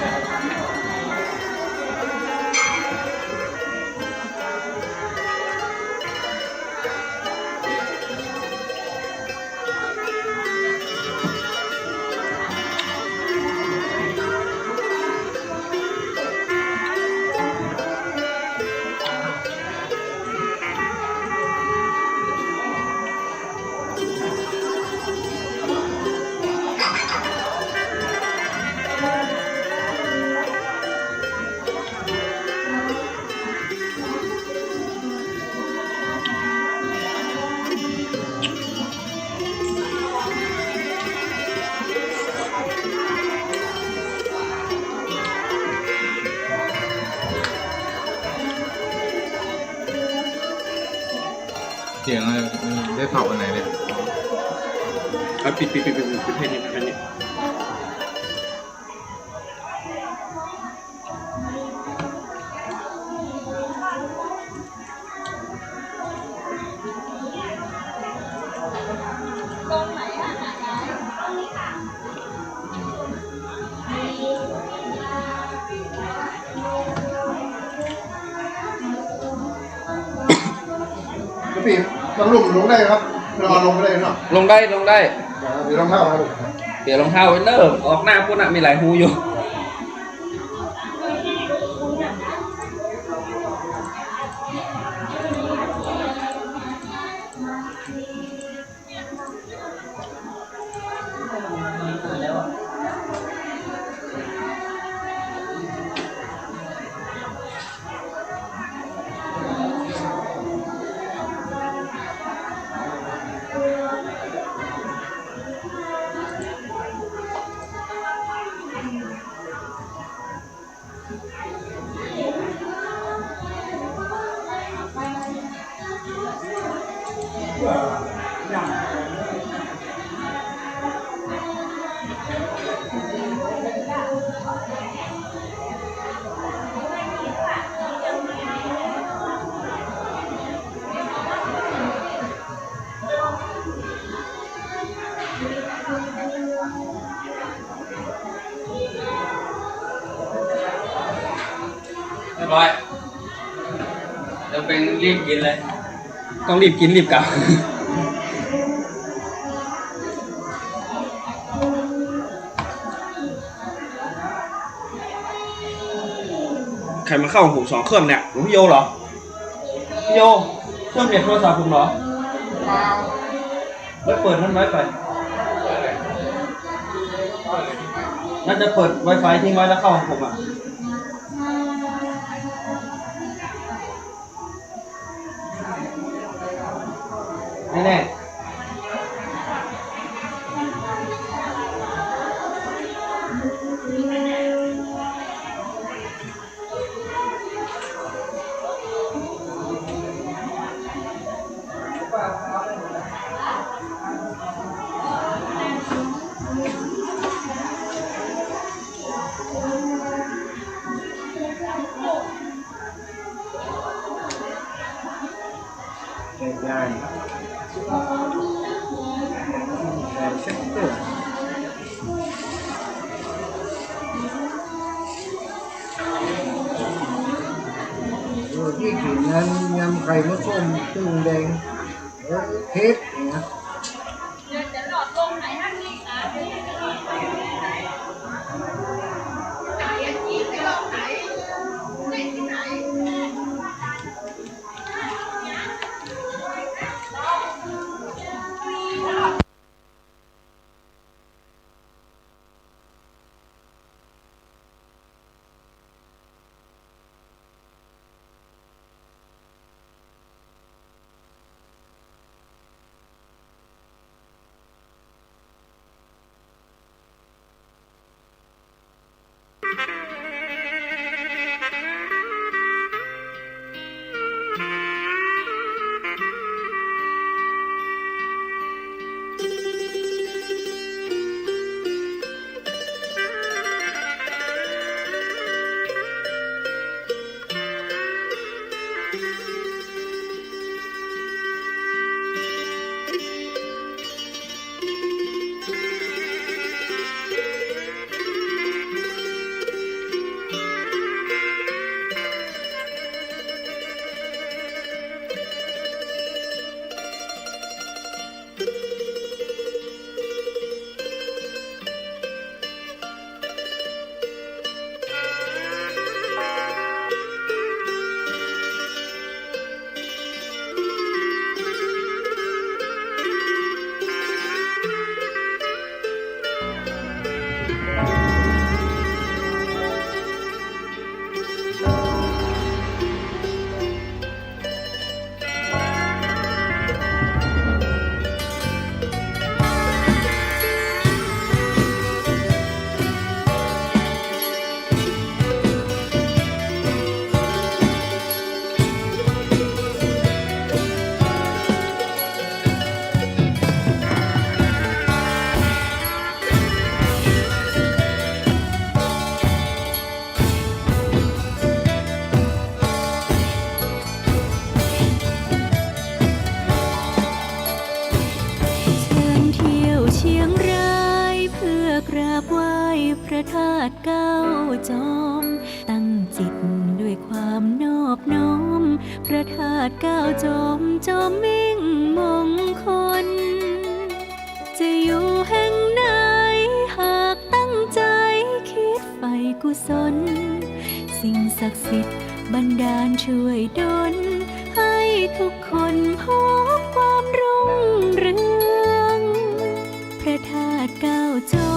เสียงอะไร มันได้เผาอันไหนเนี่ย เอาปิด ปิด ปิด ปิด ปิดให้นี่ ให้นี่ พี่ มันลุ่มลงได้ครับ เราเอาลงไปได้เนาะ ลงได้ ลงได้ เดี๋ยวรองเท้ามาลูก เดี๋ยวรองเท้าไว้เนอะ ออกหน้าปู๊นน่ะ มีหลายฮูอยู่ เรียบร้อย เดี๋ยวเป๋งรีบกิ๋นเลย ต้องรีบกิ๋นรีบกลับ ใผมาเข้าผมสองเครื่องเนี่ย หลวงพี่โยเหรอ พี่โย เครื่องเน็ตโทรศัพท์ผมเหรอ เปล่า ไว้เปิดนั่นไว้ไป น่าจะเปิดไวไฟทิ้งไว้แล้วเข้าของผมอะ ไม่แน่ ได้ ได้ เช็คเตอร์ เออ ตี้กิ๋นนั้นยำไข่มดส้มตึ้งแดง เออ เผ็ดเนี่ย พระธาตุเกล้าจอม ตั้งจิตด้วยความนอบน้อม พระธาตุเกล้าจอม จอมมิ่งมงคล จะอยู่แห่งไหน หากตั้งใจคิดใฝ่กุศล สิ่งศักดิ์สิทธิ์บันดาลช่วยดล ให้ทุกคนพบความรุ่งเรือง พระธาตุเกล้าจอ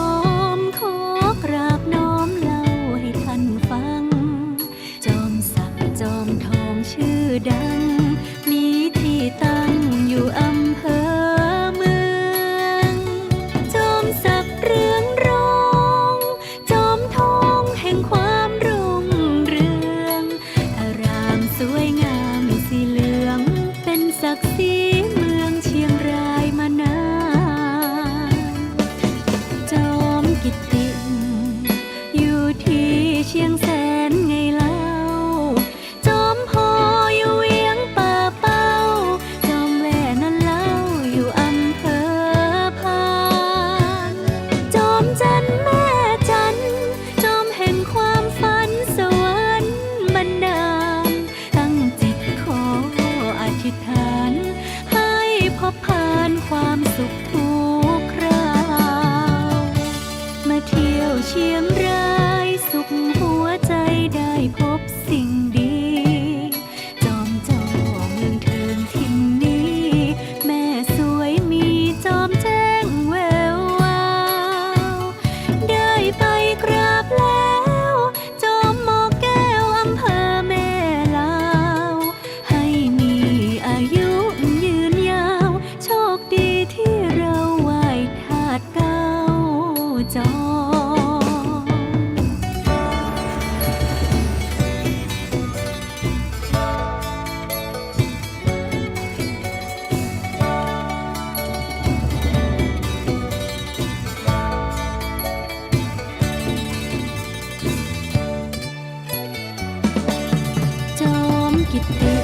ม ขอกราบน้อมเล่าให้ท่านฟัง จอมศักดิ์จอมทองชื่อดัง มีที่ตั้งอยู่อำเภอเมือง จอมศักดิ์เรืองรอง จอมทองแห่งความรุ่งเรือง อารามสวยงามสีเหลือง เป็นศักดิ์ศรีเมืองเชียงรายมานาน จอมกิตติ อยู่ที่เชียงแสนไงเล่า จอมพออยู่เวียงป่าเป้า จอมแว่นั้นเล่าอยู่อำเภอพาน จอมจันแม่จัน จอมแห่งความฝันสวรรค์บันดาล ตั้งจิตขออธิษฐาน ให้พบผ่านความสุขทุกคราว มาเที่ยวเชียงรายสุขหัวใจได้พบสิ่งดี จอมเจ้าเมืองเทิงถิ่นนี้ แม่สวยมีจอมแจ้งแวววาว ได้ไปกราบแล้ว จอมหมอแก้วอำเภอแม่ลาว ให้มีอายุยืนยาว โชคดีที่เราไหว้ธาตุเกล้าจอม จอมกิตติ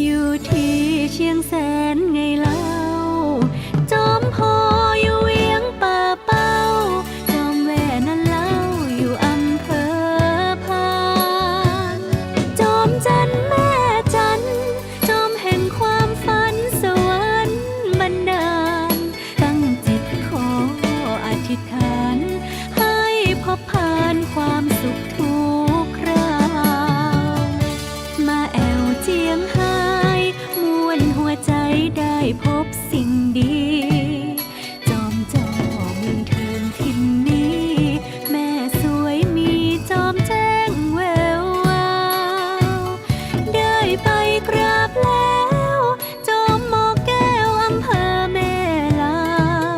อยู่ที่เชียงแสนไงเล่า จอมพออยู่เวียงป่าเป้า จอมแว่นั้นเล่าอยู่อำเภอพาน จอมจันแม่จัน จอมแห่งความฝันสวรรค์บันดาล ตั้งจิตขออธิษฐาน ให้พบผ่านความสุขทุกคราว มาแอ่วเจียงฮาย ม่วนหัวใจได้พบสิ่งดี จอมเจ้าเมืองเทิงถิ่นนี้ แม่สวยมีจอมแจ้งแวววาว ได้ไปกราบแล้ว จอมหมอแก้วอำเภอแม่ลา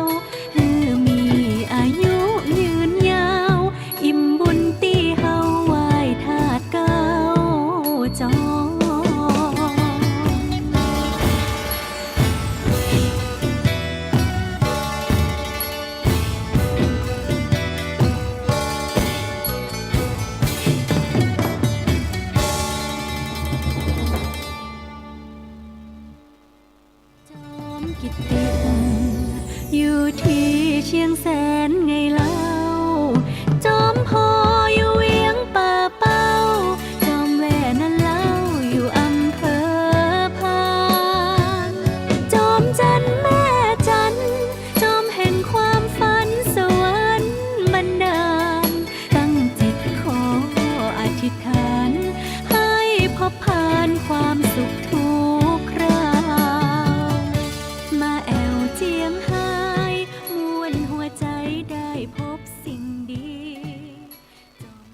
ว หื้อมีอายุยืนยาว อิ่มบุญตี้เฮาไหว้ธาตุเกล้าจอม จอมกิตติ อยู่ตี้เชียงแสนไงเล่า จอมพออยู่เวียงป่าเป้า จอมแว่นั้นเล่าอยู่อำเภอพาน จอมจันแม่จัน จอมแห่งความฝันสวรรค์บันดาล ตั้งจิตขออธิษฐาน ให้พบผ่านความสุขทุกคราว มาแอ่วเจียงฮาย ม่วนหัวใจได้พบสิ่งดี จอม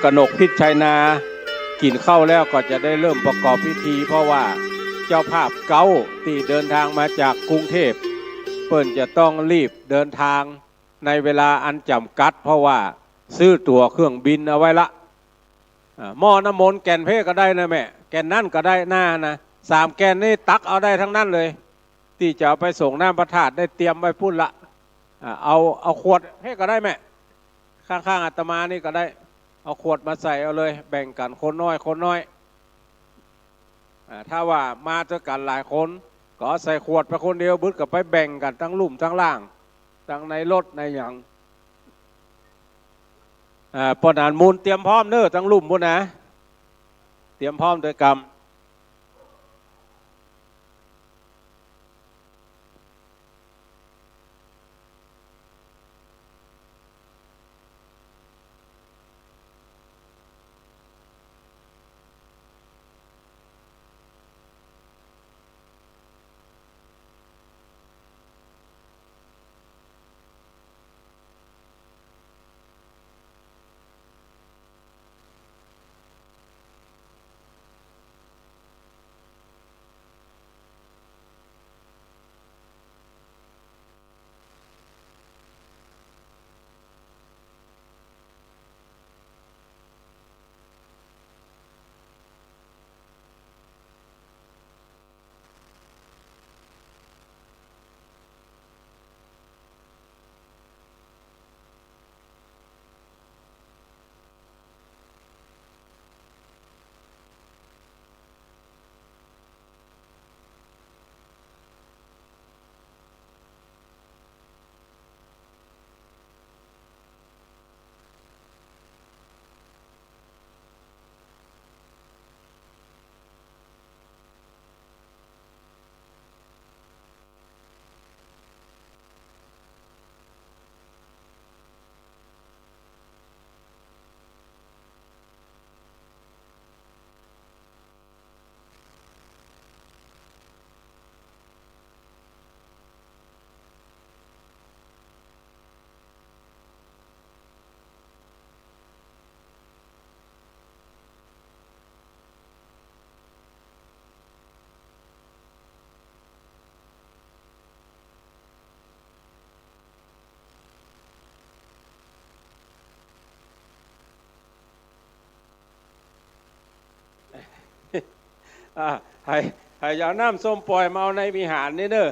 กนกพิชชัยนา กิ๋นข้าวแล้วก็จะได้เริ่มประกอบพิธี เพราะว่าเจ้าภาพเก๊าตี้เดินทางมาจากกรุงเทพฯ เปิ้นจะต้องรีบเดินทางในเวลาอันจ๋ำกัด เพราะว่าซื้อตั๋วเครื่องบินเอาไว้ละ อ่า หม้อน้ำมนต์แก่นเพก็ได้นะแม่ แก่นนั้นก็ได้นานะ สามแก่นนี่ตักเอาได้ทั้งนั้นเลย ตี้จะเอาไปสรงน้ำพระธาตุได้เตรียมไว้ปู้นละ อ่า เอา เอาขวดเพก็ได้แม่ ข้างๆ อาตมานี่ก็ได้ เอาขวดมาใส่เอาเลย แบ่งกั๋นคนน้อยคนน้อย อ่า ถ้าว่ามาตวยกั๋นหลายคน ก็ใส่ขวดไปคนเดียว บึดก็ไปแบ่งกั๋นตังลุ่มตังล่าง ตังในรถในหยัง อ่า ป้อนั้นมูลเตรียมพร้อมเน้อ ตังลุ่มปู้นนะ เตรียมพร้อมตวยกำ อ่า หื้อ หื้อเอาน้ำส้มป่อยมาเอาในวิหารนี่เน้อ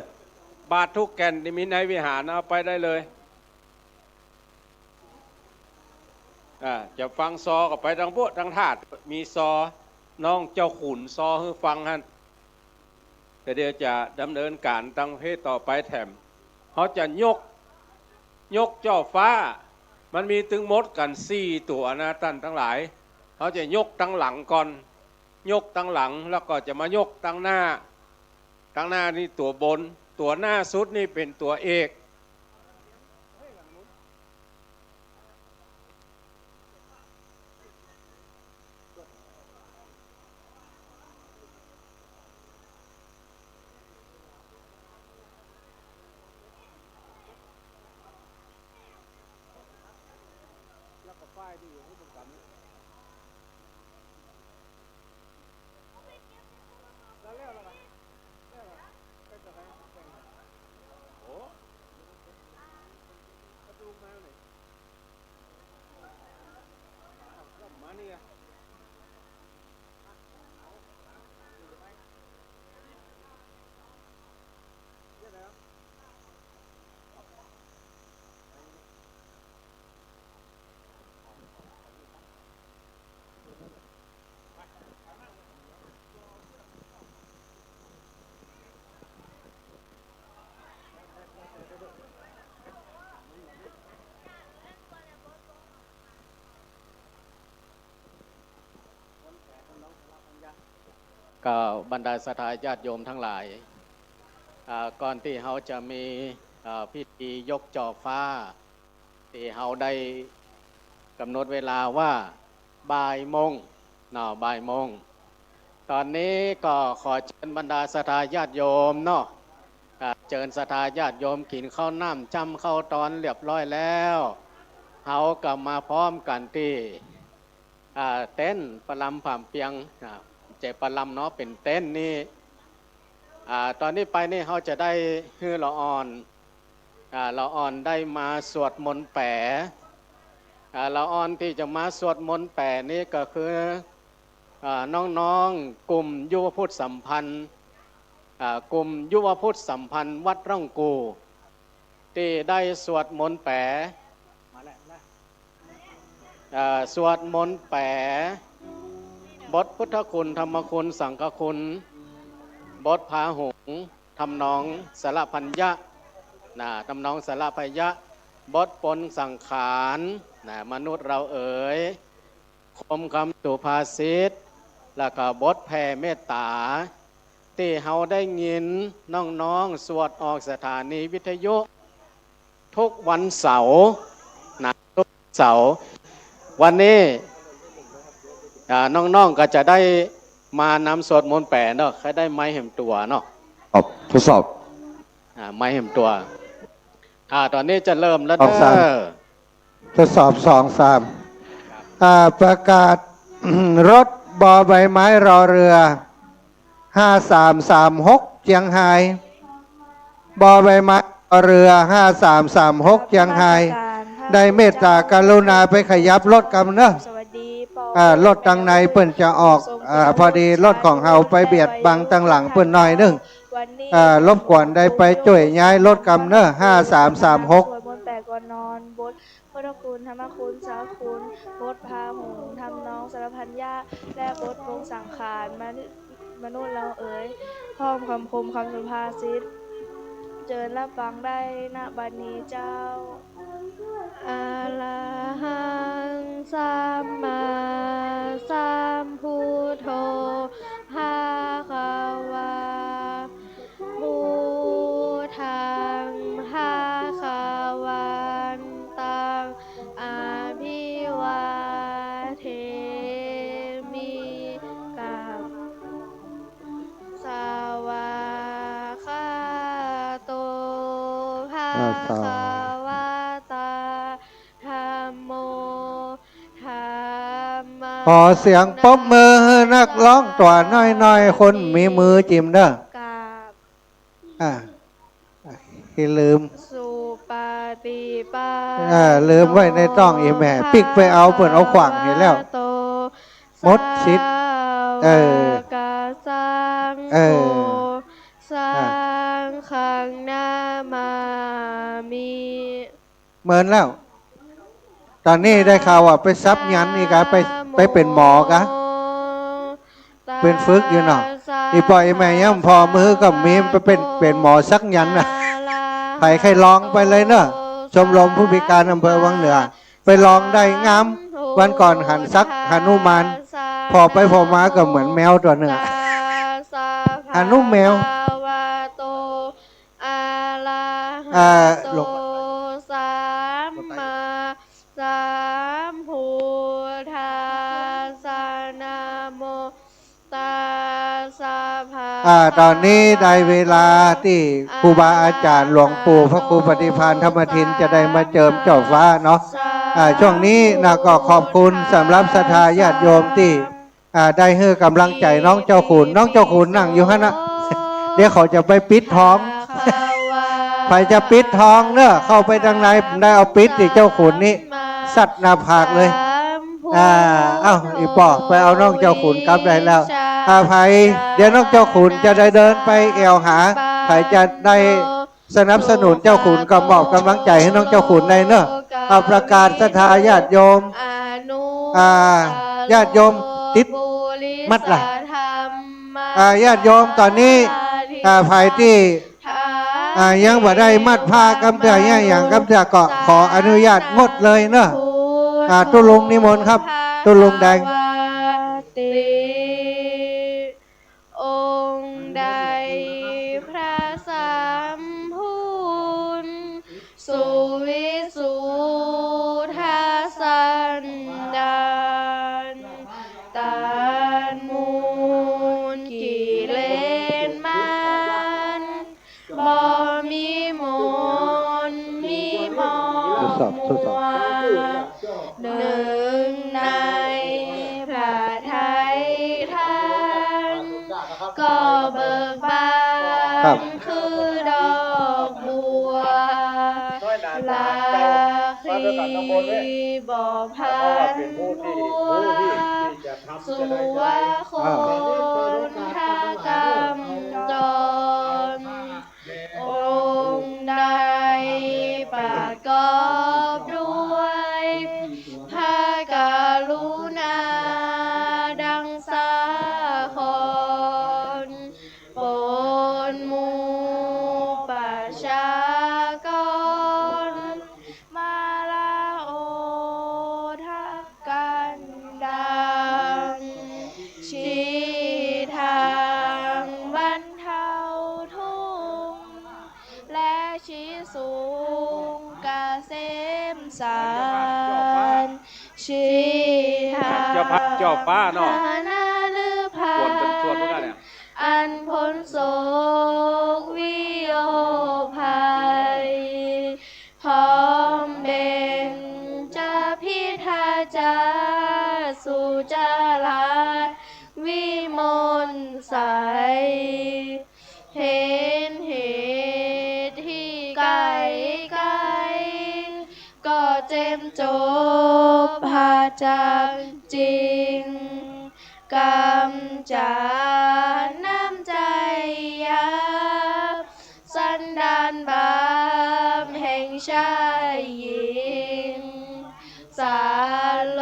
บาตรทุกแก่นตี้มีในวิหารเอาไปได้เลย อ่า จะฟังซอก็ไปตังปุ๊นตังธาตุ มีซอ น้องเจ้าขุนซอหื้อฟังหั้น แต่เดี๋ยวจะดำเนินก๋านตังประเพณีต่อไปแถม เฮาจะยก ยกจ่อฟ้า มันมีตึงหมดกั๋นสี่ตั๋วนะต้านตังหลาย เฮาจะยกตังหลังก่อน ยกตังหลัง แล้วก็จะมายกตังหน้า ตังหน้านี่ตั๋วบน ตั๋วหน้าสุดนี่เป๋นตั๋วเอก แล้วก็ป้ายที่อยู่ข้างบนกัน แล้ว แล้ว แล้ว ไปจะไปแต่ง โอ้ ประตูมาไหน อ้าว แล้วมานี่อะ ก็บรรดาศรัทธาญาติโยมตังหลาย อ่า ก่อนตี้เฮาจะมี อ่า พิธียกจ่อฟ้า ตี้เฮาได้ก๋ำหนดเวลาว่าบ่ายโมงเนาะ บ่ายโมง ต๋อนนี้ก็ขอเจิญบรรดาศรัทธาญาติโยมเนาะ อ่า เจิญศรัทธาญาติโยมกิ๋นข้าวน้ำจ้ำข้าวตอนเรียบร้อยแล้ว เฮาก็มาพร้อมกั๋นตี้ อ่า เต้นประลำผามเปียง อ่า บ่ใจ้ประลำเนาะ เป๋นเต้นนี่ อ่า ต๋อนนี้ไปนี่เฮาจะได้หื้อละอ่อน อ่า ละอ่อนได้มาสวดมนต์แป๋ อ่า ละอ่อนตี้จะมาสวดมนต์แป๋นี่ก็คือ อ่า น้องๆ กลุ่มยุวพุทธสัมพันธ์ อ่า กลุ่มยุวพุทธสัมพันธ์วัดร่องกู่ ตี้ได้สวดมนต์แป๋ เอ่อ สวดมนต์แป๋ บทพุทธคุณ ธรรมคุณ สังฆคุณ บทพาหุง ทำนองสรพัญญะ นะ ทำนองสรพัญญะ บทปลงสังขาร นะ มนุษย์เราเอ๋ย คมคำสุภาษิต แล้วก็บทแผ่เมตต๋า ตี้เฮาได้ยินน้องๆ สวดออกสถานีวิทยุ ทุกวันเสาร์ นะ ทุกเสาร์ วันนี้ อ่า น้องๆ ก็จะได้มานำสวดมนต์แป๋เนาะ ใค่ได้ไมค์แหมตั๋วเนาะ ครับ ทดสอบ อ่า ไมค์แหมตั๋ว อ่า ต๋อนนี้จะเริ่มแล้วเด้อ สอง สาม ทดสอบ สอง สาม อ่า ประกาศ รถ บ.ใบไม้ ร.เรือ ห้าสามสามหก เจียงฮาย บ.ใบไม้ ร.เรือ ห้าสามสามหก เจียงฮาย ได้เมตต๋ากรุณาไปขยับรถกำเนอะ สวัสดี อ่า รถตังในเปิ้นจะออก อ่า พอดีรถของเฮาไปเบียดบังตังหลังเปิ้นหน่อยนึ่ง วันนี้ อ่า รบกวนได้ไปจ้วยย้ายรถกำเนอะ ห้าสามสามหก สวดมนต์แป๋ก่อนนอน บทพุทธคุณ ธรรมคุณ สังฆคุณ บทพาหุง ทำนองสรพัญญะ และบทปลงสังขาร มนุษย์ มนุษย์เราเอ๋ย พร้อมคำคมคำสุภาษิต เจิญรับฟังได้ ณ บัดนี้เจ้า อะระหัง สัมมาสัมพุทโธ ภะคะวา พุทธัง ภะคะวันตัง อะภิวาเทมิ กับ สวากขาโต ภะคะวะตา ธัมโม ธัมมัง ขอเสียงปรบมือหื้อนักฮ้องตั๋วน้อยๆ คนมีมือจิ๋มเน่อ กราบ อ่า ขี้ลืม สุปฏิปันโน อ่า ลืมไว้ในต๊องอี่แม่ ปิ๊กไปเอา เปิ้นเอาขว้างเหียแล้ว ภะคะวะโต หมดสิทธิ์ เออ สาวกสังโฆ เออ สังฆังนะมามิ เหมือนแล้ว ต๋อนนี้ได้ข่าวว่าไปสักยันต์นี่กะ ไป ไปเป๋นหมอกะ เป๋นฝึกอยู่เนาะ อี่ป้ออี่แม่ยามผ่อมือก็มี ไปเป๋น เป๋นหมอสักยันต์น่ะ ใผใค่ลองไปเลยเนาะ ชมรมผู้พิการอำเภอวังเหนือ ไปลองได้งาม วันก่อนหันสักหนุมาน ผ่อไปผ่อมาก็เหมือนแมวตั๋วนึ่งอะ หนุแมว อะระหะโต อ่า สัมมาสัมพุทธัสสะ นะโมตัสสะ ภะคะวะโต อ่า ต๋อนนี้ได้เวลาตี้ครูบาอาจ๋ารย์หลวงปู่พระครูปฏิภาณธรรมทินจะได้มาเจิมเจ้าฟ้าเนาะ อ่า ช่วงนี้นะก็ขอบคุณสำหรับศรัทธาญาติโยมตี้ อ่า ได้หื้อก๋ำลังใจ๋น้องเจ้าขุน น้องเจ้าขุนนั่งอยู่หั้นน่ะ เดี๋ยวเขาจะไปปิดทอง ใผจะปิดทองเนาะ เข้าไปตังใน ได้เอาปิดตี้เจ้าขุนนี่ สัดหน้าผากเลย อ่า เอ้า อี่ป้อไปเอาน้องเจ้าขุนกลับได้แล้ว อ่า ใผ เดี๋ยวน้องเจ้าขุนจะได้เดินไปแอ่วหา ใผจะได้ สนับสนุนเจ้าขุนก็มอบก๋ำลังใจ๋หื้อน้องเจ้าขุนได้เนาะ เอาประกาศศรัทธาญาติโยม อ่า ญาติโยมติดมัดละ อ่า ญาติโยมต๋อนนี้ อ่า ใผตี้ อ่า ยังบ่ได้มัดผ้าก๋ำเตื้อ ยังหยังก๋ำเตื้อก็ขออนุญาตงดเลยเนาะ อ่า ตุ๊ลุงนิมนต์ครับ ตุ๊ลุงแดง องค์ใดพระสัมพุทธ สุวิสุทธสันดาน ตัดมูลกิเลสมัน บ่มีมนต์มีมอง ทดสอบ ทดสอบ มัว หนึ่งใน ราครีบ่พันหัว สุวะคนทะกำจร องค์ใดประกอบด้วยพระกรุณาดังสาคร ปนหมู่ประชากร มาลาโอทกันดาร ชี้ทางบรรเทาทุกข์ และชี้สูงเกษมสาร ชี้ทาง เจ้าภาพ เจ้าฟ้าเนาะ พระนฤทัย ควรเป็นส่วนเหมือนกันเนี่ย อันพ้นโศกวิโยคภัย พร้อมเบญจพรรณาจา สุจาระวิมลใส เห็นเหตุที่ไกลๆ ก็เจ็มจบผาจากจริง กำจัดน้ำใจหยาบ สันดานบาปแห่งชายหญิง สัตว์โล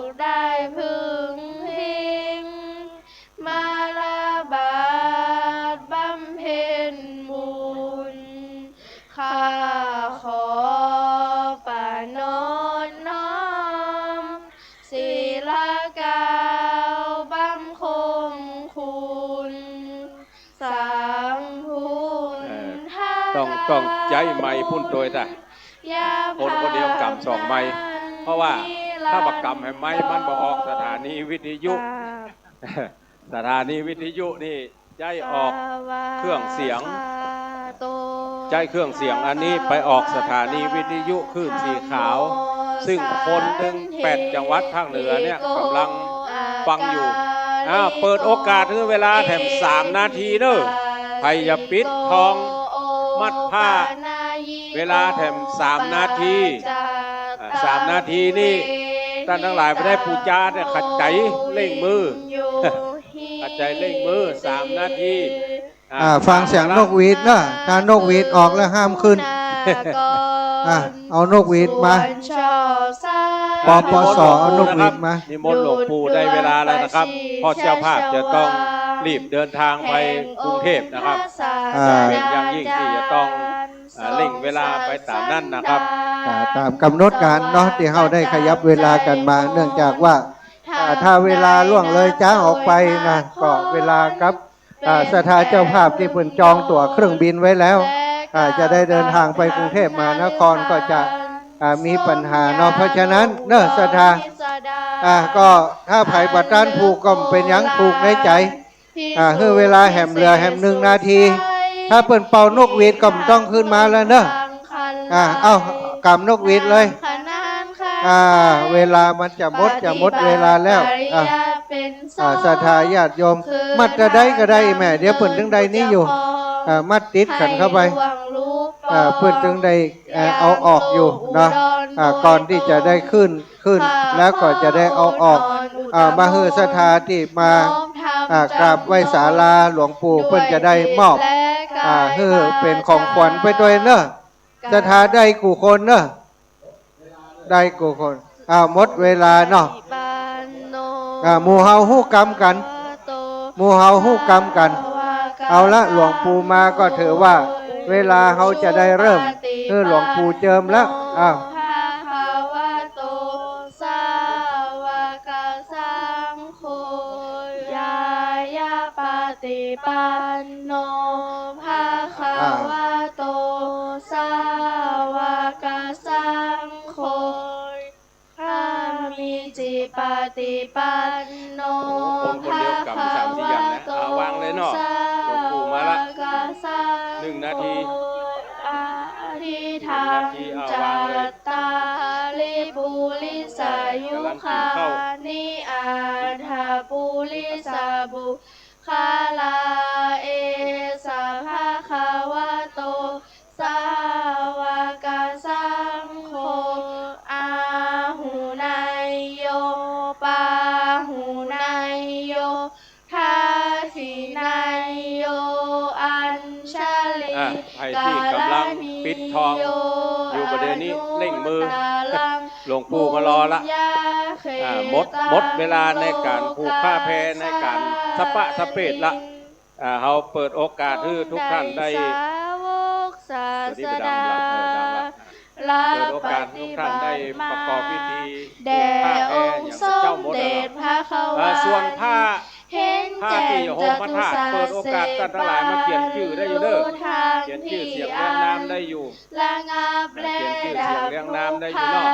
กได้พึงพิง มาลาบาทบำเพ็ญบุญ ข้าขอประนอบน้อม ศิลากล่าวบังคมคุณ สังคุณ เออ ทั้งหลาย ต้อง ต้องใจ๊ไมค์พุ้นโตยตะ อย่า คนคนเดียวกำสองไมค์ เพราะว่าถ้าบ่กำให้ไมค์มันบ่ออก สถานีวิทยุ สถานีวิทยุนี่ใจ๊ออกเครื่องเสียง ใจ๊เครื่องเสียงอันนี้ไปออกสถานีวิทยุคลื่นสีขาว ซึ่งคนตึงแปดจังหวัดภาคเหนือเนี่ยก่ำลังฟังอยู่ อ่า เปิดโอกาสหื้อเวลาแถมสามนาทีเน่อ ใผอย่าปิดทอง มัดผ้า เวลาแถมสามนาที อ่า สามนาทีนี่ ต้านตังหลายบ่ได้ปู๋จาเนี่ย ขัดใจ๋เร่งมือ ขัดใจ๋เร่งมือ สามนาที อ่า อ่า ฟังเสียงนกหวีดเน่อ ถ้านกหวีดออกแล้วห้ามขึ้น อ่า เอานกหวีดมา ปปส เอานกหวีดมา นิมนต์หลวงปู่ ได้เวลาแล้วนะครับ เพราะเจ้าภาพจะต้องรีบเดินทางไปกรุงเทพฯนะครับ อ่า เป็นอย่างยิ่งที่จะต้อง อ่า เร่งเวลาไปต๋ามนั้นนะครับ อ่า ต๋ามก๋ำหนดก๋านเนาะ ตี้เฮาได้ขยับเวลากั๋นมา เนื่องจากว่า อ่า ถ้าเวลาล่วงเลยจ๊าออกไปนะ ก็เวลากับ อ่า ศรัทธาเจ้าภาพตี้เปิ้นจองตั๋วเครื่องบินไว้แล้ว อ่า จะได้เดินทางไปกรุงเทพฯมหานครก็จะ อ่า มีปัญหาเนาะ เพราะฉะนั้นเน่อ ศรัทธา อ่า ก็ถ้าใผบ่ตันผูกก็บ่เป๋นหยัง ผูกในใจ๋ อ่า หื้อเวลาแหมเหลือแหมนึ่งนาที ถ้าเปิ้นเป่านกหวีดก็บ่ต้องขึ้นมาแล้วเน่อ อ่า เอ้า ก๋ำนกหวีดเลย อ่า เวลามันจะหมด จะหมดเวลาแล้ว อ่า อ่า ศรัทธาญาติโยม มัดตะใดก็ได้แม่ เดี๋ยวเปิ้นตึงได้นี่อยู่ อ่า มัดติดกั๋นเข้าไป อ่า เปิ้นตึงได้ เอ่อ เอาออกอยู่เนาะ อ่า ก่อนตี้จะได้ขึ้น ขึ้น แล้วก็จะได้เอาออก อ่า มาหื้อศรัทธาตี้มา อ่า กราบไหว้ศาลาหลวงปู่ เปิ้นจะได้มอบ อ่า หื้อเป๋นของขวัญไปตวยเน่อ ศรัทธาได้กู้คนเน่อ ได้กู้คน อ่า หมดเวลาเนาะ อ่า หมู่เฮาฮู้กำกั๋น หมู่เฮาฮู้กำกั๋น เอาละ หลวงปู่มาก็ถือว่าเวลาเฮาจะได้เริ่ม เออ หลวงปู่เจิมละ อ้าว ภะคะวะโต สาวกสังโฆ ญาญาปฏิปันโน ภะคะวะโต สาวกสังโฆ สามีจิปฏิปันโน โอ้โห คนคนเดียวกำสามสี่อย่างนะ ภะคะวะโต อ่าวางเลยเนาะ หลวงปู่มาละ สาวกสังโฆ หนึ่งนาที อะทิฏฐัง หนึ่งนาที อ่าวางเลย จัตตาริปุริสายุคานิ อัฏฐปุริสปุคคลา เอสะภะคะวะโต สาวก อยู่บ่าเดี่ยวนี้เร่งมือ หลวงปู่มารอละ อ่า หมด หมดเวลาในก๋านผูกผ้าแพในก๋านสะปะสะเปดละ อ่า เฮาเปิดโอกาสหื้อทุกท่านได้ สาวกศาสดา เปิดโอกาสหื้อทุกท่านได้ประกอบพิธีผูกผ้าแพอย่างเจ้าหมดแล้ว อ่า ส่วนผ้า ผ้าตี้ห่มพระธาตุ เปิดโอกาสต้านตังหลายมาเขียนจื้อได้อยู่เน่อ เขียนจื้อเสียงเรียงนามได้อยู่ เขียนจื้อเสียงเรียงนามได้อยู่เนาะ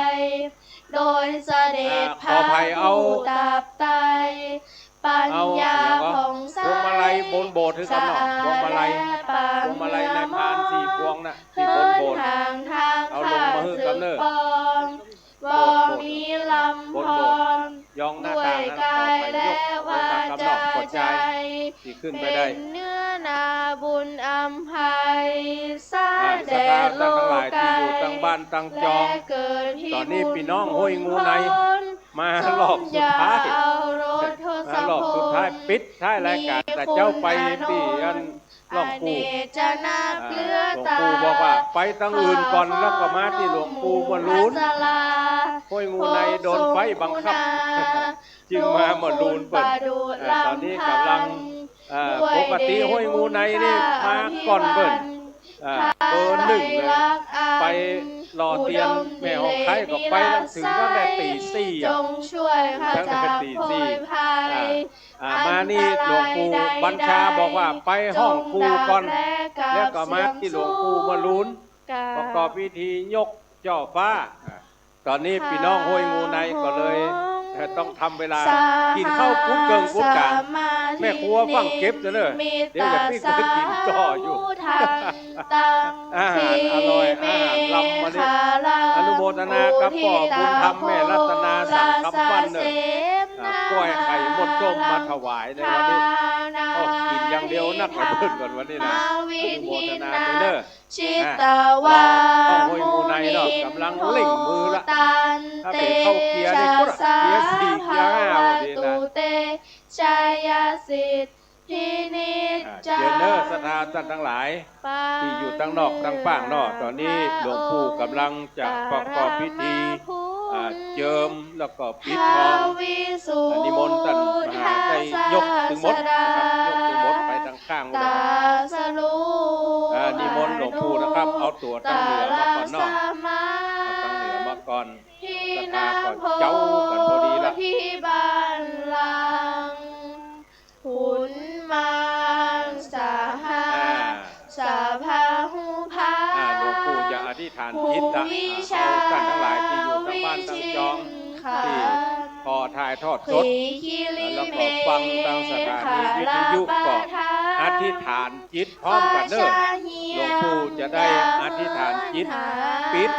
โดยเสด็จ อ่า ขออภัย เอา พระผู้ตรัสไตร ปัญญาของ เอา พวงมาลัยบนโบสถ์หื้อกำเนาะ พวงมาลัย พวงมาลัยนายพรานสี่พวงน่ะ ตี้บนโบสถ์ เอาลงมาหื้อกำเน่อ บ่มีลำพร ยองหน้าต่างนั้น ขออภัย ยกลงมากำเนาะ ขออภัย ตี้ขึ้นไปได้ เป็นเนื้อนาบุญอำไพศาล อ่า แด่โลกา ศรัทธาต้านตังหลายตี้อยู่ตังบ้านตังจอง และเกิดที่ ต๋อนนี้ปี้น้องห้วยงูใน บุญกุศล มารอบสุดท้าย สมอย่าเอารถทศพล มารอบสุดท้าย ปิดท้ายรายก๋าน มี แต่เจ้าไปตี้อัน หลวงปู่ อเนกจะนักเหลือ อ่า หลวงปู่บอกว่า ไปตังอื่นก่อน แล้วก็มาตี้หลวงปู่มะลูน ห้วยงูในโดนไฟบังคับ จึงมามะลูนเปิ้น อ่า ต๋อนนี้ก่ำลัง อ่า ปกติห้วยงูในนี่มาก่อนเปิ้น อ่า เบอร์หนึ่งเลย ไปหล่อเตียนแม่ฮ่องไคล้ก็ไปถึงตั้งแต่ตี๋สี่อะ ตั้งแต่ตี๋สี่ อ่า อ่า มานี่หลวงปู่บัญชาบอกว่าไปห้องปู่ก่อน แล้วก็มาตี้หลวงปู่มะลูน ประกอบพิธียกจ้อฟ้า อ่า ต๋อนนี้ปี้น้องห้วยงูในก็เลย เอ่อ ต้องทำเวลา กิ๋นข้าวกุ๊ดเกิ่งกุ๊ดก๋าง แม่ครัวฟั่งเก็บเน่อ เดี๋ยวจะปิ้งไปกิ๋นต่ออยู่ อาหารอร่อย อาหารลำวันนี้ อนุโมทนากับป้อบุญธรรมแม่รัตนาสังคำปั้นเน่อ อ่า ก้อยไข่มดต้มมาถวายในวันนี้ โอ้ กิ๋นอย่างเดียวนักกว่าเปิ้นก่อนวันนี้นะ อนุโมทนาด้วยเน่อ จิตตวา อ่ะ ห้วยงูในเนาะ กำลังเร่งมือละ ถ้าเป๋นเข้าเกียร์นี่ก็เกียร์สี่เกียร์ห้าวันนี้นะ จายสิทธินิจ อ่ะ จ๋า เจียรเน่อศรัทธาต้านตังหลาย ตี้อยู่ตังนอกตังป้างเนาะ ต๋อนนี้หลวงปู่ก่ำลังจะประกอบพิธี อ่า เจิมแล้วก็ปิดทอง อ่า นิมนต์ต้านมหาได้ยกตึงหมดนะครับ ยกตึงหมดไปตังข้างเลย อ่า นิมนต์หลวงปู่นะครับ เอาตั๋วตังเหนือมาก่อนเนาะ เอาตังเหนือมาก่อน ศรัทธาก็เจ้ากั๋นพอดีละ ที่บัลลังก์ ขุนมังสหา อ่า สะพาหุภา อ่า หลวงปู่จะอธิษฐานจิตละ ผู้วิชา อ่า เอาต้านตังหลายตี้อยู่ตังบ้านตังจอง วิจิตรขันธ์ ตี้ผ่อถ่ายทอดสด ขีคิริ แล้วก็ฟังตางสถานีวิทยุก็ เมขลาปะทา อธิษฐานจิตพร้อมกั๋นเน่อ ราชาเฮียง หลวงปู่จะได้อธิษฐานจิต ยาหาร ปิด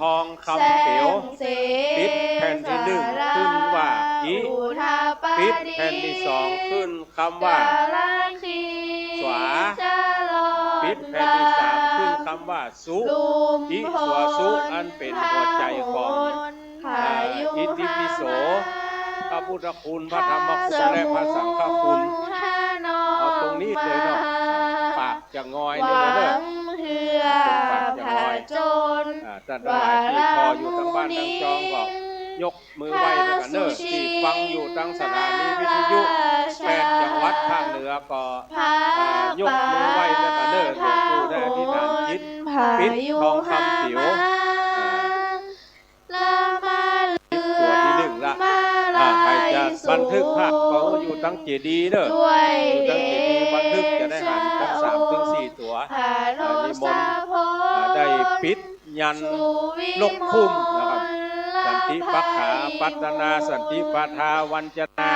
ทองคำเปลว แสงสี ปิดแผ่นตี้นึ่งขึ้นว่าอิ อุทาปา ปิดแผ่นตี้สองขึ้น กำว่า จาระคี สวา จารอ ปิดแผ่นตี้สามขึ้นกำว่าสุ ลุ่ม อิ โพ สวาสุ อันเป๋นหัวใจ๋ของ พายุ อ่า อิติปิโส พระพุทธคุณ พระธรรมคุณ และพระสังฆคุณ พาสุหา เอาตรงนี้เลยเนาะ ปากจะงอยนี่เลยเนาะ หวังเหื้อ ปากจะงอย ผจญ อ่า ต้านตังหลายตี้ผ่ออยู่ตังบ้านตังจองก็ยก มือไหว้แล้วกั๋นเน่อ ตี้ฟังอยู่ตางสถานีวิทยุแปดจังหวัดภาคเหนือก็ อ่า ยกมือไหว้แล้วกั๋นเน่อ หลวงปู่ได้อธิษฐานจิต ปิดทองคำเปลว อ่า ตั๋วตี้นึ่งละ อ่า ใผจะบันทึกภาพก็อยู่ตังเจดีย์เน่อ อยู่ตังเจดีย์บันทึกจะได้หันตังสามถึงสี่ตั๋ว อ่า นิมนต์ อ่า ได้ปิด ยันต์นกคุ้มนะครับ สันติปักขาปัตตนา สันติปาทาวัญจนา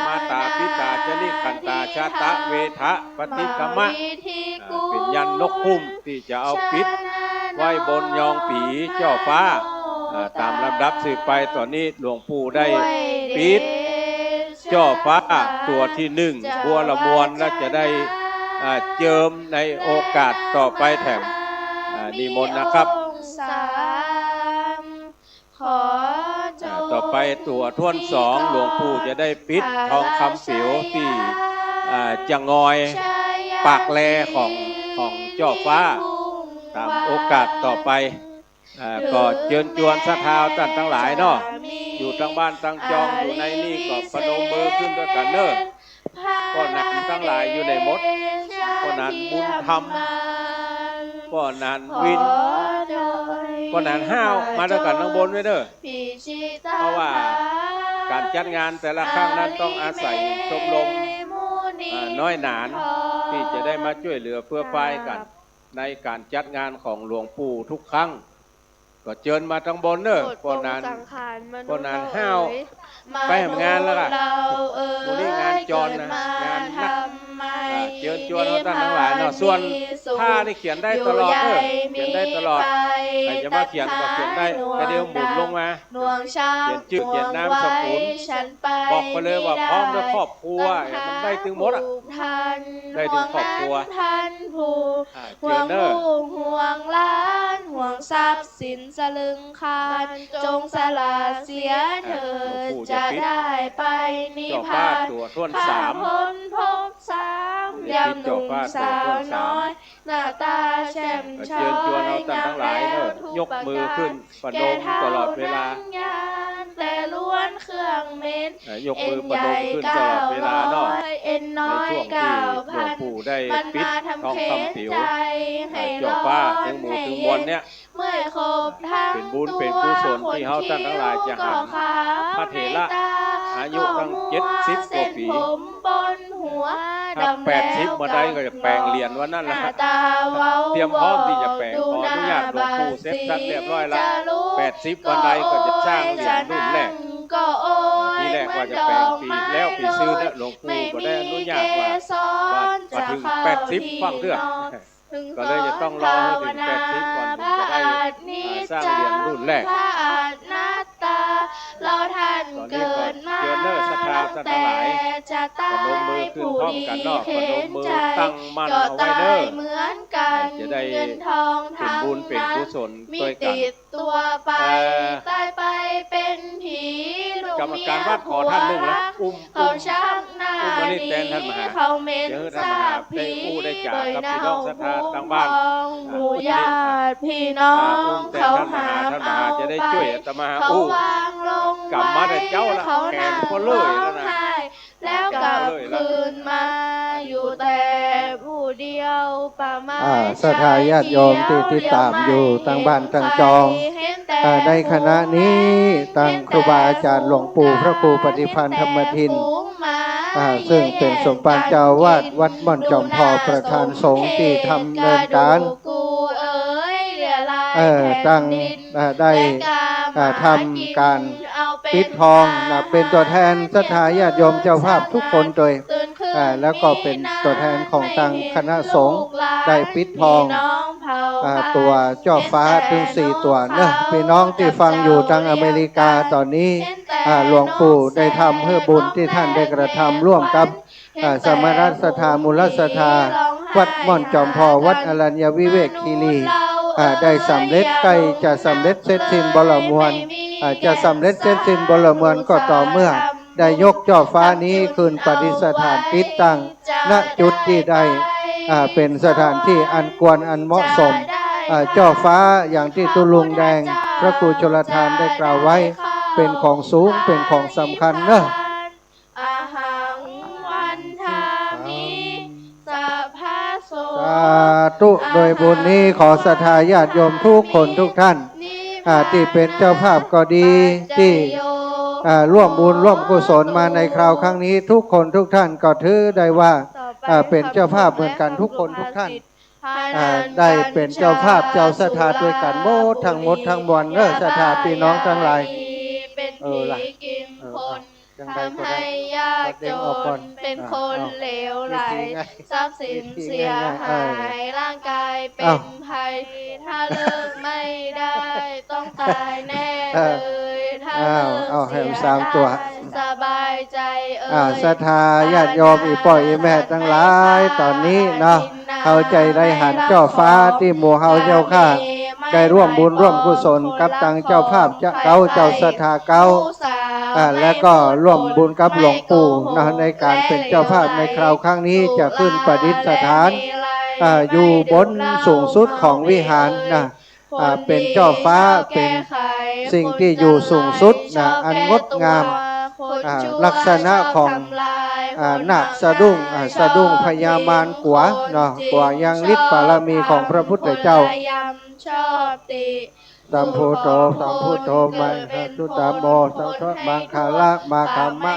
มาตาปิตาจริขันตาชาตะเวทะปฏิกรรมะ อ่า เป๋นยันต์นกคุ้มตี้จะเอาปิดไว้บนยองปีจ้อฟ้า อ่า ต๋ามลำดับสืบไป ต๋อนนี้หลวงปู่ได้ปิด จ้อฟ้าตั๋วตี้นึ่ง บัวละมวล และจะได้ อ่า เจิมในโอกาสต่อไปแถม อ่า นิมนต์นะครับ ขอจง อ่า ต่อไปตั๋วถ้วนสอง หลวงปู่จะได้ปิดทองคำเปลวตี้ อ่า จะงอยปากแลของ ของจ้อฟ้า ต๋ามโอกาสต่อไป อ่า ก็เจิญจวนศรัทธาต้านตังหลายเนาะ อยู่ตางบ้านตางจอง อยู่ในนี่ก็ประนมมือขึ้นตวยกั๋นเน่อ ป้อหนานตังหลายอยู่ไหนหมด ป้อหนานบุญธรรม ป้อหนานวิน ป้อหนานห้าว มาตวยกั๋นตางบนไว้เน่อ เพราะว่าก๋านจัดงานแต่ละครั้งนั้นต้องอาศัยชมรม อ่า น้อยหนาน ตี้จะได้มาจ้วยเหลือเฟือฟายกั๋น ในก๋านจัดงานของหลวงปู่ทุกครั้ง ก็เจิญมาตางบนเน่อ ป้อหนาน ป้อหนานห้าว ไปแหมงานแล้วก่ะ มื้อนี้งานจรนะ งานนัก อ่า เจิญจวนเอาต้านตังหลายเนาะ ส่วนผ้านี่เขียนได้ตลอดเน่อ เขียนได้ตลอด ใผจะมาเขียนก็เขียนได้ แต่เดี๋ยวหมุนลงมา เขียนจื้อเขียนนามสกุล บอกไปเลยว่าพร้อมด้วยครอบครัว มันได้ตึงหมดอะ ได้ตึงครอบครัว อ่า เจิญเน่อ ห่วงลูกห่วงหลาน ห่วงทรัพย์สินสลึงคาน จงสละเสียเถิด อ่า หลวงปู่จะปิด จะได้ไปนิพพาน เจ้าฟ้าตั๋วถ้วนสาม ข้าพ้นภพสาม ยามหนุ่มสาวน้อย หน้าตาแช่มช้อย เจิญจวนเอาต้านตังหลายเน่อ งามแปลกประหลาด ยกมือขึ้น ประนมตลอดเวลา แก่เฒ่านั้นยัง แต่ล้วนเครื่องเหม็น เอ่อ ยกมือประนมขึ้นตลอดเวลาเนาะ เอ็นน้อยก้าวพัน ในช่วงตี้หลวงปู่ได้ปิดทองคำปิ๋ว มันมาทำเข็ญใจ เอ่อ ให้เจ้าฟ้า ตึงหมู่ตึงมวลเนี่ย เมื่อยครบทั้ง เป๋นบุญเป๋นกุศลตี้เฮาต้านตังหลายจะหันพระเถระ อายุตั้งเจ็ดสิบกว่าปี๋ ถ้าแปดสิบเมื่อใดก็จะแป๋งเหรียญวันนั้นละ เตรียมพร้อมตี้จะแป๋ง ขออนุญาตหลวงปู่เสร็จสับเรียบร้อยละ แปดสิบวันใดก็จะสร้างเหรียญรุ่นแรก ทีแรกว่าจะแป๋งปี๋แล้วปี๋ซืนเนี่ย หลวงปู่ก็ได้อนุญาตว่า ว่า ว่าเถิงแปดสิบฟั่งเตื้อ ก็เลยจะต้องรอหื้อเถิงแปดสิบก่อน เถิงจะได้ อ่า สร้างเหรียญรุ่นแรก ตอนนี้ก็เจิญเน่อศรัทธาต้านตังหลาย ประนมมือขึ้นพร้อมกั๋นเนาะ ประนมมือตั้งมั่นเอาไว้เน่อ จะได้เป๋นบุญเป๋นกุศลตวยกั๋น ตัวไป เอ่อ ต๋ายไปเป๋นผี๋ ลูกเมีย กรรมการวัดขอต้านนึ่งนะ อุ้ม เขาชักหน้า อุ้มมานี่แตนต้านมหา หนี เขาเหม็น เดี๋ยวหื้อต้านมหา สาบผี ได้อู้ได้จ๋ากับปี้น้องศรัทธาตางบ้าน บ่อยากหมู่ญาติพี่น้อง อ่า อุ้มแตนต้านมหา เขาหา ต้านมหาจะได้จ้วยอาตมาอู้ เขาวางลงไว้ กลับมาแต่เจ๊าละ เขา แขนก็เลื่อยแล้วนะ นั่งร้องไห้ แล้วกลับคืนมาอยู่แต่ผู้เดียว ประมาณ อ่า ศรัทธาญาติโยมตี้ติดต๋ามอยู่ตางบ้านตางจอง อ่า ในขณะนี้ตางครูบาอาจ๋ารย์หลวงปู่พระครูปฏิภาณธรรมทิน อ่า ซึ่งเป๋นสมภารเจ้าอาวาสวัดม่อนจอมพอ ประธานสงฆ์ตี้ดำเนินก๋าน เอ่อ ตั้ง อ่า ได้ อ่า ทำก๋านปิดทองนะ เป๋นตั๋วแทนศรัทธาญาติโยมเจ้าภาพกู้คนโตย อ่า แล้วก็เป๋นตั๋วแทนของตางคณะสงฆ์ได้ปิดทอง อ่า ตั๋วเจ้าฟ้าตึงสี่ตั๋วเนาะ ปี้น้องตี้ฟังอยู่ตางอเมริกาต๋อนนี้ อ่า หลวงปู่ได้ทำหื้อบุญตี้ต้านได้กระทำร่วมกับ อ่า สมณศรัทธา มูลศรัทธา วัดม่อนจอมพอ วัดอรัญญวิเวกคีรี อ่า ได้สำเร็จ ใก้จะสำเร็จเสร็จสิ้นบริบูรณ์ อ่า จะสำเร็จเสร็จสิ้นบริบูรณ์ก็ต่อเมื่อได้ยกเจ้าฟ้านี้คืนประดิษฐานติดตั้ง ณ จุดตี้ได้ อ่า เป๋นสถานตี้อันควรอันเหมาะสม อ่า เจ้าฟ้าอย่างตี้ตุ๊ลุงแดง พระครูชลทานได้กล่าวไว้ เป๋นของสูง เป๋นของสำคัญเนาะ อะหัง วันทามิ สัพพะโส สาธุ โดยบุญนี้ขอศรัทธาญาติโยมกู้คนกู้ต้าน อ่า ตี้เป๋นเจ้าภาพก็ดี ตี้ อ่า ร่วมบุญร่วมกุศลมาในคราวครั้งนี้ กู้คนกู้ต้านก็ถือได้ว่า อ่า เป๋นเจ้าภาพเหมือนกั๋นกู้คนกู้ต้าน อ่า ได้เป๋นเจ้าภาพเจ้าศรัทธาตวยกั๋นหมดตังหมดตังมวลเนาะ ศรัทธาปี้น้องตังหลาย เออล่ะ เออ จังใดก็ได้ ทำให้ยากจน เป๋นคนเหลวไหล อ้าว ทรัพย์สินเสียหาย อ้าว ร่างกายเป๋นภัย ถ้าเลิกไม่ได้ ต้องตายแน่เลย ถ้าเลิกเสียได้ อ้าว เอาให้มันสามตั๋ว สบายใจเอ่ย อ่า ศรัทธาญาติโยม อี่ป้ออี่แม่ตังหลาย ต๋อนนี้เนาะ เฮาจะได้หันเจ้าฟ้าตี้หมู่เฮาเจ้าข้า ได้ร่วมบุญร่วมกุศลกับตางเจ้าภาพเจ้าเก๊า เจ้าศรัทธาเก๊า อ่า แล้วก็ร่วมบุญกับหลวงปู่นะ ในก๋านเป๋นเจ้าภาพในคราวครั้งนี้ จะขึ้นประดิษฐาน อ่า อยู่บนสูงสุดของวิหารนะ อ่า เป๋นเจ้าฟ้า เป๋นสิ่งตี้อยู่สูงสุดนะ อันงดงาม อ่า ลักษณะของ อ่า นาคสะดุ้ง อ่า สะดุ้งพญามารกั๋วเนาะ กั๋วยังฤทธิ์บารมีของพระพุทธเจ้า สัพพุทโธ สัพพุทโธ มะ สุตตโม สัพพะมังคะละ มะ กัมมะ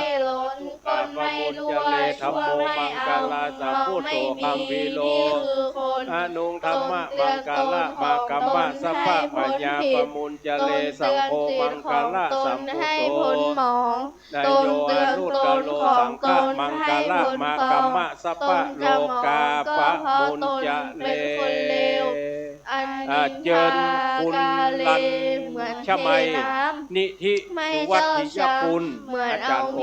ธัมโม มังคะละ สัพพุทโธ กัมพีโร อนุง ธัมมะ มังคะละ มะ กัมมะ สัพพะ มะยา ปะมุญจะเร สังโฆ มังคะละ สัพพุทโธ นายโย อนุตตโร สังฆะ มังคะละ มะ กัมมะ สัพพะ โลกา ปะมุญจะเร อ่า เจิญคุณรัญชมัย นิธิสุวัฒน์ ปิยกุล อาจ๋ารย์โอ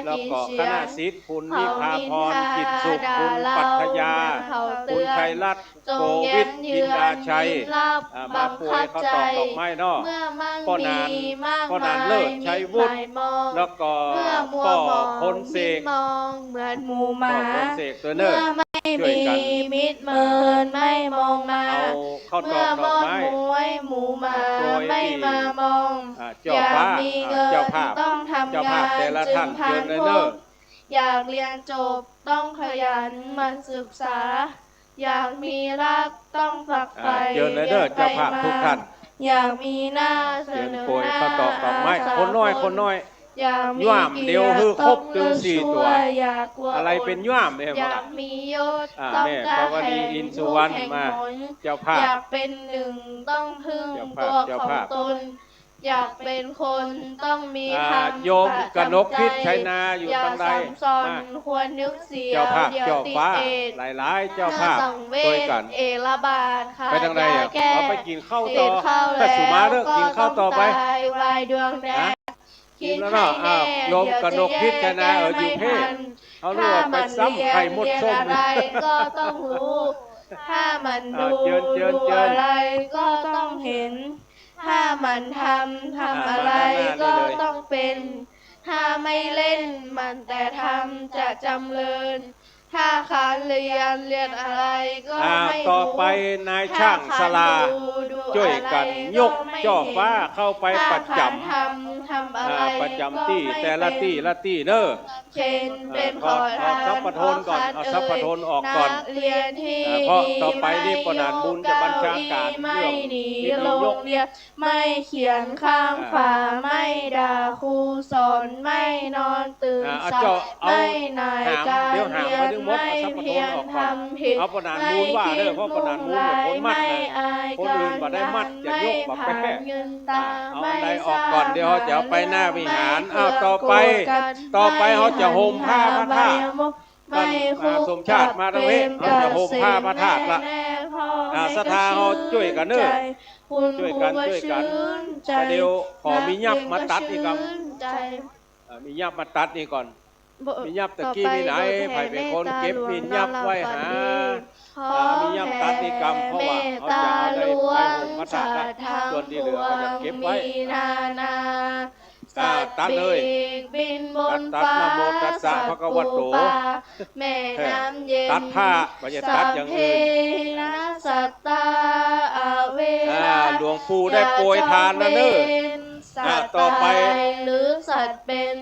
แล้วก็คณะศิษย์ คุณวิภาพร จิตสุข คุณปรัชญา คุณชัยรัตน์ โกวิท จินดาชัย อ่า มาปวยข้าวตอกดอกไม้เนาะ ป้อหนาน ป้อหนานเลิศ ชัยวุฒิ แล้วก็ป้อพลเสก เหมือนหมู่หมา ป้อพลเสก เตอเนอร์ เมื่อไม่มีมิตรเมินไม่มองมา เอาข้าวตอกดอกไม้ เมื่อหมดหมู่หมา โปรย ไม่มามอง อ่า เจ้าฟ้า อยากมีเงิน อ่า เจ้าภาพ ต้องทำงาน เจ้าภาพแต่ละท่าน จึงพลัน เจิญเลยเนอะ พบ อยากเรียนจบต้องขยันหมั่นศึกษา อยากมีรักต้องฝักใฝ่ อ่า เจิญเลยเด้อ เจ้าภาพทุกท่าน อยากมีหน้าเสนอหน้า เจิญโปรยข้าวตอกดอกไม้ คนน้อย คนน้อย อยากมี ย่ามเดียวหื้อครบตึงสี่ตั๋ว เกียรติศักดิ์ต้องเลิศชั่ว อย่ากลัว อะไรเป๋นย่ามเนี่ย อยากมียศ อ่า ต้อง แม่ กล้า พระวดี แข็ง อินทร์สุวรรณ ทุกแห่ง มา หน เจ้าภาพ อยากเป็นหนึ่งต้องพึ่ง เจ้าภาพ ตัวของ เจ้าภาพ ตน อยากเป็นคนต้องมี อ่า ธรรม โยมกนกพิษ ชัยนา อยู่ตางใด อย่าซ้ำซ้อน มา ควรนึกเสีย เจ้าภาพ เดี๋ยวติด เจ้าฟ้า เอดส์ หลายๆ เจ้าภาพ ห้าสังเวช ตวยกั๋น เอดส์ระบาด ขาด ไปตางใดอะ ยาแก้ เอาไปกิ๋นข้าวต่อ ติดข้าว แต่สุมาเลิก แล้ว กิ๋นข้าวต่อไป ก็ต้องตายวายดวงแดง ฮะ คิดให้แน่ กิ๋นแล้วเนาะ อ้าว โยมกนกพิษ ชัยนา เดี๋ยวจะแยกไม่ทัน เออ อยู่เพศ เอาลูกไปซ้ำไข่มดส้ม ถ้ามันเรียน เรียนอะไรก็ต้องรู้ ถ้ามัน อ่า ดู เจิญ เจิญ ดู เจิญ อะไรก็ต้องเห็น ถ้ามันทำ ทำอะไร อ่า มาด้านหน้านี่เลย ก็ต้องเป็น ถ้าไม่เล่นหมั่นแต่ทำจะจำเริญ ถ้าขยันเรียน เรียนอะไรก็ อ่า ให้รู้ ต่อไปนายช่างศาลา ถ้าขยันดู ดู จ้วยกั๋น อะไรก็ไม่เห็น ยกเจ้าฟ้าเข้าไปประจ๋ำ ถ้าขยันทำ ทำอะไร อ่า ประจ๋ำตี้ ก็ไม่เป็น แต่ละตี้ ละตี้เนอะ เช่น เอ่อ เป็น ถอด ขอทาน ถอดสัพพะโทนก่อน เอาสัพพะโทนออกก่อน นักเรียนที่ เอ่อ เพราะต่อไปนี่ป้อหนานบุญจะบัญชาก๋านเรื่อง ไม่หนี ไม่หนี โรงเรียน ไม่เขียนข้างฝา อ่า ไม่ด่าครูสอน ไม่นอนตื่น อ่า เอา สาย เจ้า เอา ไม่หน่าย หาม ก๋าน เดี๋ยวหาม เรียน ไปถึงหมด ไม่ เอาสัพพะโทนออกก่อน เพียรทำผิด เอาป้อหนานบุญว่าเด้อ ไม่ เพราะป้อหนานบุญเนี่ยคนมัดนะ ไม่อาย คนอื่นบ่ได้มัด จะยกบ่แป๊ะ เงินตา อ่า เอาอันใดออกก่อน เดี๋ยวเฮาจะเอาไปหน้าวิหาร อ้าว ต่อไป ต่อไปเฮาจะห่มผ้าพระธาตุ ไม่ อ่า สมชาติมาตางนี้ เฮาจะห่มผ้าพระธาตุละ อ่า ศรัทธาเฮาจ้วยกั๋นเนอะ จ้วยกั๋น จ้วยกั๋น แต่เดี๋ยวขอมียับมาตัดนี่ก่อน อ่า มียับมาตัดนี่ก่อน มียับตะกี้มีไหน ใผเป๋นคนเก็บมียับไว้หา อ่า มียับตัดนี่ก่อน เพราะว่าเฮาจะเอาได้ไปห่มพระธาตุละ ส่วนตี้เหลือเฮาจะเก็บไว้ อ่า ตัดเลย ตัด ตัด นะโมตัสสะภะคะวะโต แม่น้ำเย็น ตัดผ้า บ่ใจ้ตัดอย่างอื่น สัพเพนะสัตตา อเว อ่า หลวงปู่ได้โปรยทานแล้วเนอะ อ่า ต่อไป หรือสัตว์เป็น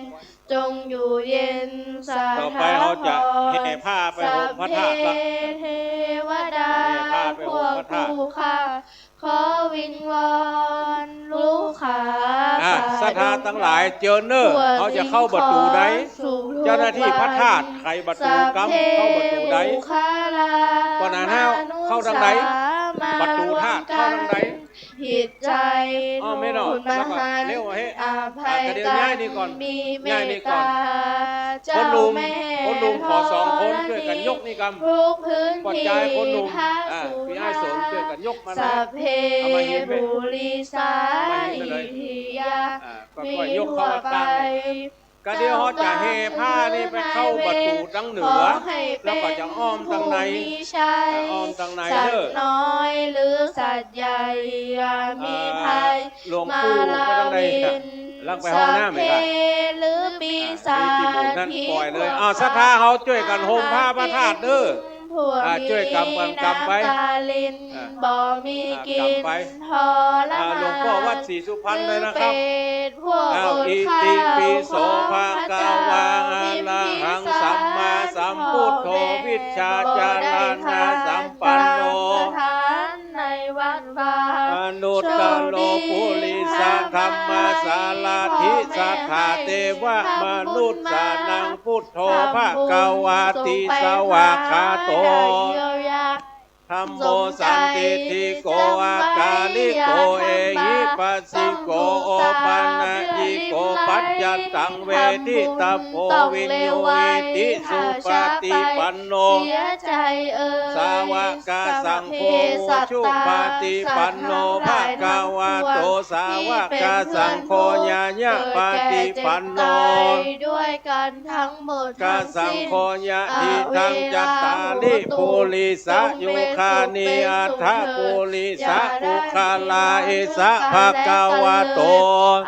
จงอยู่เย็น ต่อไปเฮาจะแห่ผ้าไปห่มพระธาตุละ สัพเพเทวดา แห่ผ้าไปห่มพระธาตุ พวกผู้ข้า ขอวิงวอนลูกขา อ่ะ สาธุ ศรัทธาตังหลายเจิญเน่อ เฮาจะเข้าประตู๋ใด เจ้าหน้าตี้พระธาตุไขประตู๋กำ เข้าประตู๋ใด ปอหนานห้าว เข้าตางใด ประตู๋ธาตุเข้าตางใด ผิดใจ อ้อ แม่นอ แล้วก็เลี้ยวมาเฮ้ อภัย อ่ะ กะเดียวย้ายนี่ก่อน มีเมตตา ย้ายนี่ก่อน คนหนุ่ม คนหนุ่มขอสองคนจ้วยกั๋นยกนี่กำ ทุกพื้นที่ ปอดจายคนหนุ่ม อ่ะ พี่อ้ายสมจ้วยกั๋นยกมาเลย สัพเพ เอามาหิ้วไป ปุริสา เอามาหิ้วไปเลย อิทธิยา อ่ะ ก็ มี ค่อยๆ ยกเข้าไป ทั่วไป กลางเลย กะเดียวเฮาจะแห่ผ้านี่ไปเข้าประตู๋ตางเหนือ แล้วก็จะอ้อมตางใน อ่ะ อ้อมตางในเน่อ สัตว์น้อยหรือสัตว์ใหญ่ อย่ามีภัย อ่า หลวงปู่ มาลาวิน ไปตางใน ลักไปห้องน้ำอีกอ่ะ สัพเพ หรือปีศาจ อ่ะ มีตี้หมู่นั่น ผี ปล่อยเลย พวก อ่ะ ศรัทธาเฮาจ้วยกั๋นห่มผ้าพระธาตุเน่อ ผู้ อ่า มี ช่วยกำ กำ กำไป น้ำตาริน อ่า บ่มี อ่า กิน กำไป ทรมาน อ่า หลวงพ่อวัดศรีสุพรรณเลยนะครับ คือเปรตพวก อ้าว อดข้าว อิติปิโส ของ ภะคะวา พระเจ้า อะระหัง พิมพิสาร สัมมาสัมพุทโธ พ่อแม่ วิชชาจารณะสัมปันโน บ่ได้ขาดสถาน ในวัดวา อนุตตโร ปุริสะธัมมสารถิ สัทธาเทวะมนุสสานัง พุทโธ ภะคะวาติ สวากขาโต ธัมโม สันทิฏฐิโก อากาลิโก เอหิปัสสิโก โอปันนยิโก ปัจจัตตัง เวทิตาโภ วิญญูหิติ สุปฏิปันโน เสียใจเอ่ย สาวกสังโฆ อุจุปฏิปันโน ภะคะวะโต สาวกสังโฆ ญาญาปฏิปันโน ด้วยกันทั้งหมด กสังโฆ ยะถิทัง จัตตาริ ปุริสะยุคานิ อัฏฐะปุริสะปุคคลา เอสะ ภะคะวะโต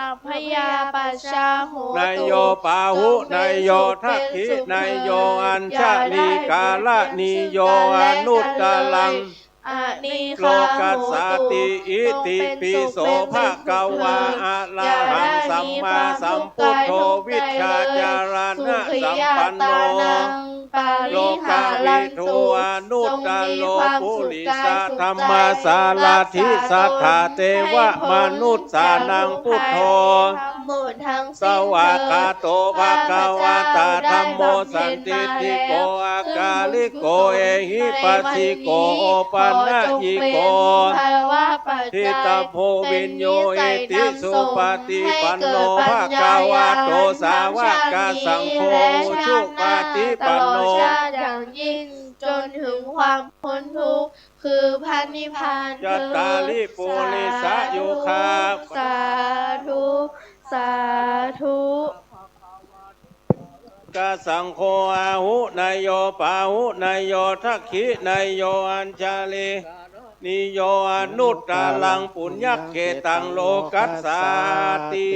อัพพยาปัชชาโหตุ นโยปาหุเนยโยทักขิเนยโยอัญชลีการณีโย อนุตตรัง อนิฆา โลกัสสาติ โหตุ อิติปิโส ภะคะวา อะระหัง สัมมาสัมพุทโธ วิชชาจารณะสัมปันโน โลกวิทู อนุตตโร ปุริสะธัมมสารถิ สัทธาเทวะมนุสสานัง พุทโธ สวากขาโต ภะคะวะตา ธัมโม สันทิฏฐิโก อากาลิโก เอหิปัสสิโก โอปันนยิโก ทิตาโภ วิญญูหิติ สุปฏิปันโน ภะคะวะโต สาวกสังโฆ อุจุปฏิปันโน อย่างยิ่ง จนถึงความพ้นทุกข์ คือพระนิพพาน จัตตาริ ปุริสะยุคา สาธุ สาธุ กสังโฆ อาหุเนยโย ปาหุเนยโย ทักขิเนยโย อัญชลีการณีโย อนุตตรัง ปุญญเขตัง โลกัสสาติ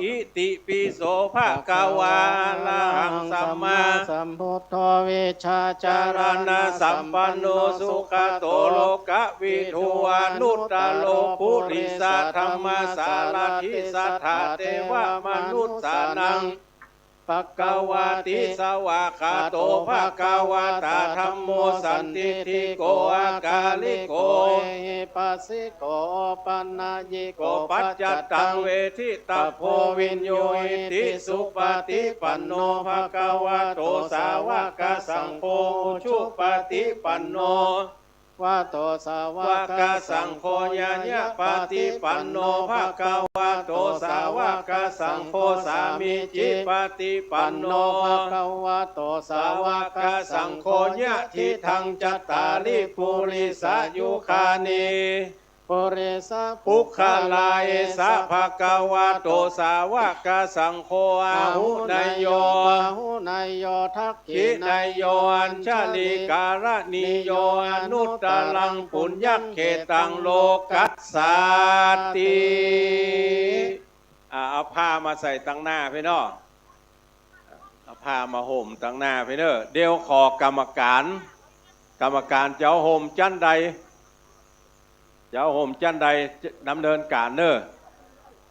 อิติปิโส ภะคะวา อะระหัง สัมมาสัมพุทโธ วิชชาจารณะสัมปันโน สุขโต โลกวิทู อนุตตโร ปุริสะธัมมสารถิ สัทธาเทวะมนุสสานัง ภะคะวาติ สวากขาโต ภะคะวะตา ธัมโม สันทิฏฐิโก อากาลิโก เอหิปัสสิโก โอปันนยิโก ปัจจัตตัง เวทิตาโภ วิญญูหิติ สุปฏิปันโน ภะคะวะโต สาวกสังโฆ อุจุปฏิปันโน วะโต สาวกสังโฆ ญาญาปฏิปันโน ภะคะวะโต สาวกสังโฆ สามีจิปฏิปันโน ภะคะวะโต สาวกสังโฆ ยะทิทัง จัตตาริ ปุริสายุคานิ ปุริสาปุคคลา เอสะ ภะคะวะโต สาวกสังโฆ อาหุเนยโย ปาหุเนยโย ทัก ขิเนยโย อัญชลีการณีโย อนุตตรัง ปุญญเขตัง โลกัสสาติ อ่า เอาผ้ามาใส่ตังหน้าพี่เนาะ เอาผ้ามาห่มตังหน้าพี่เนาะ เดี๋ยวขอกรรมการ กรรมการจะเอาห่มจั้นใด จะเอาห่มจั้นใดดำเนินก๋านเน่อ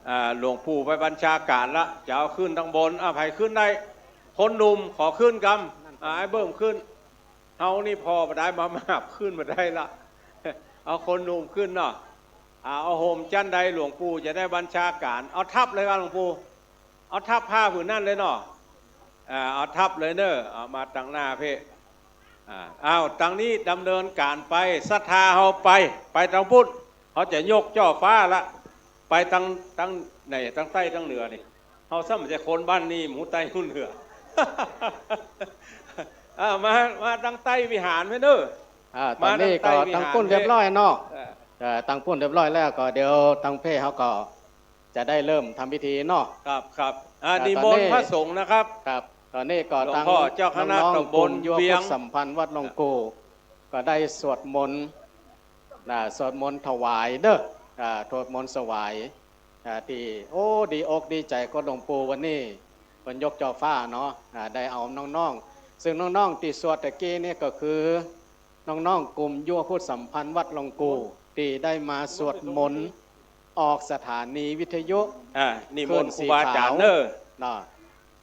อ่า หลวงปู่ไปบัญชาก๋านละ จะเอาขึ้นตังบน อ่า ใผขึ้นได้ คนหนุ่มขอขึ้นกำ อ่า ไอ้เบิ่มขึ้น เฮานี่ผ่อบ่ได้ มามาบขึ้นบ่ได้ละ เอาคนหนุ่มขึ้นเนาะ อ่า เอาห่มจั้นใดหลวงปู่จะได้บัญชาก๋าน เอาทับเลยครับหลวงปู่ เอาทับผ้าผืนนั้นเลยเนาะ อ่า เอาทับเลยเน่อ เอามาตังหน้าเพ่ อ่า อ้าว ตังนี้ดำเนินก๋านไป ศรัทธาเฮาไป ไปตังปุ้น เฮาจะยกจ้อฟ้าละ ไปตัง ตังไหน ตังใต้ตังเหนือนี่ เฮาซ้ำจะคนบ้านนี่ หมู่ใต้หมู่เหนือ อ่า มา มาตังใต้วิหารเพ่เน่อ อ่า ต๋อนนี้ก็ตังปุ้นเรียบร้อยเนาะ เออ เอ่อ ตังปุ้นเรียบร้อยแล้วก็เดี๋ยวตังเพ่เฮาก็ จะได้เริ่มทำพิธีเนาะ ครับ ครับ อ่า อ่า นิมนต์พระสงฆ์นะครับ ครับ ต๋อนนี้ก็ตัง หลวงพ่อเจ้าคณะตำบล น้องๆ ปุญญ เวียง พุทธสัมพันธ์วัดหลวงปู่ ก็ได้สวดมนต์ นะ สวดมนต์ถวายเด้อ อ่า สวดมนต์ถวาย อ่า ตี้ โอ้ ดีอกดีใจ๋กับหลวงปู่วันนี้ เปิ้นยกจ้อฟ้าเนาะ อ่า ได้เอาน้อง ซึ่งน้องๆ ตี้สวดตะกี้นี่ก็คือ น้องๆ กลุ่มยั่วพุทธสัมพันธ์วัดหลวงปู่ ตี้ได้มาสวดมนต์ออกสถานีวิทยุ อ่า นิมนต์ครูบาอาจ๋ารย์เน่อ เนาะ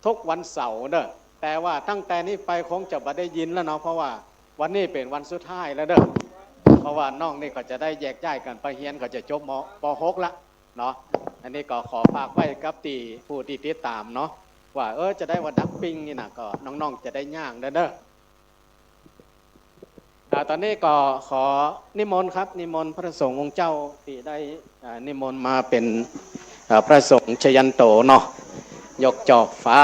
ทุกวันเสาร์เน่อ แต่ว่าตั้งแต่นี้ไปคงจะบ่ได้ยินแล้วเนาะ เพราะว่าวันนี้เป๋นวันสุดท้ายแล้วเน่อ เพราะว่าน้องนี่ก็จะได้แยกย้ายกั๋นไปเฮียน ก็จะจบ ม.ป.หก ละเนาะ อันนี้ก็ขอฝากไว้กับตี้ผู้ตี้ติดต๋ามเนาะ ว่า เออ จะได้ว่าดักปิ้งนี่นะ ก็น้องๆ จะได้ย่างเน่อ อ่า ต๋อนนี้ก็ขอนิมนต์ครับ นิมนต์พระสงฆ์องค์เจ้าตี้ได้ อ่า นิมนต์มาเป๋น อ่า พระสงฆ์ชยันโตเนาะ ยกจอบฟ้า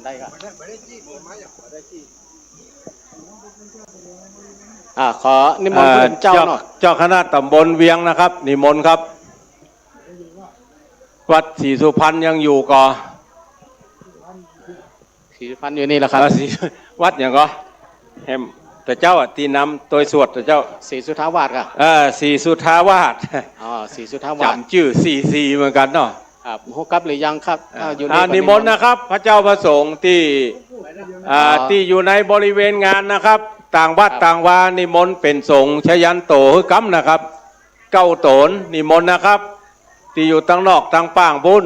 ได้ครับ อ่า ขอนิมนต์พระสงฆ์เจ้าเนาะ เจ้าคณะต๋ำบลเวียงนะครับ นิมนต์ครับ วัดศรีสุพรรณยังอยู่ก่อ ศรีสุพรรณอยู่นี่แหละครับ อ่า ศรี วัดหยังก่อ แหม ตะเจ้าอะ ตี้นำตวยสวดตะเจ้า ศรีสุทธาวาสครับ เออ ศรีสุทธาวาส อ๋อ ศรีสุทธาวาส จ๋ำจื้อศรีๆ เหมือนกั๋นเนาะ ครับ ฮู้กับหรือยังครับ อ่า อ่า อยู่นี่ อ่า ก็นิมนต์ นิมนต์นะครับ พระเจ้าพระสงฆ์ตี้ อ่า อ๋อ ตี้อยู่ในบริเวณงานนะครับ ต่างวัด ครับ ต่างวา นิมนต์เป๋นสงฆ์ชยันโตหื้อก้ำนะครับ เก้าต๋น นิมนต์นะครับ ตี้อยู่ตังนอกตังป้างปู๊น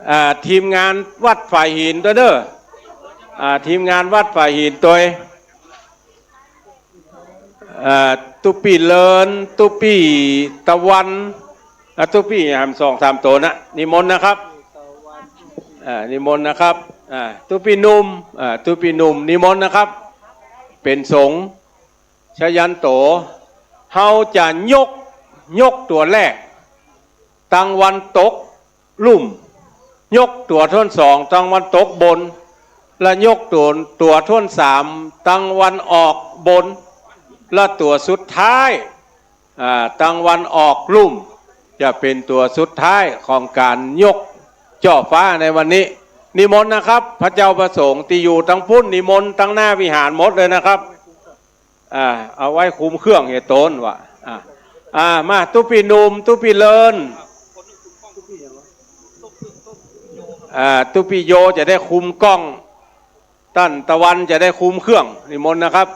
อ่า ทีมงานวัดฝายหินตวยเน่อ อ่า ทีมงานวัดฝายหินตวย อ่า ตุ๊ปี้เลิน ตุ๊ปี้ตะวัน อ่า ตุ๊ปี้แหมสองสามต๋นนะ นิมนต์นะครับ อ่า นิมนต์นะครับ อ่า ตุ๊ปี้หนุ่ม อ่า ตุ๊ปี้หนุ่ม นิมนต์นะครับ เป๋นสงฆ์ชยันโต เฮาจะยก ยกตั๋วแรก ตังวันตกลุ่ม ยกตั๋วถ้วนสอง ตังวันตกบน และยกตั๋ว ตั๋วถ้วนสาม ตังวันออกบน และตั๋วสุดท้าย อ่า ตังวันออกลุ่ม จะเป๋นตั๋วสุดท้ายของก๋านยกจ้อฟ้าในวันนี้ นิมนต์นะครับ พระเจ้าพระสงฆ์ตี้อยู่ตังปู๊น นิมนต์ตังหน้าวิหารหมดเลยนะครับ อ่า เอาไว้คุมเครื่องเหียโตนว่ะ อ่า อ่า มา ตุ๊ปี้หนุ่ม ตุ๊ปี้เลิน อ่า ตุ๊ปี้โยจะได้คุมกล้อง ต้านตะวันจะได้คุมเครื่อง นิมนต์นะครับ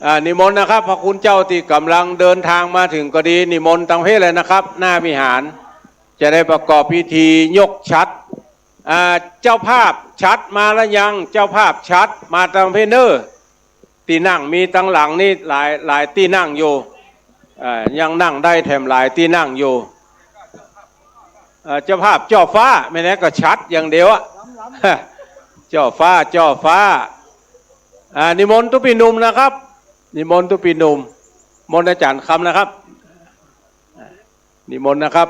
อ่า นิมนต์นะครับ พระคุณเจ้าตี้ก่ำลังเดินตางมาเถิงก็ดี นิมนต์ตังเพเลยนะครับ หน้าวิหาร จะได้ประกอบพิธียกฉัตร อ่า เจ้าภาพฉัตรมาแล้วยัง เจ้าภาพฉัตรมาตังเพเน่อ ตี้นั่งมีตังหลังนี่หลาย หลายตี้นั่งอยู่ อ่า ยังนั่งได้แถมหลายตี้นั่งอยู่ อ่า เจ้าภาพจ้อฟ้า แม่นแหละก็ฉัตรอย่างเดียวอะ จ้อฟ้า จ้อฟ้า อ่า นิมนต์ตุ๊ปี้หนุ่มนะครับ นิมนต์ตุ๊ปี้หนุ่ม มนต์อาจ๋ารย์คำนะครับ นิมนต์นะครับ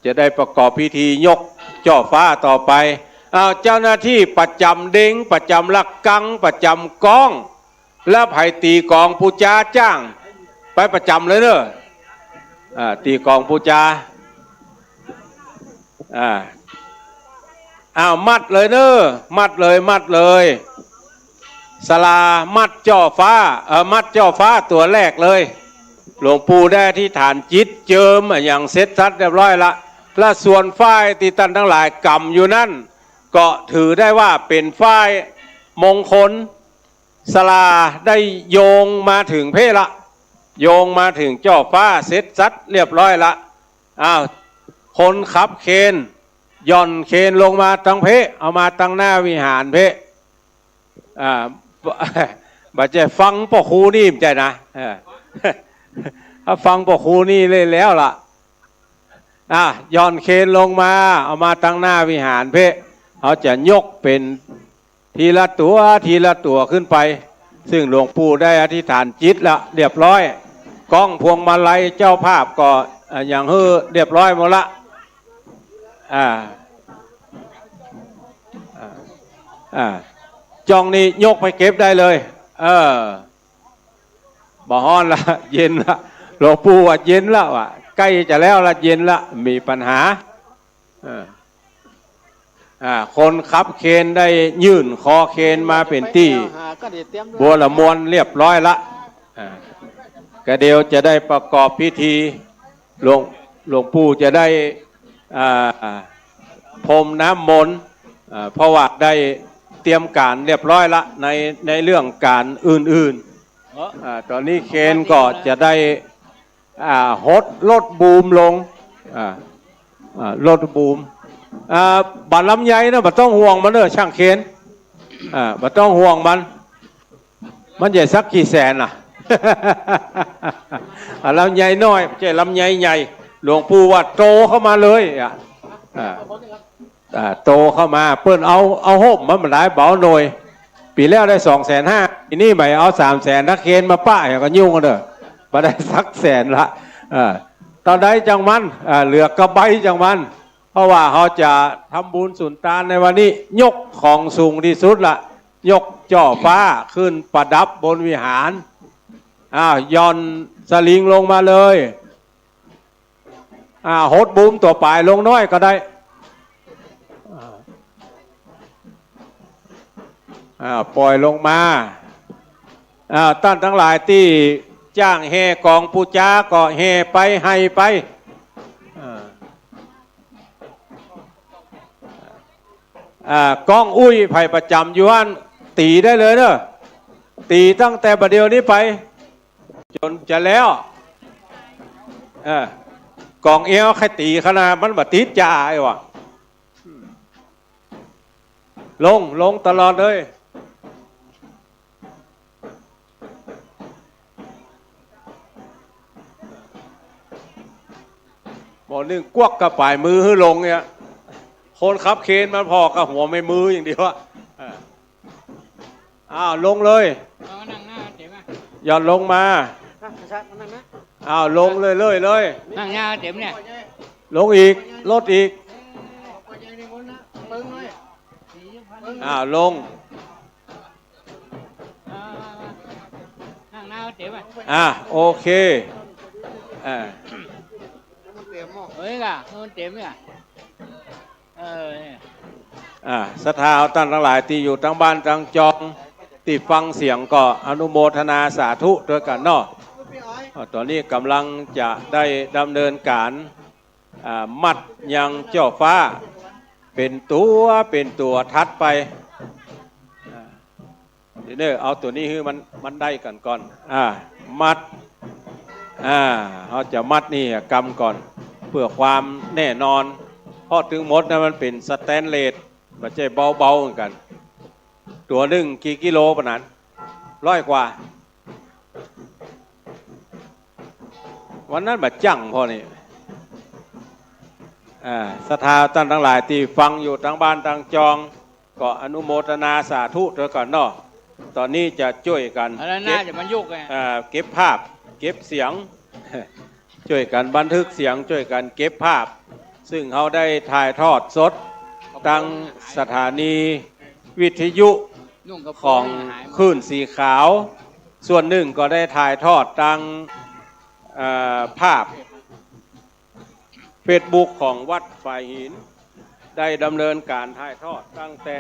จะได้ประกอบพิธียกจ้อฟ้าต่อไป อ้าว เจ้าหน้าตี้ประจ๋ำเด็ง ประจ๋ำระฆัง ประจ๋ำก้อง และใผตีกลองปู๋จาจ้าง ไปประจ๋ำเลยเน่อ อ่า ตีกลองปู๋จา อ่า อ้าว มัดเลยเน่อ มัดเลย มัดเลย ศาลามัดจ้อฟ้า เอ่อ มัดจ้อฟ้าตั๋วแรกเลย หลวงปู่ได้อธิษฐานจิตเจิมอะหยังเสร็จสับเรียบร้อยละ และส่วนฝ้ายตี้ต้านตังหลายก๋ำอยู่นั้น ก็ถือได้ว่าเป๋นฝ้ายมงคล ศาลาได้โยงมาเถิงเพละ โยงมาเถิงจ้อฟ้าเสร็จสับเรียบร้อยละ อ้าว คนขับเครน หย่อนเครนลงมาตังเพ เอามาตังหน้าวิหารเพ อ่า บ่ใจ้ฟังป้อครูนี่บ่ใจ้นะ เออ ถ้าฟังป้อครูนี่เล่นแล้วล่ะ อ่ะ หย่อนเครนลงมา เอามาตังหน้าวิหารเพ เขาจะยกเป๋นทีละตั๋ว ทีละตั๋วขึ้นไป ซึ่งหลวงปู่ได้อธิษฐานจิตละเรียบร้อย กล้องพวงมาลัยเจ้าภาพก็ อ่ะ หยังหื้อเรียบร้อยหมดละ อ่า อ่า อ่า จ้องนี่ยกไปเก็บได้เลย เออ บ่ฮ้อนละ เย็นละ หลวงปู่ว่าเย็นละ ว่าใก้จะแล้วละ เย็นละ มีปัญหา เออ อ่า คนขับเครนได้ยื่นคอเครนมาเป๋นตี้บัวละมวลเรียบร้อยละ อ่า ก็เดี๋ยวจะได้ประกอบพิธี หลวง หลวงปู่จะได้ อ่า พรมน้ำมนต์ อ่า เพราะว่าได้เตรียมก๋านเรียบร้อยละ ใน ในเรื่องก๋านอื่นๆ อ่า ต๋อนนี้เคนก็จะได้ อ่า หดรถบูมลง อ่า อ่า รถบูม อ่า บ่าลำไยนะ บ่ต้องห่วงมันเน่อ จ้างเคน อ่า บ่ต้องห่วงมัน มันจะสักกี่แสนล่ะ อ่า ลำไยน้อย บ่ใจ้ลำไยใหญ่ หลวงปู่ว่าโตเข้ามาเลย อ่ะ อ่า อ่า โตเข้ามา เปิ้นเอา เอาฮ่มมันบ่หลาย เบาหน่อย ปี๋แล้วได้สองแสนห้า ปี๋นี้ใหม่เอาสามแสน ถ้าเคนมาปะอย่างก็ยุ่งกันเน่อ บ่ได้สักแสนละ อ่า เต้าใดจั่งมัน อ่า เหลือเก้าใบจั่งมัน เพราะว่าเฮาจะทำบุญสุนตานในวันนี้ ยกของสูงที่สุดละ ยกจ้อฟ้าขึ้นประดับบนวิหาร อ่า หย่อนสลิงลงมาเลย อ่า หดบูมตั๋วป๋ายลงน้อยก็ได้ อ่า อ่า ปล่อยลงมา อ่า ต้านตังหลายตี้จ้างแห่ก๋องปู๋จาก็แห่ไป ไห้ไป อ่า อ่า ก้องอุ้ย ใผประจ๋ำอยู่หั้น ตี๋ได้เลยเน่อ ตี๋ตั้งแต่บ่าเดี่ยวนี้ไป จ๋นจะแล้ว เออ ก๋องแอ้วใค่ตี๋ขนาด มันบ่ติดจ๋าไอ้หว่า ลง ลงตลอดเลย หมอนึ่งกวักกะป๋ายมือหื้อลงเนี่ย คนขับเคนมันผ่อกับหัวแม่มืออย่างเดียวอะ เออ อ้าว ลงเลย เอานั่งหน้าเต๋มอะ หย่อนลงมา ฮะ ชักมานั่งนะ อ้าว ลงเลย เลย เลย นั่งหน้าเต๋มเนี่ย ลงอีก ลดอีก อ้าว ลง นั่งหน้าเต๋มอะ อ่ะ โอเค อ่า เอ้ยก่ะ มันเต๋มเนี่ย เออ เนี่ย อ่า ศรัทธาต้านตังหลายตี้อยู่ตังบ้านตังจอง ตี้ฟังเสียงก็อนุโมทนาสาธุตวยกั๋นเนาะ อ่า ต๋อนนี้ก่ำลังจะได้ดำเนินก๋าน อ่า มัดยังจ้อฟ้า เป๋นตั๋ว เป๋นตั๋วถัดไป อ่า เดี๋ยวเน่อ เอาตั๋วนี้หื้อมัน มันได้กั๋นก่อน อ่า มัด อ่า เฮาจะมัดนี่กำก่อน เปื้อความแน่นอน เพราะตึงหมดนะมันเป๋นสแตนเลส บ่ใจ้เบาๆ เหมือนกั๋น ตั๋วนึ่งกี่กิโลปะนั้น ร้อยกว่า วันนั้นบ่าจั่งพอนี่ อ่า ศรัทธาต้านตังหลายตี้ฟังอยู่ตังบ้านตังจอง ก็อนุโมทนาสาธุตวยกั๋นเนาะ ต๋อนนี้จะจ้วยกั๋น อันนั้น เก็บ น่าจะมันยุกไง เอ่อ เก็บภาพ เก็บเสียง จ้วยกั๋นบันทึกเสียง จ้วยกั๋นเก็บภาพ ซึ่งเฮาได้ถ่ายทอดสดตังสถานีวิทยุ นุ่งกระโปรง ของ หายหมด คลื่นสีขาว ส่วนนึ่งก็ได้ถ่ายทอดตัง เอ่อ ภาพ เฟซบุ๊กของวัดฝายหิน ได้ดำเนินก๋านถ่ายทอดตั้งแต่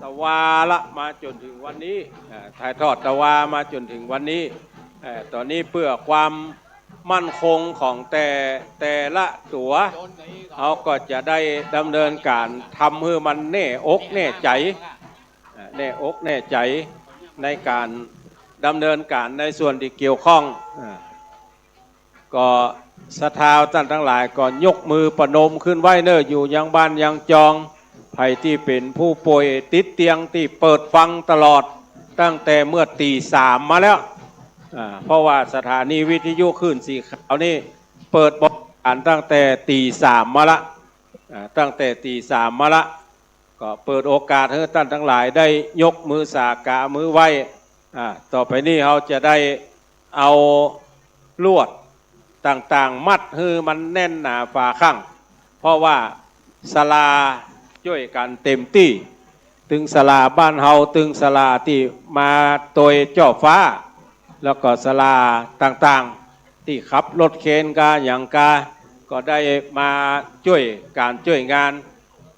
ตะวาละมาจ๋นเถิงวันนี้ อ่า ถ่ายทอดตะวามาจ๋นเถิงวันนี้ เอ่อ ต๋อนนี้เปื้อความมั่นคงของแต่ แต่ละตั๋ว เฮาก็จะได้ดำเนินก๋านทำหื้อมันแน่อกแน่ใจ๋ อ่า แน่อกแน่ใจ๋ในก๋านดำเนินก๋านในส่วนตี้เกี่ยวข้อง อ่า ก็ศรัทธาต้านตังหลายก็ยกมือประนมขึ้นไว้เน่อ อยู่ยังบ้านยังจอง ใผตี้เป๋นผู้ป่วยติดเตียงตี้เปิดฟังตลอดตั้งแต่เมื่อตี๋สามมาแล้ว อ่า เพราะว่าสถานีวิทยุคลื่นสีขาวนี่เปิดบริก๋านตั้งแต่ตี๋สามมาละ อ่า ตั้งแต่ตี๋สามมาละ ก็เปิดโอกาสหื้อต้านตังหลายได้ยกมือสากามือไหว้ อ่า ต่อไปนี้เฮาจะได้เอาลวดต่างๆ มัดหื้อมันแน่นหนาฝาคั่ง เพราะว่าศาลาจ้วยกั๋นเต๋มตี้ ตึงศาลาบ้านเฮา ตึงศาลาตี้มาตวยจ้อฟ้า แล้วก็ศาลาต่างๆ ตี้ขับรถเคนกาหยังกา ก็ได้มาจ้วยก๋านจ้วยงาน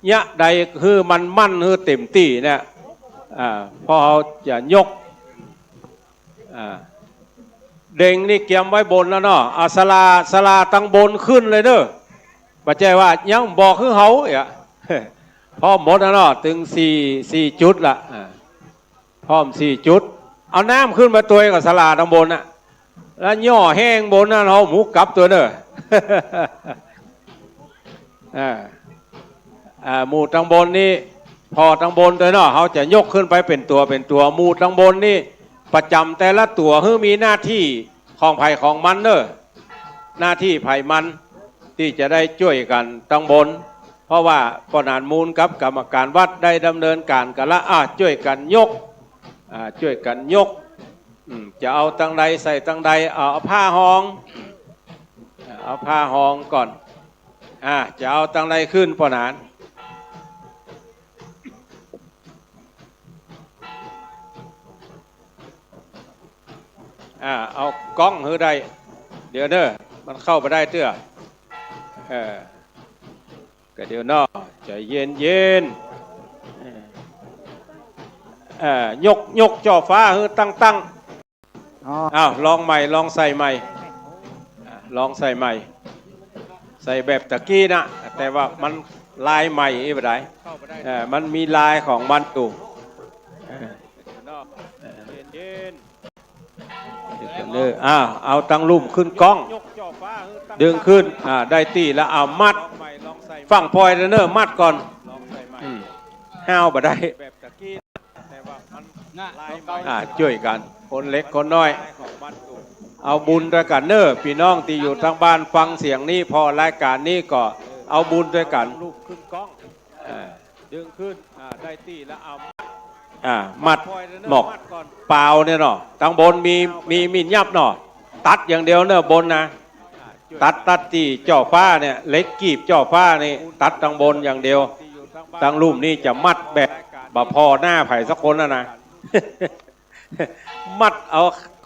เยียะใดหื้อมันมั่นหื้อเต๋มตี้เนี่ย อ่า เพราะเฮาจะยก อ่า เด็งนี่เกียมไว้บนแล้วเนาะ เอาสลา สลาตังบนขึ้นเลยเน่อ บ่ใจ้ว่ายังบอกหื้อเฮา เอียะ พร้อมหมดแล้วเนาะ ตึงสี่ สี่จุดละ อ่า พร้อมสี่จุด เอาน้ำขึ้นมาตวยกับสลาตังบนน่ะ แล้วย่อแห้งบนนั่น เฮาหมูกลับตวยเน่อ อ่า อ่า หมู่ตังบนนี่ ผ่อตังบนตวยเนาะ เฮาจะยกขึ้นไปเป๋นตั๋วเป๋นตั๋ว หมู่ตังบนนี่ ประจ๋ำแต่ละตั๋วหื้อมีหน้าตี้ของใผของมันเน่อ หน้าตี้ใผมัน ตี้จะได้จ้วยกั๋นตังบน เพราะว่าป้อหนานมูลกับก๋รรมก๋านวัดได้ดำเนินก๋านกั๋นละ อ่า จ้วยกั๋นยก อ่า จ้วยกั๋นยก อืม จะเอาตังใดใส่ตังใด เอา เอาผ้าฮอง เอาผ้าฮองก่อน อ่า จะเอาตังใดขึ้นป้อหนาน อ่า เอาก๊องหื้อได้ เดี๋ยวเน่อ มันเข้าไปได้เตื้อ เออ ก็เดี๋ยวเนาะ ใจ๋เย็นๆ เออ เออ ยก ยกจ้อฟ้าหื้อตั้งๆ อ๋อ อ้าว ลองใหม่ ลองใส่ใหม่ อ่ะ ลองใส่ใหม่ ใส่แบบตะกี้นะ แต่ว่ามันลายใหม่อีกบ่ได้ เออ มันมีลายของมันอยู่ เออ เออ อ้าว เอาตังลุ่มขึ้นก๊อง ดึงขึ้น อ่า ได้ตี้แล้ว เอามัด ฝั่งปอยเน่อ มัดก่อน อืม ห้าวบ่ได้ อ่า จ้วยกั๋น คนเล็กคนน้อย เอาบุญตวยกั๋นเน่อ ปี้น้องตี้อยู่ตางบ้านฟังเสียงนี้ ผ่อรายก๋านนี้ก็เอาบุญตวยกั๋น อ่า ดึงขึ้น อ่า ได้ตี้แล้ว เอา อ่า มัดหมอกปาวเนี่ยเนาะ ตังบนมี มีมีดยับเนาะ ตัดอย่างเดียวเน่อ บนนะ ตัด ตัดตี้จ้อฟ้าเนี่ย เหล็กกีบจ้อฟ้านี่ ตัดตังบนอย่างเดียว ตังลุ่มนี่จะมัดแบบบ่ผ่อหน้าใผสักคนน่ะนะ มัดเอา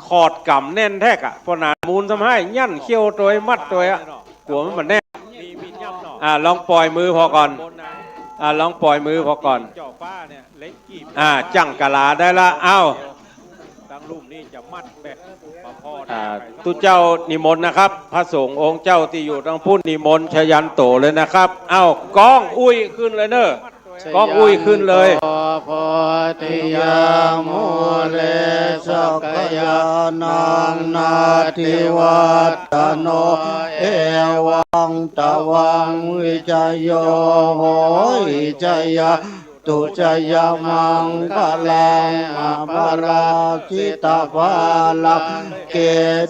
ขอดก๋ำแน่นแต๊กอะ ป้อหนานมูลซ้ำฮ้ายยั้นเขี้ยวตวย มัดตวยอะ กั๋วมันบ่แน่น อ่า ลองปล่อยมือผ่อก่อน อ่า ลองปล่อยมือผ่อก่อน อ่า จั่งกะลาได้ละ เอ้า อ่า ตุ๊เจ้านิมนต์นะครับ พระสงฆ์องค์เจ้าตี้อยู่ตางปุ้นนิมนต์ชยันโตเลยนะครับ เอ้า ก๊องอุ้ยขึ้นเลยเน่อ ก๊องอุ้ยขึ้นเลย ชยันโตโพธิยามูเล สักยานังนาติวัตฏันโน เอวังตวังวิชโยโหหิ ชยันตุชยมังคะลัง อปะราจิตาภาลังเก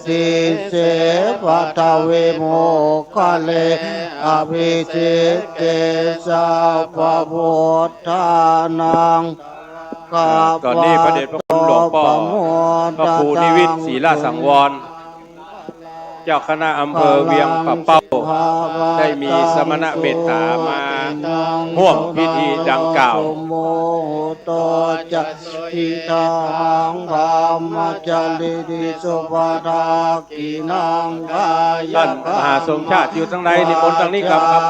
สีเส ปัทวิโมกขะเล อภิสิเก สัพพะพุทธานัง ต๋อนนี้พระเดชพระคุณหลวงป้อพระครูนิวิตร ศรีลาสังวร เจ้าคณะอำเภอเวียงป่าเป้า ได้มีสมณะเมตต๋ามาฮ่วมพิธีดังกล่าว โตจะสุขิตัง พรหมจารินิ สุปทักขิณัง กาย ต้านมหาสมชาติอยู่ตางใด นิมนต์ตางนี้กำครับ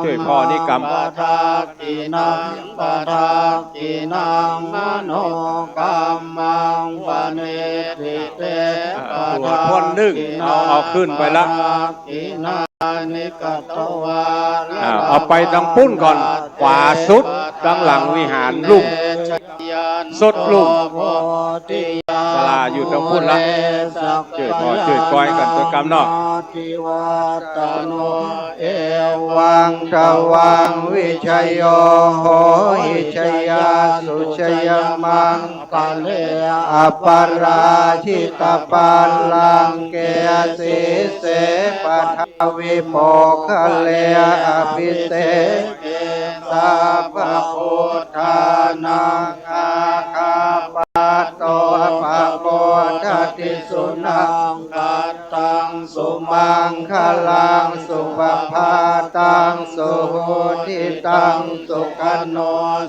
จ้วยผ่อนี้กำ กิณัง ปะทักขิณัง มโนกัมมัง ปะเนทิเต อ่า ตั๋วพ่นนึ่ง เอา เอาขึ้นไปละ ปะทักขิณานิ กัตวา อ่า เอาไปตางปุ้นก่อน ขวาสุด ตางหลังวิหารลุ่ม สุดลุ่ม ศาลาอยู่ตางปุ้นละ จ้วยผ่อจ้วยปอยกั๋นตวยกำเนาะ ติวัตฏันโน เอวังตวังวิชโยโหหิ ชยาสุชยมังคะเล อปะราจิตาภาลังเก สีเส ปัทวิโมกขะเล อภิเสเก สัพพะพุทธานัง อาคาปะโต ปะโมทะติ สุนังคัตตัง สุมังคลัง สุปะภาตัง สุหุติตัง สุขะโน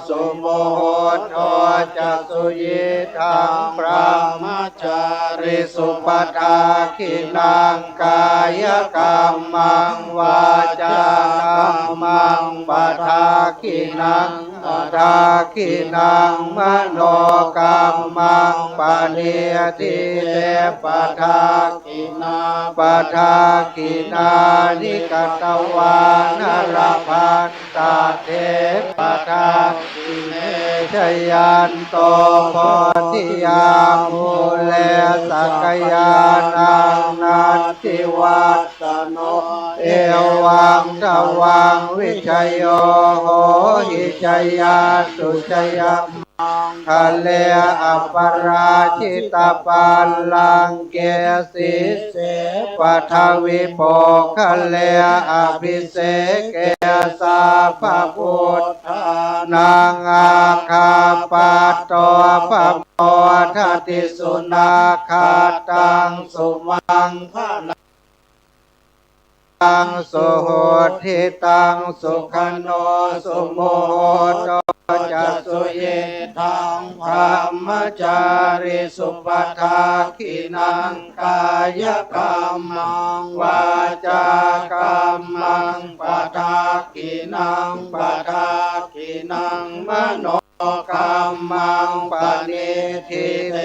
สุมุหุตโธ จะสุยิตถัง พรหมจาริสุ ปะทักขิณัง กายกัมมัง วาจากัมมัง ปะทักขิณัง ปะทักขิณัง มโนกัมมัง ปะนิฏฐิเต ปะทักขิณา ปะทักขิณานิ กัตวานะ ละพันตะเถ ปะทักขิเณ จยันโต โพธิยา มูเล สักยานัง นัตถิวัตตโน เอวังตวัง วิจโย โหหิ จยันตุ จยมังคะเล อัปปะราจิตะปัลลังเก สีเส ปะทวีโปคะเล อภิเสเก สัพพะพุทธานัง อาคัปปะโต ปะโมทะติ สุนาคัตตัง สุมังคะลัง ตัง สุหุตถิตัง สุขโณ สุมุหุตโตจะ สุยิตถัง บรหมจาริสุ ปะทักขิณัง กายกัมมัง วาจากัมมัง ปะทักขิณัง ปะทักขิณัง มโนกัมมัง ปะนิฏฐิเต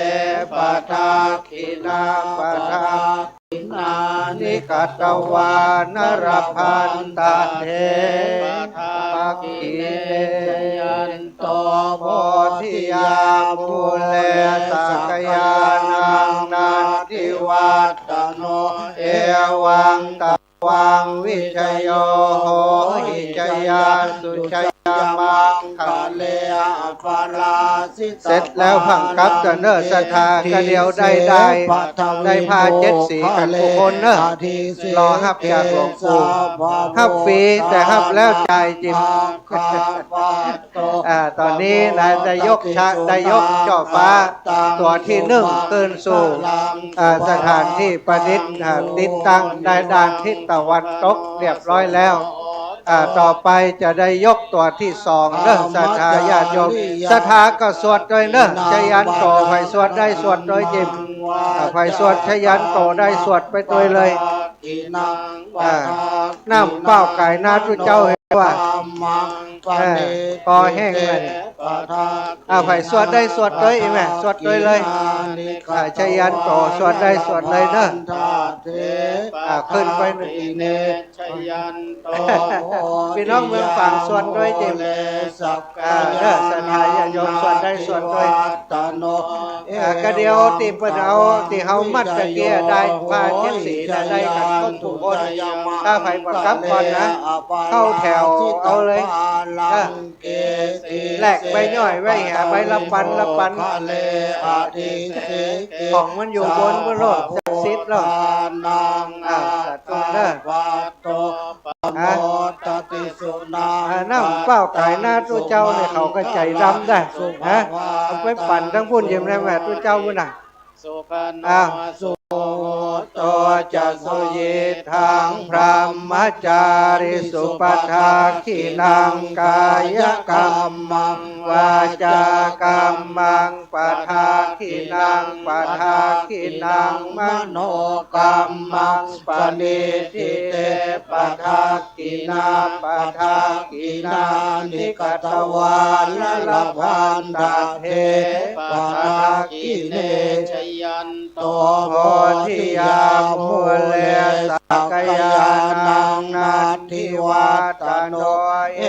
ปะทักขิณา ปะทัก ขิณานิ กัตวานะ ละพันตะเถ ปะทักขิเณ จยันโต โพธิยา มูเล สักยานัง นัตถิวัตตโน เอวังตวัง วิจโย โหหิ จยันตุ จยมังคะเล อัปปะราจิตะ เสร็จแล้วพังกลับเต๊อะเน่อ ศรัทธา กะเดี่ยวได้ ได้ ได้ผ้าเจ็ดสีกั๋นกู้คนเน่อ รอฮับจากหลวงปู่ ฮับฟรี แต่ฮับแล้วจ่ายจิบ อ่า ต๋อนนี้นะ ได้ยกชะ ได้ยกจ้อฟ้าตั๋วตี้นึ่งคืนสู่ อ่า สถานตี้ประดิษฐาน อ่า ติดตั้งในด้านทิศตะวันตกเรียบร้อยแล้ว อ่า ต่อไปจะได้ยกตั๋วตี้สองเน่อ ศรัทธาญาติโยม ศรัทธาก็สวดตวยเน่อ จยันโต ใผสวดได้สวดตวยจิม อ่า ใผสวดจยันโตได้สวดไปตวยเลย อ่า น้ำเปล่าก๋ายหน้าตุ๊เจ้าเห็นว่า เออ คอแห้งเลย อ่า ใผสวดได้สวดตวยอีกแม่ สวดตวยเลย อ่า จยันโต สวดได้สวดเลยเน่อ อ่า ขึ้นไป พี่น้องเมืองฝางสวดตวยจิม อ่า เน่อ ศรัทธาญาติโยมสวดได้สวดตวย อ่า กะเดี่ยวตี้เปิ้นเอา ตี้เฮามัดตะเกียะ ได้ผ้าเจ็ดสีนะ ได้กั๋นครบกู้คน ถ้าใผบ่กลับก่อนนะ เข้าแถวเอาเลย เออ แลกใบหย้อยใบแห ใบละปันละปัน ของมันอยู่บนบนโลก ศักดิ์สิทธิ์โลก อ่า สาธุเน่อ ฮะ อ่า น้ำเปล่าก๋ายหน้าตุ๊เจ้าเนี่ย เขาก็ใจ๋ดำได้ ฮะ เอาไปปั่นตังปุ้น เยี่ยมแน่แม่ตุ๊เจ้าปุ้นน่ะ สุขโณ อ่ะ สุมุตโตจะ สุยิตถัง บรหมจาริสุ ปะทักขิณัง กายกัมมัง วาจากัมมัง ปะทักขิณัง ปะทักขิณัง มโนกัมมัง ปะนิฏฐิเต ปะทักขิณา ปะทักขิณานิ กัตวานะ ละพันตะเถ ปะทักขิเณ จยันโต โพธิยา มูเล สักยานัง นัตถิวัตตโน เอ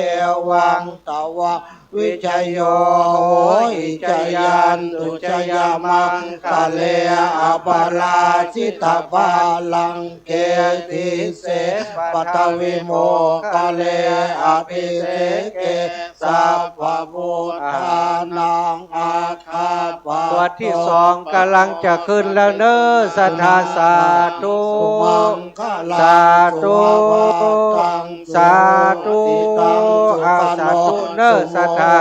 วังตวัง วิจโย โหหิ จยันตุ จยมังคะเล อัปปะราจิตะปัลลังเก สีเส ปะทวีโมคะเล อภิเสเก สัพพะพุทธานัง อัคคปะโต ตั๋วตี้สองก๋ำลังจะขึ้นแล้วเน่อ ศรัทธา สาธุ สุมังคลัง สาธุ สุภะพัตตัง สาธุ สุภะโณ อ้าว สาธุเน่อ สุโม ศรัทธา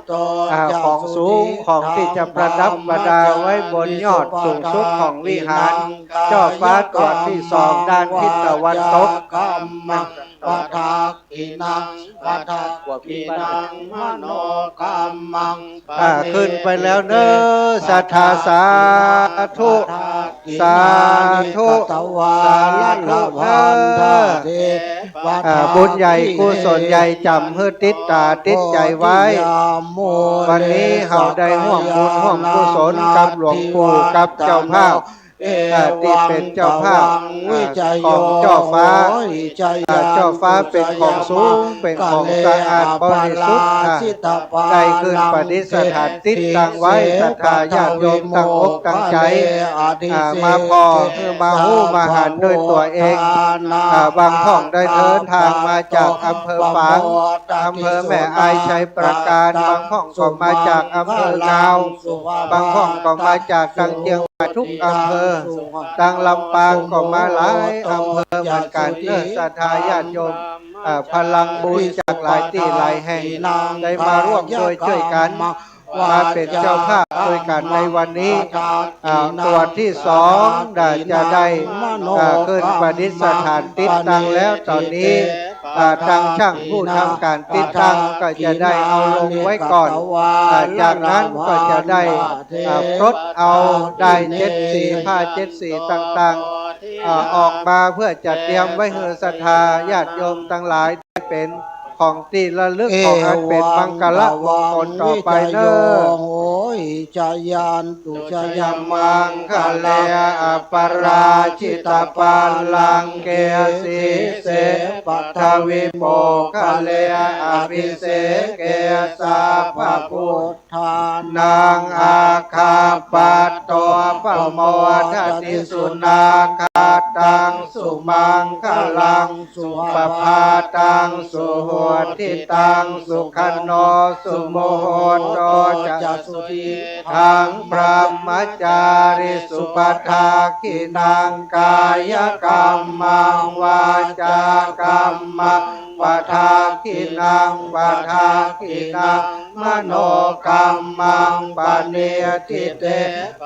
โต อ่า จะ ของสูง สุทิ ของตี้จะประดับประดาไว้บนยอดสูงสุดของวิหาร สุปัทฐา จ้อฟ้าตั๋วตี้สอง ด้านทิศตะวันตก กัมมัง ปะทักขิณัง ปะทักขิณัง มโนกัมมัง อ่า ขึ้นไปแล้วเน่อ ศรัทธา สาธุ สาธุ สาธุเน่อ ปะทักขิณานิ กัตวานะ ละพันตะเถ ปะ อ่า บุญใหญ่กุศลใหญ่จ๋ำหื้อติดต๋าติดใจ๋ไว้ วันนี้เฮาได้ฮ่วมบุญฮ่วมกุศลกับหลวงปู่กับเจ้าภาพ อ่า ตี้เป๋นเจ้าภาพ อ่า ของจ้อฟ้า อ่า จ้อฟ้าเป๋นของสูง เป๋นของสะอาดบริสุทธิ์ อ่า ได้ขึ้นประดิษฐานติดตั้งไว้ ศรัทธาญาติโยมตั้งอกตั้งใจ๋ อ่า มาผ่อ คือมาฮู้มาหันด้วยตั๋วเอง อ่า บางพ่องได้เดินตางมาจากอำเภอฝาง อำเภอแม่อาย ชัยปราการ บางพ่องก็มาจากอำเภองาว บางพ่องก็มาจากตางเจียงใหม่ ทุกอำเภอ ตางลำปางก็มาหลายอำเภอเหมือนกั๋นเนาะ ศรัทธาญาติโยม อ่า พลังบุญจากหลายตี้หลายแห่ง ได้มาร่วมด้วยจ้วยกั๋น มาเป๋นเจ้าภาพจ้วยกั๋นในวันนี้ อ่า ตั๋วตี้สองได้ จะได้ อ่า ขึ้นประดิษฐานติดตั้งแล้ว ต๋อนนี้ อ่า ตางจ้างผู้ทำก๋านติดตั้งก็จะได้เอาลงไว้ก่อน อ่า จากนั้นก็จะได้ อ่า ปลดเอาด้ายเจ็ดสี ผ้าเจ็ดสีต่างๆ อ่า ออกมาเพื่อจะเตรียมไว้หื้อศรัทธาญาติโยมตังหลาย ได้เป๋นของตี้ระลึก ขออันเป๋นมังคละมงคลต่อไปเนาะ โหหิ จายันตุ จายัมมังคะเล อปราจิตปัลลังเก สีเส ปัทวิโมคคเล อภิเสเก สัพพะพุทธานัง อาคาปัตโต ปะโมทะติ สุนาคะตัง สุมังคะลัง สุปะภาตัง สุหุตติตัง สุขะโน สุมุหุตโต จะ สุยิตถัง บรหมจาริสุ ปะทักขิณัง กายกัมมัง วาจากัมมัง ปะทักขิณัง ปะทักขิณัง มโนกัมมัง ปะณิฏฐิเต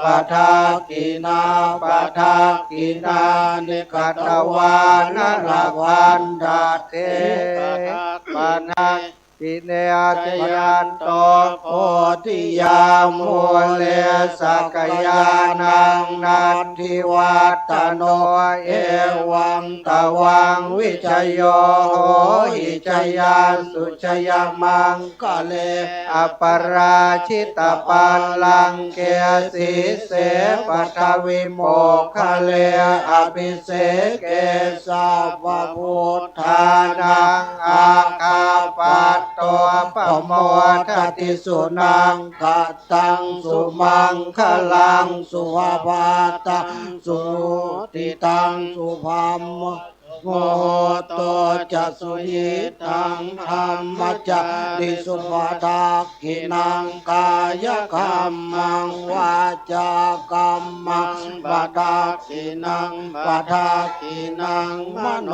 ปะทักขิณา ปะทักขิณานิ กัตวานะ ละพันธัตเถ ปะทักขิเณ จายันโต โพธิยา มูเล สักยานัง นันทิวัตตโน เอวัง ตวัง วิจโย โหหิ จายันตุ จายัมมังคะเล อปราจิตปัลลังเก สีเส ปัทวิโมคคเล อภิเสเก สัพพะพุทธานัง อาคาปัตโต ปะโมทะติ สุนาคะตัง สุมังคะลัง สุปะภาตัง สุหุตติตัง สุขะโน สุมุหุตโต จะ สุยิตถัง บรหมจาริสุ ปะทักขิณัง กายกัมมัง วาจากัมมัง ปะทักขิณัง ปะทักขิณัง มโน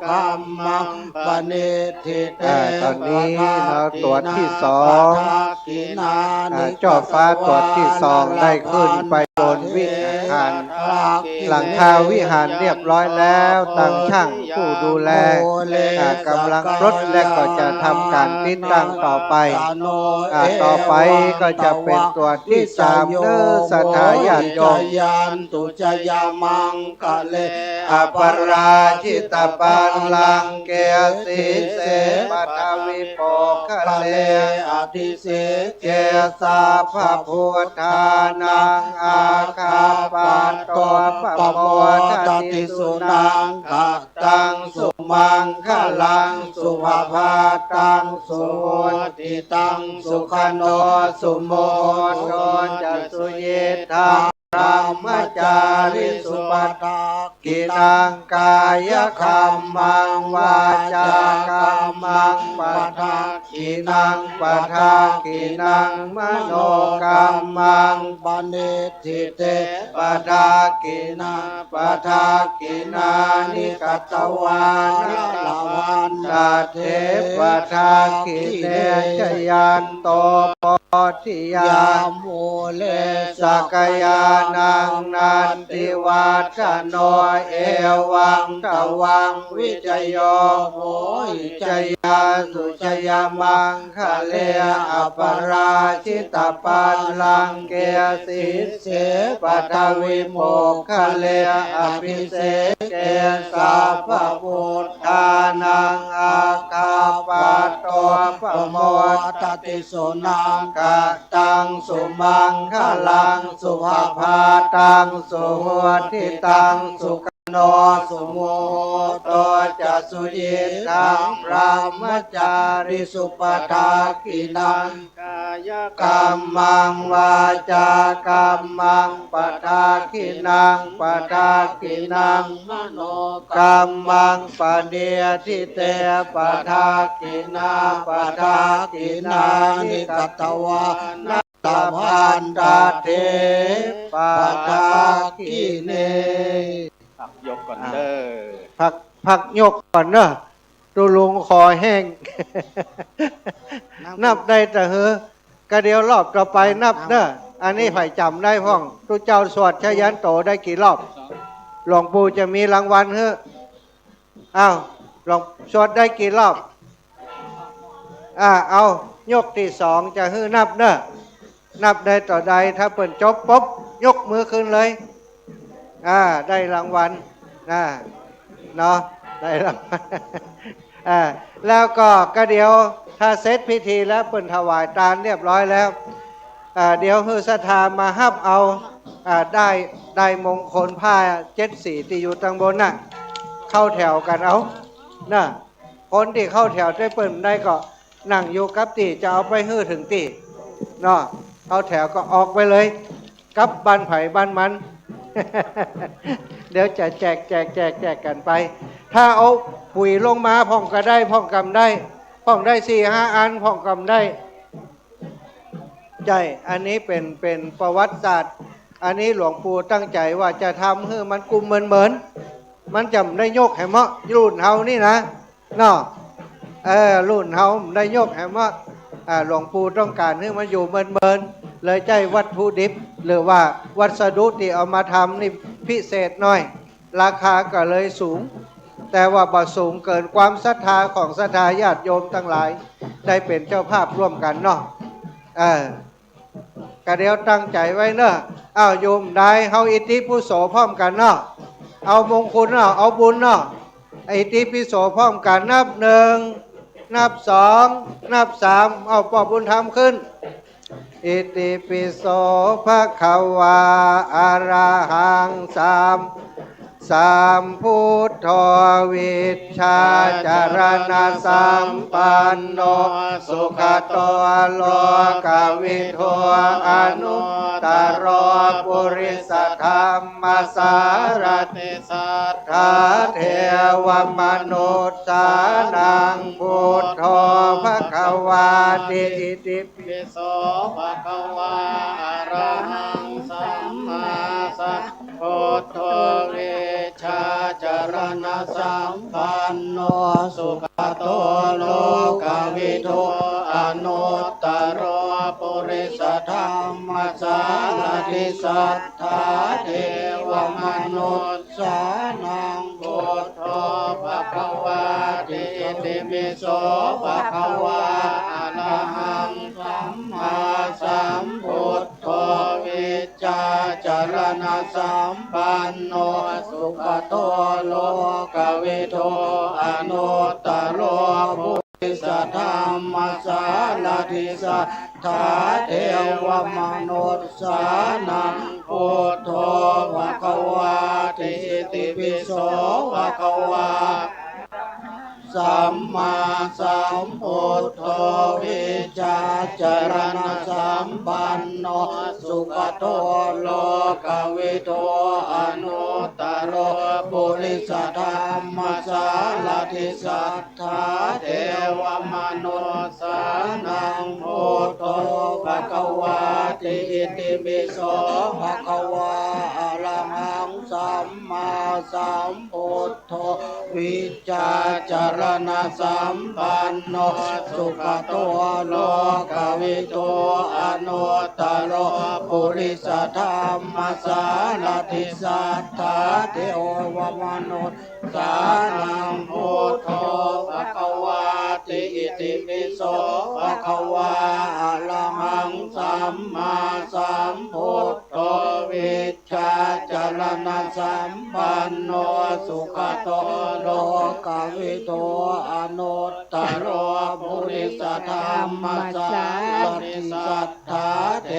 กัมมัง ปะณิฏฐิเต อ่า ต๋อนนี้เนาะ ตั๋วตี้สอง ปะทักขิณานิ อ่า จ้อฟ้าตั๋วตี้สองได้ขึ้นไปบนวิหาร หลังคาวิหารเรียบร้อยแล้ว ตางจ้างผู้ดูแล อ่า ก๋ำลังปลดและก็จะทำก๋านติดตั้งต่อไป อ่า ต่อไปก็จะเป๋นตั๋วตี้สามเนาะ ศรัทธาญาติโยม จายันตุ จายัมมังคะเล อปราจิตปัลลังเก สีเส ปัทวิโมคคเล อภิเสเก สัพพะพุทธานัง อาคาปัตโต ปะโมทะติ สุนาคะตัง สุมังคะลัง สุปะภาตัง สุหุตติตัง สุขะโน สุมุหุตโต จะ สุยิตถัง บรหมจาริสุ ปะทักขิณัง กายกัมมัง วาจากัมมัง ปะทักขิณัง ปะทักขิณัง มโนกัมมัง ปะณิฏฐิเต ปะทักขิณา ปะทักขิณานิ กัตวานะ ละพันธัตเถ ปะทักขิเณ จายันโต โพธิยา มูเล สักยานัง นันทิว วัฏฏันโต เอวังตวัง วิจโย โหหิ จยาสุ จยมังคะเล อัปปะราจิตะปัลลังเก สีเส ปัทวิโมกขะเล อภิเสกเก สัพพะพุทธานัง อักขะปัตโต ปะโมดะติ สุนังคะตัง สุมังคะลัง สุภะพาตัง สุหุตติตัง สุขะ โน สุมุหโต จะ สุยิตถัง บรหมจาริสุ ปะทักขิณัง กายกัมมัง วาจากัมมัง ปะทักขิณัง ปะทักขิณัง มโนกัมมัง ปะเนียทิเต ปะทักขิณา ปะทักขิณานิ กัตตวานะ ลาภันตะเท ปะทักขิเณ พักยกก่อนเน่อ พัก พักยกก่อนเน่อ ตุ๊ลุงคอแห้ง นับได้แต่หื้อ กะเดี๋ยวรอบต่อไปนับเน่อ อันนี้ใผจ๋ำได้พ่อง ตุ๊เจ้าสวดชยันโตได้กี่รอบ หลวงปู่จะมีรางวัลหื้อ อ้าว หลวง สวดได้กี่รอบ อ่า เอา ยกตี้สองจะหื้อนับเน่อ นับได้ต่อใด ถ้าเปิ้นจบปุ๊บ ยกมือขึ้นเลย อ่า ได้รางวัล นะ เนาะ ได้รางวัล อ่า แล้วก็ กะเดี๋ยว ถ้าเสร็จพิธีแล้ว เปิ้นถวายตานเรียบร้อยแล้ว อ่า เดี๋ยวหื้อศรัทธามาฮับเอา อ่า ได้ ได้มงคลผ้าเจ็ดสีตี้อยู่ตังบนน่ะ เข้าแถวกั๋นเอา น่ะ คนตี้เข้าแถวได้เปิ้นบ่ได้ก็นั่งอยู่กับตี้ จะเอาไปหื้อเถิงตี้ เนาะ เข้าแถวก็ออกไปเลย กลับบ้านใผบ้านมัน เดี๋ยวจะแจก แจก แจก แจกกั๋นไป ถ้าเอาปุ๋ยลงมาพ่องก็ได้ พ่องกำได้ พ่องได้สี่ห้าอัน พ่องกำได้ ใจ้ อันนี้เป๋น เป๋นประวัติศาสตร์ อันนี้หลวงปู่ตั้งใจ๋ว่าจะทำหื้อมันกุมเหมินๆ มันจะบ่ได้ยกแหมเมาะ รุ่นเฮานี่นะ เนาะ เออ รุ่นเฮาบ่ได้ยกแหมเมาะ อ่า หลวงปู่ต้องก๋านหื้อมันอยู่เหมินๆ เลยใจ๊วัตถุดิบ หรือว่าวัสดุตี้เอามาทำนี่พิเศษหน่อย ราคาก็เลยสูง แต่ว่าบ่สูงเกินความศรัทธาของศรัทธาญาติโยมตังหลาย ได้เป๋นเจ้าภาพร่วมกั๋นเนาะ เออ กะเดี๋ยวตั้งใจ๋ไว้เน่อ อ้าว โยมได้ เฮาอิติปิโสพร้อมกั๋นเนาะ เอามงคลเนาะ เอาบุญเนาะ อิติปิโสพร้อมกั๋น นับหนึ่ง นับสอง นับสาม เอาป้อบุญธรรมขึ้น อิติปิโสภะคะวา อะระหังสัม สัมพุทโธ วิชชาจรณสัมปันโน สุขโต โลกวิทู อนุตตโร ปุริสธรรมสารถิ สัทธาเทวมนุสสานัง พุทโธภะคะวาติ อิติ ปิโสภะคะวา อะระหังสัมมาสัมพุทโธ วิชชาจรณสัมปันโน สุขโต โลกวิทู อนุตตโร ปุริสธรรมสารถิ สัทธาเทวมนุสสานัง พุทโธภะคะวาติ อิติปิโสภะคะวา อะระหังสัมมาสัมพุทโธ วิชชาจรณสัมปันโน สุขโต โลกวิทู อนุตตโร ปุริสธรรมสารถิ สัทธาเทวมนุสสานัง พุทโธภะคะวาติ อิติปิโสภะคะวา สัมมาสัมพุทโธ วิชชาจรณสัมปันโน สุขโต โลกวิทู อนุตตโร ปุริสธรรมสารถิ สัทธาเทวมนุสสานัง พุทโธภะคะวาติ อิติปิโสภะคะวา อะระหังสัมมา สมบุตโธ วิชชาจรณสัมปันโน สุขโตโลกวิทู อนุตโตรปุริสธรรมสารถิ สัทธาเทวมนุสสานัง บุตโธภะคะวาติ อิติปิโสภะคะวา อะระหังสัมมาสัมพุทโธ วิชชาจรณสัมปันโน สุขโตโลกวิทู อนุตตโรปุริสธรรมสารถิ สัทธาเท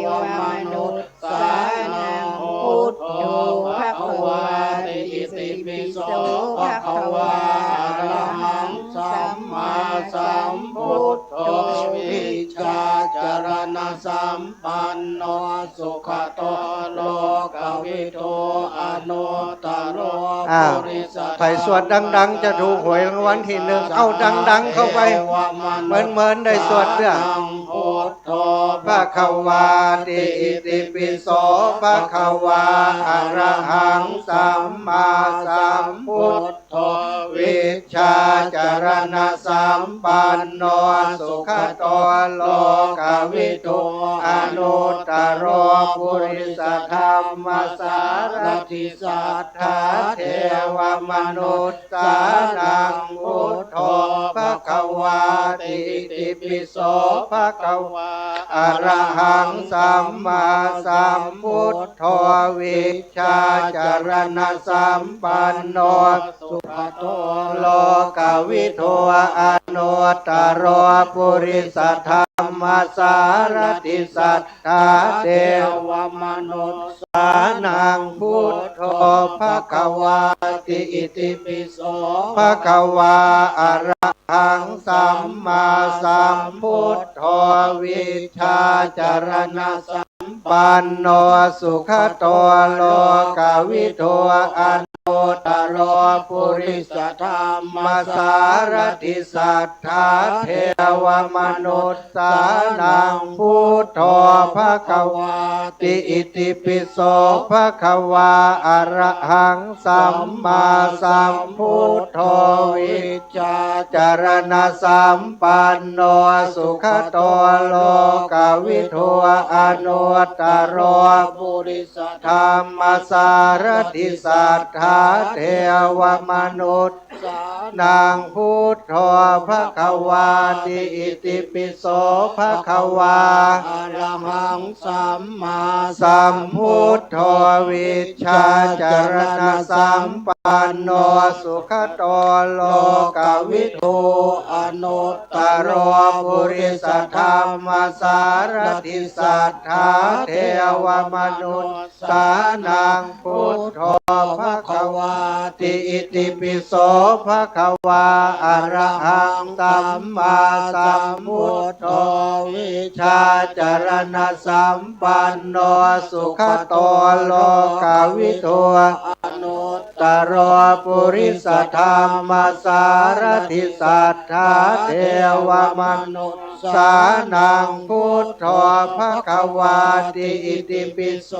วมนุสสานัง บุตโธภะคะวาติ อิติปิโสภะคะวา อะระหังสัมมาสัมพุทโธ วิชชาจรณสัมปันโน สุขโตโลกวิทู อนุตตโร อ้าว ปุริสธรรม ใผสวดดังๆ จะถูกหวยรางวัลที่หนึ่ง เอาดังๆ เข้าไป เทวมนุสสานัง เหมือนๆ ได้สวดเนี่ย พุทโธภะคะวาติ อิติปิโสภะคะวา อะระหังสัมมาสัมพุทโธ วิชชาจรณสัมปันโน สุขโตโลกวิทู อนุตตโรปุริสธรรมสารถิ สัทธาเทวมนุสสานัง พุทโธภะคะวาติ อิติปิโสภะคะวา อะระหังสัมมาสัมพุทโธ วิชชาจรณสัมปันโน สุขโตโลกวิทู อนุตตโรปุริสธรรมสารถิ สัทธาเทวมนุสสานัง พุทโธภะคะวาติ อิติปิโสภะคะวา อะระหังสัมมาสัมพุทโธ วิชชาจรณสัมปันโน สุขโตโลกวิทู อนุตตโรปุริสธรรมสารถิ สัทธาเทวมนุสสานัง พุทโธภะคะวาติ อิติปิโสภะคะวา อะระหังสัมมาสัมพุทโธ วิชชาจรณสัมปันโน สุขโตโลกวิทู อนุตตโรปุริสธรรมสารถิ สัทธาเทวมนุสสานัง พุทโธภะคะวาติ อิติปิโสภะคะวา อะระหังสัมมาสัมพุทโธ วิชชาจรณสัมปันโน สุขโตโลกวิทู อนุตตโรปุริสธรรมสารถิ สัทธาเทวมนุสสานัง พุทโธภะคะวาติ อิติปิโสภะคะวา อะระหังสัมมาสัมพุทโธ วิชชาจรณสัมปันโน สุขโตโลกวิทู อนุตตโรปุริสธรรมสารถิ สัทธาเทวมนุสสานัง พุทโธภะคะวาติ อิติปิโส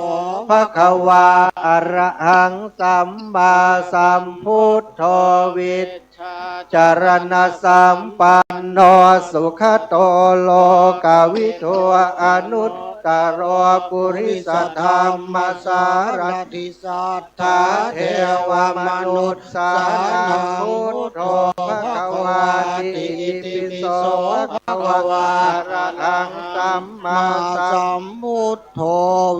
ภะคะวา อะระหังสัมมาสัมพุทโธ วิชชาจรณสัมปันโน สุขโตโลกวิทู อนุตตโรปุริสธรรมสารถิ สัทธาเทวมนุสสานัง พุทโธภะคะวาติ อิติปิโสภะคะวา อะระหังสัมมาสัมพุทโธ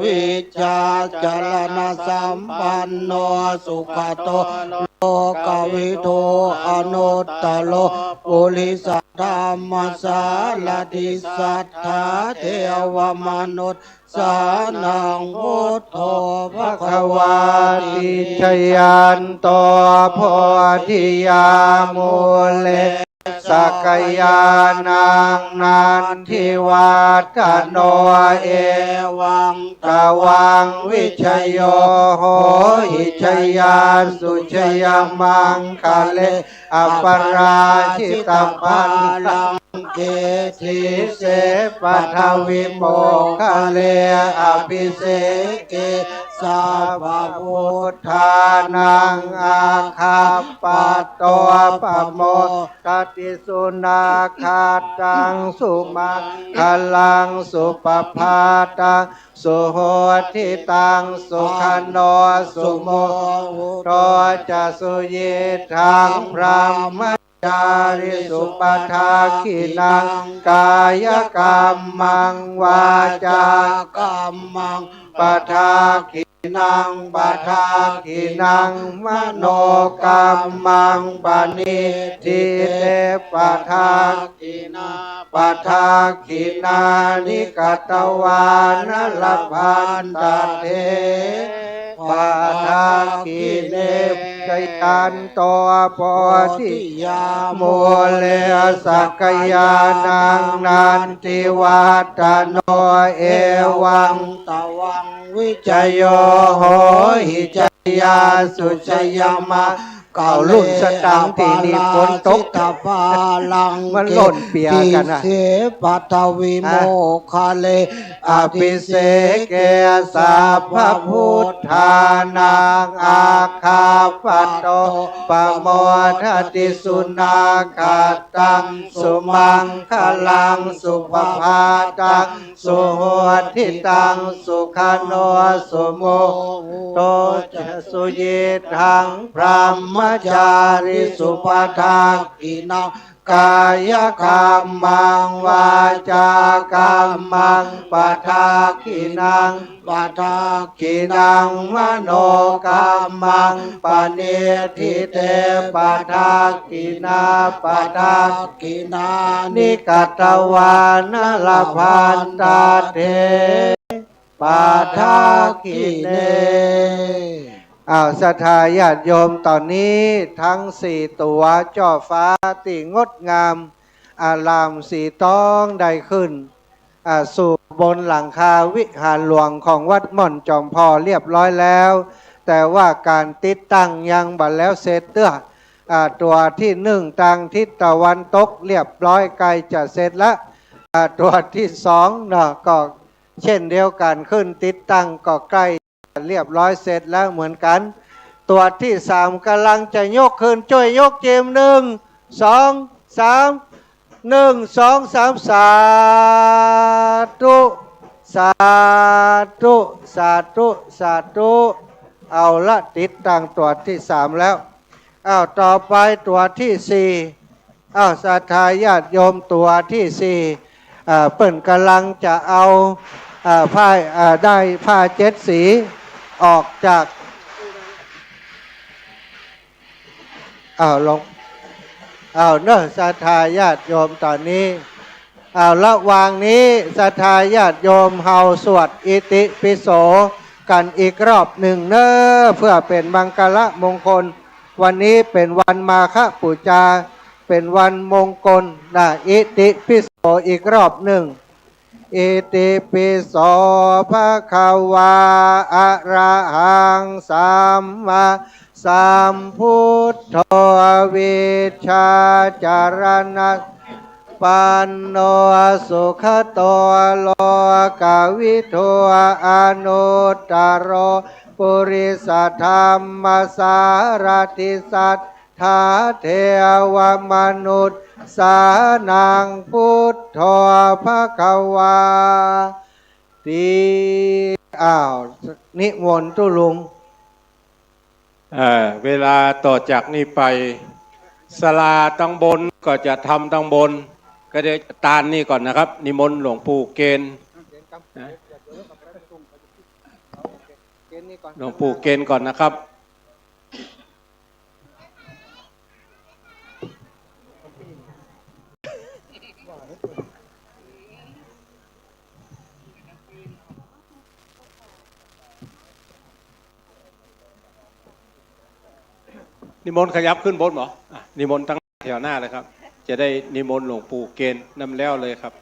วิชชาจรณสัมปันโน สุขโตโลกวิทู อนุตตโรปุริสธรรมสารถิ สัทธาเทวมนุส สานัง พุทโธภะคะวาติ ชยันโต โพธิยา มูเล สักยานัง นันทิวัฏฏโน เอวัง ตวัง วิชโย โหหิ ชยาสสุ ชยมังคะเล อัปปะราจิตภัลลังเก สีเส ปัทวิโมกขะเล อภิเสเก sabbabudhdhānaṃ aggappatto pamodati. Sunakkhattaṃ sumaṅgalaṃ supabhātaṃ suhuṭṭhitaṃ sukhaṇo sumuhutto ca suyiṭṭhaṃ brahma cārisu. Padakkhiṇaṃ kāyakammaṃ vācākammaṃ padakkhiṇaṃ padakkhiṇaṃ manokammaṃ paṇidhī te padakkhiṇā. Padakkhiṇāni katvāna labhantatthe padakkhiṇe. Jayanto bodhiyā mūle sakyānaṃ nandivaḍḍhano evaṃ tvaṃ vijayo hohi jayassu jayamaṅ เก่าลุ่นสตางค์ตี้นี่ฝนตก aparājitapallaṅke มันหล่นเปียกกั๋นนะ sīse paṭhavipokkhare abhiseke sabbabuddhānaṃ aggappatto pamodati. Sunakkhattaṃ sumaṅgalaṃ supabhātaṃ suhuṭṭhitaṃ sukhaṇo sumuhutto ca suyiṭṭhaṃ brahmacārisu. Padakkhiṇaṃ kāyakammaṃ vācākammaṃ padakkhiṇaṃ padakkhiṇaṃ manokammaṃ paṇidhī te padakkhiṇā. Padakkhiṇāni katvāna labhantatthe padakkhiṇe. อ้าว ศรัทธาญาติโยม ต๋อนนี้ตึงสี่ตั๋วจ้อฟ้าตี้งดงามอารามสีตองได้ขึ้น อ่า สู่บนหลังคาวิหารหลวงของวัดม่อนจอมพอเรียบร้อยแล้ว แต่ว่าก๋านติดตั้งยังบ่แล้วเสร็จเตื้อ อ่า ตั๋วตี้นึ่งตางทิศตะวันตกเรียบร้อยใก้จะเสร็จละ อ่า ตั๋วตี้สองเนาะ ก็เช่นเดียวกั๋น ขึ้นติดตั้งก็ใก้เรียบร้อยเสร็จแล้วเหมือนกั๋น ตั๋วตี้สามก่ำลังจะยกขึ้น จ้วยยกจิม นึ่ง สอง สาม นึ่ง สอง สาม สาธุ สาธุ สาธุ สาธุ เอาละ ติดตั้งตั๋วตี้สามแล้ว อ้าว ต่อไปตั๋วตี้สี่ อ้าว ศรัทธาญาติโยม ตั๋วตี้สี่ อ่า เปิ้นก่ำลังจะเอา อ่า ผ้า อ่า ด้ายผ้าเจ็ดสีออกจาก อ้าว ลง อ้าว เนาะ ศรัทธาญาติโยม ต๋อนนี้ อ้าว ระหว่างนี้ศรัทธาญาติโยมเฮาสวดอิติปิโสกั๋นอีกรอบนึ่งเนาะ เพื่อเป๋นมังคละมงคล วันนี้เป๋นวันมาฆปู๋จา เป๋นวันมงคลนะ อิติปิโสอีกรอบนึ่ง Itipi so bhagavā arahaṃ sammāsambuddho vijjācaraṇasampanno sugato lokavidū anuttaro purisadammasārathi sat thā devamanussānaṃ buddho bhagavāti. อ้าว นิมนต์ตุ๊ลุง เอ่อ เวลาต่อจากนี้ไป ศาลาตังบนก็จะทำตังบน ก็เดี๋ยวตานนี่ก่อนนะครับ นิมนต์หลวงปู่เกณฑ์นะ หลวงปู่เกณฑ์ก่อนนะครับ นิมนต์ขยับขึ้นบนบ่ อ่ะ นิมนต์ตังแถวหน้าเลยครับ จะได้นิมนต์หลวงปู่เกณฑ์นำแล้วเลยครับ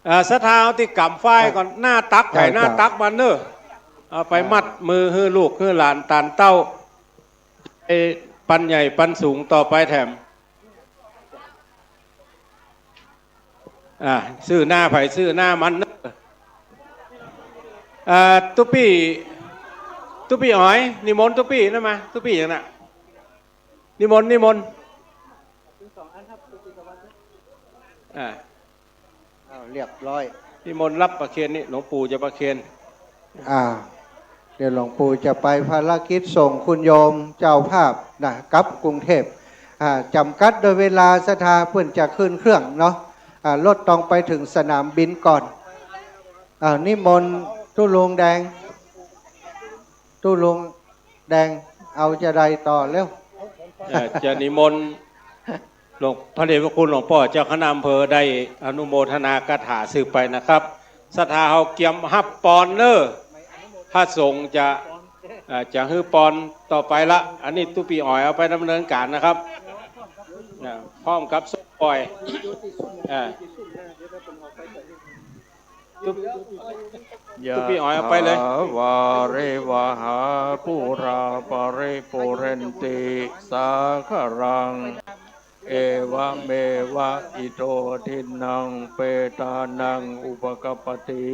อ่า ศรัทธาเอาตี้ก๋ำฝ้ายก่อน หน้าตักไผหน้าตักมันเน้อ เอาไปมัดมือหื้อลูกหื้อหลานตานเต้า ไปปันใหญ่ปันสูงต่อไปแถม อ่า ซื่อหน้าไผซื่อหน้ามันเน้อ อ่า ตุ๊ปี้ ตุ๊ปี้อ๋อย นิมนต์ตุ๊ปี้นั่นมา ตุ๊ปี้อย่างน่ะ นิมนต์ นิมนต์ อ่า อ้าว เรียบร้อย นิมนต์รับประเคนนี่ หลวงปู่จะประเคน อ่า เดี๋ยวหลวงปู่จะไปภารกิจส่งคุณโยมเจ้าภาพนะ กลับกรุงเทพฯ อ่า จ๋ำกัดโดยเวลา ศรัทธาเปิ้นจะขึ้นเครื่องเนาะ อ่า รถต้องไปเถิงสนามบินก่อน อ่า นิมนต์ตุ๊ลุงแดง ตุ๊ลุงแดง เอาจาใดต่อเร็ว เอ่อ จะนิมนต์หลวง พระเดชพระคุณหลวงป้อเจ้าคณะอำเภอได้อนุโมทนากถาสืบไปนะครับ ศรัทธาเฮาเกียมฮับปอนเน้อ พระสงฆ์จะ เอ่อ จะหื้อปอนต่อไปละ อันนี้ตุ๊ปี้อ๋อยเอาไปดำเนินก๋านนะครับ นะ พร้อมกับส้มป่อย อ่า ตุ๊บ ตุ๊บปี้อ๋อยเอาไปเลย ยะถาวาริวหาปูราปะริปูเรนติสาคะรัง เอวะเมวะอิโตทินนังเปตานังอุปกัปปติ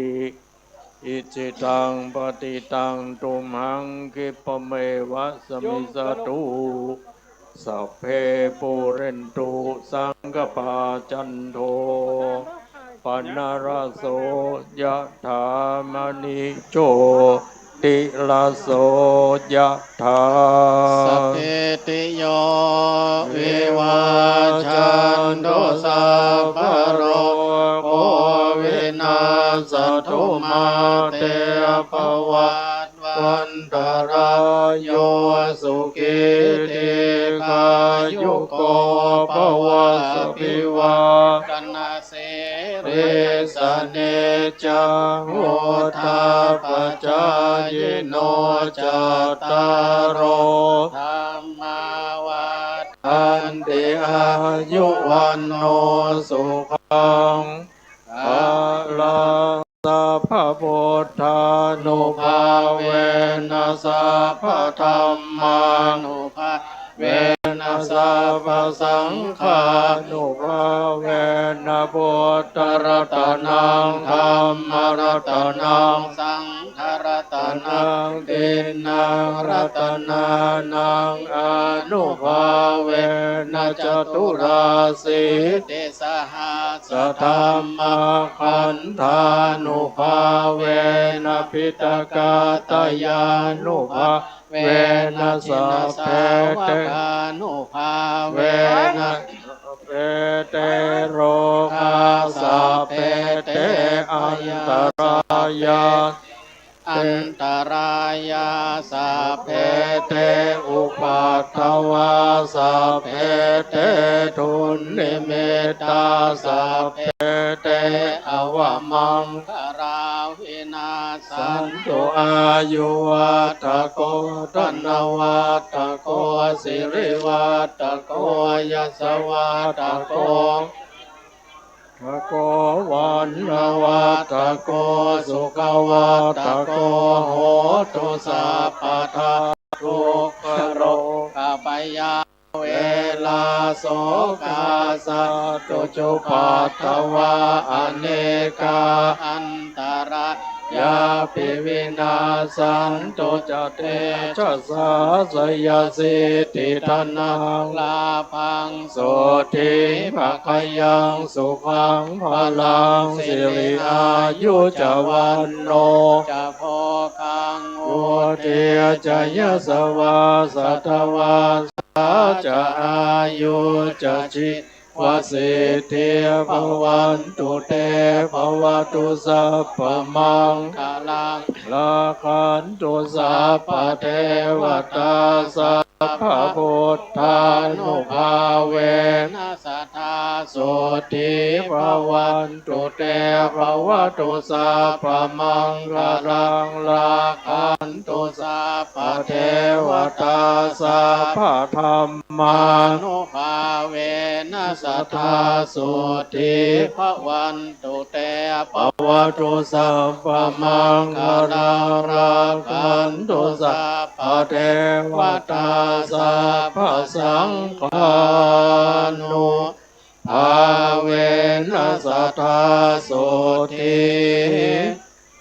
อิจฉิตังปัตถิตังตุมหังคิปะเมวะสะมิชฌะตุ สัพเพปูเรนตุสังกปปาจันโท ปะนะระโส ยะถามะณิโชติระโส ยะถา สัพพีติโย วิวัชชันตุ สัพพะโรโค วินัสสะตุ มาเต ภะวัต วันตะราโย สุขี ทีฆายุโก ภะวะ อะภิวาทะนะสีลิสสะเนจจัง วุฑฒาปะจายิโน จัตตาโร ธัมมา วัฑฒันติ อายุ วัณโณ สุขัง พะลัง สัพพะพุทธานุภาเวนะ สัพพะธัมมานุภาเวนะ สัพพะสังฆานุภาเวนะ พุทธะรัตะนัง ธัมมะรัตะนัง สังฆะรัตะนัง ติณังรัตะนานัง อานุภาเวนะ จตุราสีติ สหัสสะธัมมะขันธานุภาเวนะ ปิตกาตะยานุภาเวนะ สัพเพเต สาวกานุภาเวนะ สัพเพเต โรคา สัพเพเต อันตะรายา อันตะรายา สัพเพเต อุปัฏฐวา สัพเพเต ดุนนิมิตตา สัพเพเต อวะมังคะลา วินาสสันตุ อายุวัฑฒะโก ธนะวัฑฒะโก สิริวัฑฒะโก ยะสะวัฑฒะโก ภะโก วัณณะวัฑฒะโก สุขะวัฑฒะโก โหตุ สัพพะทา ทุกขะโรคะพยา เวลา โสกา สัตตุ จุปัฏฐวา อเนกา อันตะรายาปิ วินาสสันตุ จะเตจะสา ชยสิทธิ ธนัง ลาภัง โสตถี ภะคะยัง สุขัง พะลัง สิริ อายุ จะ วัณโณ จะ โภคัง วุทธิ จะ ยะสะวา สัตถะวัสสา จะ อายุ จะ ชีวสิทธิ ภะวันตุ เต ภะวะตุ สัพพะมังคะลัง รักขันตุ สัพพะเทวะตา สัพพะพุทธานุภาเวนะ สะทา โสตถี ภะวันตุ เต ภะวะตุ สัพพะมังคะลัง รักขันตุ สัพพะเทวะตา สัพพะธัมมานุภาเวนะ สะทา โสตถี ภะวัน ตุ เต ภะวะตุ สัพพะมังคะลัง รักขันตุ สัพพะเทวะตา สัพพะสังฆานุภาเวนะ สะทา โสตถี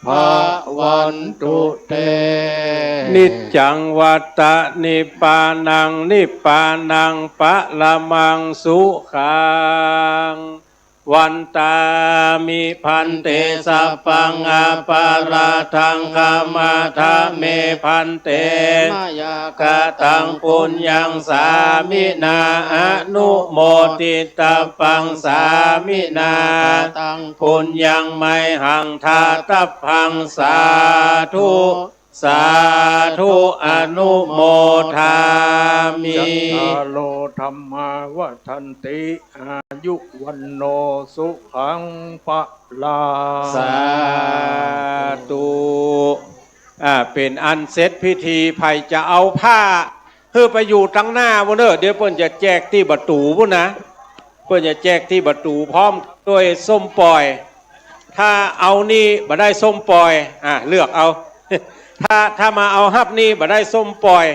ภะ วันตุเต นิจจังวัตตะนิพพานัง นิพพานังปะระมังสุขัง วันตามิภันเต สัพพังอปาราธังขมาทะเมภันเต มายากะตังปุญญังสามินา อนุโมทิตัพพังสามินา กะตังปุญญังไมหังทาตัพพัง สาธุ สาธุ อนุโมทามิ จัตตาโรธัมมาวัฑฒันติ อายุวัณโณสุขังพลัง สาธุ อ่า เป๋นอันเสร็จพิธี ใผจะเอาผ้าหื้อไปอยู่ตังหน้าปู้นเน่อ เดี๋ยวเปิ้นจะแจกตี้ประตู๋ปู้นนะ เปิ้นจะแจกตี้ประตู๋พร้อมด้วยส้มป่อย ถ้าเอานี่บ่ได้ส้มป่อย อ่ะ เลือกเอา ถ้า ถ้ามาเอาฮับนี่บ่ได้ส้มป่อย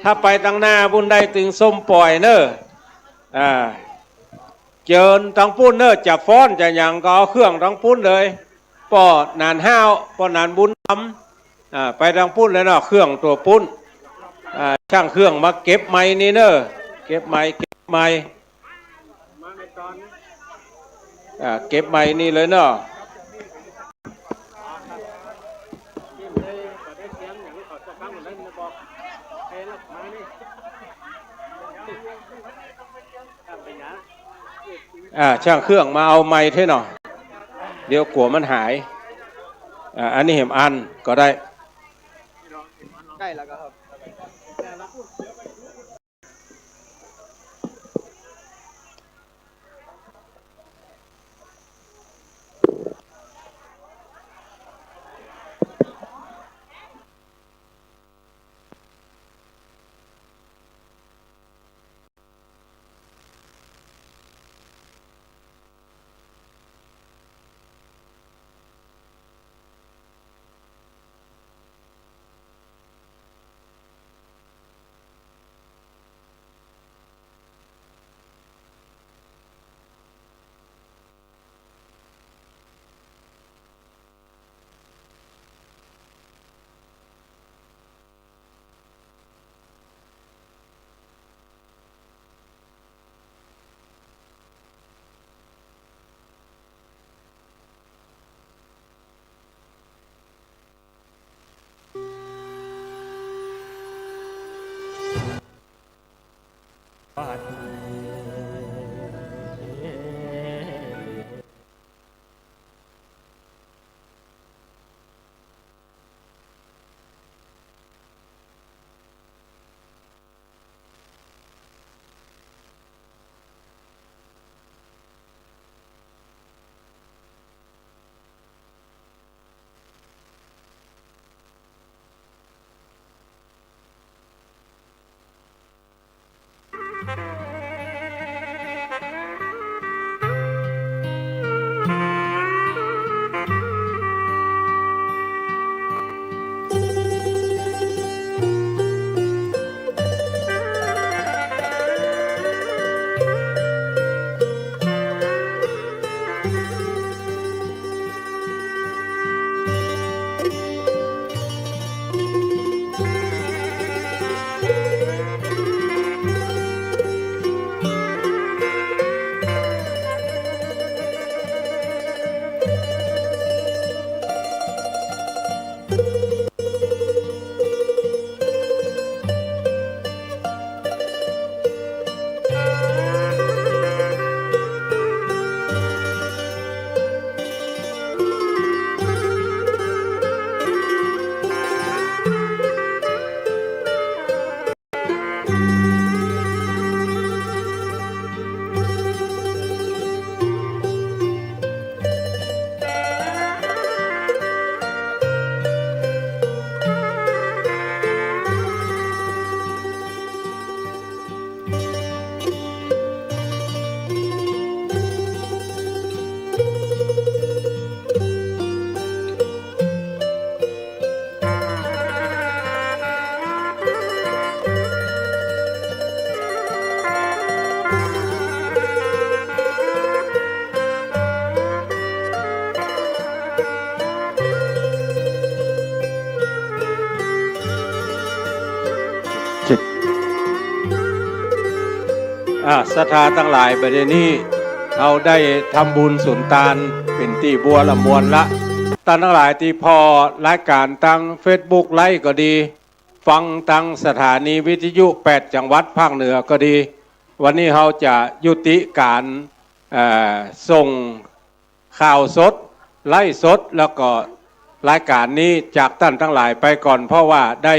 ถ้าไปตังหน้าปู้นได้ตึงส้มป่อยเน่อ อ่า เจิญตังปู้นเน่อ จะฟ้อนจะหยังก็เอาเครื่องตังปู้นเลย ป้อหนานฮ้าว ป้อหนานบุญธรรม อ่า ไปตังปู้นเลยเนาะ เครื่องตั๋วปู้น อ่า จ้างเครื่องมาเก็บไมค์นี่เน่อ เก็บไมค์ เก็บไมค์ อ่า เก็บไมค์นี่เลยเนาะ อ่า จ้างเครื่องมาเอาไมค์เต๊อะเนาะ เดี๋ยวกั๋วมันหาย อ่า อันนี้แหมอันก็ได้ ใกล้แล้วครับ เช็ค อ่า ศรัทธาตังหลาย บ่ายนี้เฮาได้ทำบุญสุนตานเป๋นตี้บัวละมวลละ ต้านตังหลายตี้ผ่อรายก๋านตางเฟซบุ๊กไลฟ์ก็ดี ฟังตางสถานีวิทยุแปดจังหวัดภาคเหนือก็ดี วันนี้เฮาจะยุติก๋าน เอ่อ ส่ง ข่าวสด ไลฟ์สด แล้วก็รายก๋านนี้จากต้านตังหลายไปก่อน เพราะว่าได้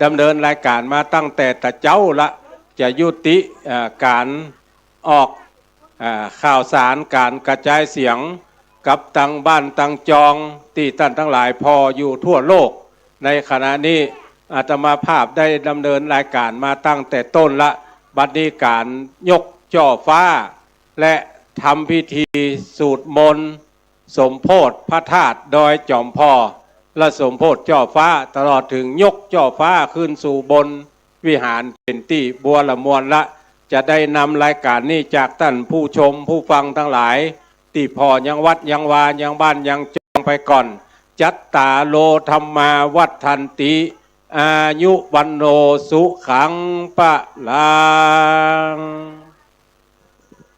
ดำเนินรายก๋านมาตั้งแต่ตะเจ๊าละ จะยุติ เอ่อ ก๋านออก เอ่อ ข่าวสาร ก๋านกระจายเสียงกับตางบ้านตางจองตี้ต้านตังหลายผ่ออยู่ทั่วโลก ในขณะนี้อาตมาภาพได้ดำเนินรายก๋านมาตั้งแต่ต้นละ บัดนี้ก๋านยกจ้อฟ้า และทำพิธีสูตรมนต์สมโภชพระธาตุดอยจ๋อมผ่อ และสมโภชจ้อฟ้า ตลอดเถิงยกจ้อฟ้าขึ้นสู่บนวิหารเป๋นตี้บัวละมวลละ จะได้นำรายก๋านนี้จากต้านผู้ชมผู้ฟังตังหลาย ตี้ผ่อยังวัดยังวายังบ้านยังจองไปก่อน จัตตาโร ธัมมา วัฑฒันติ อายุ วัณโณ สุขัง พลัง